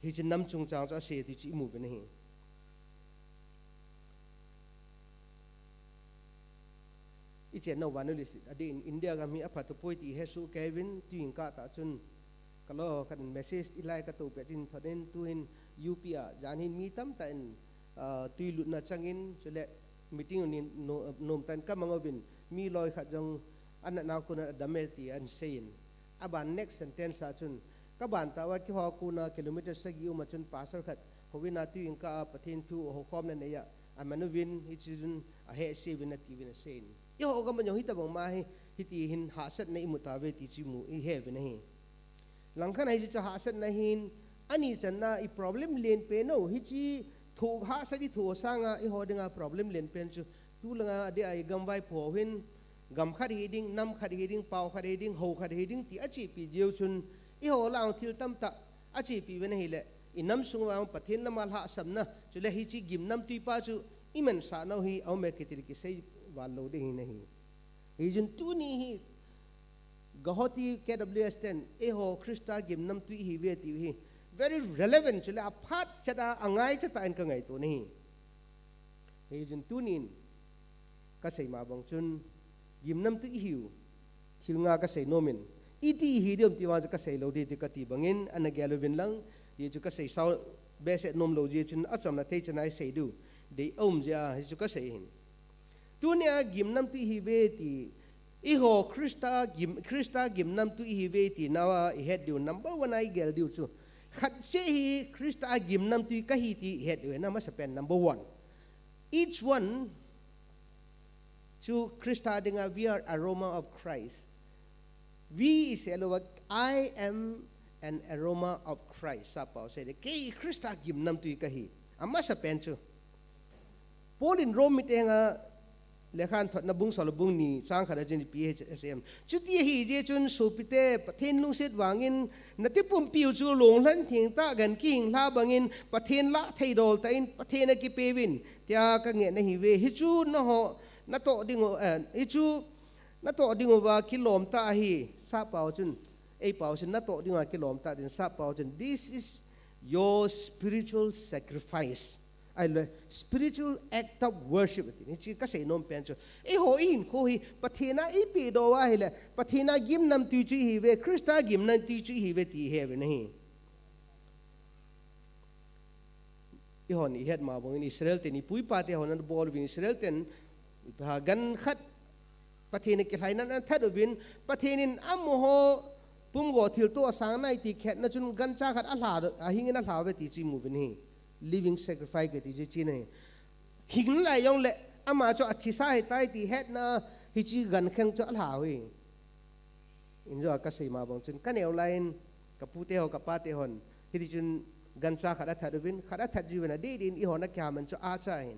hiche nam chungchang chu asei ti chu imu uvin ahi. Ichennau vannoiya leiset adeh in India gam hi apha tapoi ti ihesoh kei uvin, tuin kah tah chun, kaloi khat in message ilai kato pet in thot in, tuhin U P a, jan hin mi tamtah in, ah, tui lutna chang in, chule meeting un nom, nomtah in kamang uvin, mi loi khat jong anatnau kon a adam e ti ahin sei in. Aban next sentence a chun, Kaban tah uva keiho a kona kilometer sagi um a chun pastor khat houin a tuin ka a Pathen thu houkhomna nei a, aman uvin hiche chun ahehse uvin ati uvin asei in. Eiho gam a jong hitabang ma hi, hiti hin hahsatna imu tauve ti chu imu ihe uvin ahi. Langkhat a hiche chu hahsatna ahin, ani channa i problem lenpen u, hiche thoh hahsat i thoh sanga eiho dinga problem lenpen chu, tulanga adeh a i gam vaipo hin, gam khat hi ding, nam khat hi ding, pao khat hi ding, hou khat hi ding ti achepi diu chun, eiho lah a thil tamtah achepi uvin ahile, i nam sung uva Pathen lama lhahsamna, chule hiche gimnamtui pa chu i mansah nau hi aume kiti le kisei val lou ding ahi. Hichun tuni hi Guwahati K W S ten eiho Christa gimnamtui ihiuve tiu hi very relevant, chule aphat chet a, angaichat a in kangaito ahi. Hichun tunin kasei ma bang chun gimnamtui ihiu thil nga kasei nom in, iti ihi diu ham ti vang chu kasei lou ding ti kati bangin ana gel uvin lang, hichu kasei sao behseh nom lou jeh chun achomna thei chan a isei diu dei aum jeh a hichu kasei ahin. Tunia gimnamtui ihiuve ti, eiho Christa gim, Christa gimnamtui ihiuve ti nau a ihet diu number one a igel diu chu, khat cheh hi Christa gimnamtui kahi ti ihet diu ahi, amasapen number one. Each one chu Christa dinga, we are aroma of Christ. We isei louva, I am an aroma of Christ. Sappao sei de, kei Christa gimnamtui kahi. Amasapen chu Paul in Rome mite henga lekha athotna bung solo bung ni chang khat a chun ipi asei em. Chuti ahijeh chun sopite, Pathen lungset vangin nati pumpiu chu lunglhen thengtah gan kihinglha bangin Pathen lah theidol tah in Pathen akipeuvin tia kangen ahiuve. Hichu nangho natoh ding u, eh, hichu natoh ding uva kilom tah ahi. Sappao chun, eipao chun natoh ding uva kilom tah din, sappao chun, this is your spiritual sacrifice. Ahilou le, spiritual act of worship ati. Hiche kasei nom pen chu, eiho ihinkho hi Pathen a ipedoh uva ahile, Pathen a gimnamtui chu ihiuve, Christa gimnamtui chu ihiuve ti ihe uvin ahi. Eihon ihet ma bangin Israel ten, ipu ipate hon anabol uvin Israel ten, ha gan khat Pathen a kilhaina ana that uvin, Pathen in amaho pumgo thilto asang nai ti kihetna chun gancha khat alha, ahingin alhauve ti chu imu uvin ahi. Living sacrifice kiti chu hiche ahi. Hing lai jongle ama chu athisa ahitai ti hetna, hiche gankheng chu alhau ahi. Injo a kasei ma bang chun, kaneo laiyin, kapute ho, kapate hon, hiti chun gancha khat athat uvin, khat athat jiuvin, adeh deh in eihon akihaman chu acha ahin.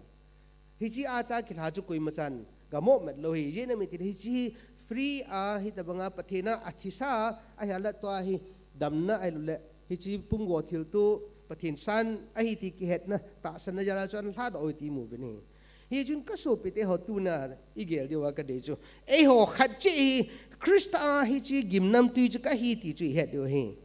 Hiche acha kilha chu koimachan gamo mat lou ahi, ijeh inem itile hiche hi free a, hitabanga Pathen a athisa ahi, ahilouleh tua hi damna ahilouleh hiche pumgo thilto Pathen san ahi ti kihetna, tahsanna jal a chu ana lhadoh u ti imu uvin ahi. Hichun kasopite ho, tuna igel diuva kadei chu, eiho khat cheh hi Christa a hiche gimnamtui chu kahi ti chu ihet diu ahi.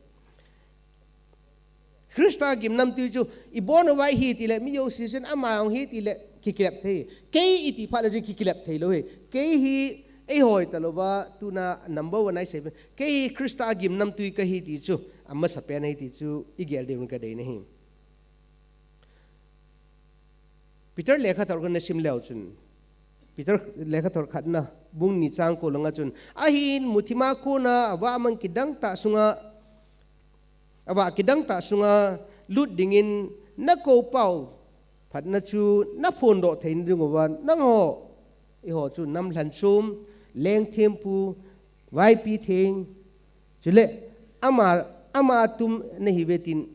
Christa gimnamtui chu ibon uva ihi tile, mi jouse chun ama jong hi tile kikilep thei. Kei iti phat le chu kikilep thei lou ahi. Kei hi eiho hita louva, tuna number one a isei, kei hi Christa gimnamtui kahi ti chu amasapen ahi ti chu igel diuvin kadei ahi. Peter lekhathot khatna sim leu chun, Peter lekhathot khatna bung ni chang ko langa chun, ahin muthim a kona avah mang kidang tah sunga, avah kidang tah sunga lut dingin nakou pau phatna chu naphondoh theina diuva, nangho, eiho chu namlhan chom, leng thempu, vaipi theng, chule ama, ama tum nahiuve tin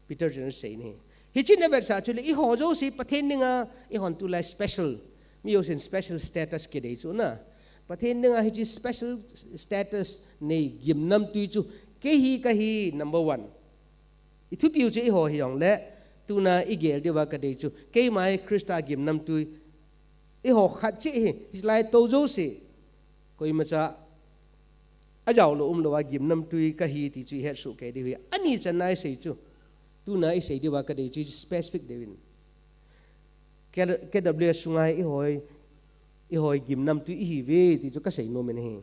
Peter chun asei ahi. Hiche navetsah chule eiho jouse Pathen dinga eihon tulai special, mi jousen special status kidei chu na. Pathen dinga hiche special status nei gimnamtui chu kei hi kahi number one. Ithupiu chu eiho hijongle, tuna igel diuva kadei chu, keima hi Christa gimnamtui, eiho khat cheh hi, hilai tou jouse, koimacha ajaolou umlouva gimnamtui kahi ti chu ihetsoh kei diu ahi. Ani channa isei chu, tuna isei diuva kadei chu specific deuvin, K-, K W S sunga hi eiho, eiho gimnamtui ihiuve ti chu kasei nom in ahi.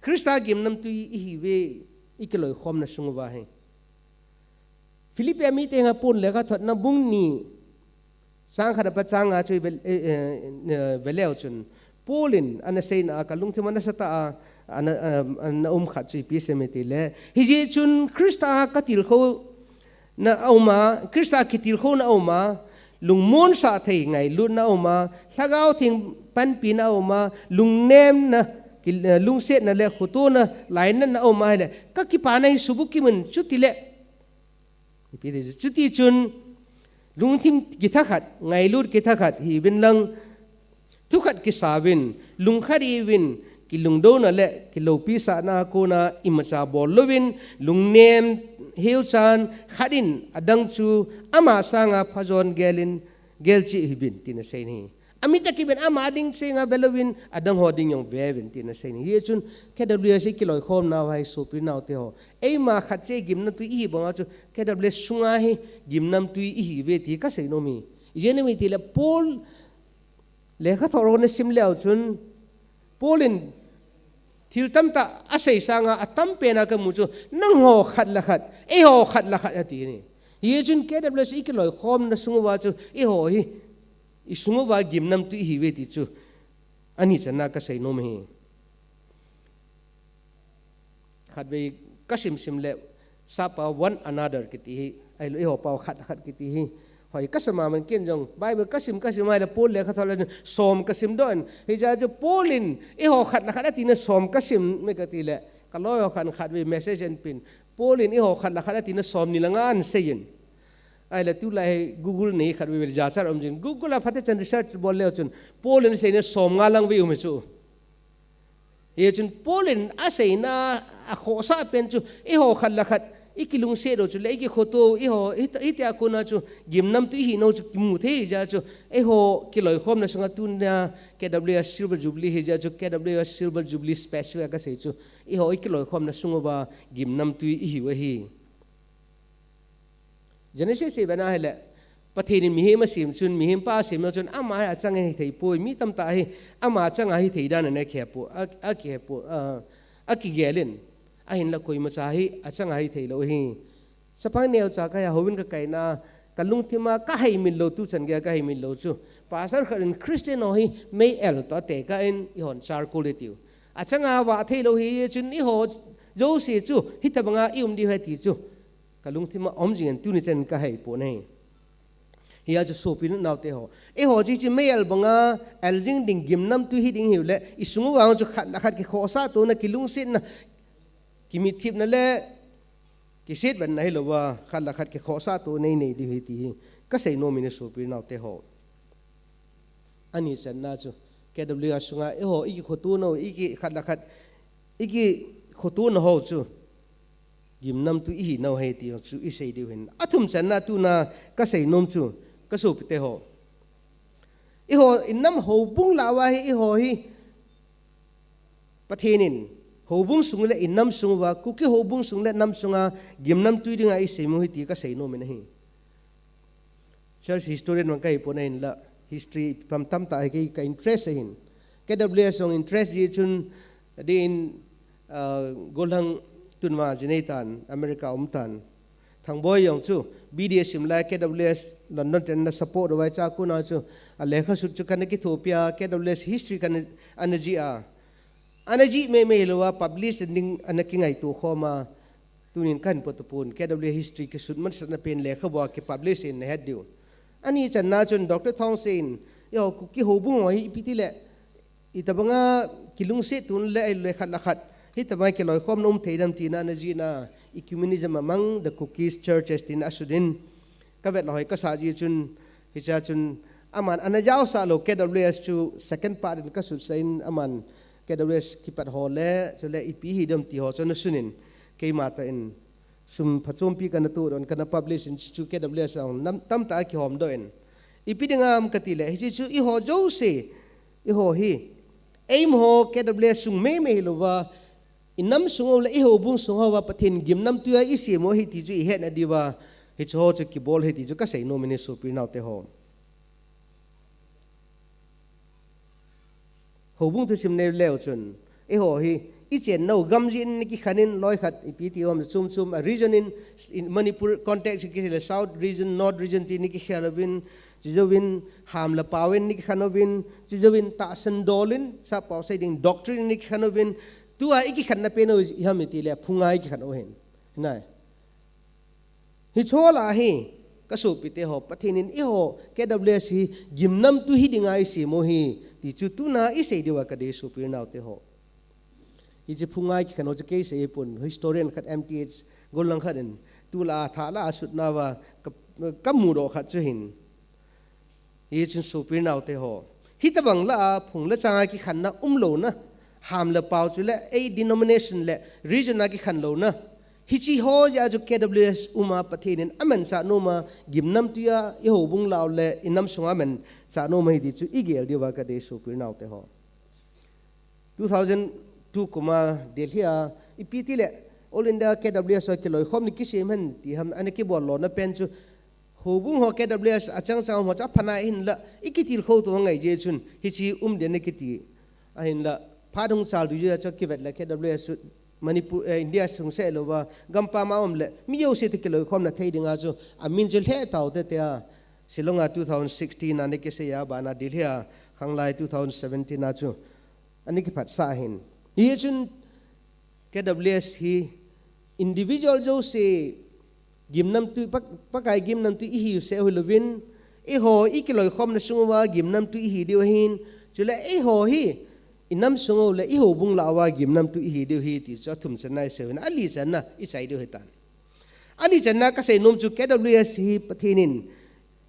Christa gimnamtui ihiuve, ikiloikhomna sung uva hi. Philippi mite henga Paul lekhathotna bung ni chang khat apat chang nga chu ive, eh, eh, eh, veleu chun, Paul in ana seina a kalungthim anasatah a, ana, ana um khat chu ipi seim iti le. Hijeh chun Christa a katilkhou na auma, Christa kitilkhou na auma, lungmonsah thei ngailutna auma, Lhagao Theng panpina auma, lungnemna, ki-, lungsetna le khotona, lainatna auma hile, kakipana hi subukim un chuti le. Ipi ti chu, chuti chun, lungthim kithakhat, ngailut kithakhat, hiuvin lang, thukhat kisauvin, lungkhat hiuvin, kilungdouna le, kiloupisahna kona, imacha bol louvin, lungnem heuchan, khat in, adang chu, ama sanga phajon gelin, gelchih hiuvin, tina asei ahi. Amit a kiven ama ding chenga ve louvin, adang ho ding jong ve uvin tina asei ahi. Hijeh chun K W S a kiloikhomna uva hi sopi naote ho. Eima khat cheh gimnamtui ihi banga chu K W S sunga hi gimnamtui ihiuve ti kasei nom ahi. Ijeh inem itile Paul lekhathot ho nasim leu chun Paul in thil tamtah asei sanga atam pena kamu chu nangho khat le khat, eiho khat le khat ati ahi. Hijeh chun K W S a kiloikhomna sung uva chu eiho hi isung uva gimnamtui ihiuve ti chu ani channa kasei nom ahi. Khatvei kasim sim le sapa one another kiti hi, ahilou eiho pau khat khat kiti hi. Hoi kasama man ken jong Bible kasim kasim ahile Paul lekhathot le som kasim doh in. Hijeh chun Paul in eiho khat le khat atina som kasim me kati le. Kaloi ho khat khatvei message ahin pen. Paul in eiho khat le khat atina somni le nga ahin seiyin. Ahile tulai hi Google nei khatvei jachat um jin. Google a phatechan research bol leu chun Paul in aseina somnga lang vei um ahi chu. Hijeh chun Paul in aseina akhohsah pen chu eiho khat le khat ikilungset u chu le ikikhoto u eiho hita, hitia kona chu gimnamtui ihinau chu kimu thei hijeh chun eiho kiloikhomna sunga tunia K W S Silver Jubilee hijeh chun K W S Silver Jubilee special a kasei chu eiho ikiloikhomna sung uva gimnamtui ihiu ahi. Genesis a ivet na hile, Pathen in mihem asem chun, mihem pa asem chun, ama hi achang ahithei poi, mi tamtah hi, ama achang ahithei dan ana kihe poi, a, akihe poi, a, akigel in, ahinla koimacha hi, achang ahithei lou ahi. Chapang neocha kahi a houin kakaina, kalungthima kahaimil lou, tuchan geiya kahaimil lou chu. Pastor khat in Christian ho hi, mei-el toh atekah in, eihon charcoal itiu. Achang avah thei lou hijeh chun, eiho jouse chu, hitobanga i um diu ahi ti chu. Kalungthima um jingin tuni chan kahai pon ahi. Hijeh chun sopi unaote ho. Eiho hiche mei-el banga, el jing ding gimnamtui hiding hiule, isung uva chu khat le khat kikhohsah tona, kilungsetna, kimitthipna le, kisetvenna hilouva, khat le khat kikhohsah tona inei diu ahi ti hi. Kasei nom in sopi unaote ho. Ani channa chu, K W S sunga, eiho, ikikhoto nau, iki khat le khat, ikikhoto nau ho chu. Gimnamtui ihinau ahi ti chu isei diu ahin. Athum channa tuna kasei nom chu, kasopite ho. Eiho, inam houbung lah uva hi, eiho hi. Pathen in, houbung sung le inam sung uva, Kuki houbung sung le nam sunga, gimnamtui dinga isei u ahi ti kasei nom in ahi. Church historian vang kahi pon ahinla, history pam tamtah hi kei ka interest ahin. K W S jong interest jeh chun, adeh in, ah, gollhang tun uva jinei tan, America um tan. Thangboi jong chu, B D A sim lai K W S London ten ana support uva hiche a kona chu, alekha sut chu kana kithopi a, K W S history kana, ana jih a. Ana jih mei mei louva, publish ding ana kingaito khom a. Tunin kahin pot tapon, K W S history kisut masatna pen lekhabu a kipublish in nahet diu. Ani channa chun Doctor Thongsen, eiho Kuki houbung ho hi ipi ti le, itobanga kilungset tona le, ahilou le khat le khat, hitobanga kiloikhomna um thei dem tina ana jihna, ecumenism among the Kukis churches tina asut in, kavet lou hoi kasah jeh chun, hichea chun, aman ana jaosah lou K W S chu second part in kasutsah in, aman K W S kipat ho le, chule ipi hidem ti ho chu ana sun in, keima tah in, sum phachompi kana toh doh in kana publish in chu K W S a nam tamtah a kihom doh in. Ipi ding ham kati le, hiche chu eiho jouse, eiho hi. Eima ho K W S sung mei mei hilouva, inam sung ho le eihoubung sung houva, Pathen gimnamtui a isem u ahi ti chu ihetna diuva, hiche ho chu kibol ahi ti chu kasei nom in sopi unaote ho. Houbung thusim nei leu chun, eiho hi, ichen nau gam jin ana kikhen in loi khat, ipi ti ham chom chom a region in, in Manipur context kisei le South region, North region ti ana kikhen uvin, chujouvin ham le pao in ana kikhen uvin, chujouvin tahsan dol in, sappao sei ding doctrine ana kikhen uvin, Tua ikikhenna pen u iham iti le phunga ikikhen u hin. Nai. Hiche lah a hi, kasopite ho, Pathen in eiho, K W S hi, gimnamtui hi dinga eisem u ahi, ti chu tuna isei diu a kadei sopi unaute ho. Hiche phunga ikikhen u chu kei sei pon, historian khat M T H, gollang khat in, tulai a thalah a sutna uva, ka, kamudoh khat chu hin. Hichun sopi unaute ho. Hitabang lah a, phung le chang a kikhenna umlouna, ham le pao chu le, ei denomination le, region a kikhen louna. Hiche ho jeh a chu K W S um a Pathen in amensah nom a, gimnamtui a, i houbung lah u le, i nam sunga amensah nom ahi ti chu igel diu a kadei sopi unaute ho. Two thousand two kum a Delhi a, ipi ti le, All India K W S ho kiloikhom ni kisem hen ti ham, ana kibol lona pen chu, houbung ho K W S achang chang ho chu aphatna ahinla, ikitilkhou tou ngai jeh chun, hiche um den akiti. Ahinla, phat hung chal ding jeh a chu kivet le K W S chu Manipur, eh, India sung seh louva, gampam a um le, mi jouse toh kiloikhomna thei dinga chu, amin chu lheh tau tete a, Shillong a two thousand sixteen a ana kisei a, bana Delhi a, khanglai two thousand seventeen a chu, ana kiphatsah ahin. Hichun K W S hi individual jouse gimnamtui, Pak-, Pakai gimnamtui ihiu seh u hilouvin, eiho i kiloikhomna sung uva gimnamtui ihi diu ahin, chule eiho hi i nam sung u le i houbung lah uva gimnamtui ihi diu ahi ti chu athum channa isei u hin, ali channa ichai diu ahitan. Ali channa kasei nom chu K W S hi Pathen in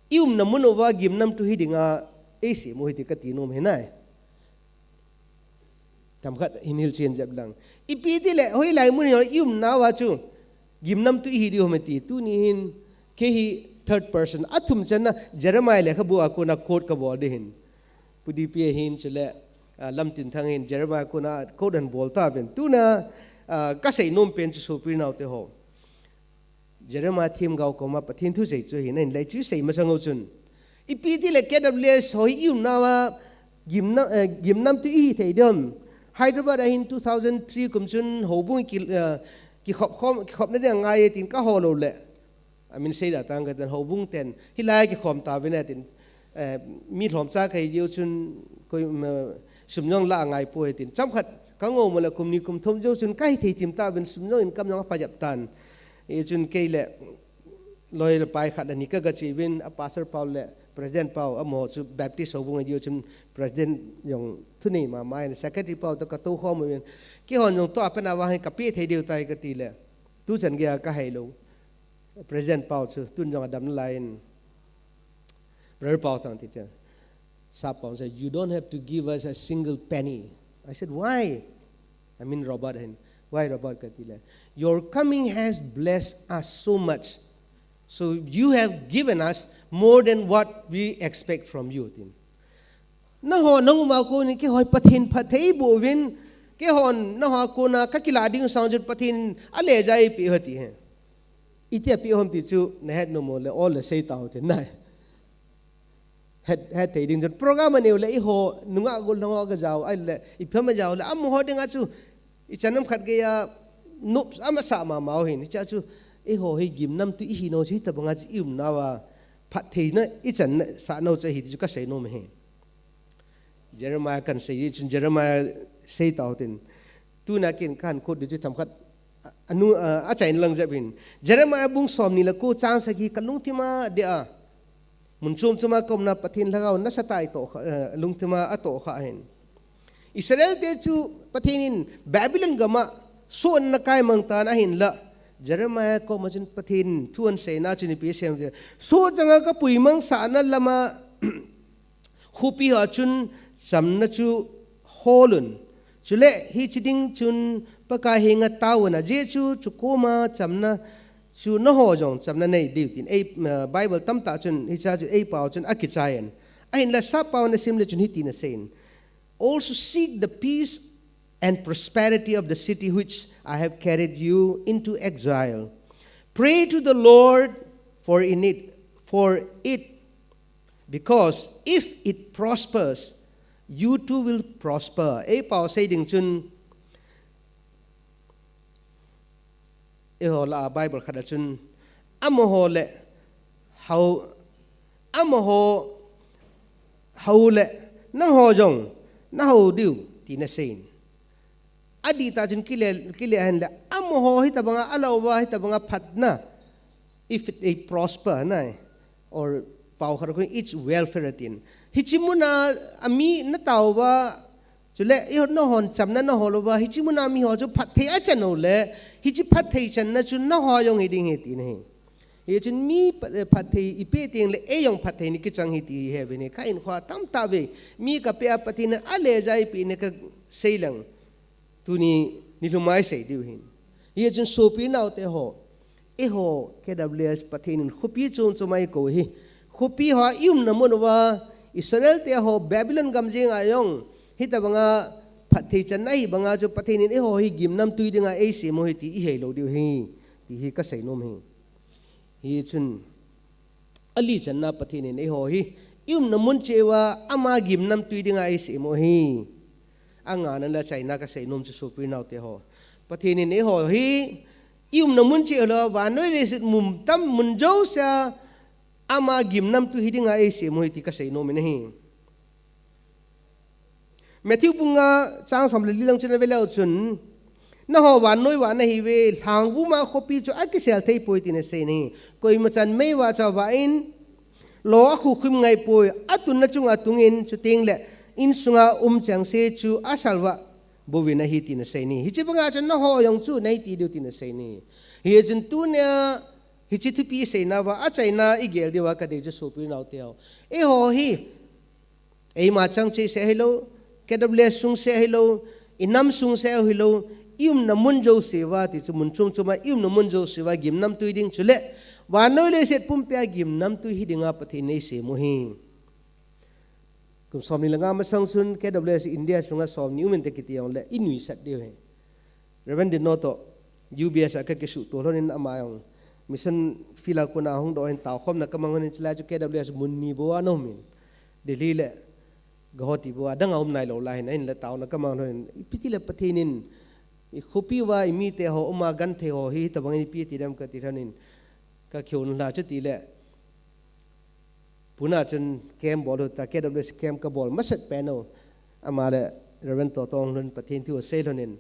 i umna mun uva gimnamtui hi dinga eisem u ahi ti kati nom ahi nai. Themkhat hin hilchen jep lang. Ipi ti le, hoilai mun hi i umna uva chu, gimnamtui ihi diu ham iti, tuni hin, kei hi third person, athum channa, Jeremiah lekhabu a kona quote kabol ding ahin. Pu D P ahin chule, ah, Lamtinthang hin, Jeremiah kona quote ahin bol tauvin. Tuna, ah, kasei nom pen chu sopi unaute ho. Jeremiah themgao koma Pathen thu sei chu ahin, ahinla chu sei masang u chun. Ipi ti le K W S ho hi i umna uva gimna, eh, gimnamtui ihi thei diu ham. Hyderabad a hin two thousand three kum chun houbung ki, eh, kikhop khom, kikhopna ding angai e tin kahol u le. Amin sei da tang katan houbung ten. Hilai kikhom tauvin atin. Eh, mi lhomcha kahi jeh u chun koi, um, eh, sum jong la angai poi tin. Chomkhat kangou mo le kum ni kum thum jeh u chun kahi thei thim tauvin sum jong income jong apha jep tan. Hichun kei le loi le pai khat le ni kaga che uvin a pastor pau le president pau amaho chu Baptist houbung ahi jeh u chun president jong thunei mama in secretary pau toh katou khom uvin. Keihon jong tua pen a vang hi kapeh thei diu tai kati le. Tuchan geiya kahei lou. President pau chu, tun jong adam nalai in. Brother Pau Thang ti tia. Sap Pau said, "You don't have to give us a single penny." I said, "Why?" I mean, Robert hin. "Why, Robert?" kati le. "Your coming has blessed us so much. So you have given us more than what we expect from you," tin. Nangho, nangma kona keiho hi Pathen phatthei boh uvin, keihon nangho kona kakilah ding sang chun Pathen in ale jai peh u ahi ti ahi. Iti apeh u ham ti chu nahet nom u le, o le sei tau tin nai. Het, het thei ding chun program anei u le eiho, nungah gol nangho kajao, ahile, ipi ham ajao le, amaho dinga chu, ichan ham khat geiya, nop, amasa mama u ahin, hichea chu, eiho hi gimnamtui ihi nau chu, hitabanga chu i umnauva, phattheina ichan sah nau chu ahi ti chu kasei nom ahi. Jeremiah kan sei chun Jeremiah sei tau tin. Tuna ken kan quote di chu themkhat a, anu, a, achaina lang jep in. Jeremiah bung somni le ko chang sagi ka lungthima dei a. Mun chom choma ka umna Pathen lhagao nasatah in atoh kha, eh, lungthima atoh kha ahin. Israel te chu Pathen in Babylon gama sohna kaimang tan ahinla. Jeremiah koma chun Pathen thu ahin seina chun ipi asei em ti. Soh changa ka puimang sahna lama khopi ho chun chamna chu holun. Chule hiche ding chun Pakai henga taovun, ajeh chu, chu koma chamna chu nangho jong chamna nei diu tin. Ei, uh, Bible tamtah chun, hichea chu eipao chun akichai in. Ahinla sappao in asim le chun hitin asei in. Also seek the peace and prosperity of the city which I have carried you into exile. Pray to the Lord for in it, for it Because if it prospers, you too will prosper. Eipao sei ding chun, eiho lah a Bible khat a chun, amaho le, hao, amaho, hao le, nangho jong, nahao diu, tin asei in. Adih tah chun kile, kile hen le, amaho hitabanga, alouva hitabanga phatna. If it prosper, na, or pao khat koi, it's welfare atin. Hichi muna, ami nataova, chule, ihon nahon chamna naholouva, hichi muna miho chu phatthei achan uleh, hichi phatthei channa chu naho jong hiding ahi tina ahi. Hichun mi pha-, phatthei ipe teng le, eijong phatthei nei kichang ahi ti iheuvin ahi. Ka hinkhoa tamtah vei, mi kapeh a Pathen in aleja eipeh na kasei leng. Tuni, nilhum a isei diu ahin. Hichun sopi naote ho. Eiho, K W S Pathen in khopi chom chom a eikou ahi. Khopi hoa iumna mun uva, Israel te ho, Babylon gam jenga jong. Hitabanga, phatthei channa hibanga chu Pathen in eiho hi gimnamtui dinga eisem u ahi ti ihei lou diu ahi. Ti hi kasei nom ahi. Hichun, ali channa Pathen in eiho hi, iumna mun cheh uva, ama gimnamtui dinga eisem u ahi. Angana le achaina kasei nom chu sopi naote ho. Pathen in eiho hi, iumna mun cheh uva, vannoi leiset mun tam mun jousea, ama gimnamtui hi dinga eisem u ahi ti kasei nom in ahi. Matthew bung nga chang som le li lang chun ave leu chun, nangho vannoi vah nahiuve, lhangvuma khopi chu akisel thei poi ti nasei in ahi. Koima chan meivah chu avah in, lo akhukhum ngai poi, atunna chunga atungin, chuteng le, insunga um chengse chu asalvah bouvin ahi ti nasei in ahi. Hiche banga chun nangho jong chu nei ti diu ti nasei in ahi. Hichun tunia, hiche thupi seina uva, achaina igel diuva kadei chu sopi naote ho. Eiho hi, eima chang cheh seh hilou, K W S sung seh hilou, inam sung seh hilou, iumna mun jouse uva, ti chu mun chom chom a, iumna mun jouse uva, gimnamtui ding chule, vannoi leiset pumpia gimnamtui hi dinga Pathen in eisem u ahi. Kum somni le nga masang chun K W S India sunga somni um inte kiti jongle, inuisat diu ahi. Reverend Dino toh, U B S a kakisuhto lhonin ama jong. Mission field a kona hung doh in taokhomna kamang lhonin chulai chu K W S mun ni bou ana umin. Delhi le Guwahati bou a dang a um nailou lai hin, ahinla taona kamang lhonin. Ipi tile Pathen in, ikhopi uva imite ho, uma genthei ho hi, hitabang in ipi ti dem kati lhonin. Kakihou lha chu tile. Pune chun camp bol u ta, K W S camp kabol masat pen u. Ama le Reverend Totong lhon Pathen thu asei lhonin.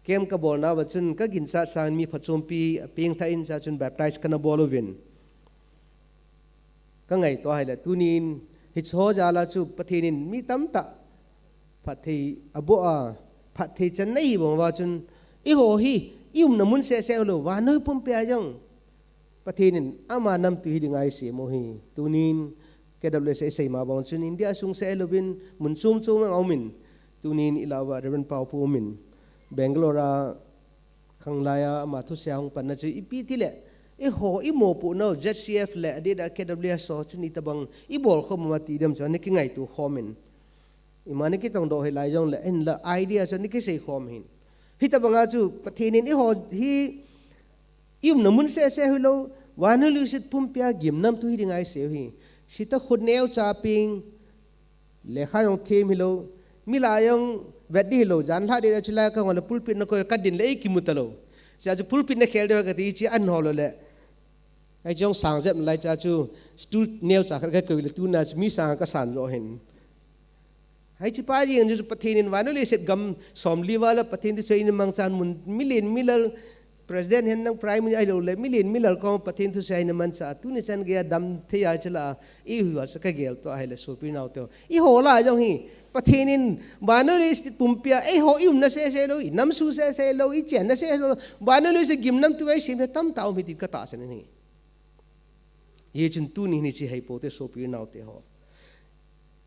Camp kabolna uva chun kaginchat sangin mi phachompi apengthah in cha chun baptize kana bol uvin. Kangaito ahile tunin hicheho jal a chu Pathen in mi tamtah phatthei aboh a, phatthei channa hibang uva chun eiho hi iumna mun seh seh ulou, vannoi pumpia jong Pathen in ama namtui hi dinga eisem u ahi. Tunin K W S a isei ma bang chun India sung seh louvin mun chom chom a aumin. Tunin ilah uva Reverend Paopu umin. Bangalore a khanglai a ama thusei a hung panna chu ipi tile, eiho imopohnau Z C F le adeh a K W S ho chun itabang ibol khom uva ti dem chu ana kingaito khomin. Ima ana kitongdoh hilai jongle, ahinla idea chu ana kisei khom hin. Hitabanga chu Pathen in eiho hi iumna mun seh seh hilou, vannoi leiset pumpia gimnamtui hi dinga eisem u ahi. Sita khut neocha peng, lekha jong them hilou, mi lah a jong vet ding hilou, jan lhah ding a chulai kangol le pulpit na koi kadin le eikimu talou. Chea chu pulpit na khel ding kati chu ahin hol lou le. Ahi jong sang jep nalai chea chu stool neocha khat kakoi le tuna chu mi sang kasan jo hin. Hiche pa jeng chu Pathen in vannoi leiset gam somli val a Pathen thu seiyin amangchan mun milen milal president hen lang prime minister ahilou le milen milal koma Pathen thusei in amangcha tuni chan geiya damthei a chula ihuhhingsa kagel toh ahile sopi naote ho. Eiho lah a jong hi Pathen in vannoi leiset pumpia eiho iumna seh seh lou, inam sung seh seh lou, ichenna seh seh lou, vannoi leiset gimnamtui eisem hi tamtah um ahi ti katahsan in ahi. Hichun tuni hin hiche heipou te sopi naote ho.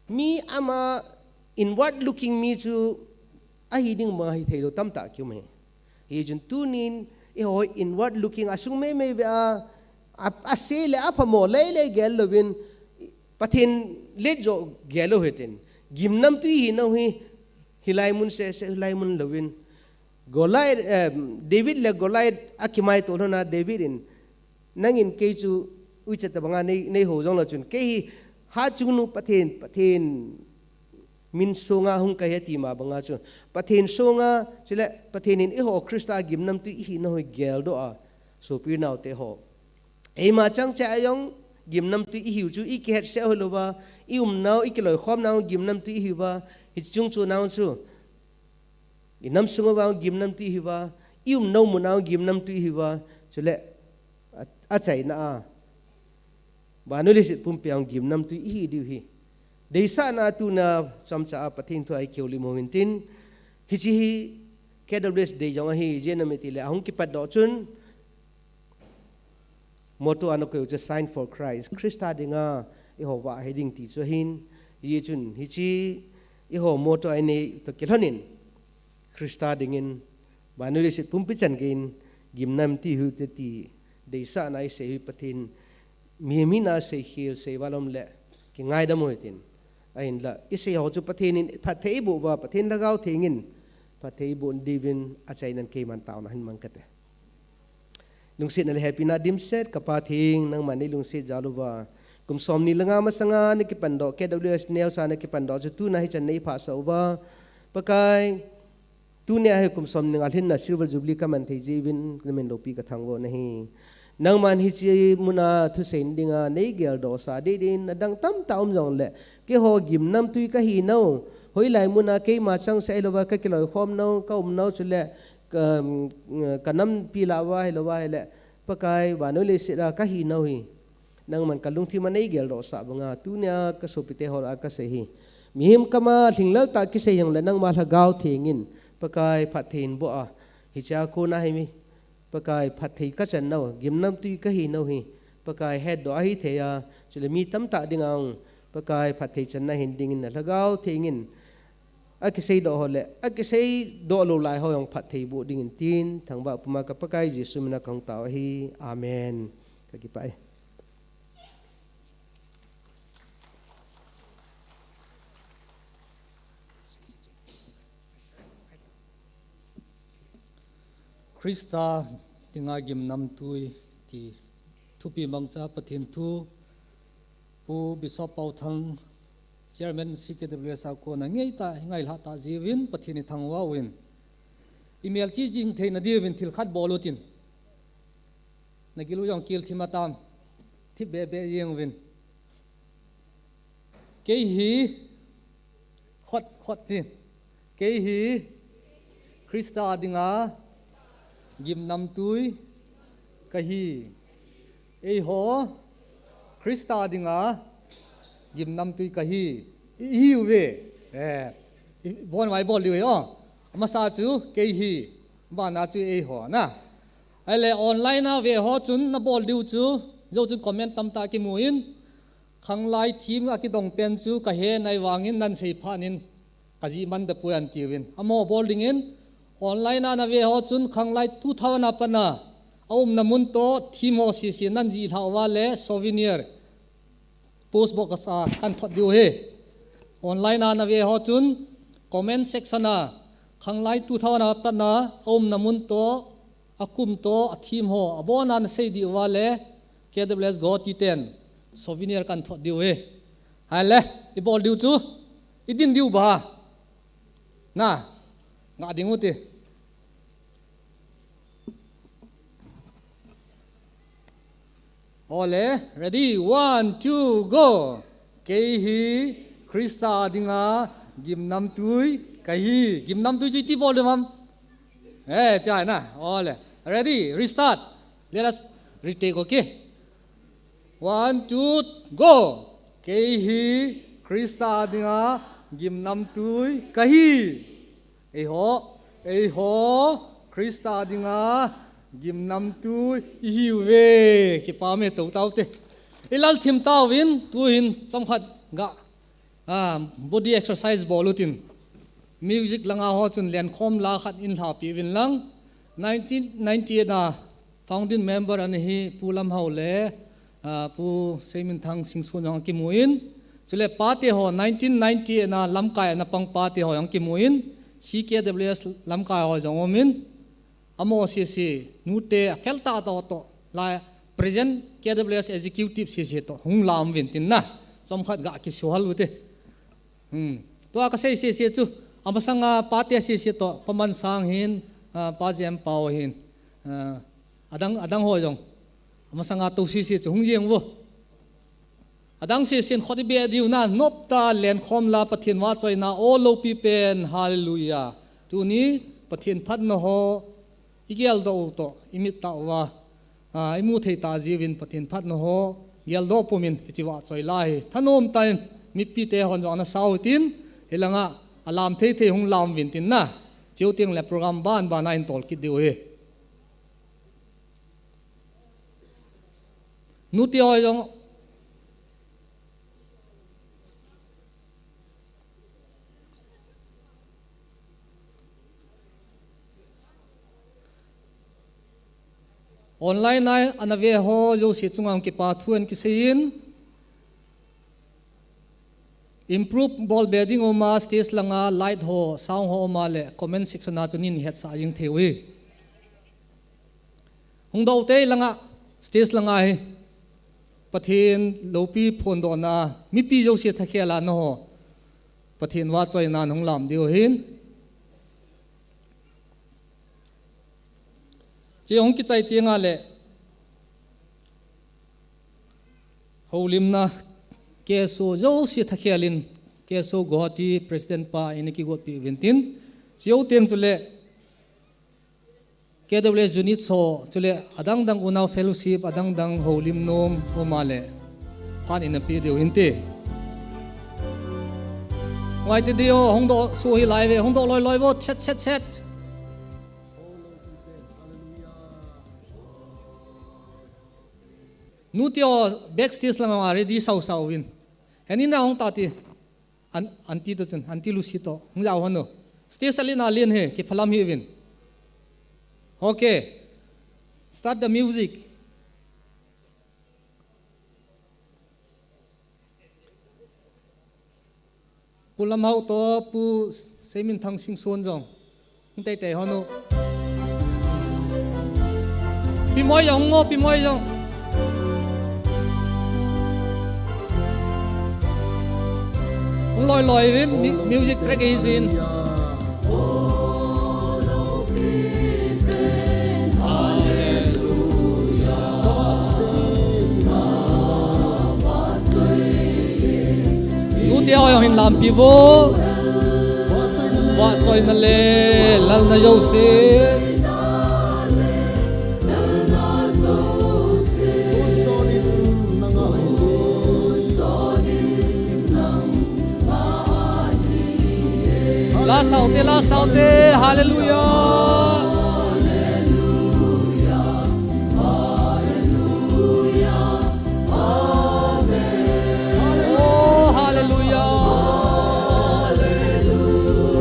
Mi ama inward looking mi chu ahi ding ma hithei lou tamtah kium ahi. Hichun tunin eiho inward looking asung meimei ve a, a, ase le aphamo lei lei gel louvin Pathen let jo gel lou hitin. Gimnamtui hinau hi hilai mun seh seh hilai mun louvin. Goliath, eh, David le Goliath akimaito lhona David in Nangin kei chu uicha tabanga nei, neihou jonglou chun. Kei hi hatchungnung Pathen, Pathen min songa hung kahi ati ma banga chu. Pathen songa, chule Pathen in eiho Christa gimnamtui ihinau hi geldoh a. Sopi naote ho. Eima chang chea jong gimnamtui ihiu chu, ikihetset u hilouva, iumnau, ikiloikhomnau gimnamtui ihiuva, hiche chungchon a chu. I nam sunga vang gimnamtui ihiuva, i umna mun a gimnamtui ihiuva, chule a, achaina a vannoi leiset pumpi a gimnamtui ihi diu ahi. Deisahna tuna chomcha a Pathen thu a i kiholim u hintin, hiche hi K W S Day jong ahi, ijeh inem itile ahung kipatdoh chun, motto ana koi u chu Shine for Christ, Christa dinga eiho vah hiding ti chu ahin, hijeh chun hiche eiho motto a inei toh kilhonin, Christa dingin vannoi leiset pumpi chan geiyin gimnamtui ihiu hite ti deisahna a isei u hi Pathen, mihem hina a seikhel seival um le kingaidam u hitin. Ahinla isei ho chu Pathen in phatthei eiboh uva, Pathen Lhagao Theng in phatthei eiboh diuvin achainan keiman taona hin mang kate. Lungsetna le hepina dimset ka Pathen, nangman neilungset jal uva, kum somni le nga masanga na kipatdoh, K W S neocha na kipatdoh chu tuna hichan nei phasah uva, Pakai, tunia hi kum somni nga lhinna Silver Jubilee ka man thei jeh uvin namin loupi ka thangvah u ahi. Nangman hiche muna thusei dinga nei geldohsah ding din, adang tamtah um jongle, keiho gimnamtui kahi nau, hoilai muna keima changseh hilouva ka kiloikhom nau, ka um nau, chule ka, ka nampi lah uva hilouva hile, Pakai, vannoi leiset a kahi nau hi nangman ka lungthim a nei geldohsah banga tunia ka sopite ho lah a kasei hi. Mihem kama lhinglel tah kisei jongle nangma Lhagao Theng in, Pakai, phatthei in boh a, hichea kona hi mi, Pakai, phatthei ka chan nau, gimnamtui kahi nau hi, Pakai, hetdoh ahi thei a, chule mi tamtah dinga jong, Pakai, phatthei channa hin dingin na Lhagao Theng in akiseidoh ho le akiseidoh lou lai ho jong phatthei boh dingin tin, thangvah puma ka Pakai Jesu mina kahung tao ahi. Amen. Ka kipah e. Christa dinga gimnamtui ti thupi mangcha Pathen thu, Pu Bishop Paothang, Chairman C K W S a kona ngeitah, ngailhah tah jeh uvin Pathen ithangvah uvin, imelchih jing theina diuvin thil khat bol utin. Na gil u jong kil thim atam, thip beh beh jeng uvin. Kei hi, khot, khot ti. Kei hi Christa dinga gimnamtui kahi. Eiho Christa dinga gimnamtui kahi. I, ihiuve. Eh, i, bon vai bol diu e o. Amasa chu kei hi. Bana chu eiho na. Ahile online a ve ho chun na bol diu chu, jou chun comment tamtah kimu in. Khanglai theme a kidong pen chu kahe nai vangin nan sei phat in kajih man tapoi antiuvin. Amaho bol dingin online a na ve ho chun Khanglai two thousand a pat a aumna mun toh theme ho sese nan jih lhah uva le souvenir post box a kan thot diu ahi. Online a na ve ho chun comment section a Khanglai two thousand a pat a aumna mun toh, akum toh, a theme ho, abon a na sei diu va le, K W S Guwahati ten souvenir kan thot diu ahi. Ahile, i bol diu chu, i din diu ba. Na, ngah ding u te. Ole, ready, one, two, go. Kei hi Christa dinga gimnamtui kahi. Gimnamtui chu iti bol diu ham? Eh, chai na. Ole, ready, restart. Let us retake, okay? One, two, go. Kei hi Christa dinga gimnamtui kahi. Eiho, eiho, Christa dinga gimnamtui ihiuve. Kipa me to tau te. I lal thim tauvin, tuhin chomkhat ga, ah, body exercise bol utin. Music langa ho chun lenkhom la khat in lhapi uvin lang. Nineteen ninety-eight a founding member ana hi Pu Lamhao le, ah, Pu Seiminthang Singson jong kimu in. Chule pate ho nineteen ninety-eight a lamkai ana pang pate ho jong kimu in. C K W S lamkai ho jong um in. Amaho sese, nute, a fel tah tah toh, la present K W S executive sese toh, hung lam uvin tin na. Chomkhat ga kisuhal u te. Hmm. Tua ka sei sese chu, amasanga pate sese toh, Pa Mansang hin, ah, Pa Jem Pau hin, ah, adang, adang ho jong. Amasanga tou sese chu, hung jeng uvo. Adang sesen khut i beh diu na, nopta lenkhom la Pathen vahchoina, o lopi pen, hallelujah. Tuni, Pathen phatna ho, igeldoh u toh, imit tah uva, a, imu thei tah jiuvin Pathen phatna ho, geldoh pumin hiche vahchoi la hi thanom tah in mipite hon jong ana sao hitin, hilanga alam thei thei hung lam uvin tin na. Chuteng le program ban ban a hin tol kit diu ahi. Nute ho jong online a ana ve ho jouse chunga kipa thu ana kisei in. Improve bol be ding um a, stage langa light ho, sound ho um a le comment section a chun hin hetsah jing thei u hi. Hung doh u te langa stage langa hi Pathen loupi phondohna, mipi jouse thakhel a na ho Pathen vahchoina hung lam diu hin. Che hung kichai teng a le houlimna K S O jouse thakhel in, K S O Guwahati President pa in kigotpi uvin tin, chuteng chule K W S unit ho, chule adang dang unau fellowship, adang dang houlim nom um a le phat in ape diu hinte. Ngai te dio, hung doh suh hi lai ve, hung doh loi loi vo, chet chet chet. Nute ho backstage langa ready sao sao uvin. Heni na hung ta ti. An, anti to chun, anti Lucy to. Hung jao hon o. Stage a len a len hi, kiphalam hih uvin. Okay. Start the music. Pu Lamhao to, Pu Seiminthang Singson jong. Hung teitei hon o. Pi Moi jong, hung o, Pi Moi jong. Hung loi loi uvin, mu-, music track ahi jin. Nute ho jong hin lampi vo. Vahchoina le lalna jouse. La sao te, la sao te, hallelujah. Oh, hallelujah. Hallelujah.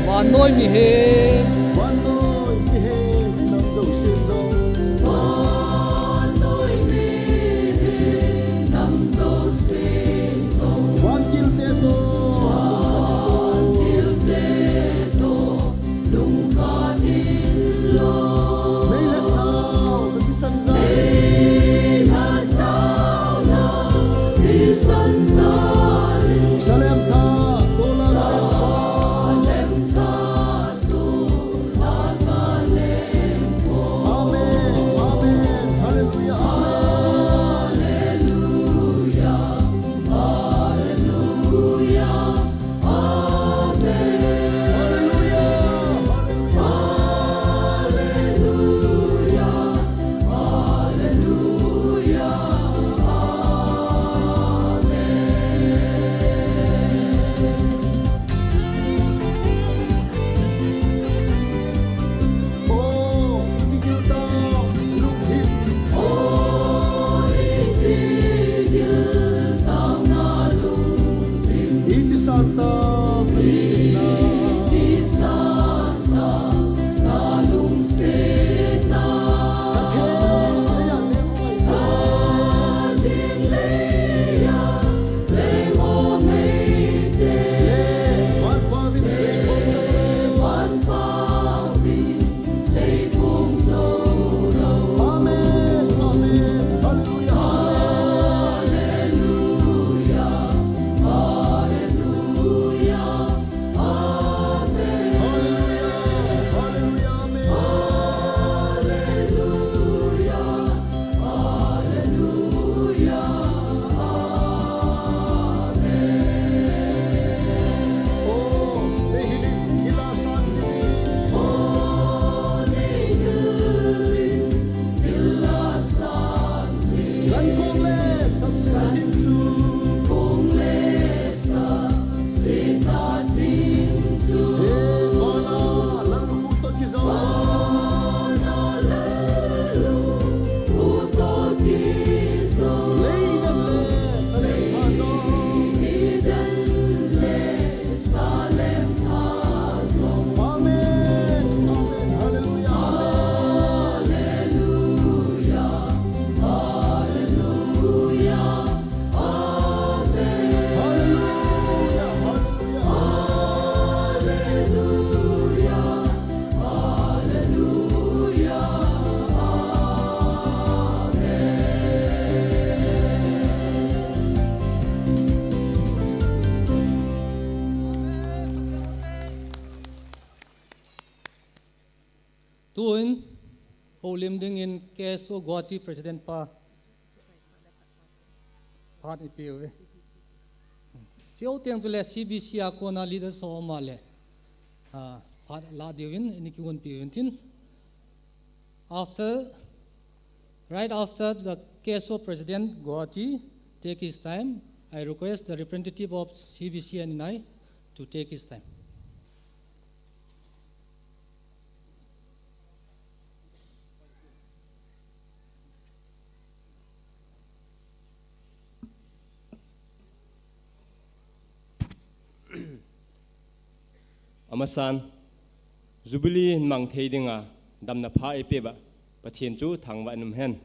Vannoi mihem. Vannoi mihem, nam jouse jong. Vannoi mihem, nam jouse jong. Tuin, houlim dingin K S O Guwahati President pa phat ipi uve. Chiu teng chule C B C a kona leaders ho ma le, ah, phat la diuvin, ini kiun piuvin tin. After, right after the K S O President Guwahati take his time, I request the representative of C B C and I to take his time. Amasan, Jubilee hin mang thei dinga damna pha eipeuva Pathen chu thangvah in umhen.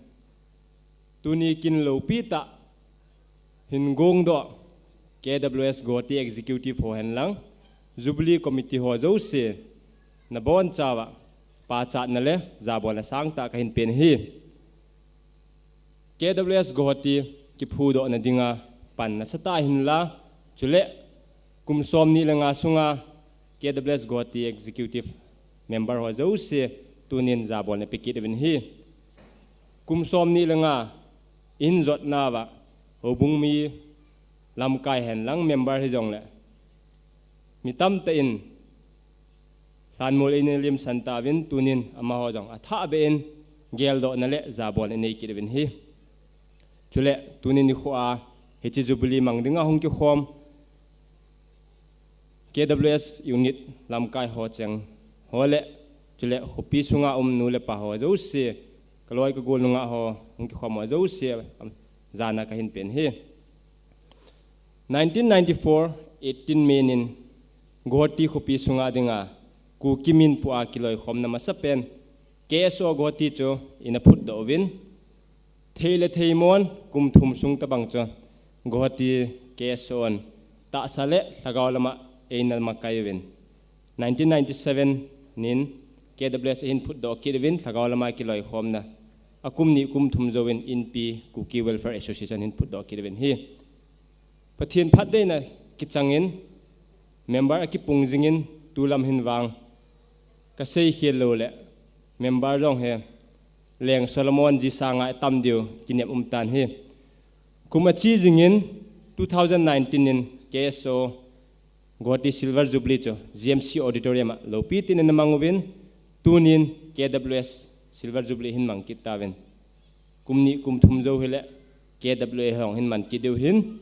Tuni kin loupi tah hin gongdoh K W S Guwahati Executive ho henlang, Jubilee Committee ho jouse, nabonchauva pachatna le jabolna sangtah kahin pen ahi. K W S Guwahati kiphudohna dinga pan nasatah hinla, chule kum somni le nga sunga K W S Guwahati Executive Member ho jouse tunin jabolna pe kit uvin ahi. Kum somni le nga in jotnauva, houbung mi lamkai henlang member hijongle, mi tamtah in lhanmol eina limsan tauvin tunin amaho jong athahbeh in geldohna le jabolna inei kit uvin ahi. Chule tunin nikhoa hiche Jubilee mang dinga hung kikhom K W S unit lamkai ho cheng ho le, chule khopi sunga um nu le pa ho jouse, kaloi kagol nungah ho, hung kikhom ho jouse, jana kahin pen ahi. Nineteen ninety-four, eighteen May nin Guwahati khopi sunga dinga Kuki minpu a kiloikhomna masapen K S O Guwahati chu ina phutdoh uvin, thei le theimon kum thum sung tobang chu Guwahati K S O in tahsa le lhagao lama eina makai uvin, nineteen ninety-seven nin K W S ahin phutdoh kit uvin, lhagao lama kiloikhomna akum ni kum thum jouvin Inpi Kuki Welfare Association ahin phutdoh kit uvin ahi. Pathen phattheina kichangin member akipung jingin tulam hin vang kasei khel lou le member jong hi Leng Solomon ji sanga atam diu kinem um tan ahi. Kum ache jingin two thousand nineteen in K S O Guwahati Silver Jubilee chu G M C Auditorium a loupi tin ana mang uvin, tunin K W S Silver Jubilee hin mang kit tauvin. Kum ni kum thum jou hile K W A hung hin man kit diu ahin.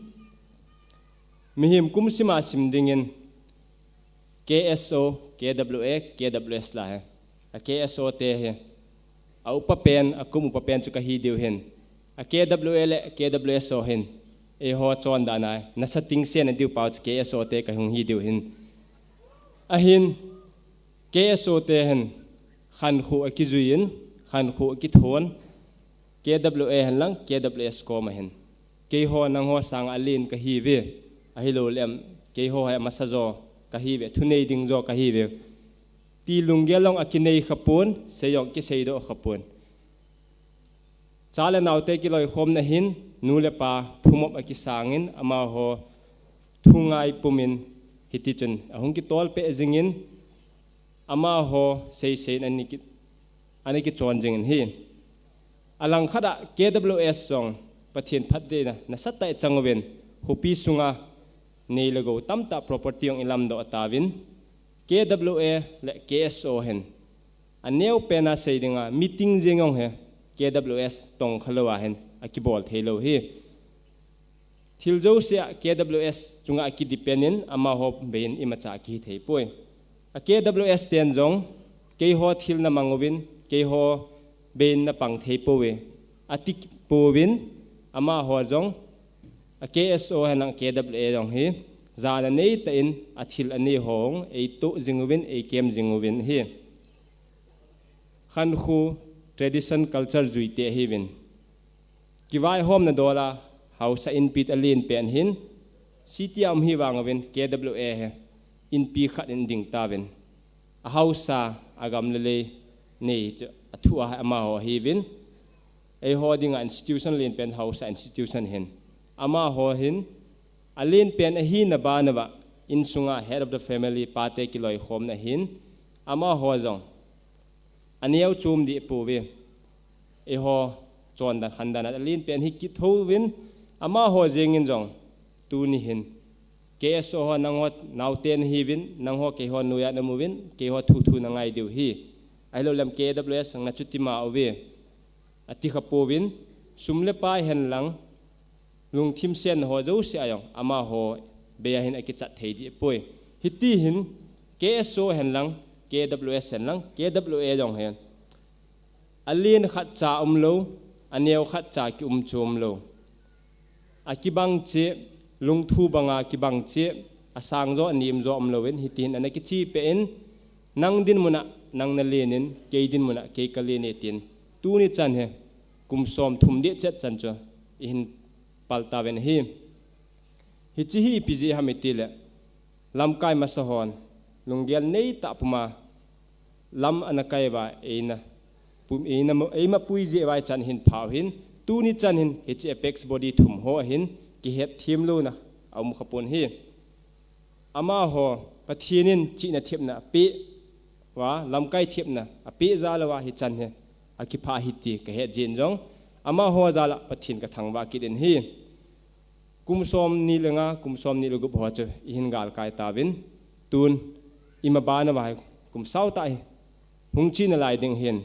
Mihem kum sima sim dingin K S O, K W A, K W S la hi. A K S O te hi, a upa pen, a kum upa pen chu kahi diu ahin. A K W A le K W S ho hin, eiho chondan a nasa tingse na diu pau chu K S O te kahung hi diu ahin. Ahin, K S O te hin khankho akijui in, khankho akithon, K W A henlang K W S kom ahin. Keiho nangho sanga alen kahiuve, ahilouleh keiho hi amasa jo kahiuve, thunei ding jo kahiuve ti lunggel jong akinei khapon, sei jong kiseidoh khapon. Cha le naote kiloikhomna hin, nu le pa thumop akisangin, amaho thu ngai pumin, hitichun ahung kitolpeh jingin, amaho seisei in ana ki, ana kichon jingin ahi. Alangkhat a K W S jong Pathen phattheina nasatah in achang uvin, khopi sunga nei le gou tamtah property jong ilamdoh tauvin, K W A le K S O hin aneo pen a sei dinga meeting jeng jong hi K W S tongkha lou a hin akibol thei lou ahi. Thil jouse a K W S chunga akidepend in amaho beiyin imacha akihi thei poi. A K W S ten jong keiho thil namang uvin, keiho beiyin napang thei pouve, ati pouvin, amaho jong a K S O henlang K W A jong hi jana neitah in athil anei ho jong eitoh jing uvin, eikem jing uvin ahi. Khankho tradition culture juite ahiuvin. Kivaihomna dol a haosa inpi alen pen hin, city a um hi vang uvin K W A hi inpi khat in ding tauvin. A haosa, a gam le lei nei chu athu a amaho ahiuvin. Eiho dinga institution alen pen haosa institution ahin. Amaho hin alen pen ahina ban uva, insunga head of the family pate kiloikhomna hin, amaho jong aneo chom deh pouve. Eiho chondan khandan a alen pen hi kit thouvin, amaho jengin jong tuni hin K S O ho nangho naote nahiuvin, nangho keiho noiya naum uvin, keiho thuthu nangai diu ahi. Ahilouleh K W S nachuti mauve, ati kha pouvin, sum le pai henlang, lungthim senna ho jouse a jong amaho bei a hin akichat thei deh poi. Hiti hin K S O henlang, K W S henlang, K W A jong hen, alen khatcha umlou, aneo khatcha kium chu umlou. Akibang cheh, lungthu banga kibang cheh, asang jo, anem jo umlouvin, hiti hin ana kichepeh in, nang dinmun a nang nalen in, kei dinmun a kei kalen e tin, tuni chan hi kum som thum deh chet chan chu ihin pal tauvin ahi. Hiche hi ipi jeh ham itileh, lamkai masa hon lunggel neitah puma lam ana kai uva, eina pu-, eina mo-, eima pui jeh uva ichan hin phau hin, tuni chan hin hiche apex body thum ho a hin kihetthem louna aum kha pon ahi. Amaho Pathen in chihna thepna apeh uva, lamkai thepna apeh jal uva hichan hi akiphah ahi ti kahet jeh in jong, amaho jal a Pathen kathangvah kit in ahi. Kum somni le nga, kum somni le gup ho chu ihin galkai tauvin, tun imaban uva hi kum sao tah hi hung che nalai ding ahin,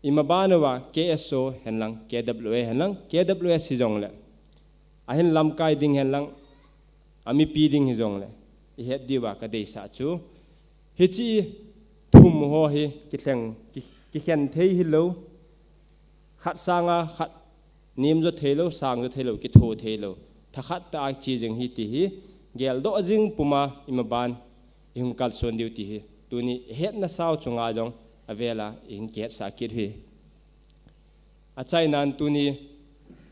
imaban uva K S O henlang, K W A henlang, K W S hijongleh, ahin lamkai ding henlang, amipi ding hijongleh, ihet diuva kadeisah chu, hiche thum ho hi kilheng, ki-, kikhen thei hilou, khat sanga khat nem jo theilou, sang jo theilou, kitho theilou, thakhat tah a che jing ahi ti hi geldoh jing puma imaban ihung kalson diu ti hi tuni ihetna sao chunga jong avel a ihin kihetsah kit ahi. Achainan tuni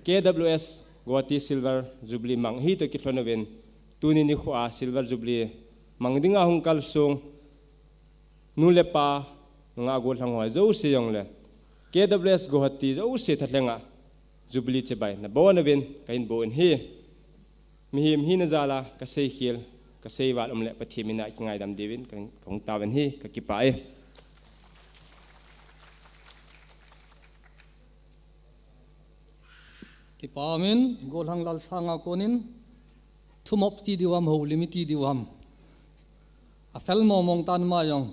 K W S Guwahati Silver Jubilee mang ahi toh kilhon uvin, tuni nikho a Silver Jubilee mang dinga hung kalsong nu le pa, nungah gollhang ho jouse jongleh, K W S Guwahati jouse thalhenga Jubilee chibai nabon uvin kahin boi in ahi. Mihem hina jal a kaseikhel, kaseival umleh Pathen mina kingaidam diuvin ka, kahung tauvin ahi, kakipah e. Kipa umin, gollhang Lalsanga konin, thumop ti diu ham, houlim iti diu ham, afel mong mong tan ama jong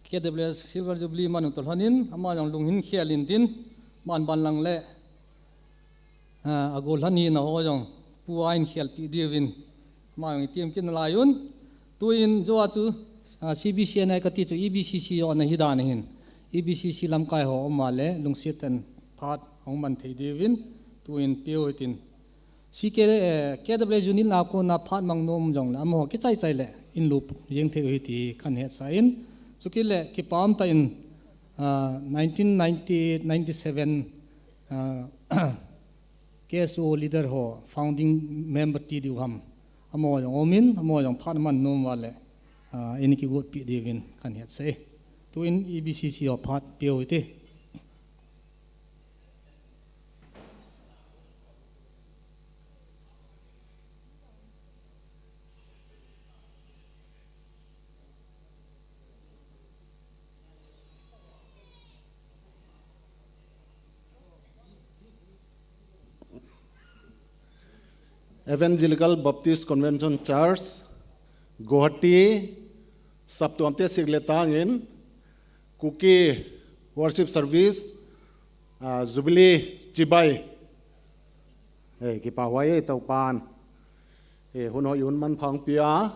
K W S Silver Jubilee man u toh lhonin, ama jong lunghin khel intin, man ban lang le, ah, agollhang hina ho jong pu a ahin khelpeh diuvin, ama jong itiam kit nalai un. Tuin joh a chu, ah, C B C N I kati chu E B C C joh ana hi dan ahin, E B C C lamkai ho um a le lungset in phat hung man thei diuvin, tuin peh u hitin. C K, eh, K W S unit a kona phat mang nom jongleh, amaho kichai chai leh in lup jeng thei u ahi ti kahin hetsah in, chukit leh kipa umtah in, ah, nineteen ninety-eight ninety-seven, ah, K S O leader ho, founding member ti diu ham, amaho jong umin, amaho jong phat man nom uva leh, ah, in kigotpeh diuvin kahin hetsah e. Tuin E B C C ho phat peh u hite. Evangelical Baptist Convention Church, Guwahati, saptuam te sik le tang in, Kuki Worship Service, ah, Jubilee chibai. Eh, kipa huai e Toupan. Eh, hun hoi hun manpha hung pea,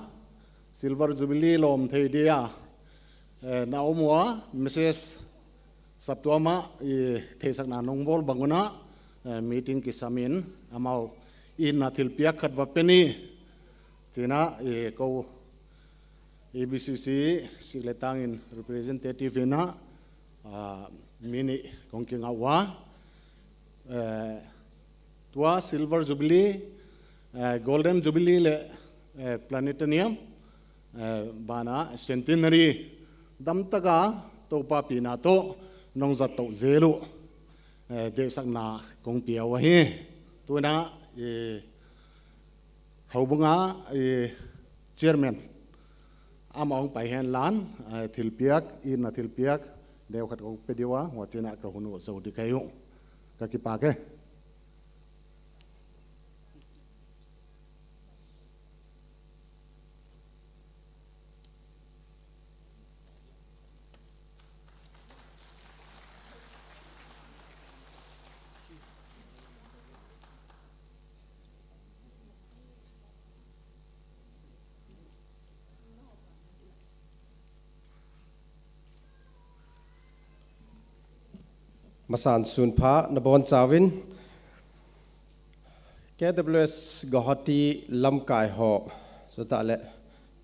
Silver Jubilee lom thei dia, eh, na um uva, Missus Saptuam a, i theisakna nung bol bang un a, eh, meeting kisam in, amau i na thilpiak khat va pe ni, tina, eh, kou A B C C sik le tang in representative in a, ah, mi ni kong kingah uva, eh, tua Silver Jubilee, eh, Golden Jubilee le, eh, Platinum, eh, bana Centenary damtaka Toupa pina toh nong jat tou jel u, eh, deisakna kong pia u ahi. Tuna, eh, houbunga, eh, chairman, Ama hung pai hen lang, eh, thilpiak, in a thilpiak, deu khat kong pe diu a, hua china ka hun u zo di kai u. Ka kipak e. Masan sun pha, na bon chauvin. K W S Guwahati lamkai ho, chutah le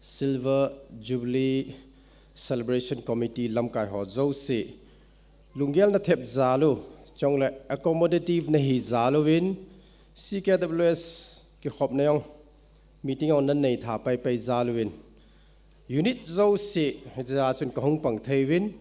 Silver Jubilee Celebration Committee lamkai ho jouse, lunggel na thep jal u, chule accommodative na hi jal uvin, C K W S kikhopna jong, meeting jong na nei tha pai pai jal uvin, unit jouse, hiche a chun ka hung pang thei uvin,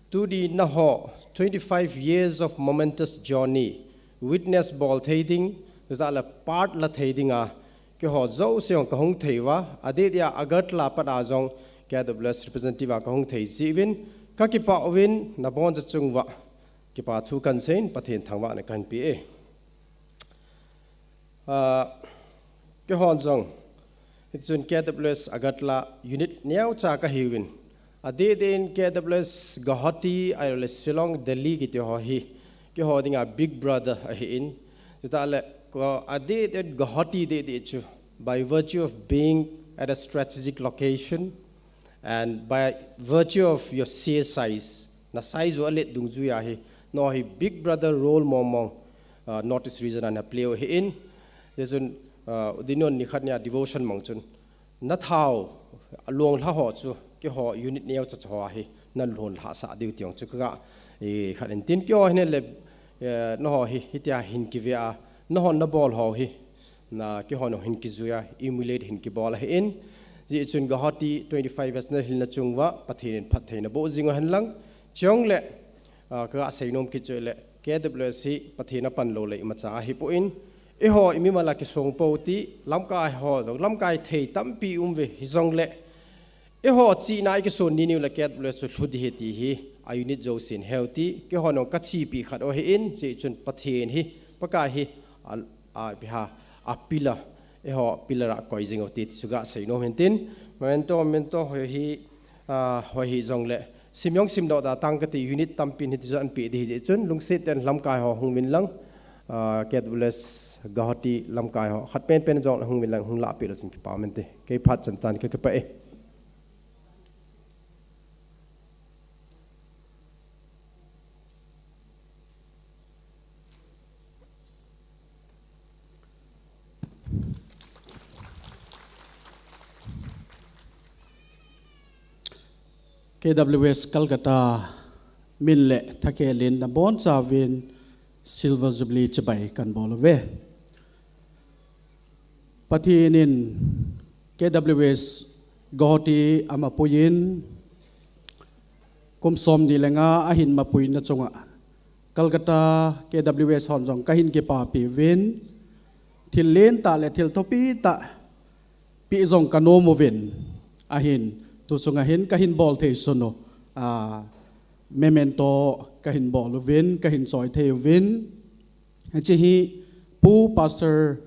tuni na ho, twenty-five years of momentous journey, witness bol thei ding, chutah le part la thei ding a, keiho jouse jong ka hung thei uva, adeh deh a Agartala pat a jong K W S representative a ka hung thei jeh uvin, ka kipah uvin, na bon cha chung uva, kipa thu kan seiyin, Pathen thangvahna kan pe e. Ah, keihon jong, hichun K W S Agartala unit neocha ka hiuvin. Adeh deh in K W S Guwahati, ahilouleh Shillong, Delhi kiti ho hi, keiho dinga big brother ahin. Chutah le, ko adeh deh in Guwahati deh deh chu, by virtue of being at a strategic location, and by virtue of your sheer size, na size u alet dungjui a hi, nangho hi big brother role mong mong, uh, North East region a na play u ahin. Hichun, uh, dinon nikhat nia devotion mang chun, na thao, alonglha ho chu, keiho unit neocha ho a hi, na longlhah sah diu ti jong chu ka ga, eh, khat in tin keiho hin le, eh, nangho hi, hitia hin kive a, nangho na bol ho hi, na keihon hin kijui a, emulate hin kibol ahin. Hijeh chun Guwahati twenty-five years na hilna chung uva, Pathen in phattheina boh jing u hen lang. Chule, ah, ka ga seinom kit chu le, K W S hi Pathen a pan lou le imacha ahipoi. Eiho, i mimal a kisong pou ti, lamkai ho, lamkai thei tampi um uve hijongle, eiho chihna i kison ni niu le K W S chu lhu di ahi ti hi, a unit jousen heu ti, keihon jong ka chepi khat u ahin, hijeh chun Pathen hi, Pakai hi, a, a, ipi ham, a pillar, eiho pillar a koi jing u ti, ti chu ga seinom hin tin, memento, memento ho hi, a, ho hijongle, sim jong simdoh da tang kati unit tampin hiti chu an pe di hijeh chun, lungset tah in lamkai ho hung uvin lang, a, K W S Guwahati lamkai ho, khat penpen jong hung uvin lang, hung lahpeh lou chun kipa um inte. Kei phat chan chan ka kipah e. K W S Calcutta min le thakhel in nabonchauvin Silver Jubilee chibai kan bol uve. Pathen in K W S Guwahati amapuiyin, kum somni le nga ahin mapuina chunga Calcutta K W S hon jong kahin kipapi uvin, thil lentah le thil thupi tah peh jong kanom uvin, ahin, tu chunga hin kahin bol thei sun u, a, memento kahin bol uvin, kahin choi thei uvin. Hiche hi Pu Pastor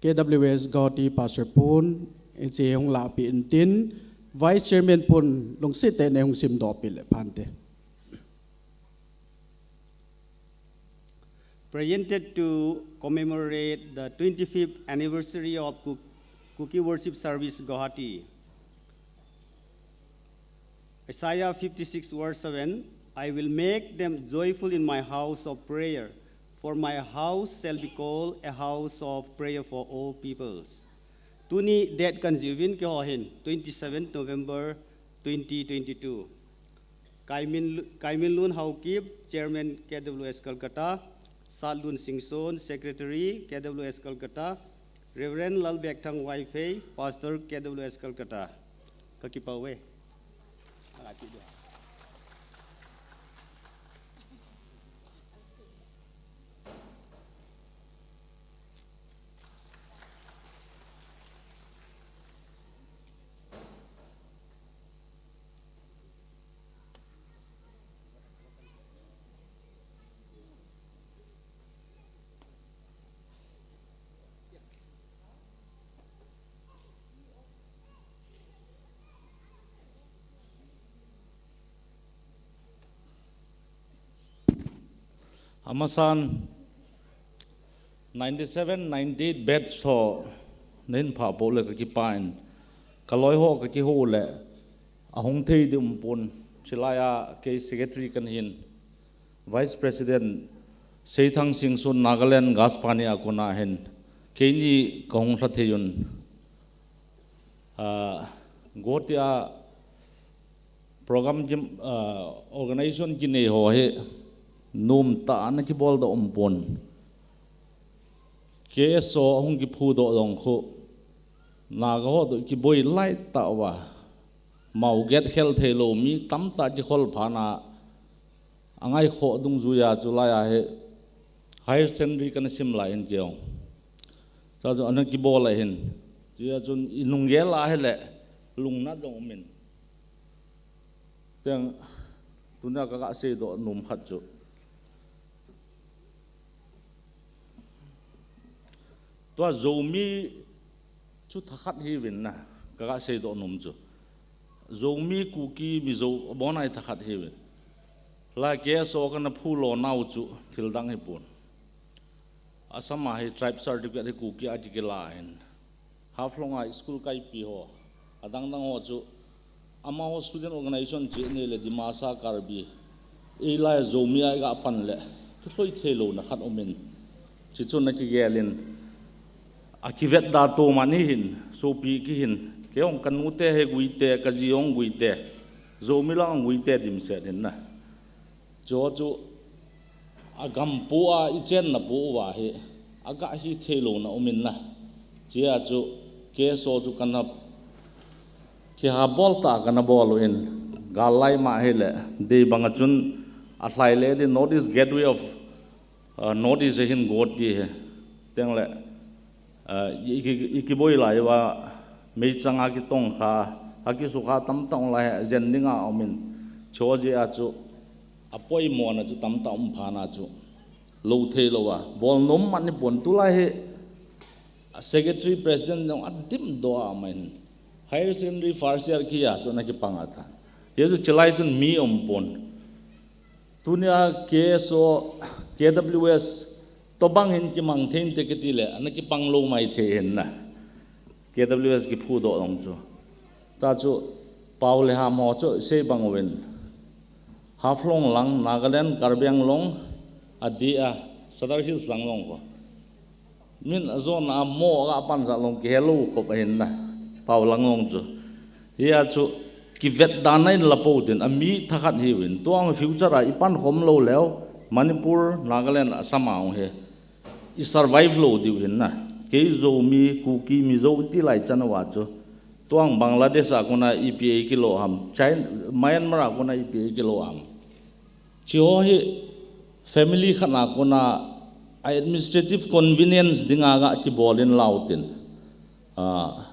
K W S Guwahati Pastor pun, hiche hung lahpeh intin, Vice Chairman pun lungset tah in nei hung simdoh peh le phante. Presented to commemorate the twenty-fifth anniversary of Ku-, Kuki Worship Service Guwahati. Isaiah fifty-six verse seven, "I will make them joyful in my house of prayer, for my house shall be called a house of prayer for all peoples." Tuni date kan jih uvin keiho hin, twenty-seventh November twenty twenty-two. Kaimin, Kaiminlun Haokip, Chairman K W S Calcutta, Satlun Singson, Secretary K W S Calcutta, Reverend Lalbekthang Vaiphei, Pastor K W S Calcutta. Ka kipah uve. Amasan ninety seven, ninety eight batch ho nahin phah pou le kakipah in, kaloi ho kakihou le ahung thei ding umpon, chilai a kei secretary kana hin, Vice President Seithang Singson, Nagaland Gas Pani a kona hin keini kahung lha thei un. Ah, Guwahati a program ki, ah, organization kinei ho hi nomtah a ana kibol doh umpon. K S O ahung kiphu doh jong khu Naga ho toh kiboi lai tah uva, mau get khel thei lou mi tamtah kikhol phat na, angai khoh dungjuia chulai a hi higher secondary kana sim lai in kei jong. Chua chu ana kibol ahin. Chua chun i lunggel a hile lungnat jong umin. Teng, tunia kaga seidoh nom khat chu, tua Zomi chu thakhat hiuvin na, kaga seidoh nom chu. Zomi, Kuki, Mizo, abon a hi thakhat hiuvin. Lai K S O kana phu lo nau chu thil dang hipon. Assam a hi tribe certificate hi Kuki a kikilah in, Haflong a school kaipi ho, adang dang ho chu amaho student organization cheh nei le Dimasa, Karbi, eilai Zomi a iga pan le kilhoi thei louna khat umin. Chuchu ana kigel in, akivetda to mani hin, sopi kihin, kei jong kanute hi Guite, kaji jong Guite, Zomi lang Guite dimset hin na. Chuchu agam po a ichenna po uva hi aga hi thei louna umin na. Chua chu K S O chu kana kihabol tah kana bol uvin, gal lai ma hile, dei banga chun alhai le ding North East Gateway of, uh, North East ahin Guwahati hi. Teng le, uh, i, i, i kiboi lai uva, meichang a kitong kha, akisukha tamtah um lai hi, jen dinga umin. Chua jeh a chu apoimona chu tamtah um phat na chu lou thei lou a, bol nom mani pon, tulai hi secretary president jong adim doh a um in, higher secondary first year kia chu ana kipang a ta. Hia chu chilai chun mi um pon. Tunia K S O, K W S tobang hin kimang thei inte kiti le, ana kipang lou mai thei hin na. K W S kiphu doh jong chu. Ta chu Pau le Ham ho chu sei bang uvin, Haflong lang, Nagaland, Karbi Anglong, adeh a Sadar Hills lang jong ko. Min ajona a mo aga pan jat jong kihe lou khop ahin na, Pau lang jong chu. Hia chu kivetda na in la pou tin, ami thakhat hiuvin. Tua future a ipan khom lou leu, Manipur, Nagaland, Assam a jong hi i survive lou diu hin na. Kei Zomi, Kuki, Mizo ti lai chan uva chu, tua Bangladesh a kona ipi eikilo ham, China, Myanmar a kona ipi eikilo ham. Chuho hi family khat a kona a administrative convenience dinga ga kibol in lau tin, ah,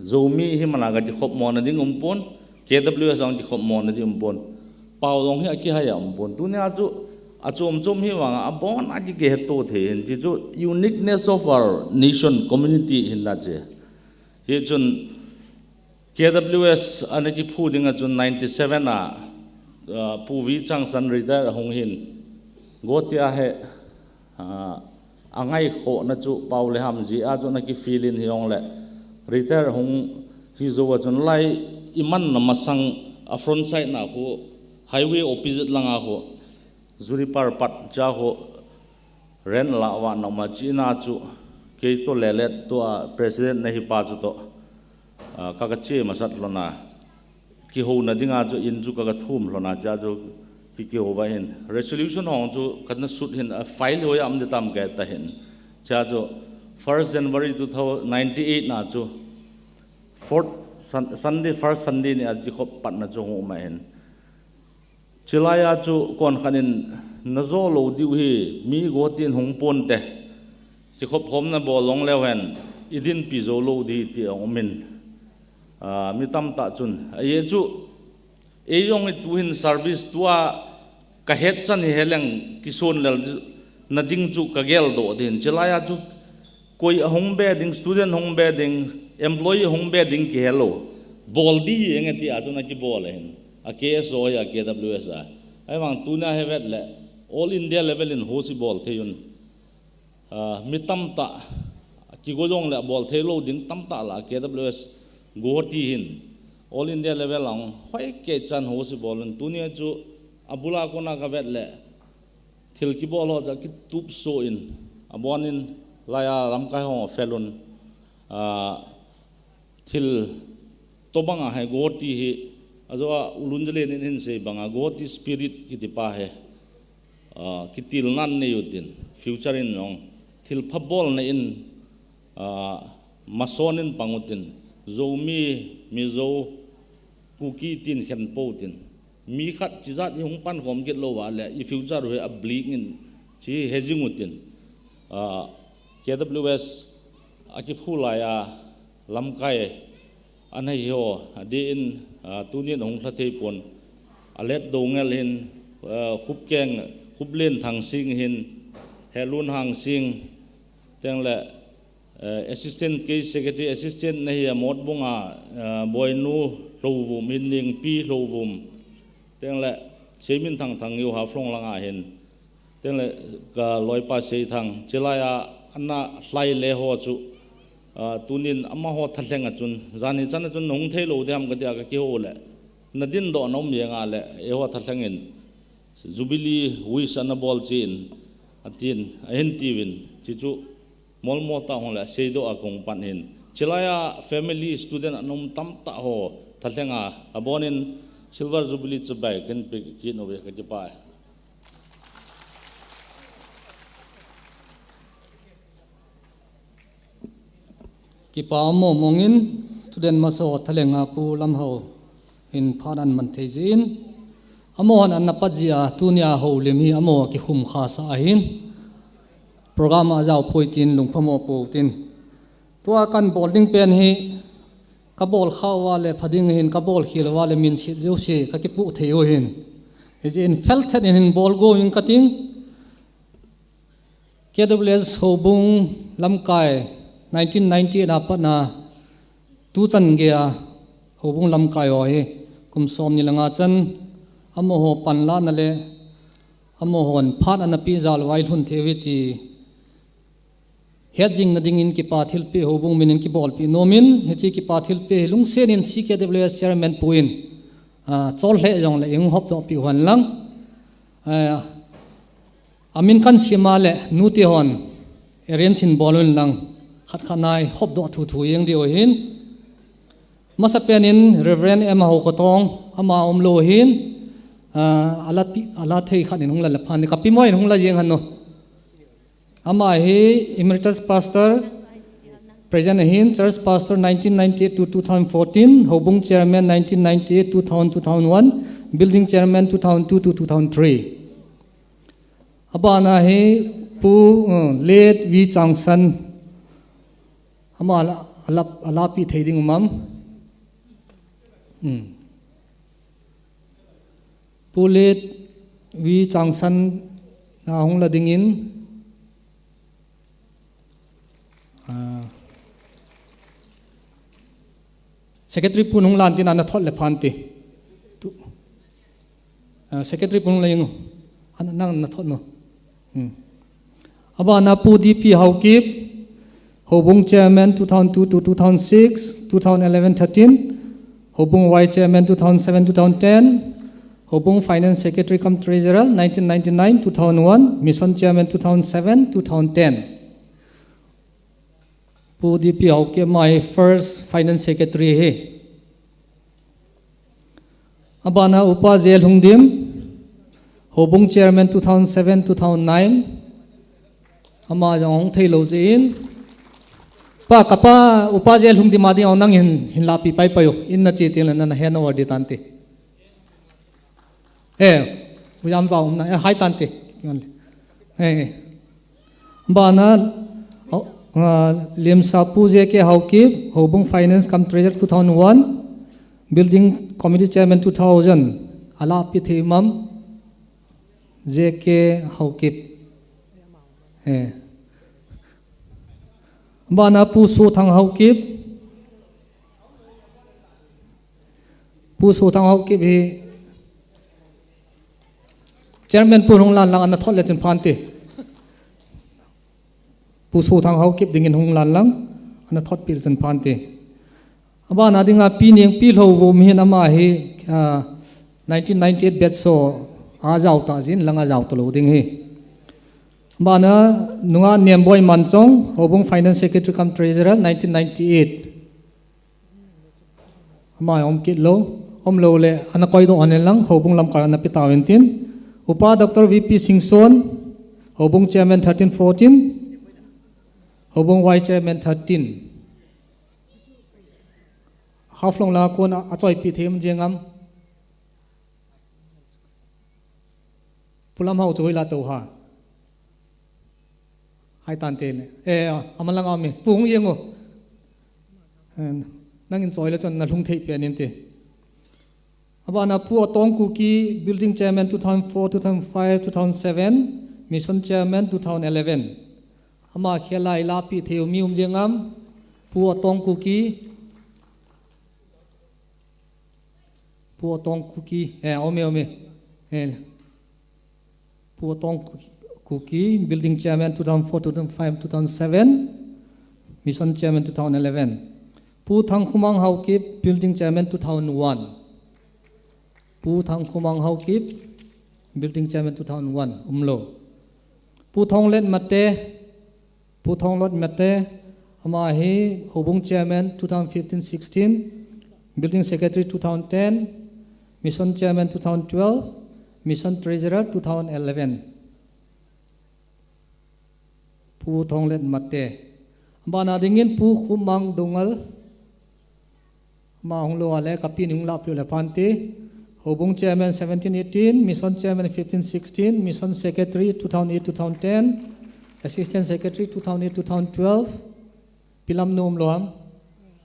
Zomi hi mana ga kikhop mona ding um pon, K W S a kikhop mona ding um pon. Pau jong hi akihai a um pon. Tunia chu achom chom hi vang a abon a ki, kihetto thei hin, chuchu uniqueness of our nation, community hin na che. Hichun K W S ana kiphu dinga chun ninety seven a, ah, Pu V Changsan retire ahung hin, Guwahati a hi, ah, angaikhohna chu Pau le Ham jeh a chu ana kifeel in, hijongle retire hung hi jou a chun lai imanna masang a front side na khu, highway opposite langa khu, Juripar pat cha khu, rent la uva na um a, china chu kei toh le le tua president nahi pa chu toh, ah, ka, ka che masat lhon a, kihouna dinga chu in chu ka, ka thum lhon a, cha chu ki, kihou va hin. Resolution hong chu kana sut hin, a file hoi a um di tam ka ta hin. Cha chu first January two thousand ninety eight na chu fourth Sun-, Sunday, first Sunday ni a kikhop patna chu hung um a hin. Chilai a chu konkhat in, na jo lou diu hi, mi Guwahati in hung ponte, kikhop khomna bol long leu hen, i dinpi jou lou di ti ong um in. Ah, mi tamtah chun, ajeh chu, ei jong hi tu hin service tua ka het chan hi heleng kison lel na ding chu ka geldoh din. Chilai a chu koi ahung be ding, student hung be ding, employee hung be ding kihe lou. Bol di eng e ti a chu na kibol ahin. A K S O a, K W S a. Ahivang tunia hi vet le, All India level in host ibol thei un. Ah, mi tamtah, kigo jongle abol thei lou ding tamtah lah K W S Guwahati hin All India level a hung hoikei chan host ibol un. Tunia chu abula kona kavet le thil kibol ho chu akitupso in, abonin laiya lamkai ho fel un. Ah, thil tobanga hi Guwahati hi, ajo a Ulun Jalen in hinsei banga Guwahati spirit kiti pa hi, ah, kitilnan nei utin, future in jong thil phabol nei in, ah, mason in pang utin, Zomi, Mizo, Kuki tin khen pou tin. Mi khat chijat i hung pankhom kit lou va le, i future u hi ableak in, chi hejing utin. Ah, K W S akiphu laiya lamkai anei ho, adeh in, ah, tunin ahung lha thei pon. Alet Doungel hin, ah, Khupkeng, Khuplen Thangsing hin, Helun Hangsing, tengle, eh, Assistant Case Secretary, Assistant nahi a Motbung a, eh, Boinu Hlouvum hin, Ningpi Hlouvum, tengle Seiminthang Thangngeiu Haflong langa hin, tengle ka loipa Seithang, chilaiya ana lhai le ho chu, ah, tunin amaho thalheng a chun, jani chan a chun nahung thei lou diham katia kakihou le, nadindoh na um jeng a le, eiho thalheng in, Jubilee wish ana bol chin, atin, ahin tiuvin, chi chu, Molmol tah hung le seidoh a kong pan hin. Chilaiya family student ana um tamtah ho thalheng a, abonin Silver Jubilee chibai kahin pe kit uve, kakipah e. Kipa mong mong in student masa ho thalheng a Pu Lamhao hin phat ana man thei jin. Amahon ana pat jia tunia houlim hi amaho kikhum khasa ahin. Program a jao poi tin lungphamo pou tin. Tua kahin bol ding pen hi kabol khah uva le pha ding hin kabol khel uva le minset jouse kakipoh thei u hin. Hijeh in felthet in hin bol go ing kating. K W S Houbung lamkai nineteen ninety-eight a pat a tuchan geiya Houbung lamkai ho hi kum somni le nga chan amaho panlahna le amahon phat ana peh jal uva ilhun thei uve ti hetjing na dingin kipa thilpeh Houbung minin kibolpeh nom in, hiche kipa thilpeh hi lungset in C K W S Chairman Pu in, ah, chol lheh jongle ihung hopdoh peh u hen lang. Ah, amin kahin sim a le nute hon arrange in bol un lang, khat khat na ihopdoh thuthu jeng diu ahin. Masa pen in Reverend M Haokhothong, ama aum lou ahin, ah, ala pi-, ala thei khat in hung la le phan, Kapimoi in hung la jeng hen o. Ama hi Emeritus Pastor, present ahin, Church Pastor nineteen ninety-eight to two thousand fourteen, Houbung Chairman nineteen ninety-eight, two thousand, two thousand one, Building Chairman two thousand two to two thousand three. Abana hi Pu, uh, Late V Changsan. Ama ala, ala, ala pi thei ding um am. Hmm. Pu Late V Changsan na hung la dingin, ah, Secretary Pu nung lan tin ana thot le phan ti. Tu. Ah, Secretary Pu nung la jeng u. Ana nang na thot no. Hmm. Abana Pu D P Haokip, Houbung Chairman two thousand two to two thousand six, two thousand eleven thirteen, Houbung Vice Chairman two thousand seven two thousand ten, Houbung Finance Secretary cum Treasurer nineteen ninety-nine, two thousand one, Mission Chairman two thousand seven, two thousand ten. Pu D P Haokip ama hi first Finance Secretary hi. Abana Upa J Lhungdim, Houbung Chairman two thousand seven, two thousand nine. Ama jong hung thei lou jeh in. Pa, kapa, Upa J Lhungdim a ding a nang hin, hin lapi pai pai u. In na che teng le na, na hand over di tan ti. Eh, ujam va um na, eh, hai tan ti. Eh, eh. Bana, oh, ah, Limsa Pu J K Haokip, Houbung Finance cum Treasurer two thousand one, Building Committee Chairman two thousand, ala pi thei mam, J K Haokip. Eh. Bana Pu Sothang Haokip, Pu Sothang Haokip hi Chairman pu hung lan lang, ana thot le chun phan te. Pu Sothang Haokip dingin hung lan lang, ana thot pil chun phan te. Abana dinga Pi Nengpi Lhouvum hin ama hi, ah, nineteen ninety-eight batch so a jao ta jin lang a jao ta lo ding hi. Abana nunga Nemboi Manchong, Houbung Finance Secretary cum Treasurer, nineteen ninety-eight. Ama om kit lo, om lo le, ana koi doh anen lang, Houbung lamkai ana pi tau intin. Upa Doctor V P Singson, Houbung Chairman thirteen fourteen, Houbung Vice Chairman thirteen. Haflong la kon a, a choi pi them jeng am. Pu Lamhao chu hoila to ha. Hai tan te le. Eh, ama lang a um e. Pu hung jeng o. Eh, nangin choi le chun na lhung thei pen inte. Abana Pu Atong Kuki, Building Chairman two thousand four, two thousand five, two thousand seven, Mission Chairman two thousand eleven. Ama khel a i la pi thei u mi um jeng am. Pu Atong Kuki. Pu Atong Kuki, eh, ome, ome. Eh, Pu Atong Kuki, Building Chairman two thousand four, two thousand five, two thousand seven, Mission Chairman two thousand eleven. Pu Thangkhomang Haokip, Building Chairman two thousand one. Pu Thangkhomang Haokip, Building Chairman two thousand one, um lo. Pu Thonglet Mate, Pu Thonglet Mate, ama hi Houbung Chairman two thousand fifteen sixteen, Building Secretary two thousand ten, Mission Chairman two thousand twelve, Mission Treasurer two thousand eleven. Pu Thonglet Mate. Abana dingin Pu Khupmang Doungel. Ama hung lo a le, ka pi ni hung la pi le phan te. Houbung Chairman seventeen eighteen, Mission Chairman fifteen sixteen, Mission Secretary two thousand eight two thousand ten, Assistant Secretary two thousand eight two thousand twelve, Pi Lamnu um lo am.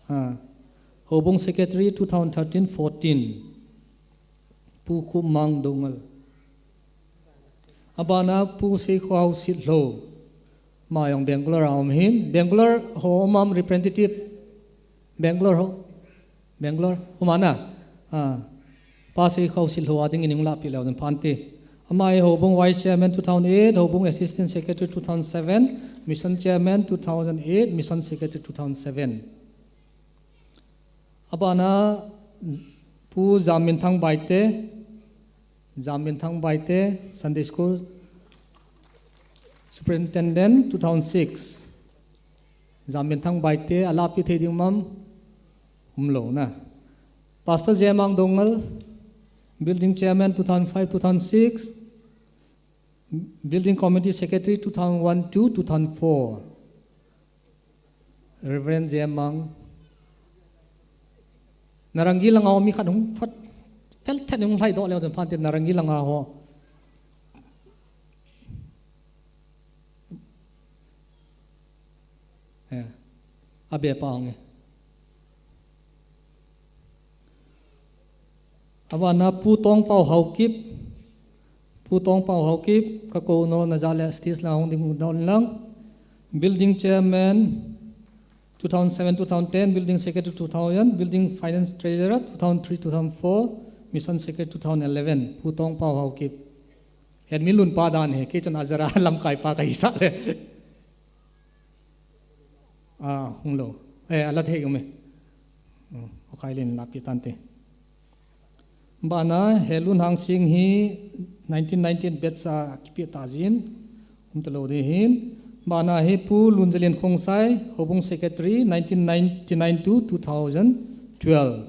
Ha. Houbung Secretary two thousand thirteen fourteen. Pu Khupmang Doungel. Abana Pu Seikhohao Sitlhou. Ama jong Bangalore a um hin. Bangalore ho um am representative. Bangalore ho. Bangalore. Um ana. Ah. Pa Seikhohao Sitlhou a dingin hung la pi leu den phan te. Ama hi Houbung Vice Chairman two thousand eight, Houbung Assistant Secretary two thousand seven, Mission Chairman two thousand eight, Mission Secretary two thousand seven. Abana Pu Jamminthang Baite, Jamminthang Baite, Sunday School Superintendent two thousand six. Jamminthang Baite, a la pi thei ding um am, um lo na. Pastor Jemang Doungel, Building Chairman two thousand five, two thousand six, Building Committee Secretary two thousand one to two thousand four. Reverend Jemang. Narangi langa ho mi khat hung phat, fel thet hung lhai doh leu den phan te Narangi langa ho. Eh, a be pa hung e. Abana Pu Tongpao Haokip, Pu Tongpao Haokip, ka kou nom na ja le stage la hung ding u doh lang. Building Chairman two thousand seven two thousand ten, Building Secretary two thousand, Building Finance Treasurer two thousand three two thousand four, Mission Secretary two thousand eleven, Pu Tongpao Haokip. Hen mi lun pa dan he, kei chun a jara lamkai pa ka hi sa le. Ah, hung lo. Eh, a la thei um e. Hmm, o kai len la pi tan te. Bana, he Lunhang Sing hi nineteen ninety-eight batch a kipe ta jin. Um ta lo de hin. Bana hi Pu Lunjalin Khongsai, Houbung Secretary, nineteen ninety-nine to two thousand twelve.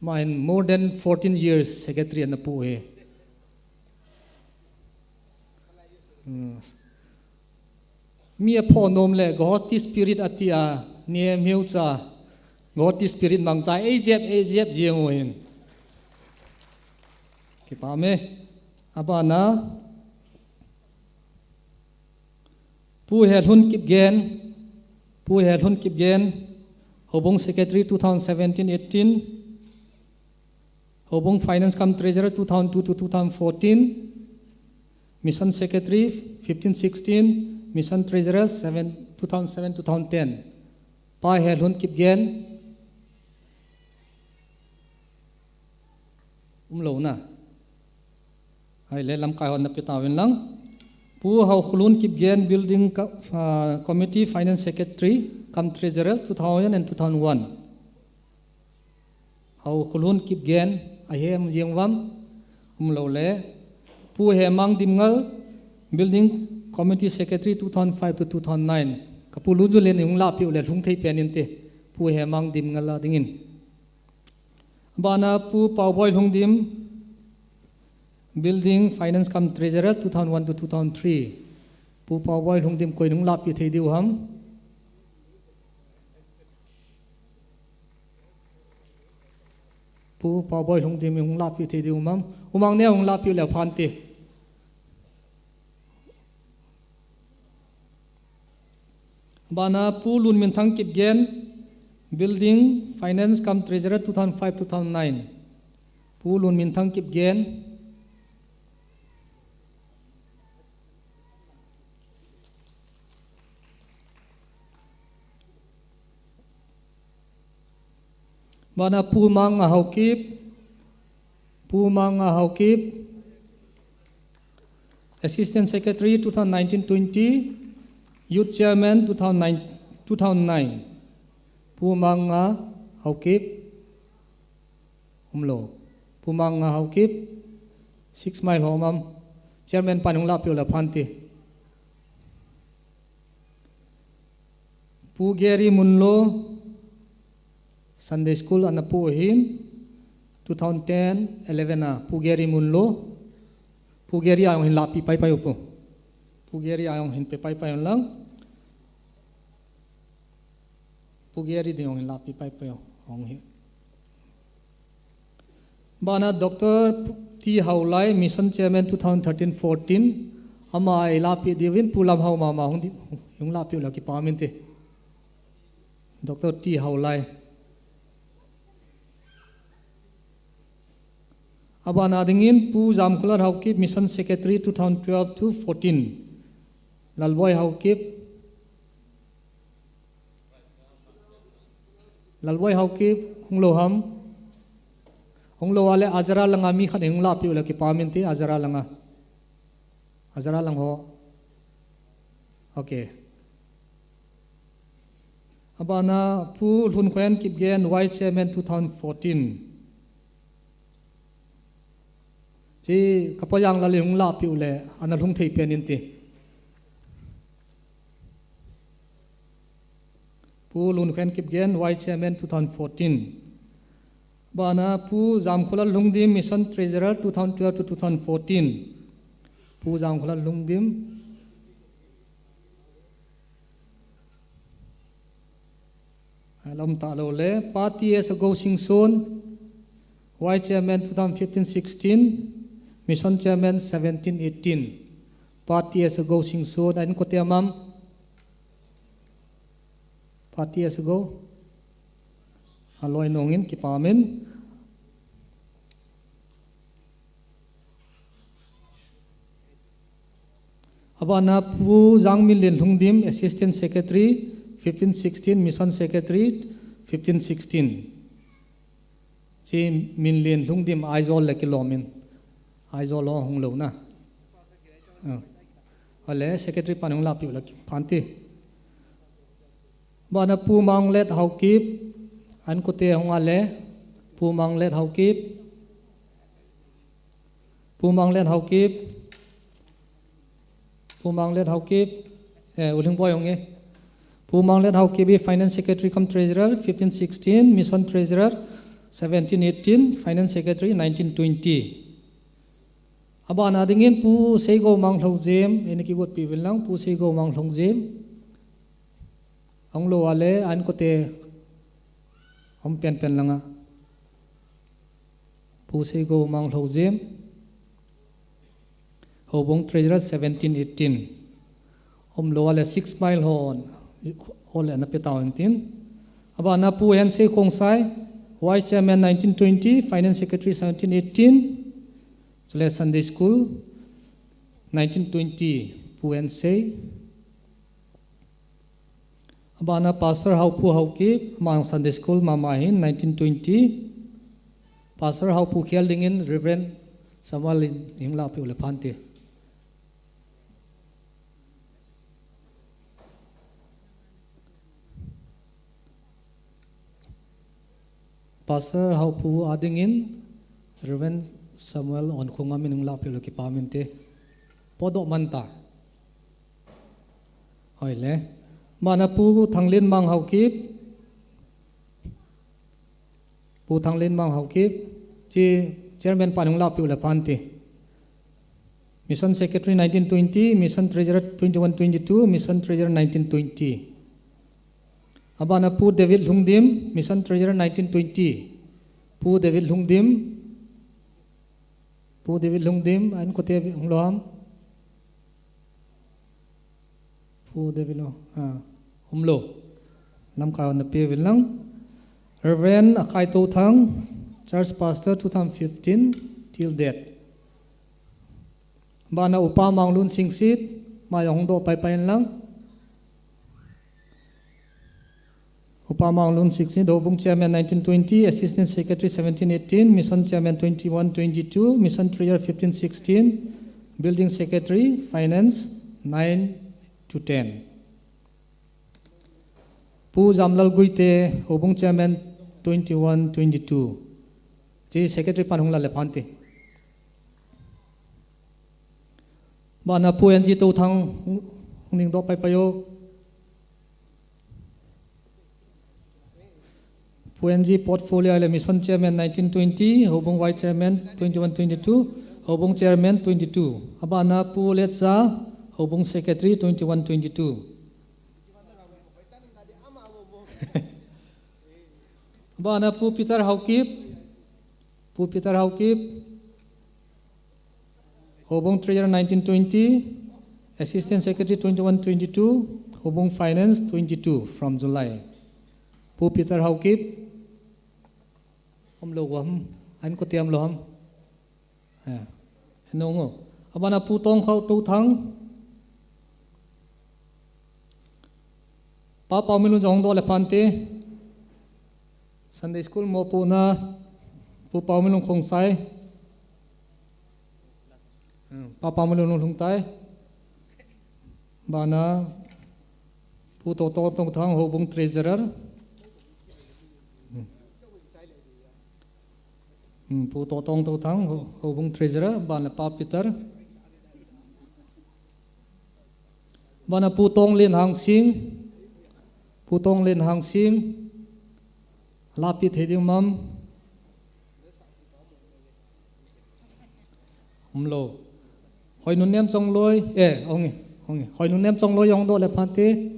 Ma hin more than fourteen years secretary ana pu hi. Hmm. Mi a pho nom le, Guwahati Spirit a ti a, ni em hiu cha, Guwahati Spirit mang cha, ei jep, ei jep, jeng u hin. Kipa me, abana, Pu Helhun Kipgen, Pu Helhun Kipgen, Houbung Secretary two thousand seventeen eighteen, Houbung Finance cum Treasurer two thousand two to two thousand fourteen, Mission Secretary fifteen sixteen, Mission Treasurer seven, two thousand seven, two thousand ten. Pa Helhun Kipgen. Um lo na. Ahile lamkai hon na pe tauvin lang. Pu Haokholun Kipgen, Building Co-, ah, Committee Finance Secretary cum Treasurer, two thousand and two thousand one. Haokholun Kipgen, ahem jeng uvam, umlou le. Pu Hemang Dimngal, Building Committee Secretary, two thousand five to two thousand nine. Ka Pu Lunjunlen in hung lahpeh u le lhung thei pen inte. Pu Hemang Dimngal a dingin. Abana Pu Paoboi Lhungdim, Building Finance cum Treasurer, two thousand one to two thousand three. Pu Paoboi Lhungdim koiyin hung lahpeh thei diu ham? Pu Paoboi Lhungdim in hung lahpeh thei diu ham? Umang ne hung lahpeh u le phante. Abana Pu Lunminthang Kipgen, Building Finance cum Treasurer, two thousand five two thousand nine. Pu Lunminthang Kipgen. Abana Pu Manga Haokip, Pu Manga Haokip, Assistant Secretary, two thousand nineteen twenty, Youth Chairman, two thousand nine, two thousand nine. Pu Manga Haokip, umlou. Pu Manga Haokip, Six Mile ho um am? Chairman pan hung lahpeh u le phante. Pu Gary Munlo, Sunday School ana pu ahin, two thousand ten eleven a, Pu Gary Munlo. Pu Gary a jong hin lahpeh paipai u pu. Pu Gary a jong hin pe paipai un lang. Pu Gary ding jong hin lahpeh paipai u hung hi. Abana Doctor T Haolai, Mission Chairman, two thousand thirteen fourteen. Ama eilahpeh diuvin Pu Lamhao mama hung di, hung lahpeh u le kipah inte. Doctor T Haolai. Abana dingin Pu Jamkholat Haokip, Mission Secretary, two thousand twelve to fourteen. Lalboi Haokip. Lalboi Haokip, hung lou ham? Hung lou a le Azara langa mi khat in hung lahpeh u le kipah inte, Azara langa. Azara lang ho. Okay. Abana Pu Lhunkhoen Kipgen, Vice Chairman, two thousand fourteen. Chi ka Pa Janglal in hung lahpeh u le ana lhung thei pen inte. Pu Lunkhen Kipgen, Vice Chairman, two thousand fourteen. Abana Pu Jamkholal Lhungdim, Mission Treasurer, two thousand twelve to two thousand fourteen. Pu Jamkholal Lhungdim. Alam talou le, Pa T S Gosingson, Vice Chairman two thousand fifteen sixteen, Mission Chairman seventeen eighteen. Pa T S Gosingson, a inkote um am? Pa T S Go. Aloi nungin, kipah in. Abana Pu Jangminlen Lhungdim, Assistant Secretary, fifteen sixteen, Mission Secretary, fifteen sixteen. Chi Minlen Lhungdim Aizawl le kilom in. Aizawl lo hung lou na. Ah. Ale Secretary pan hung lahpeh u le kipah inte. Abana Pu Manglet Haokip, a inkote hung a le, Pu Manglet Haokip. Pu Manglet Haokip. Pu Manglet Haokip. Eh, U Lhingboi hung e. Pu Manglet Haokip, Finance Secretary cum Treasurer, fifteen sixteen, Mission Treasurer, seventeen eighteen, Finance Secretary, nineteen twenty. Abana dingin Pu Seigomang Lhoujim, ina kigotpi uvin lang, Pu Seigomang Lhoujim. Hung lou a le, a inkote, um penpen lang a. Pu Seigomang Lhoujim. Houbung Treasurer seventeen eighteen. Um lou a le Six Mile hon, hon le na pe tau intin. Abana Pu Hensei Khongsai, Vice Chairman nineteen twenty, Finance Secretary seventeen eighteen. Chule Sunday School nineteen twenty, Pu Hensei. Abana Pastor Haopu Haokip, amang Sunday School mama hin nineteen twenty. Pastor Haopu khel dingin Reverend Samuel in hung lahpeh u le phan te. Pastor Haopu a dingin Reverend Samuel Onkhungam in hung lahpeh u le kipa um inte. Potdoh man ta. Hoi le. Mana Pu Thanglenmang Haokip. Pu Thanglenmang Haokip. Chi chairman pan hung lahpeh u le phan te. Mission Secretary nineteen twenty, Mission Treasurer twenty-one twenty-two, Mission Treasurer nineteen twenty. Abana Pu David Lhungdim, Mission Treasurer nineteen twenty. Pu David Lhungdim. Pu David Lhungdim, an kote hung lou ham. Pu David lo, ah, um lou. Lamkai hon na pe uvin lang. Reverend Akai Touthang, Church Pastor two thousand fifteen till date. Bana Upa Manglun Singsit, mai hung doh paipai in lang. Upa Manglun Singsit, Houbung Chairman nineteen twenty, Assistant Secretary seventeen eighteen, Mission Chairman twenty-one twenty-two, Mission Treasurer fifteen sixteen, Building Secretary, Finance nine to ten. Pu Jamlal Guite, Houbung Chairman twenty-one twenty-two. Chi Secretary pan hung la le phan te. Bana Pu N G Touthang hung, hung ding doh paipai o. Pu N G Portfolio le Mission Chairman nineteen twenty, Houbung Vice Chairman twenty-one twenty-two, Houbung Chairman twenty-two. Abana Pu Letsa, Houbung Secretary twenty-one twenty-two. Bana Pu Peter Haokip, Pu Peter Haokip, Houbung Treasurer nineteen twenty, Assistant Secretary twenty-one twenty-two, Houbung Finance twenty-two from July. Pu Peter Haokip, um lou ham, an kote um lou ham. Eh, heno ngo. Abana Pu Tongkhao Touthang. Pa Paominlun jong hung doh le phan te. Sunday School mopohna Pu Paominlun Khongsai. Hmm, Pa Paominlun hung lhung tai. Bana Pu Totong Touthang Houbung Treasurer. Hmm. Hmm, Pu Totong Touthang, Ho-, Houbung Treasurer, bana Pa Peter. Bana Pu Tonglen Hangsing, Pu Tonglen Hangsing, lahpeh thei ding um am. Um lou. Hoinunnem Chongloi, eh, hung e, hung e. Hoinunnem Chongloi hung doh le phan te.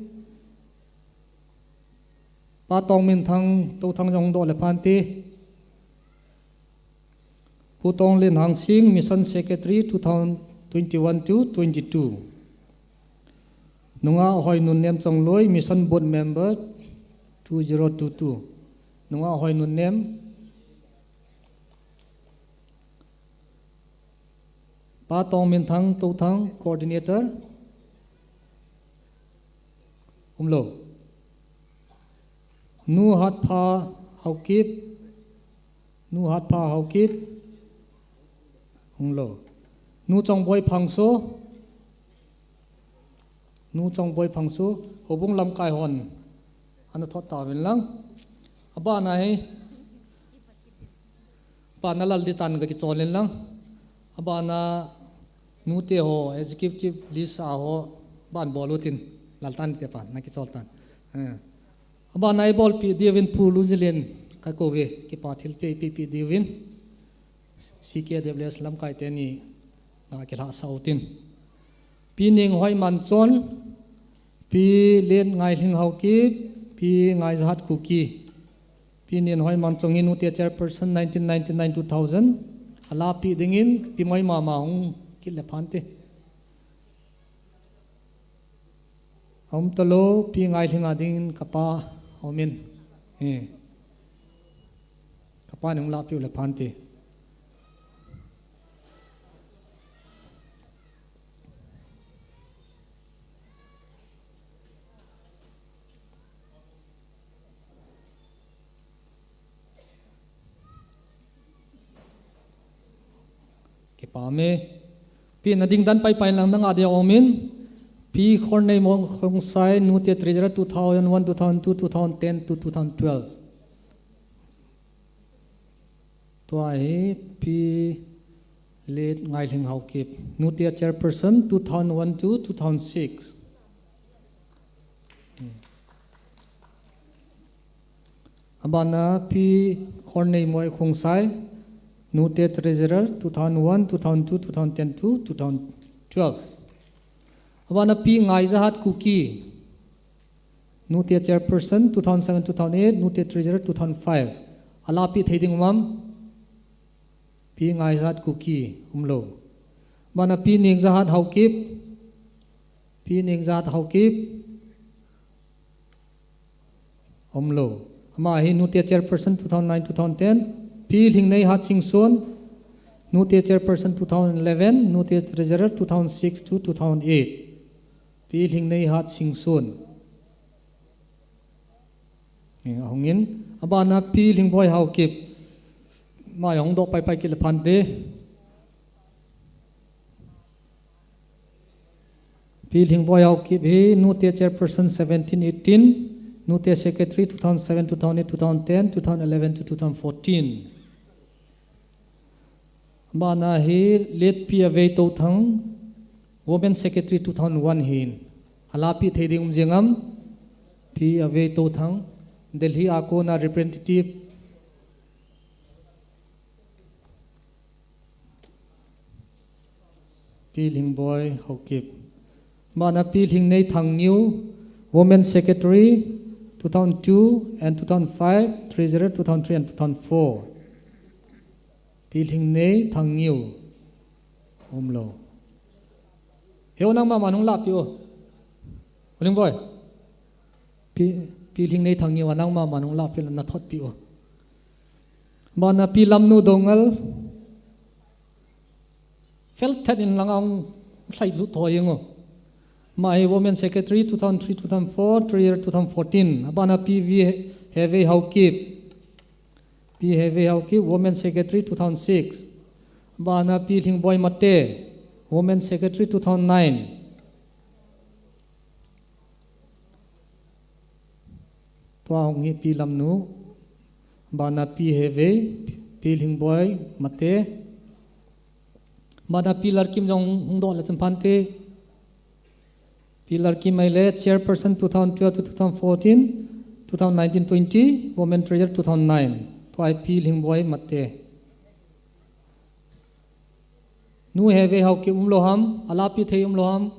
Pa Tongminthang Touthang jong hung doh le phan te. Pu Tonglen Hangsing, Mission Secretary two thousand twenty-one to twenty-two. Nungah Hoinunnem Chongloi, Mission Board Member two zero two two. Nungah Hoinunnem. Pa Tongminthang Touthang, Coordinator. Um lou. Nu Hatpha Haokip. Nu Hatpha Haokip. Um lou. Nu Chongboi Phangso. Nu Chongboi Phangso. Houbung lamkai hon ana thot tauvin lang. Abana hi. Bana Lalditan ka kichol in lang. Abana nute ho, executive list a ho, ban bol utin, Laltan te pan, na kichol tan. Eh. Abana eibolpeh diuvin Pu Lunjilin, ka kou ve, kipa thilpeh, peh, peh diuvin. C K W S lamkai teni, na kilhahsah utin. Pi Nenghoimanchon, Pi Lenngailhing Haokip, Pi Ngaijahat Kuki. Pi Nenghoimanchon hi nute chairperson nineteen ninety-nine two thousand. Alahpeh dingin, Pi Ngoimama hung kit le phan te. Aum talou, Pi Ngailhing a dingin kapa, aumin. Eh. Kapa nung lahpeh u le phan te. Kipah e. Pi na ding dan pai pai lang nang a dia omin. Pi Khorneimoi Khongsai, Nu te Treasurer two thousand one, two thousand two, two thousand ten to two thousand twelve. Tua hi Pi Let Ngailhing Haokip, Nu te Chairperson two thousand one to two thousand six. Abana Pi Khorneimoi Khongsai, Nu te Treasurer two thousand one, two thousand two, two thousand ten to two thousand twelve. Abana Pi Ngaijahat Kuki, Nu te Chairperson two thousand seven, two thousand eight, Nu te Treasurer two thousand five. Alapi thei ding um am? Pi Ngaijahat Kuki, umlou. Abana Pi Ningjahat Haokip, Pi Ningjahat Haokip, umlou. Ama hi Nu te Chairperson two thousand nine, two thousand ten. Pi Lhingneihat Singson, Nu te Chairperson two thousand eleven, Nu te Treasurer two thousand six to two thousand eight. Pi Lhingneihat Singson. Eh, ahungin, abana Pi Lhingboi Haokip. Mai hungdoh pai pai kit le phante. Pi Lhingboi Haokip hi Nu te Chairperson seventeen eighteen, Nu te Secretary two thousand seven, two thousand eight, two thousand ten, two thousand eleven to two thousand fourteen. Abana hi Let Pi Avei Touthang, Women Secretary two thousand one hin. Alapi thei ding um jing am? Pi Avei Touthang, Delhi a kona representative. Pi Lhingboi Haokip. Abana Pi Lhingnei Thangniu, Women Secretary two thousand two and two thousand five, Treasurer two thousand three and two thousand four. Pi Lhingnei Thangniu. Umlou. Heu nangma ma nung lapi o. U Lhingboi. Pi, Pi Lhingnei Thangniu a nangma ma nung lapi la na thot pi o. Abana Pi Lamnu Doungel. Fel thet in lang ang thlai lut thoi ngo. Ama hi Women Secretary two thousand three, two thousand four, Treasurer two thousand fourteen. Abana Pi V Hevei Haokip. Pi Hevei Haokip, Women Secretary two thousand six. Abana Pi Lhingboi Mate, Women Secretary two thousand nine. Tua hung hi Pi Lamnu, abana Pi Hevei, Pi Lhingboi Mate. Abana Pi Lalkim jong hungdoh le chun phante. Pi Lalkim ahile, Chairperson two thousand twelve to two thousand fourteen, two thousand nineteen twenty, Women Treasurer two thousand nine. Tua hi Pi Lhingboi Mate. Nu Hevei Haokip umlou ham, alapi thei umlou ham.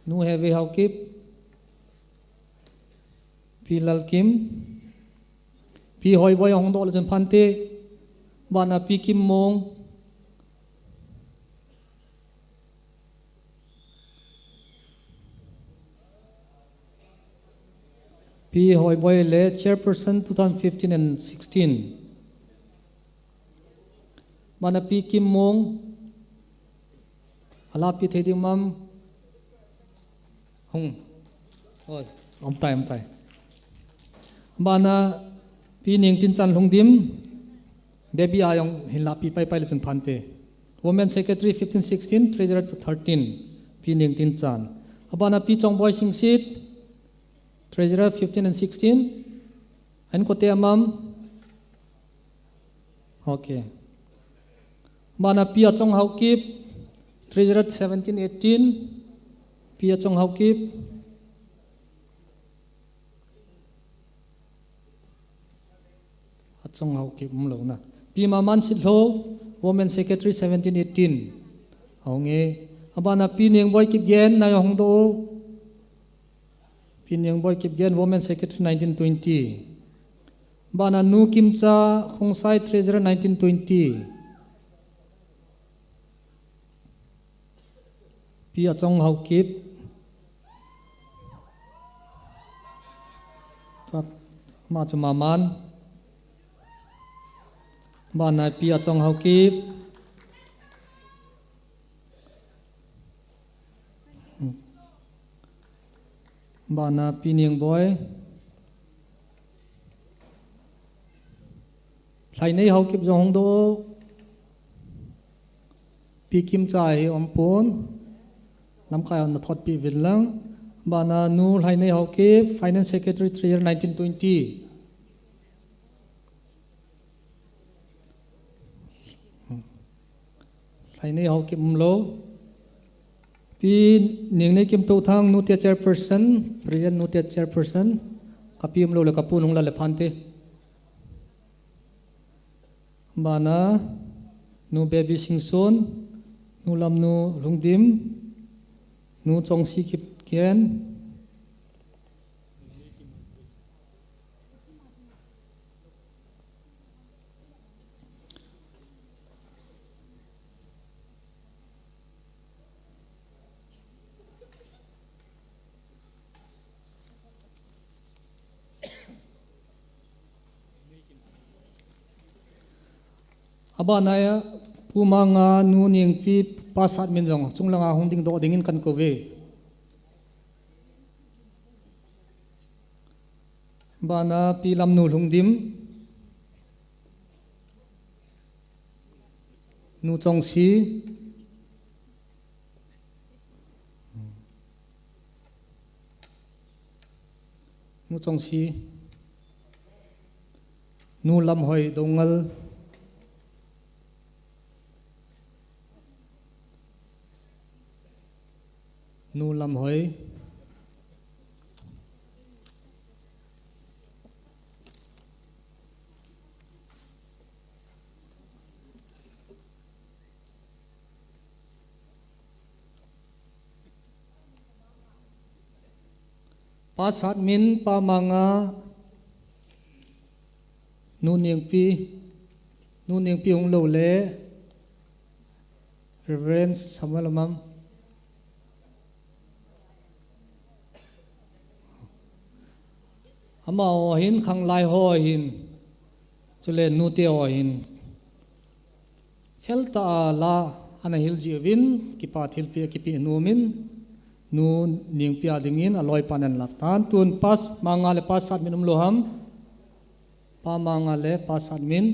Nu Hevei Haokip. Pi Lalkim. Pi Hoiboi hungdoh le chun phante. Abana Pi Kimmong. Pi Hoiboi le Chairperson two thousand fifteen and sixteen. Abana Pi Kimmong. Alapi thei ding um am? Hung. Oi, um tai, um tai. Abana Pi Ningtinchan Lhungdim. Baby a jong hin lapi pai pai le chun phante. Women Secretary fifteen sixteen, Treasurer to thirteen. Pi Ningtinchan. Abana Pi Chongboi Singsit. Treasurer fifteen and sixteen. An kote amam. Okay. Abana Pi Achong Haokip, Treasurer seventeen eighteen, Pi Achong Haokip. Achong Haokip umlou na. Pi Maman Sitlhou, Women Secretary seventeen eighteen. Ahung e. Abana Pi Ningboi Kipgen, nai hungdoh. Pi Ningboi Kipgen, Women Secretary nineteen twenty. Abana Nu Kimcha Khongsai, Treasurer nineteen twenty. Pi Achong Haokip. Tua, ama chu Maman. Abana Pi Achong Haokip. Abana Pi Ningboi. Lhainei Haokip jong hungdoh. Pi Kimcha hi umpon. Lamkai a na thot pi vin lang. Bana Nu Lhainei Haokip, Finance Secretary, three year, nineteen twenty. Lhainei Haokip umlou. Pi Ningneikim Touthang, Nu Tia Chairperson, President Nu Tia Chairperson. Ka pi umlou le ka pu nung la le phante. Bana, Nu Baby Singson, Nu Lamnu Lhungdim, Nu Chongsi Kipgen. Abana ya, Pu Manga, Nu Ningpi, Pa Satmin jong chunglanga hung dingdoh dingin kan kouve. Bana Pi Lamnu Lhungdim, Nu Chongsi, Nu Chongsi, Nu Lamhoi Doungel, Nu Lamhoi. Pa Satmin, Pa Manga, Nu Ningpi, Nu Ningpi hunglou le, Reverend Samuel Amam. Amaho hin, khanglai ho hin, chule nute ho hin, feltah a la ana hil jiuvin, kipa thilpeh a kipeh nomin, Nu Ningpi a dingin aloipan ahin lap tan. Tun Pa Manga le Pa Satmin umlou ham? Pa Manga le Pa Satmin.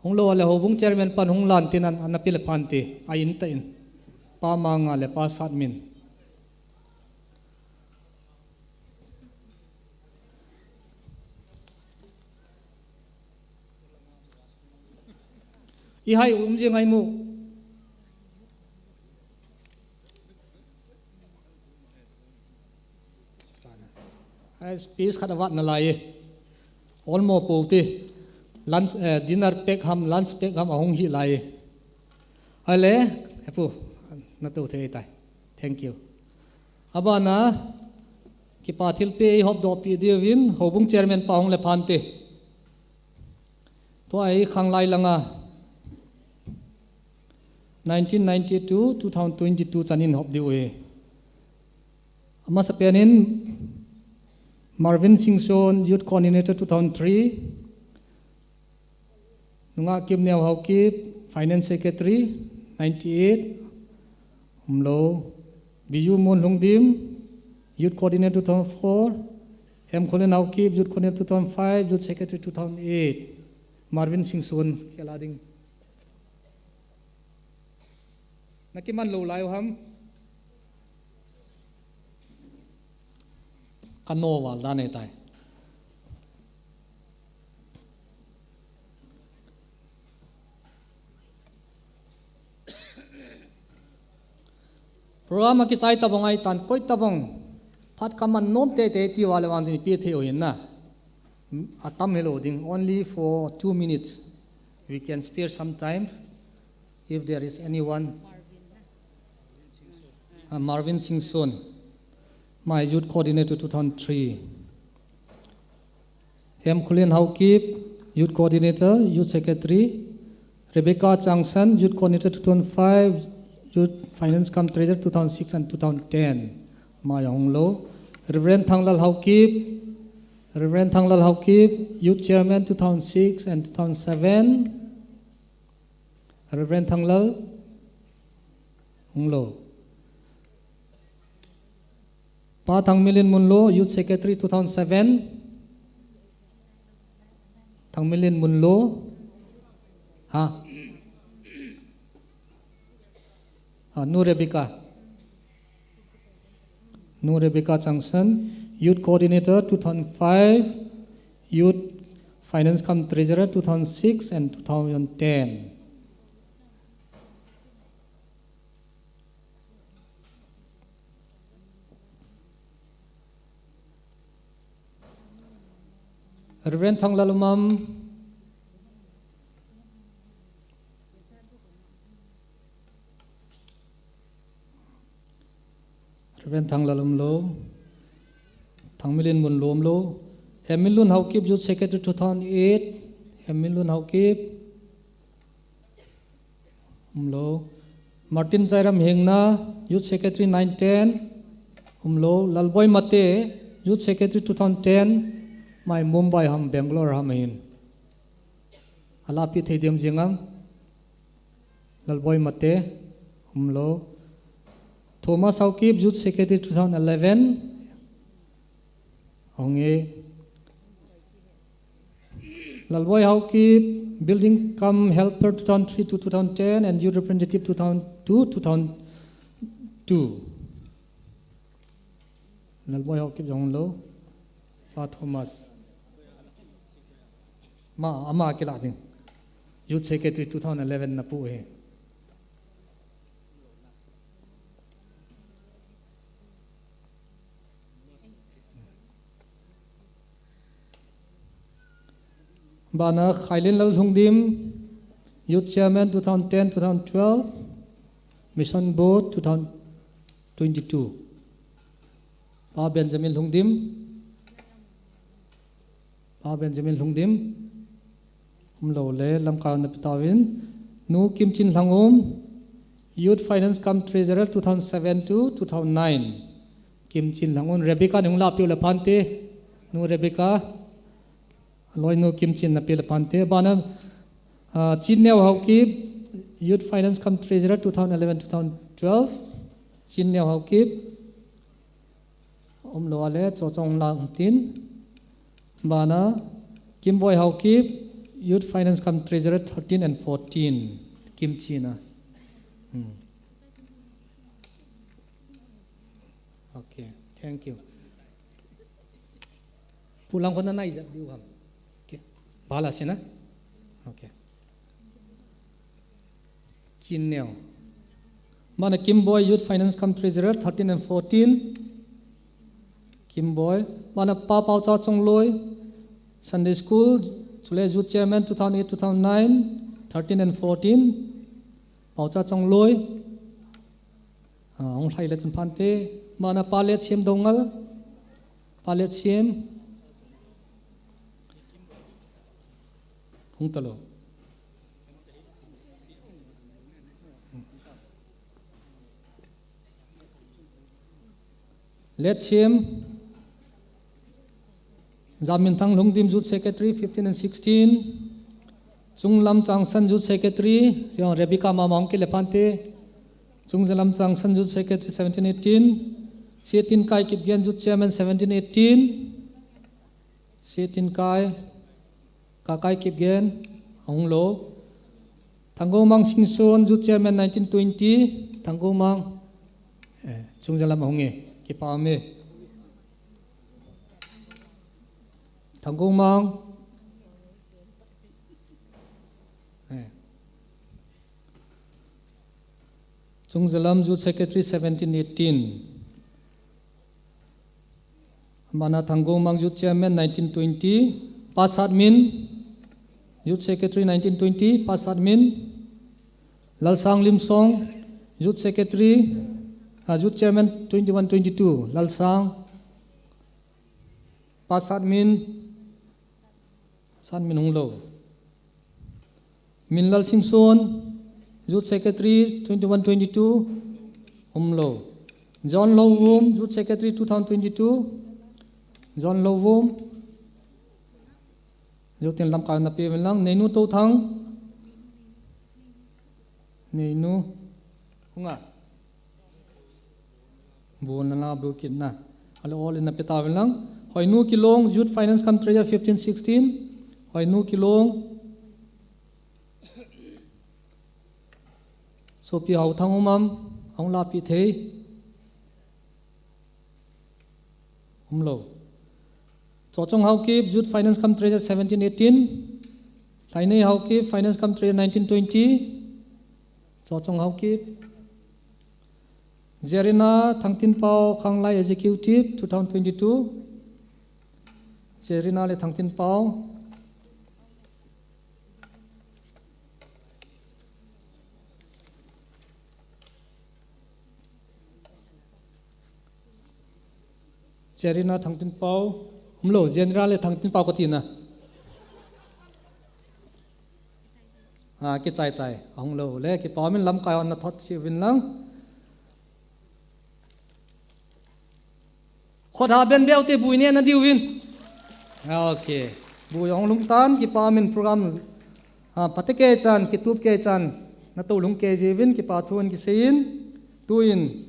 Hunglou a le houbung chairman pan hung lan tin, ana pe le phante, a in tah in. Pa Manga le Pa Satmin. I hai um jing ai mu. Ai, space khat avat nalai e. Olmo pou te. Lunch, eh, dinner pack ham, lunch pack ham ahung hi lai e. Ahile, hepu, natou thei tai. Thank you. Abana, kipa thilpeh eihopdoh peh diuvin, houbung chairman pa hung le phante. Tua hi khanglai langa nineteen ninety-two, two thousand twenty-two chan in hop diu ahi. Amasapen in Marvin Singson, Youth Coordinator, two thousand three. Nungah Kimneo Haokip, Finance Secretary, ninety-eight. Umlou. Biju Mon Lhungdim, Youth Coordinator, two thousand four. Hemkholen Haokip, Youth Coordinator, two thousand five, Youth Secretary, two thousand eight. Marvin Singson, kela ding. Nakiman lou lai u ham? Kano val dan ahitai. Program akichai tabang ahitan, koi tabang phat kaman nom teitei ti uva le vang jin ipi thei u hin na. Atam hilou ding, only for two minutes. We can spare some time if there is anyone. Uh, Marvin Singson, my youth coordinator, two thousand three. Hemkholen Haokip, Youth Coordinator, Youth Secretary. Rebecca Changsan, Youth Coordinator, two thousand five, Youth Finance cum Treasurer, two thousand six and two thousand ten. Maya hung lou. Reverend Thanglal Haokip, Reverend Thanglal Haokip, Youth Chairman, two thousand six and two thousand seven. Reverend Thanglal hung lou. Pa Thangmilin Munlo, Youth Secretary, two thousand seven. Thangmilin Munlo. Ha? Nu Rebecca. Nu Rebecca Changsan, Youth Coordinator two thousand five, Youth Finance cum Treasurer two thousand six and two thousand ten. Reverend Thanglalum am? Reverend Thanglalum lo. Thangmilin Munlom lo. Hemminlun Haokip, Youth Secretary two thousand eight. Hemminlun Haokip. Umlo. Martin Jairam Hengna, Youth Secretary nine ten. Umlo. Lalboi Mate, Youth Secretary two thousand ten. Mai Mumbai ham, Bangalore ham ahin. Alapi thei dem jingam. Lalboi Mate. Umlo. Thomas Haokip, Youth Secretary two thousand eleven. Hong e. Lalboi Haokip, Building cum Helper two thousand three to two thousand ten and Youth Representative two thousand two, two thousand two. Lalboi Haokip jong lo. Pa Thomas. Ma, ama kila ding. Youth Secretary two thousand eleven na pu he. Bana Khailin Lal Lhungdim, Youth Chairman two thousand ten, two thousand twelve, Mission Board two thousand twenty-two. Pa Benjamin Lhungdim, Pa Benjamin Lhungdim, umlo le, lamkai na pe tauvin. Nu Kimchin Lhangum, Youth Finance cum Treasurer two thousand seven to two thousand nine. Kimchin Lhangum, Rebecca ni hung lapiu le phante. Nu Rebecca, loi nu Kimchin na pe le phante. Bana, ah, Chinneo Haokip, Youth Finance cum Treasurer two thousand eleven, two thousand twelve. Chinneo Haokip. Umlo ale, Chochong Langtin. Bana, Kimboi Haokip, Youth Finance cum Treasurer thirteen and fourteen. Kimchin a. Hmm. Okay, thank you. Pulang ko na nai jat diu ham. Okay. Bala sina. Okay. Chinneo. Bana Kimboi, Youth Finance cum Treasurer, thirteen and fourteen. Kimboi. Bana Pa Paocha Chongloi, Sunday School, chule Youth Chairman two thousand eight, two thousand nine, thirteen and fourteen. Paocha Chongloi. Ah, hung lhai le chun phante. Bana Pa Letchem Doungel. Pa Letchem. Hung talo. Letchem. Jaminthang Lhungdim, Youth Secretary fifteen and sixteen. Chunglam Changsan, Youth Secretary, Rebecca mama hung kile phante. Chungjalam Changsan, Youth Secretary seventeen eighteen. Setinkai Kipgen, Youth Chairman seventeen eighteen. Setinkai, Kakai Kipgen, ahung lo. Thanggoumang Singson, Youth Chairman nineteen twenty, Thanggoumang. Eh, Chungjalam ahung e, kipa um e. Thanggoumang. Eh. Chungjalam Youth Secretary seventeen eighteen. Bana Thanggoumang Youth Chairman nineteen twenty. Pa Satmin, Youth Secretary nineteen twenty, Pa Satmin. Lalsang Limsong, Youth Secretary, ah, Youth Chairman twenty-one twenty-two, Lalsang. Pa Satmin, Satmin hung lo. Minlal Singson, Youth Secretary twenty-one twenty-two, um lo. John Lhouvum, Youth Secretary two thousand twenty-two, John Lhouvum. Youth in lamkai na pe uvin lang, Neinu Touthang. Neinu. Hunga. Bu na la bu kit na. Ale all in na pe tauvin lang. Hoinu Kilong, Youth Finance cum Treasurer fifteen sixteen. Hoinu Kilong. Sopi Hauthang um am. Hong lapi thei. Umlo. Chochong Haokip, Youth Finance cum Treasurer seventeen eighteen. Lainei Haokip, Finance cum Treasurer nineteen twenty. Chochong Haokip. Jerina Thangtinpao, Khanglai Executive, two thousand twenty-two. Jerina le Thangtinpao. Jerina Thangtinpao. Umlo, Jerina le Thangtinpao kati na. Ah, kichai tai. Ahung lo le, kipa min lamkai hon na thot si vin lang. Khut ha ben beu te bui ne na diu vin. Ah, okay. Bui hong lhung tan, kipa min program. Ah, pate kei chan, kitup kei chan. Na to lhung kei ji vin, kipa thu in kisei in. Tu in.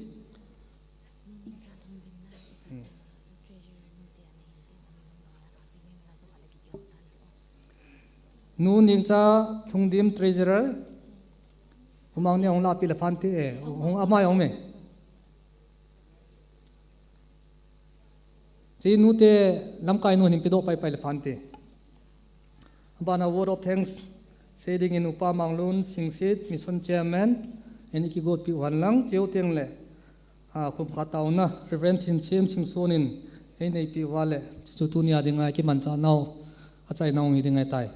Nu Ningcha Lhungdim treasurer. Umang ni hong lapi le phan ti e. Hong amai hong me. Chi nu te lamkai nu hin pido pai pai le phan ti. Bana word of thanks. Sei ding in Upa Manglun Singsit, Mission Chairman. En iki got pi wan lang, chiu ting le. Ah, kum khat tauna, Reverend Thinsim Singson in, ei neipi uva le, chu tunia dinga kimanchah nau, achaina hung hi ding ahitai.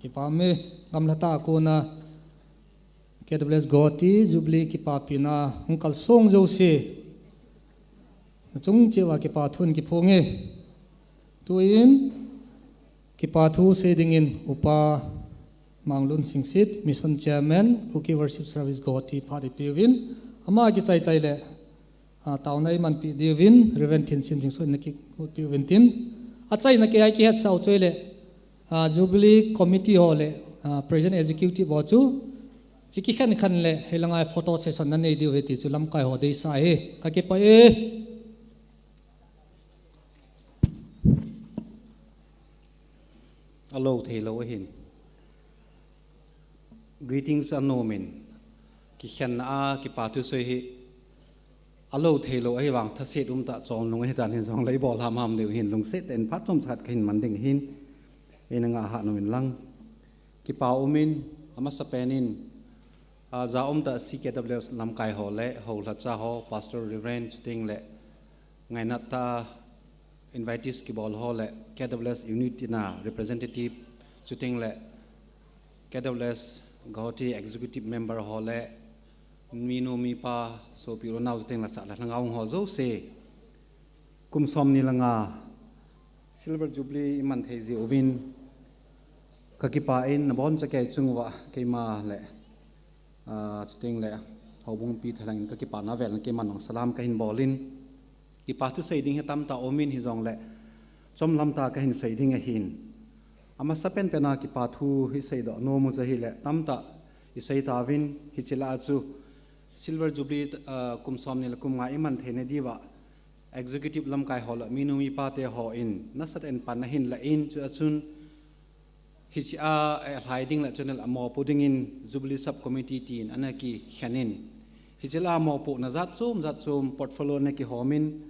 Kipa me, gamla tah a kona, K W S Guwahati, Jubilee kipapina, hung kalsong jouse. Na chung cheh uva kipa thu in kiphong e. Tuin, kipa thu sei dingin Upa Manglun Singsit, Mission Chairman, Kuki Worship Service Guwahati phat ipi uvin, ama kichai chai le, ah, tauna iman pi diuvin, Reverend Thinsim Singson na ki pi uvin tin. Achaina kei a kihet sau choi le, ah, Jubilee Committee ho le, ah, President Executive ho chu, chi kikhen khen le, hilanga photo session na nei diu ahi ti chu lamkai ho deisah e, ka kipah e. Alo thei lou ahin. Greetings anom in. Kikhenna a, kipa thu sei hi. Alo thei lou ahi vang thaset um tah chonglung ahi tan hin jong lei bol ham ham deu hin lungset in phat chom chat kahin man ding hin. Eina ngah ha nom in lang. Kipa um in, amasapen in, a, ja um tah C K W S lamkai ho le, ho lhacha ho, Pastor Reverend, chuting le, ngainat tah a invitees kibol ho le, K W S unit tina representative, chuting le, K W S Guwahati executive member ho le, minu mipa, sopi unau chuting le, sahla lhangau ho jouse. Kum somni le nga, Silver Jubilee iman thei ji uvin, ka kipah in, nabon chakei chung uva, keima le, ah, chuting le, houbung pi thalhang in ka kipana vel, keiman nong salam kahin bol in, Kipa thu sei ding hi tamtah um in hijong le, chomlam tah kahin sei ding ahin. Amasapen pen a kipa thu hi seidoh nom u chu ahile, tamtah i sei tauvin hiche lah a chu Silver Jubilee, ah, kum somni le kum nga iman theina diuva, executive lamkai ho le minu mipa te hon, nasatah in pan ahin la in chu a chun, Hiche a, eh, lhai ding le chun a mopoh dingin Jubilee Sub Committee tin ana kikhen in. Hiche lah a mopohna jat chom jat chom portfolio ana kihom in,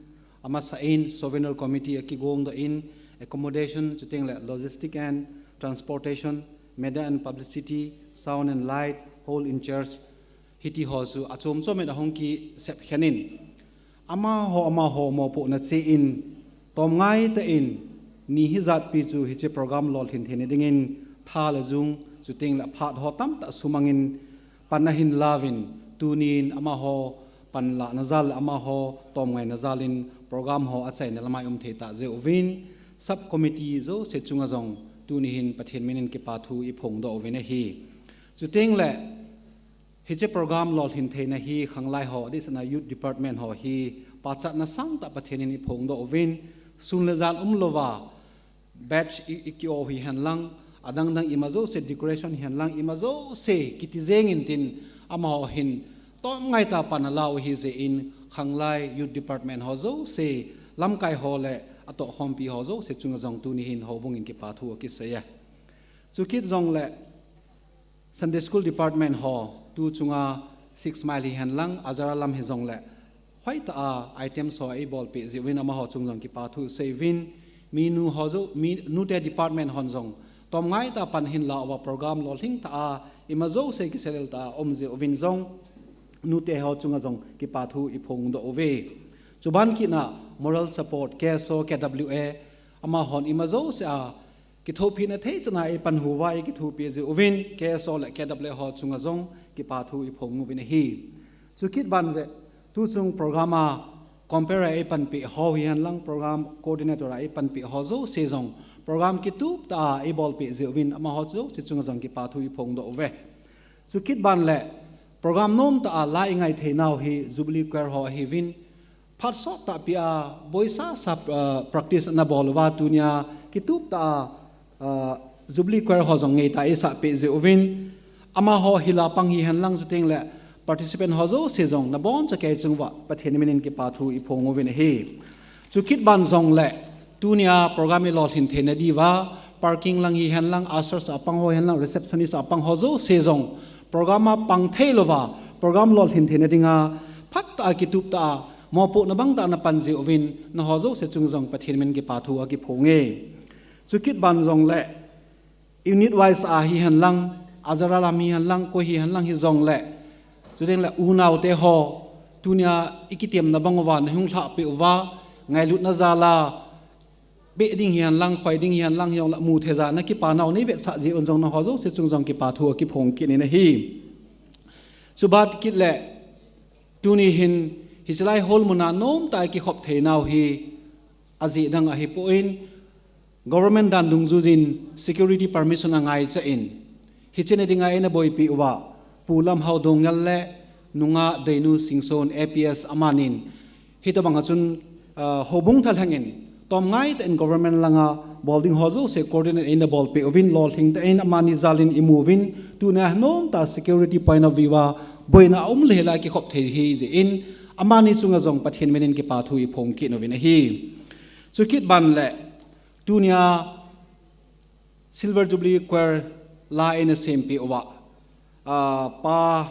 amasa in Souvenir Committee a kigong doh in, accommodation, chuting le logistic and transportation, media and publicity, sound and light, hall in charge, hiti ho chu achom chom in ahung kisep khen in. Amaho, amaho mopohna cheh in, tomngai tah in, ni hijat pi chu hiche program lolhin theina dingin, tha le jung, chuting le phat ho tamtah sumang in, pan ahin lauvin, tunin amaho panlahna jal le amaho tomngaina jal in program ho achaina lam'a i um thei tah jeh uvin, sub committee jouse chunga jong, tuni hin Pathen min in kipa thu i phongdoh uvin ahi. Chuting le, Hiche program lolhin theina hi khanglai ho, adeh sehna youth department ho hi pachatna sangtah Pathen in i phongdoh uvin, sun le jan umlouva, badge i, i ki-o hihen lang, adang dang ima jouse decoration hihen lang, ima jouse kiti jeng in tin amaho hin tomngai tah a pan ala u ahi jeh in khanglai youth department ho jouse, lamkai ho le atohkhompi ho jouse chunga jong tuni hin houbung in kipa thu akisei e. Chukit jong le, Sunday School Department ho, tu chunga Six Mile hihen lang, Azara lam hijongle, hoitah a items ho eibolpeh jeh uvin amaho chung jong kipathu seiyuvin, mi nu ho jo, mi nute department hon jong, tomngai tah a pan ahin la uva program lolhing tah a, ima jouse kiselel tah a um jeh uvin jong, nute ho chunga jong kipathu iphongdoh uve. Chuban kit a moral support, K S O, K W A, amahon ima jouse a, kithopi na thei chan a eipanhu uva eikithopi jeh uvin, K S O le K W A ho chunga jong kipathu iphong uvin ahi. Chukit ban jeh, tu chung program a compere eipanpi ho hihen lang, program coordinator a eipanpi ho jouse jong, program kitup tah a eibolpeh jeh uvin, amaho jouse chunga jong kipathu iphongdoh uve. Chukit ban le, program nom tah a la ingai theinau hi Jubilee Choir ho ahiuvin, phat sot tah pi a, boisa sa, ah, practice ana bol uva tunia, kitup tah a, ah, Jubilee Choir ho jong ngeitah a eisah peh jeh uvin, amaho hila pang hihen lang chuteng le, participant ho jouse jong naboncha kei chung uva, Pathen min in kipathu iphong uvin ahi. Chukit ban jongle, tunia program ilolhin theina diuva, parking lang hihen lang, ushers a pang ho hihen lang, receptionist a pang ho jouse jong, program a pang thei louva, program lolhin theina dinga, phat tah a kitup tah a, mopohna bang tah a napan jeh uvin, nangho jouse chung jong Pathen min kipathu akiphong e. Chukit ban jongle, unit wise a hihen lang, Azara lam hihen lang, koi hihen lang hijongle, chuteng le unau te ho, tunia ikitemna bang uva, nahung lhahpeh uva, ngailutna jal a, beh ding hihen lang, khoi ding hihen lang, hijongle mu thei jal a nakipa nau neivetsah jeh un jong nangho jouse chung jong kipathu akiphong kit in ahi. Chuban kit le, tuni hin, hiche lai hall mun a nom tah a kikhop theinau hi, ajeh dang ahipon, government dan dungjuiyin security permission angaichan, hiche na dinga eina boipi uva, Pu Lamhao Dongel le, nungah Deinu Singson A P S amanin, hitobang a chun, ah, houbung thalheng in, tomngai tah in government langa bol ding ho jouse coordinate eina bolpeh uvin, lolhing tah in amani jal in imu uvin, tunia nom tah a security point of view a, boina aum lheh lai a kikhop thei ahi jeh in, amani chunga jong Pathen min in kipathu iphong kit uvin ahi. Chukit ban le, tunia Silver Jubilee Choir la eina sempeh uva, ah, Pa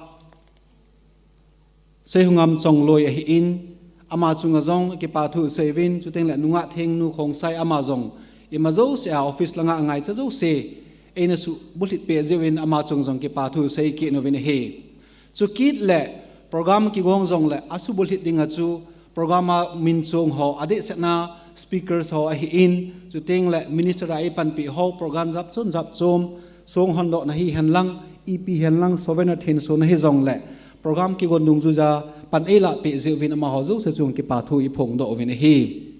Seihungam Chongloi ahin, ama chunga jong kipathu seiyuvin, chuteng le nungah Thengnu Khongsai ama jong, ima jouse a office langa angaicha jouse, eina subulhit peh jeh uvin ama chung jong kipathu sei kit uvin ahi. Chukit le program kigong jongle asubulhit dinga chu program a min chong ho, adehset na speakers ho ahin, chuteng le minister a eipanpi ho, program jat chom jat chom, song hondohna hihen lang, ipi hihen lang, souvenir thensona hijongle, program kigon dungjuiya pan eilahpeh jeh uvin amaho jouse chung kipathu iphongdoh uvin ahi.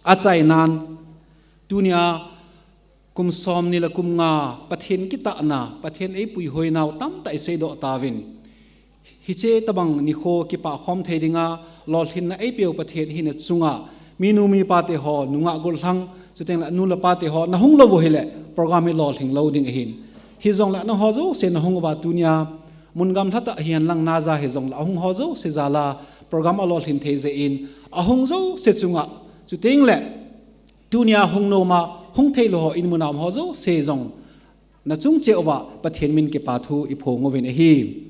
Achainan, tunia kum somni le kum nga, Pathen kitahna, Pathen eipuihoi nau tamtah iseidoh tauvin. Hiche tobang nikho kipah khom thei dinga, lolhinna eipeu Pathen hina chunga, minu mipa te ho, nungah gollhang, chuteng le nu le pa te ho, nahung lou u hile, program hi lolhing lou ding ahin. Hijongle nangho jouse nahung uva tunia, mun gamla tah hihen lang naja hijongle, ahung ho jouse jal a, program alolhin thei jeh in, ahung jouse chunga, chuteng le, tunia hung nom a, hung thei lou ho in mun a um ho jouse jong, nachung cheh uva, Pathen min kipathu iphong uvin ahi.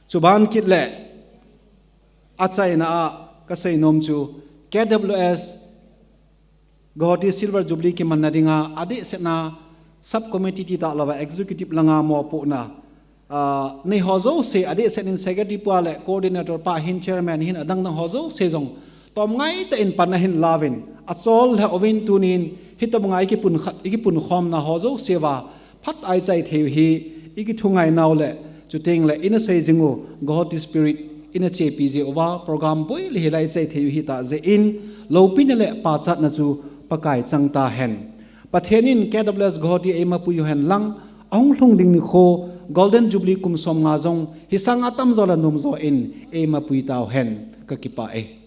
Chuban kit le, achaina a, kasei nom chu, K W S, Guwahati Silver Jubilee kimanna dinga, adehset na, sub committee ti talou va, executive langa mopohna, ah, nei ho jouse, adehset in secretary pa le coordinator pa hin chairman hin adang dang ho jouse jong, tomngai tah in pan ahin lauvin, achol lheh uvin tunin, hitobanga ikipun khat, ikipun khomna ho jouse uva, phat a ichai thei u hi, ikithungai nau le, chuteng le, ina sei jing u, Guwahati Spirit, ina chepi jeh uva, program boi le hila ichai thei u hitah jeh in, loupina le pachatna chu Pakai chang tahen. Pathen in K W S Guwahati eima pui u hen lang, ahung lhung ding nikho, Golden Jubilee kum somnga jong, hisang atamjo le nomjo in, eima pui tauhen, kakipah e.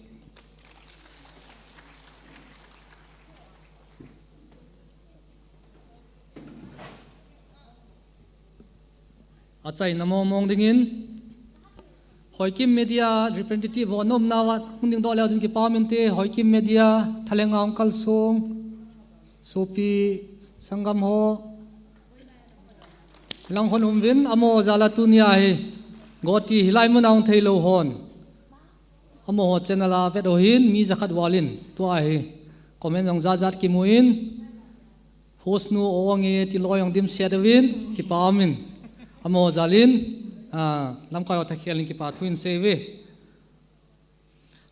Achaina mong mong dingin, Hoikim Media representative ho nomna uva hung dingdoh leu chun kipa um inte, Hoikim Media, Thalhenga hung kalsong, sopi sanggam ho. Lang hon um vin, amaho jal a tunia hi, goti hilai mun a hung thei lou hon, amaho channel a vet u hin, mi jakhat val in, tua hi comment jong jat jat kimu in, host nu o nge ti loi jong dimset uvin, kipa um in, amaho jal in, ah, lamkai ho thakhel in kipa thu in sei uve.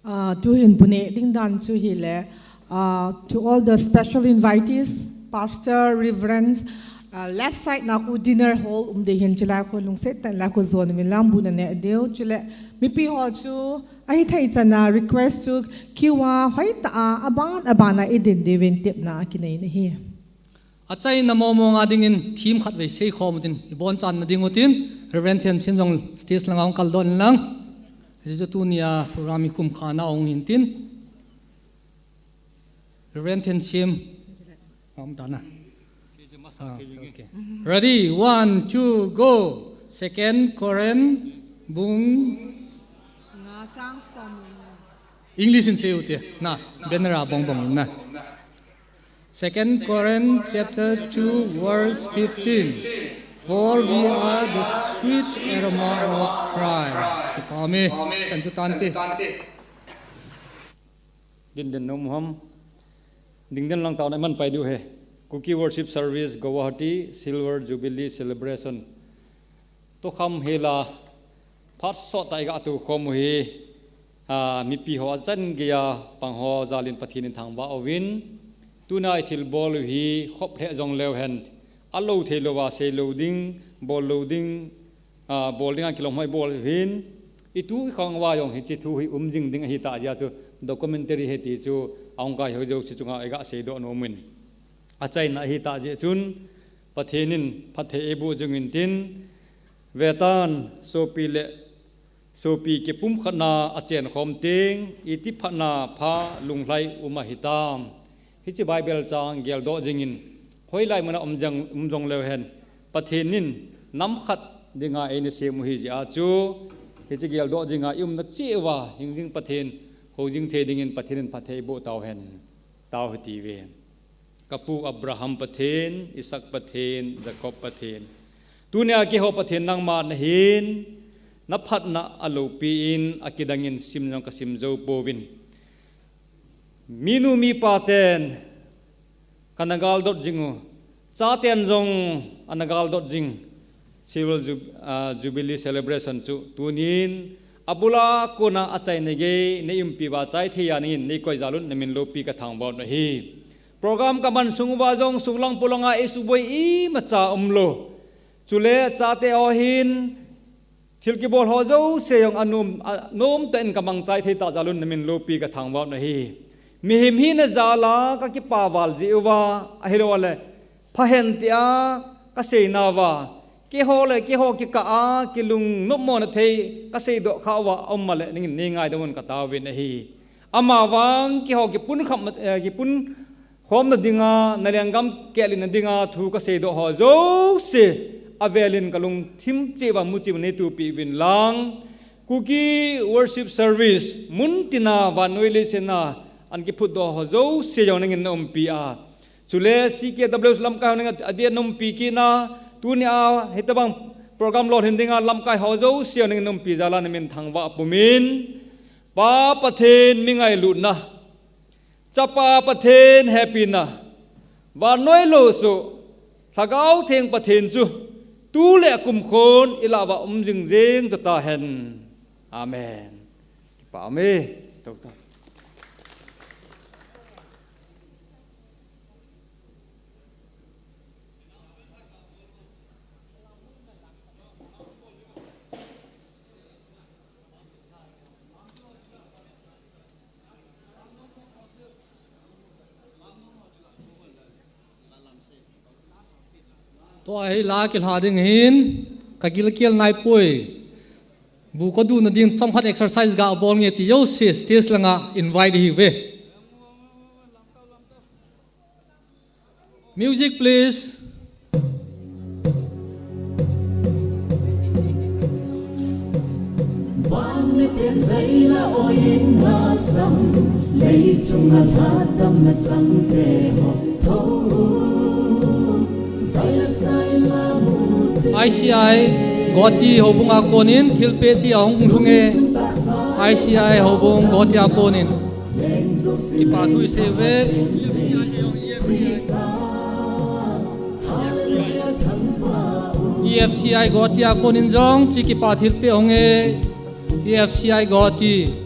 Ah, tuhin bu neh ding dan chu hile, ah, to all the special invitees, pastor, reverends, ah, left side na khu dinner hall um ding ahin, chulai khu lungset tah in lai khu jon uvin lang bu naneh diu. Chule mipi ho chu ahithei chan a request chu queue a hoitah a aban aban a idin diuvin tepna kinei ahi. Achaina mong mong a dingin theme khat vei seikhom utin, ibonchanna ding utin, Reverend Thenchim jong stage langa hung kaldoh in lang. Hichu tunia program hi khumkhana hung hintin. Reverend Thenchim. Aum tana. Ah, okay. Ready, one, two, go. Second Corinth bung. Nga chang som. English in sei ute. Na, banner a bong bong in na. Second Corinth chapter two verse fifteen. For we are the sweet aroma of Christ. Kipa ume, chan chu tante. Dingden nom ham. Dingden lang taona iman pai diu ahi. Kuki Worship Service Guwahati Silver Jubilee Celebration. Tokham hela phat sot tah a iga tou khom u hi, ah, mipi ho achan geiya pang ho jal in Pathen in thangvah uvin, tuna ithilbol u hi khop lheh jong leu hen, alou thei louva sei lou ding, bol lou ding, ah, bol dinga kilom hoi bol u hin, itu ikhang uva jong hiche thu hi um jing ding ahi tah jeh a chu documentary ahi ti chu ahung kai ho jouse chunga iga seidoh nom in. Achaina ahi tah jeh chun Pathen in phatthei eiboh jing intin, vetan sopi le sopi kipumkhatna achen khom teng, iti phatna pha lunglhai um ahitam. Hiche Bible chang geldoh jingin, hoilai muna um jong, um jong leu hen, Pathen in nam khat dinga eina sem u ahi jeh a chu, hiche geldoh jinga i umna cheh uva, hingjing Pathen, houjing thei dingin Pathen in phatthei eiboh tau hen. Tau hiti uve. Ka pu Abraham Pathen, Isaac Pathen, Jacob Pathen. Tunia keiho Pathen nangma nahin, na phatna aloupi in, akidangin sim jong ka sim jou pouvin. Minu mipa ten, kana galdot jing u. Chaten jong ana galdot jing. Silver Jub-, ah, Jubilee Celebration chu tunin, abula kona achaina gei, nei umpi uva chai thei a nangin, nei koi jal un, na min loupi ka thangvah u ahi. Program ka man sung uva jong, sunglang polanga eisuboi imacha umlou. Chule chate ho hin, thil kibol ho jouse jong anom, anom tah in ka mangchai thei tah jal un, na min loupi ka thangvah u ahi. Mihem hina jal a ka kipa val jeh uva, ahilou le, phahen tia ka seina uva, keiho le keiho kikah a, kilung nopmo na thei ka seidoh kha uva, aum le, nangin nei ngaidam un ka taovin ahi. Amavang keiho kipun kham, eh, kipun khomna dinga, na lenggam kehlina dinga thu ka seidoh ho jouse, avelin ka lungthim cheh uva muchi uva nei tupeh uvin lang. Kuki Worship Service, muntina vannoi leiset a ana kiphutdoh ho jouse jong nangin na umpi a. Chule C K W lamkai ho nangin adeh a na umpi kit na, tunia hitobang program lolhin dinga lamkai ho jouse jong nangin na umpi jal a na min thangvah pumin. Pa Pathen mi ngailutna, Chapa Pathen hepina, vannoi lou soh, Lhagao Theng Pathen chu, tu le akum khon ilah uva um jing jeng tahen. Amen. Kipa ume. Tou tau. Tua hi la kilha ding hin, ka gilkel naipoi. Bu ka duna ding chomkhat exercise ga bol nge ti jouse stage langa invite ihiuve. Music, please. Van miten zaila oin na sam, lei chunga lha damna changte hop tho. Zaila saila mute. I C I Guwahati houbung a konin thilpeh chi ahung lhung e. I C I houbung Guwahati a konin. Kipa thu isei uve. E F C I Guwahati a konin jong chi kipa thilpeh ahung e. E F C I Guwahati.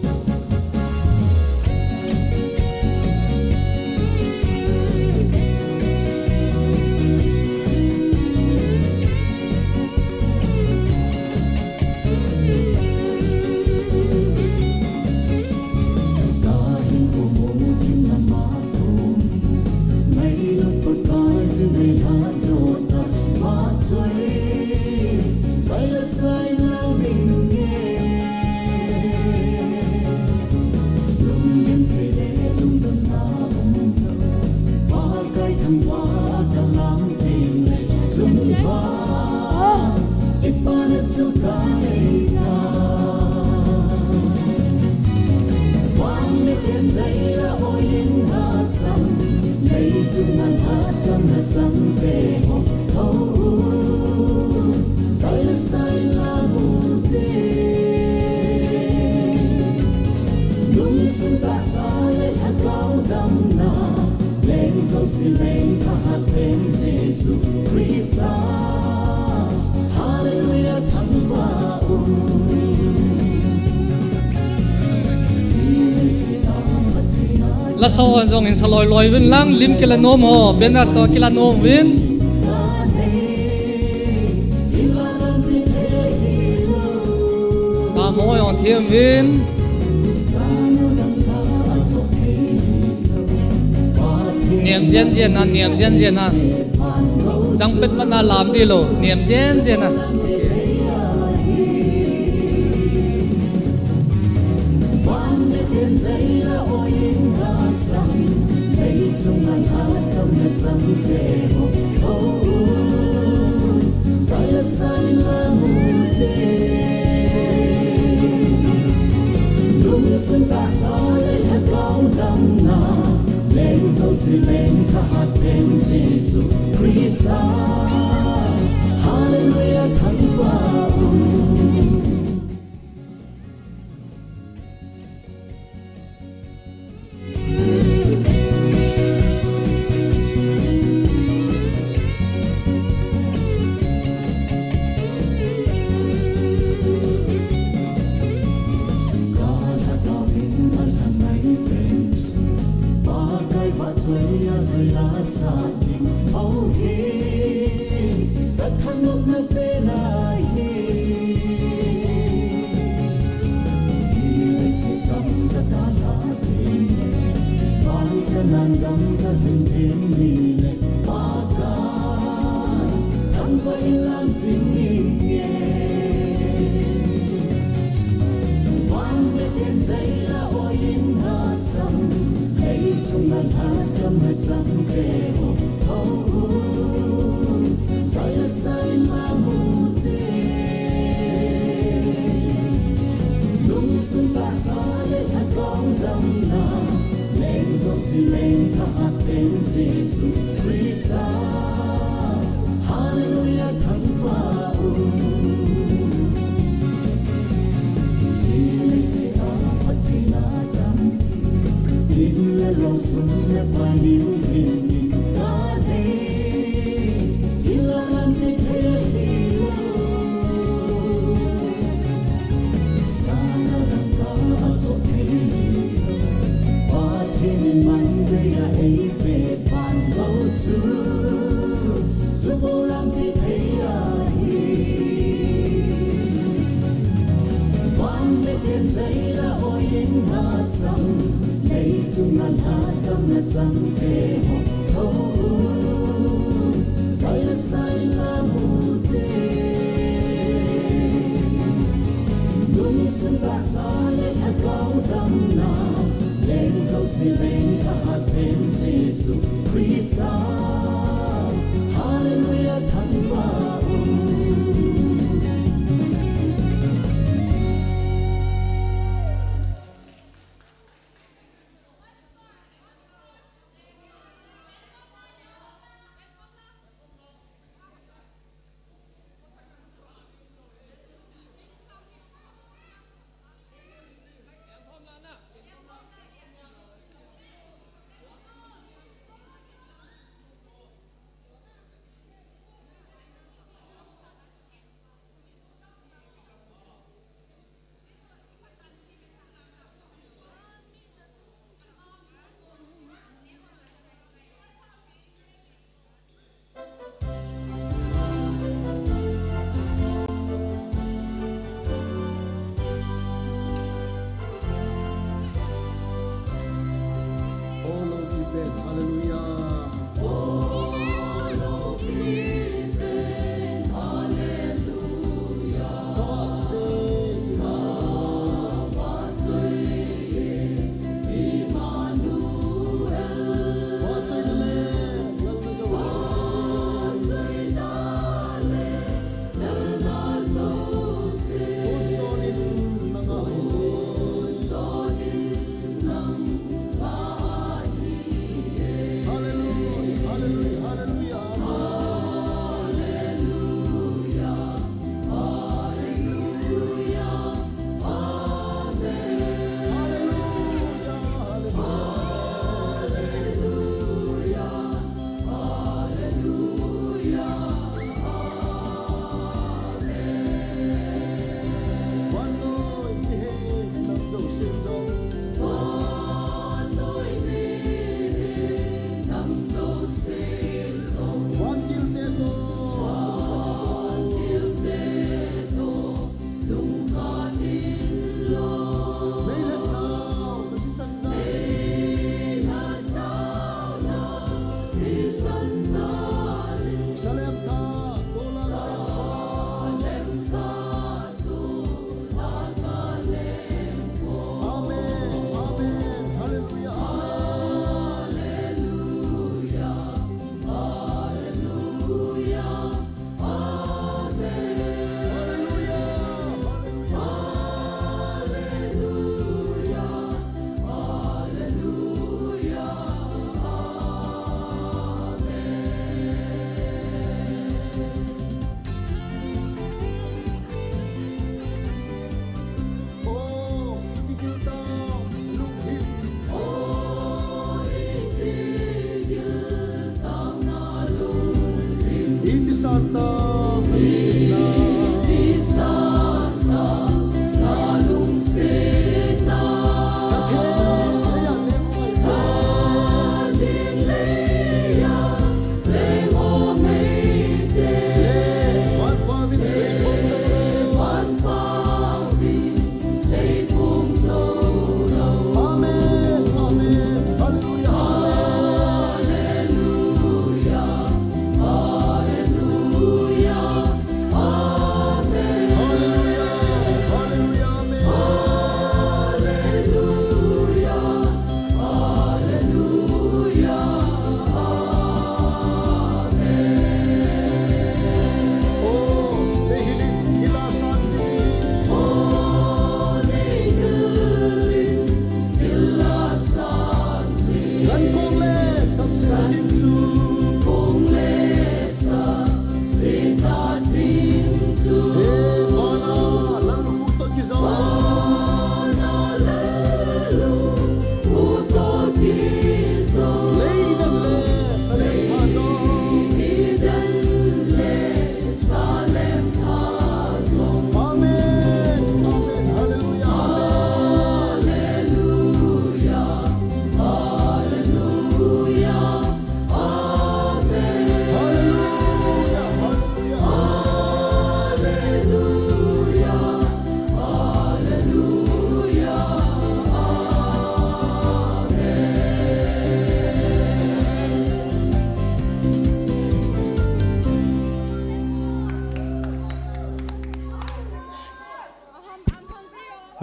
Lasa hon jong hin sa loi loi uvin lang, lim kila nom ho, banner toh kila nom uvin. Tamo jong them uvin. Nem jen jen na, nem jen jen na. Jang pet pat na lam di lou, nem jen jen na.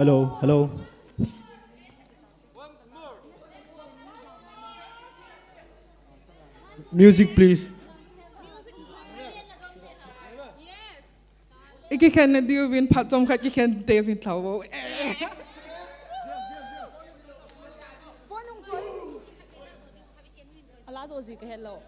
Hello, hello. Music, please. Ikikhen na diu vin phat chom khat kikhen te jing thlau vo. Ala do ji ka hello.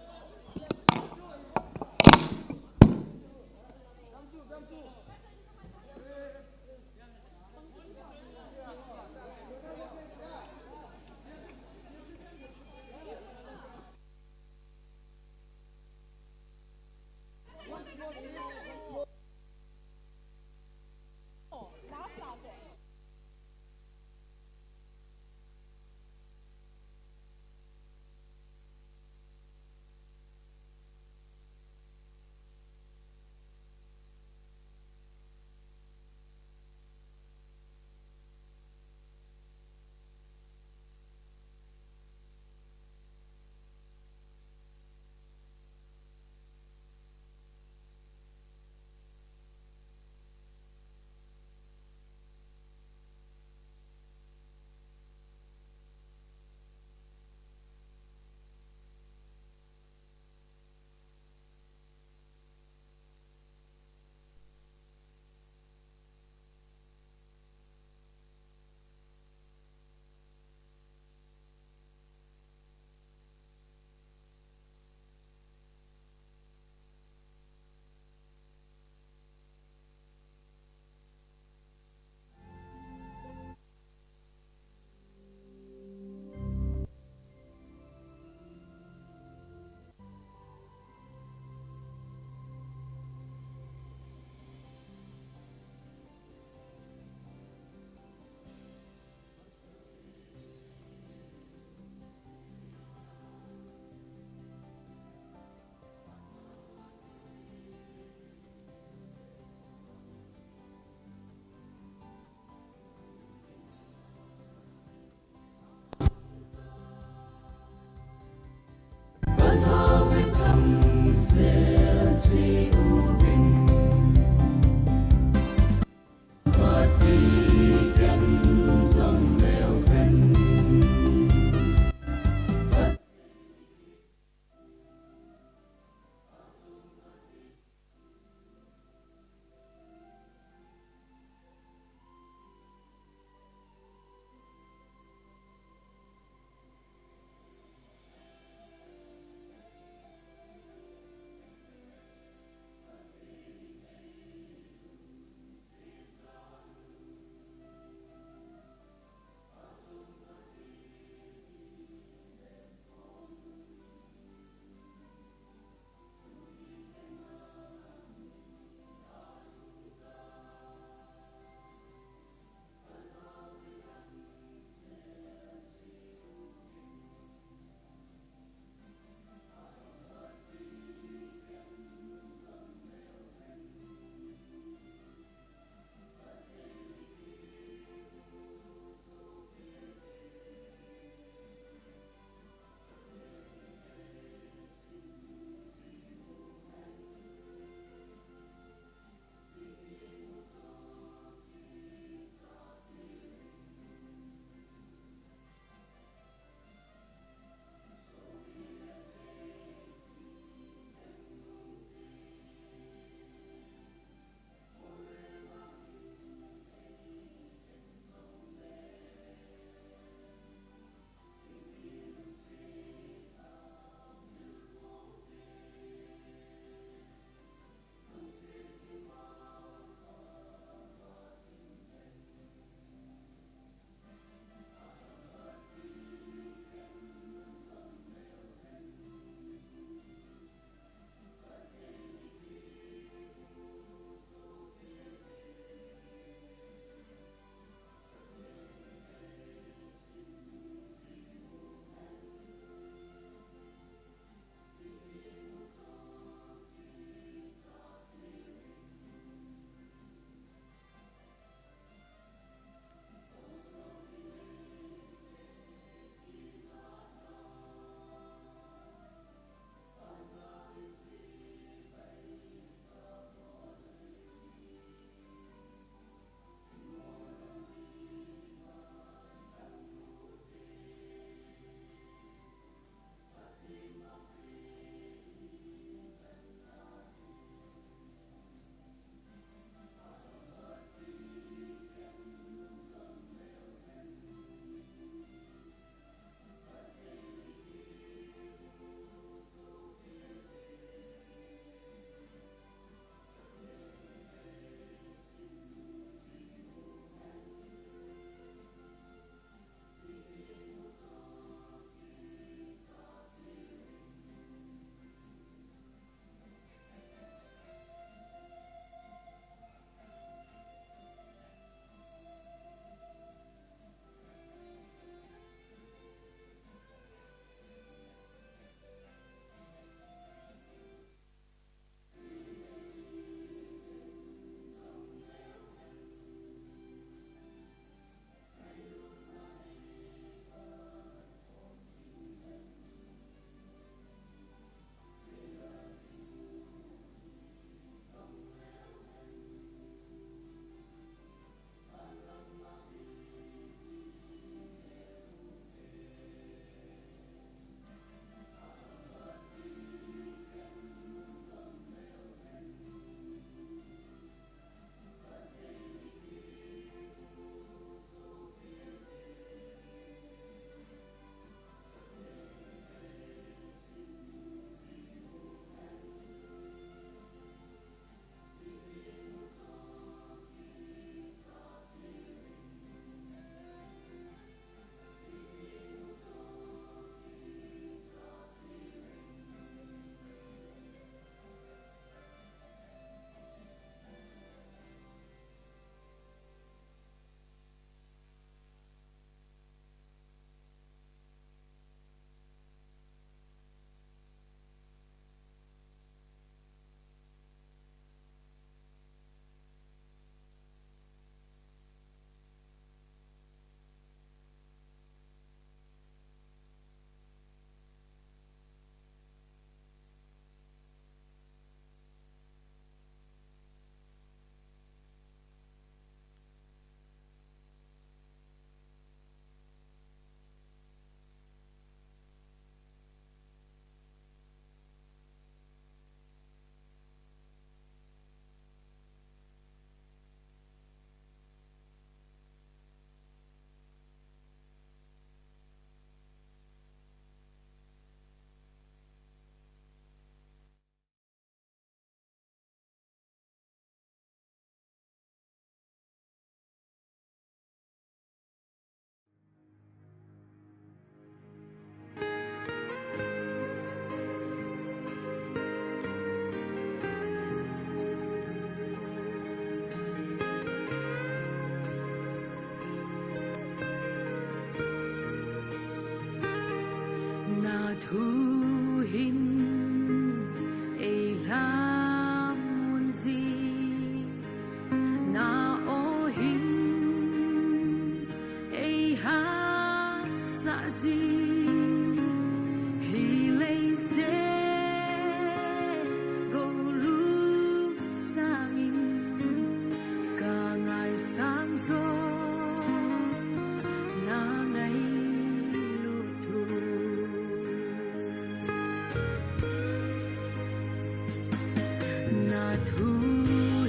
Na thu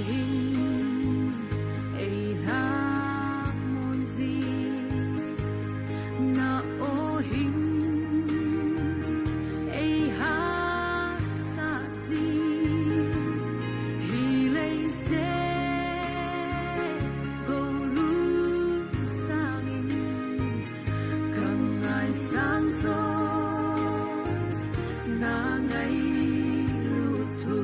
hin ei lhamon jin, na aw hin ei haksat jin, hi leiset golhung sangin ka ngaisang joh na ngailut thu.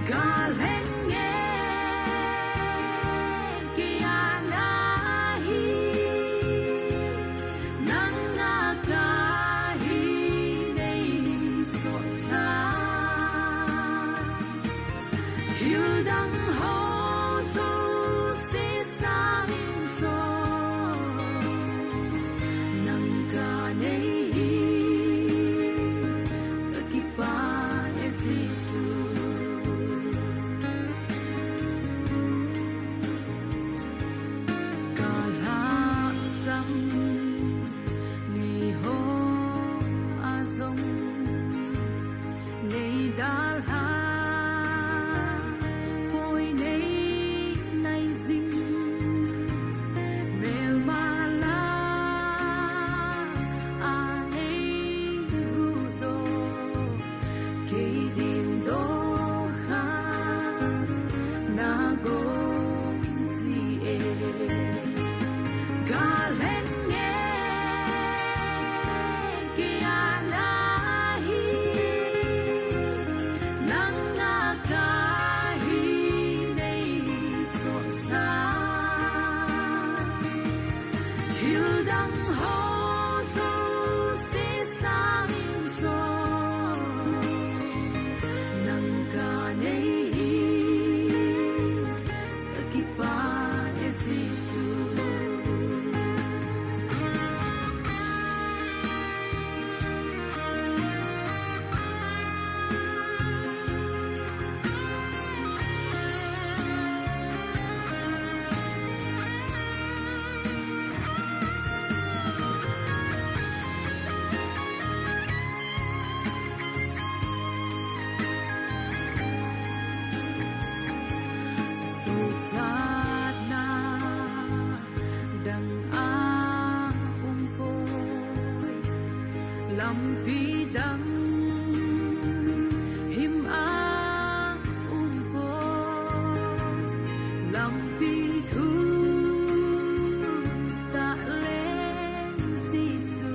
Ka lheng nge kei a na hi, nang a ka hi nei chohsa. Thil dang ho jouse sangin joh nang ka nei hi, ka kipah e Jesu. Ka lhasam ni ho a jong nei dalha poi nei nai jing, melma la a nei huhdoh, kei dimdoh kha na gong ji e. Ka lheng nge kei a na hi, nang a ka hi nei chohsa. Thil dang ho jouse sangin joh nang ka nei hi, ka kipah e Jesu. Suhchatna dang a um poi, lampi dang him a um poi, lampi thum tah leng Jesu,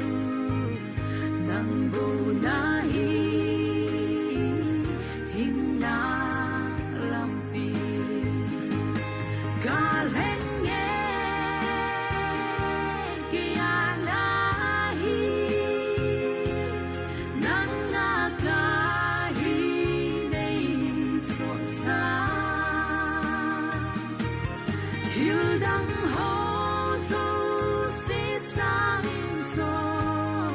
nang bou na hi hinna lampi. Ka lheng nge kei a na hi, nang a ka hi nei chohsa. Thil dang ho jouse sangin joh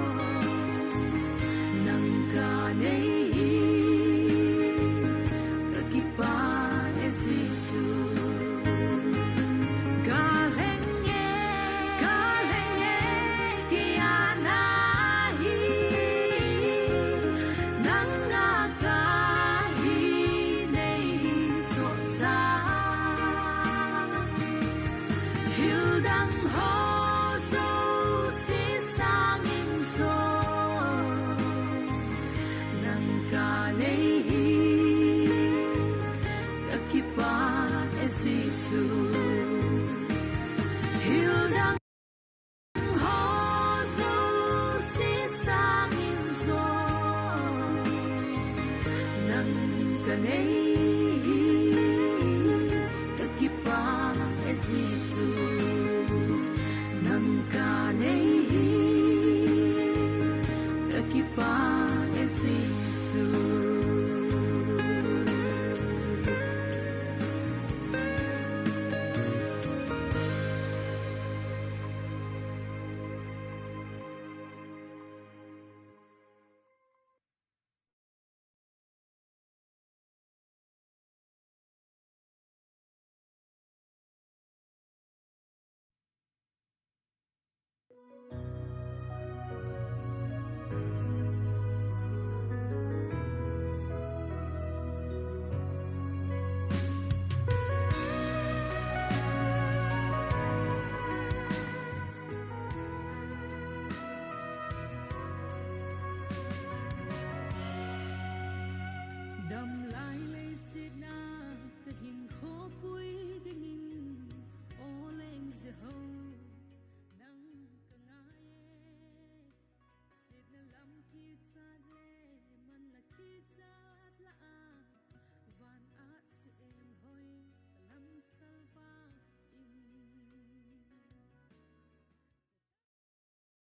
nang ka nei hi, ka kipah e Jesu. Ka lheng nge, ka lheng nge kei a na hi, nang a ka hi nei chohsa. Thil dang ho jouse sangin joh nang ka nei hi, ka kipah e Jesu. Thil dang ho jouse sangin joh nang ka nei hi, ka kipah e Jesu. Nang ka nei hi, ka kipah e Jesu. Kichat le man a kichat lah a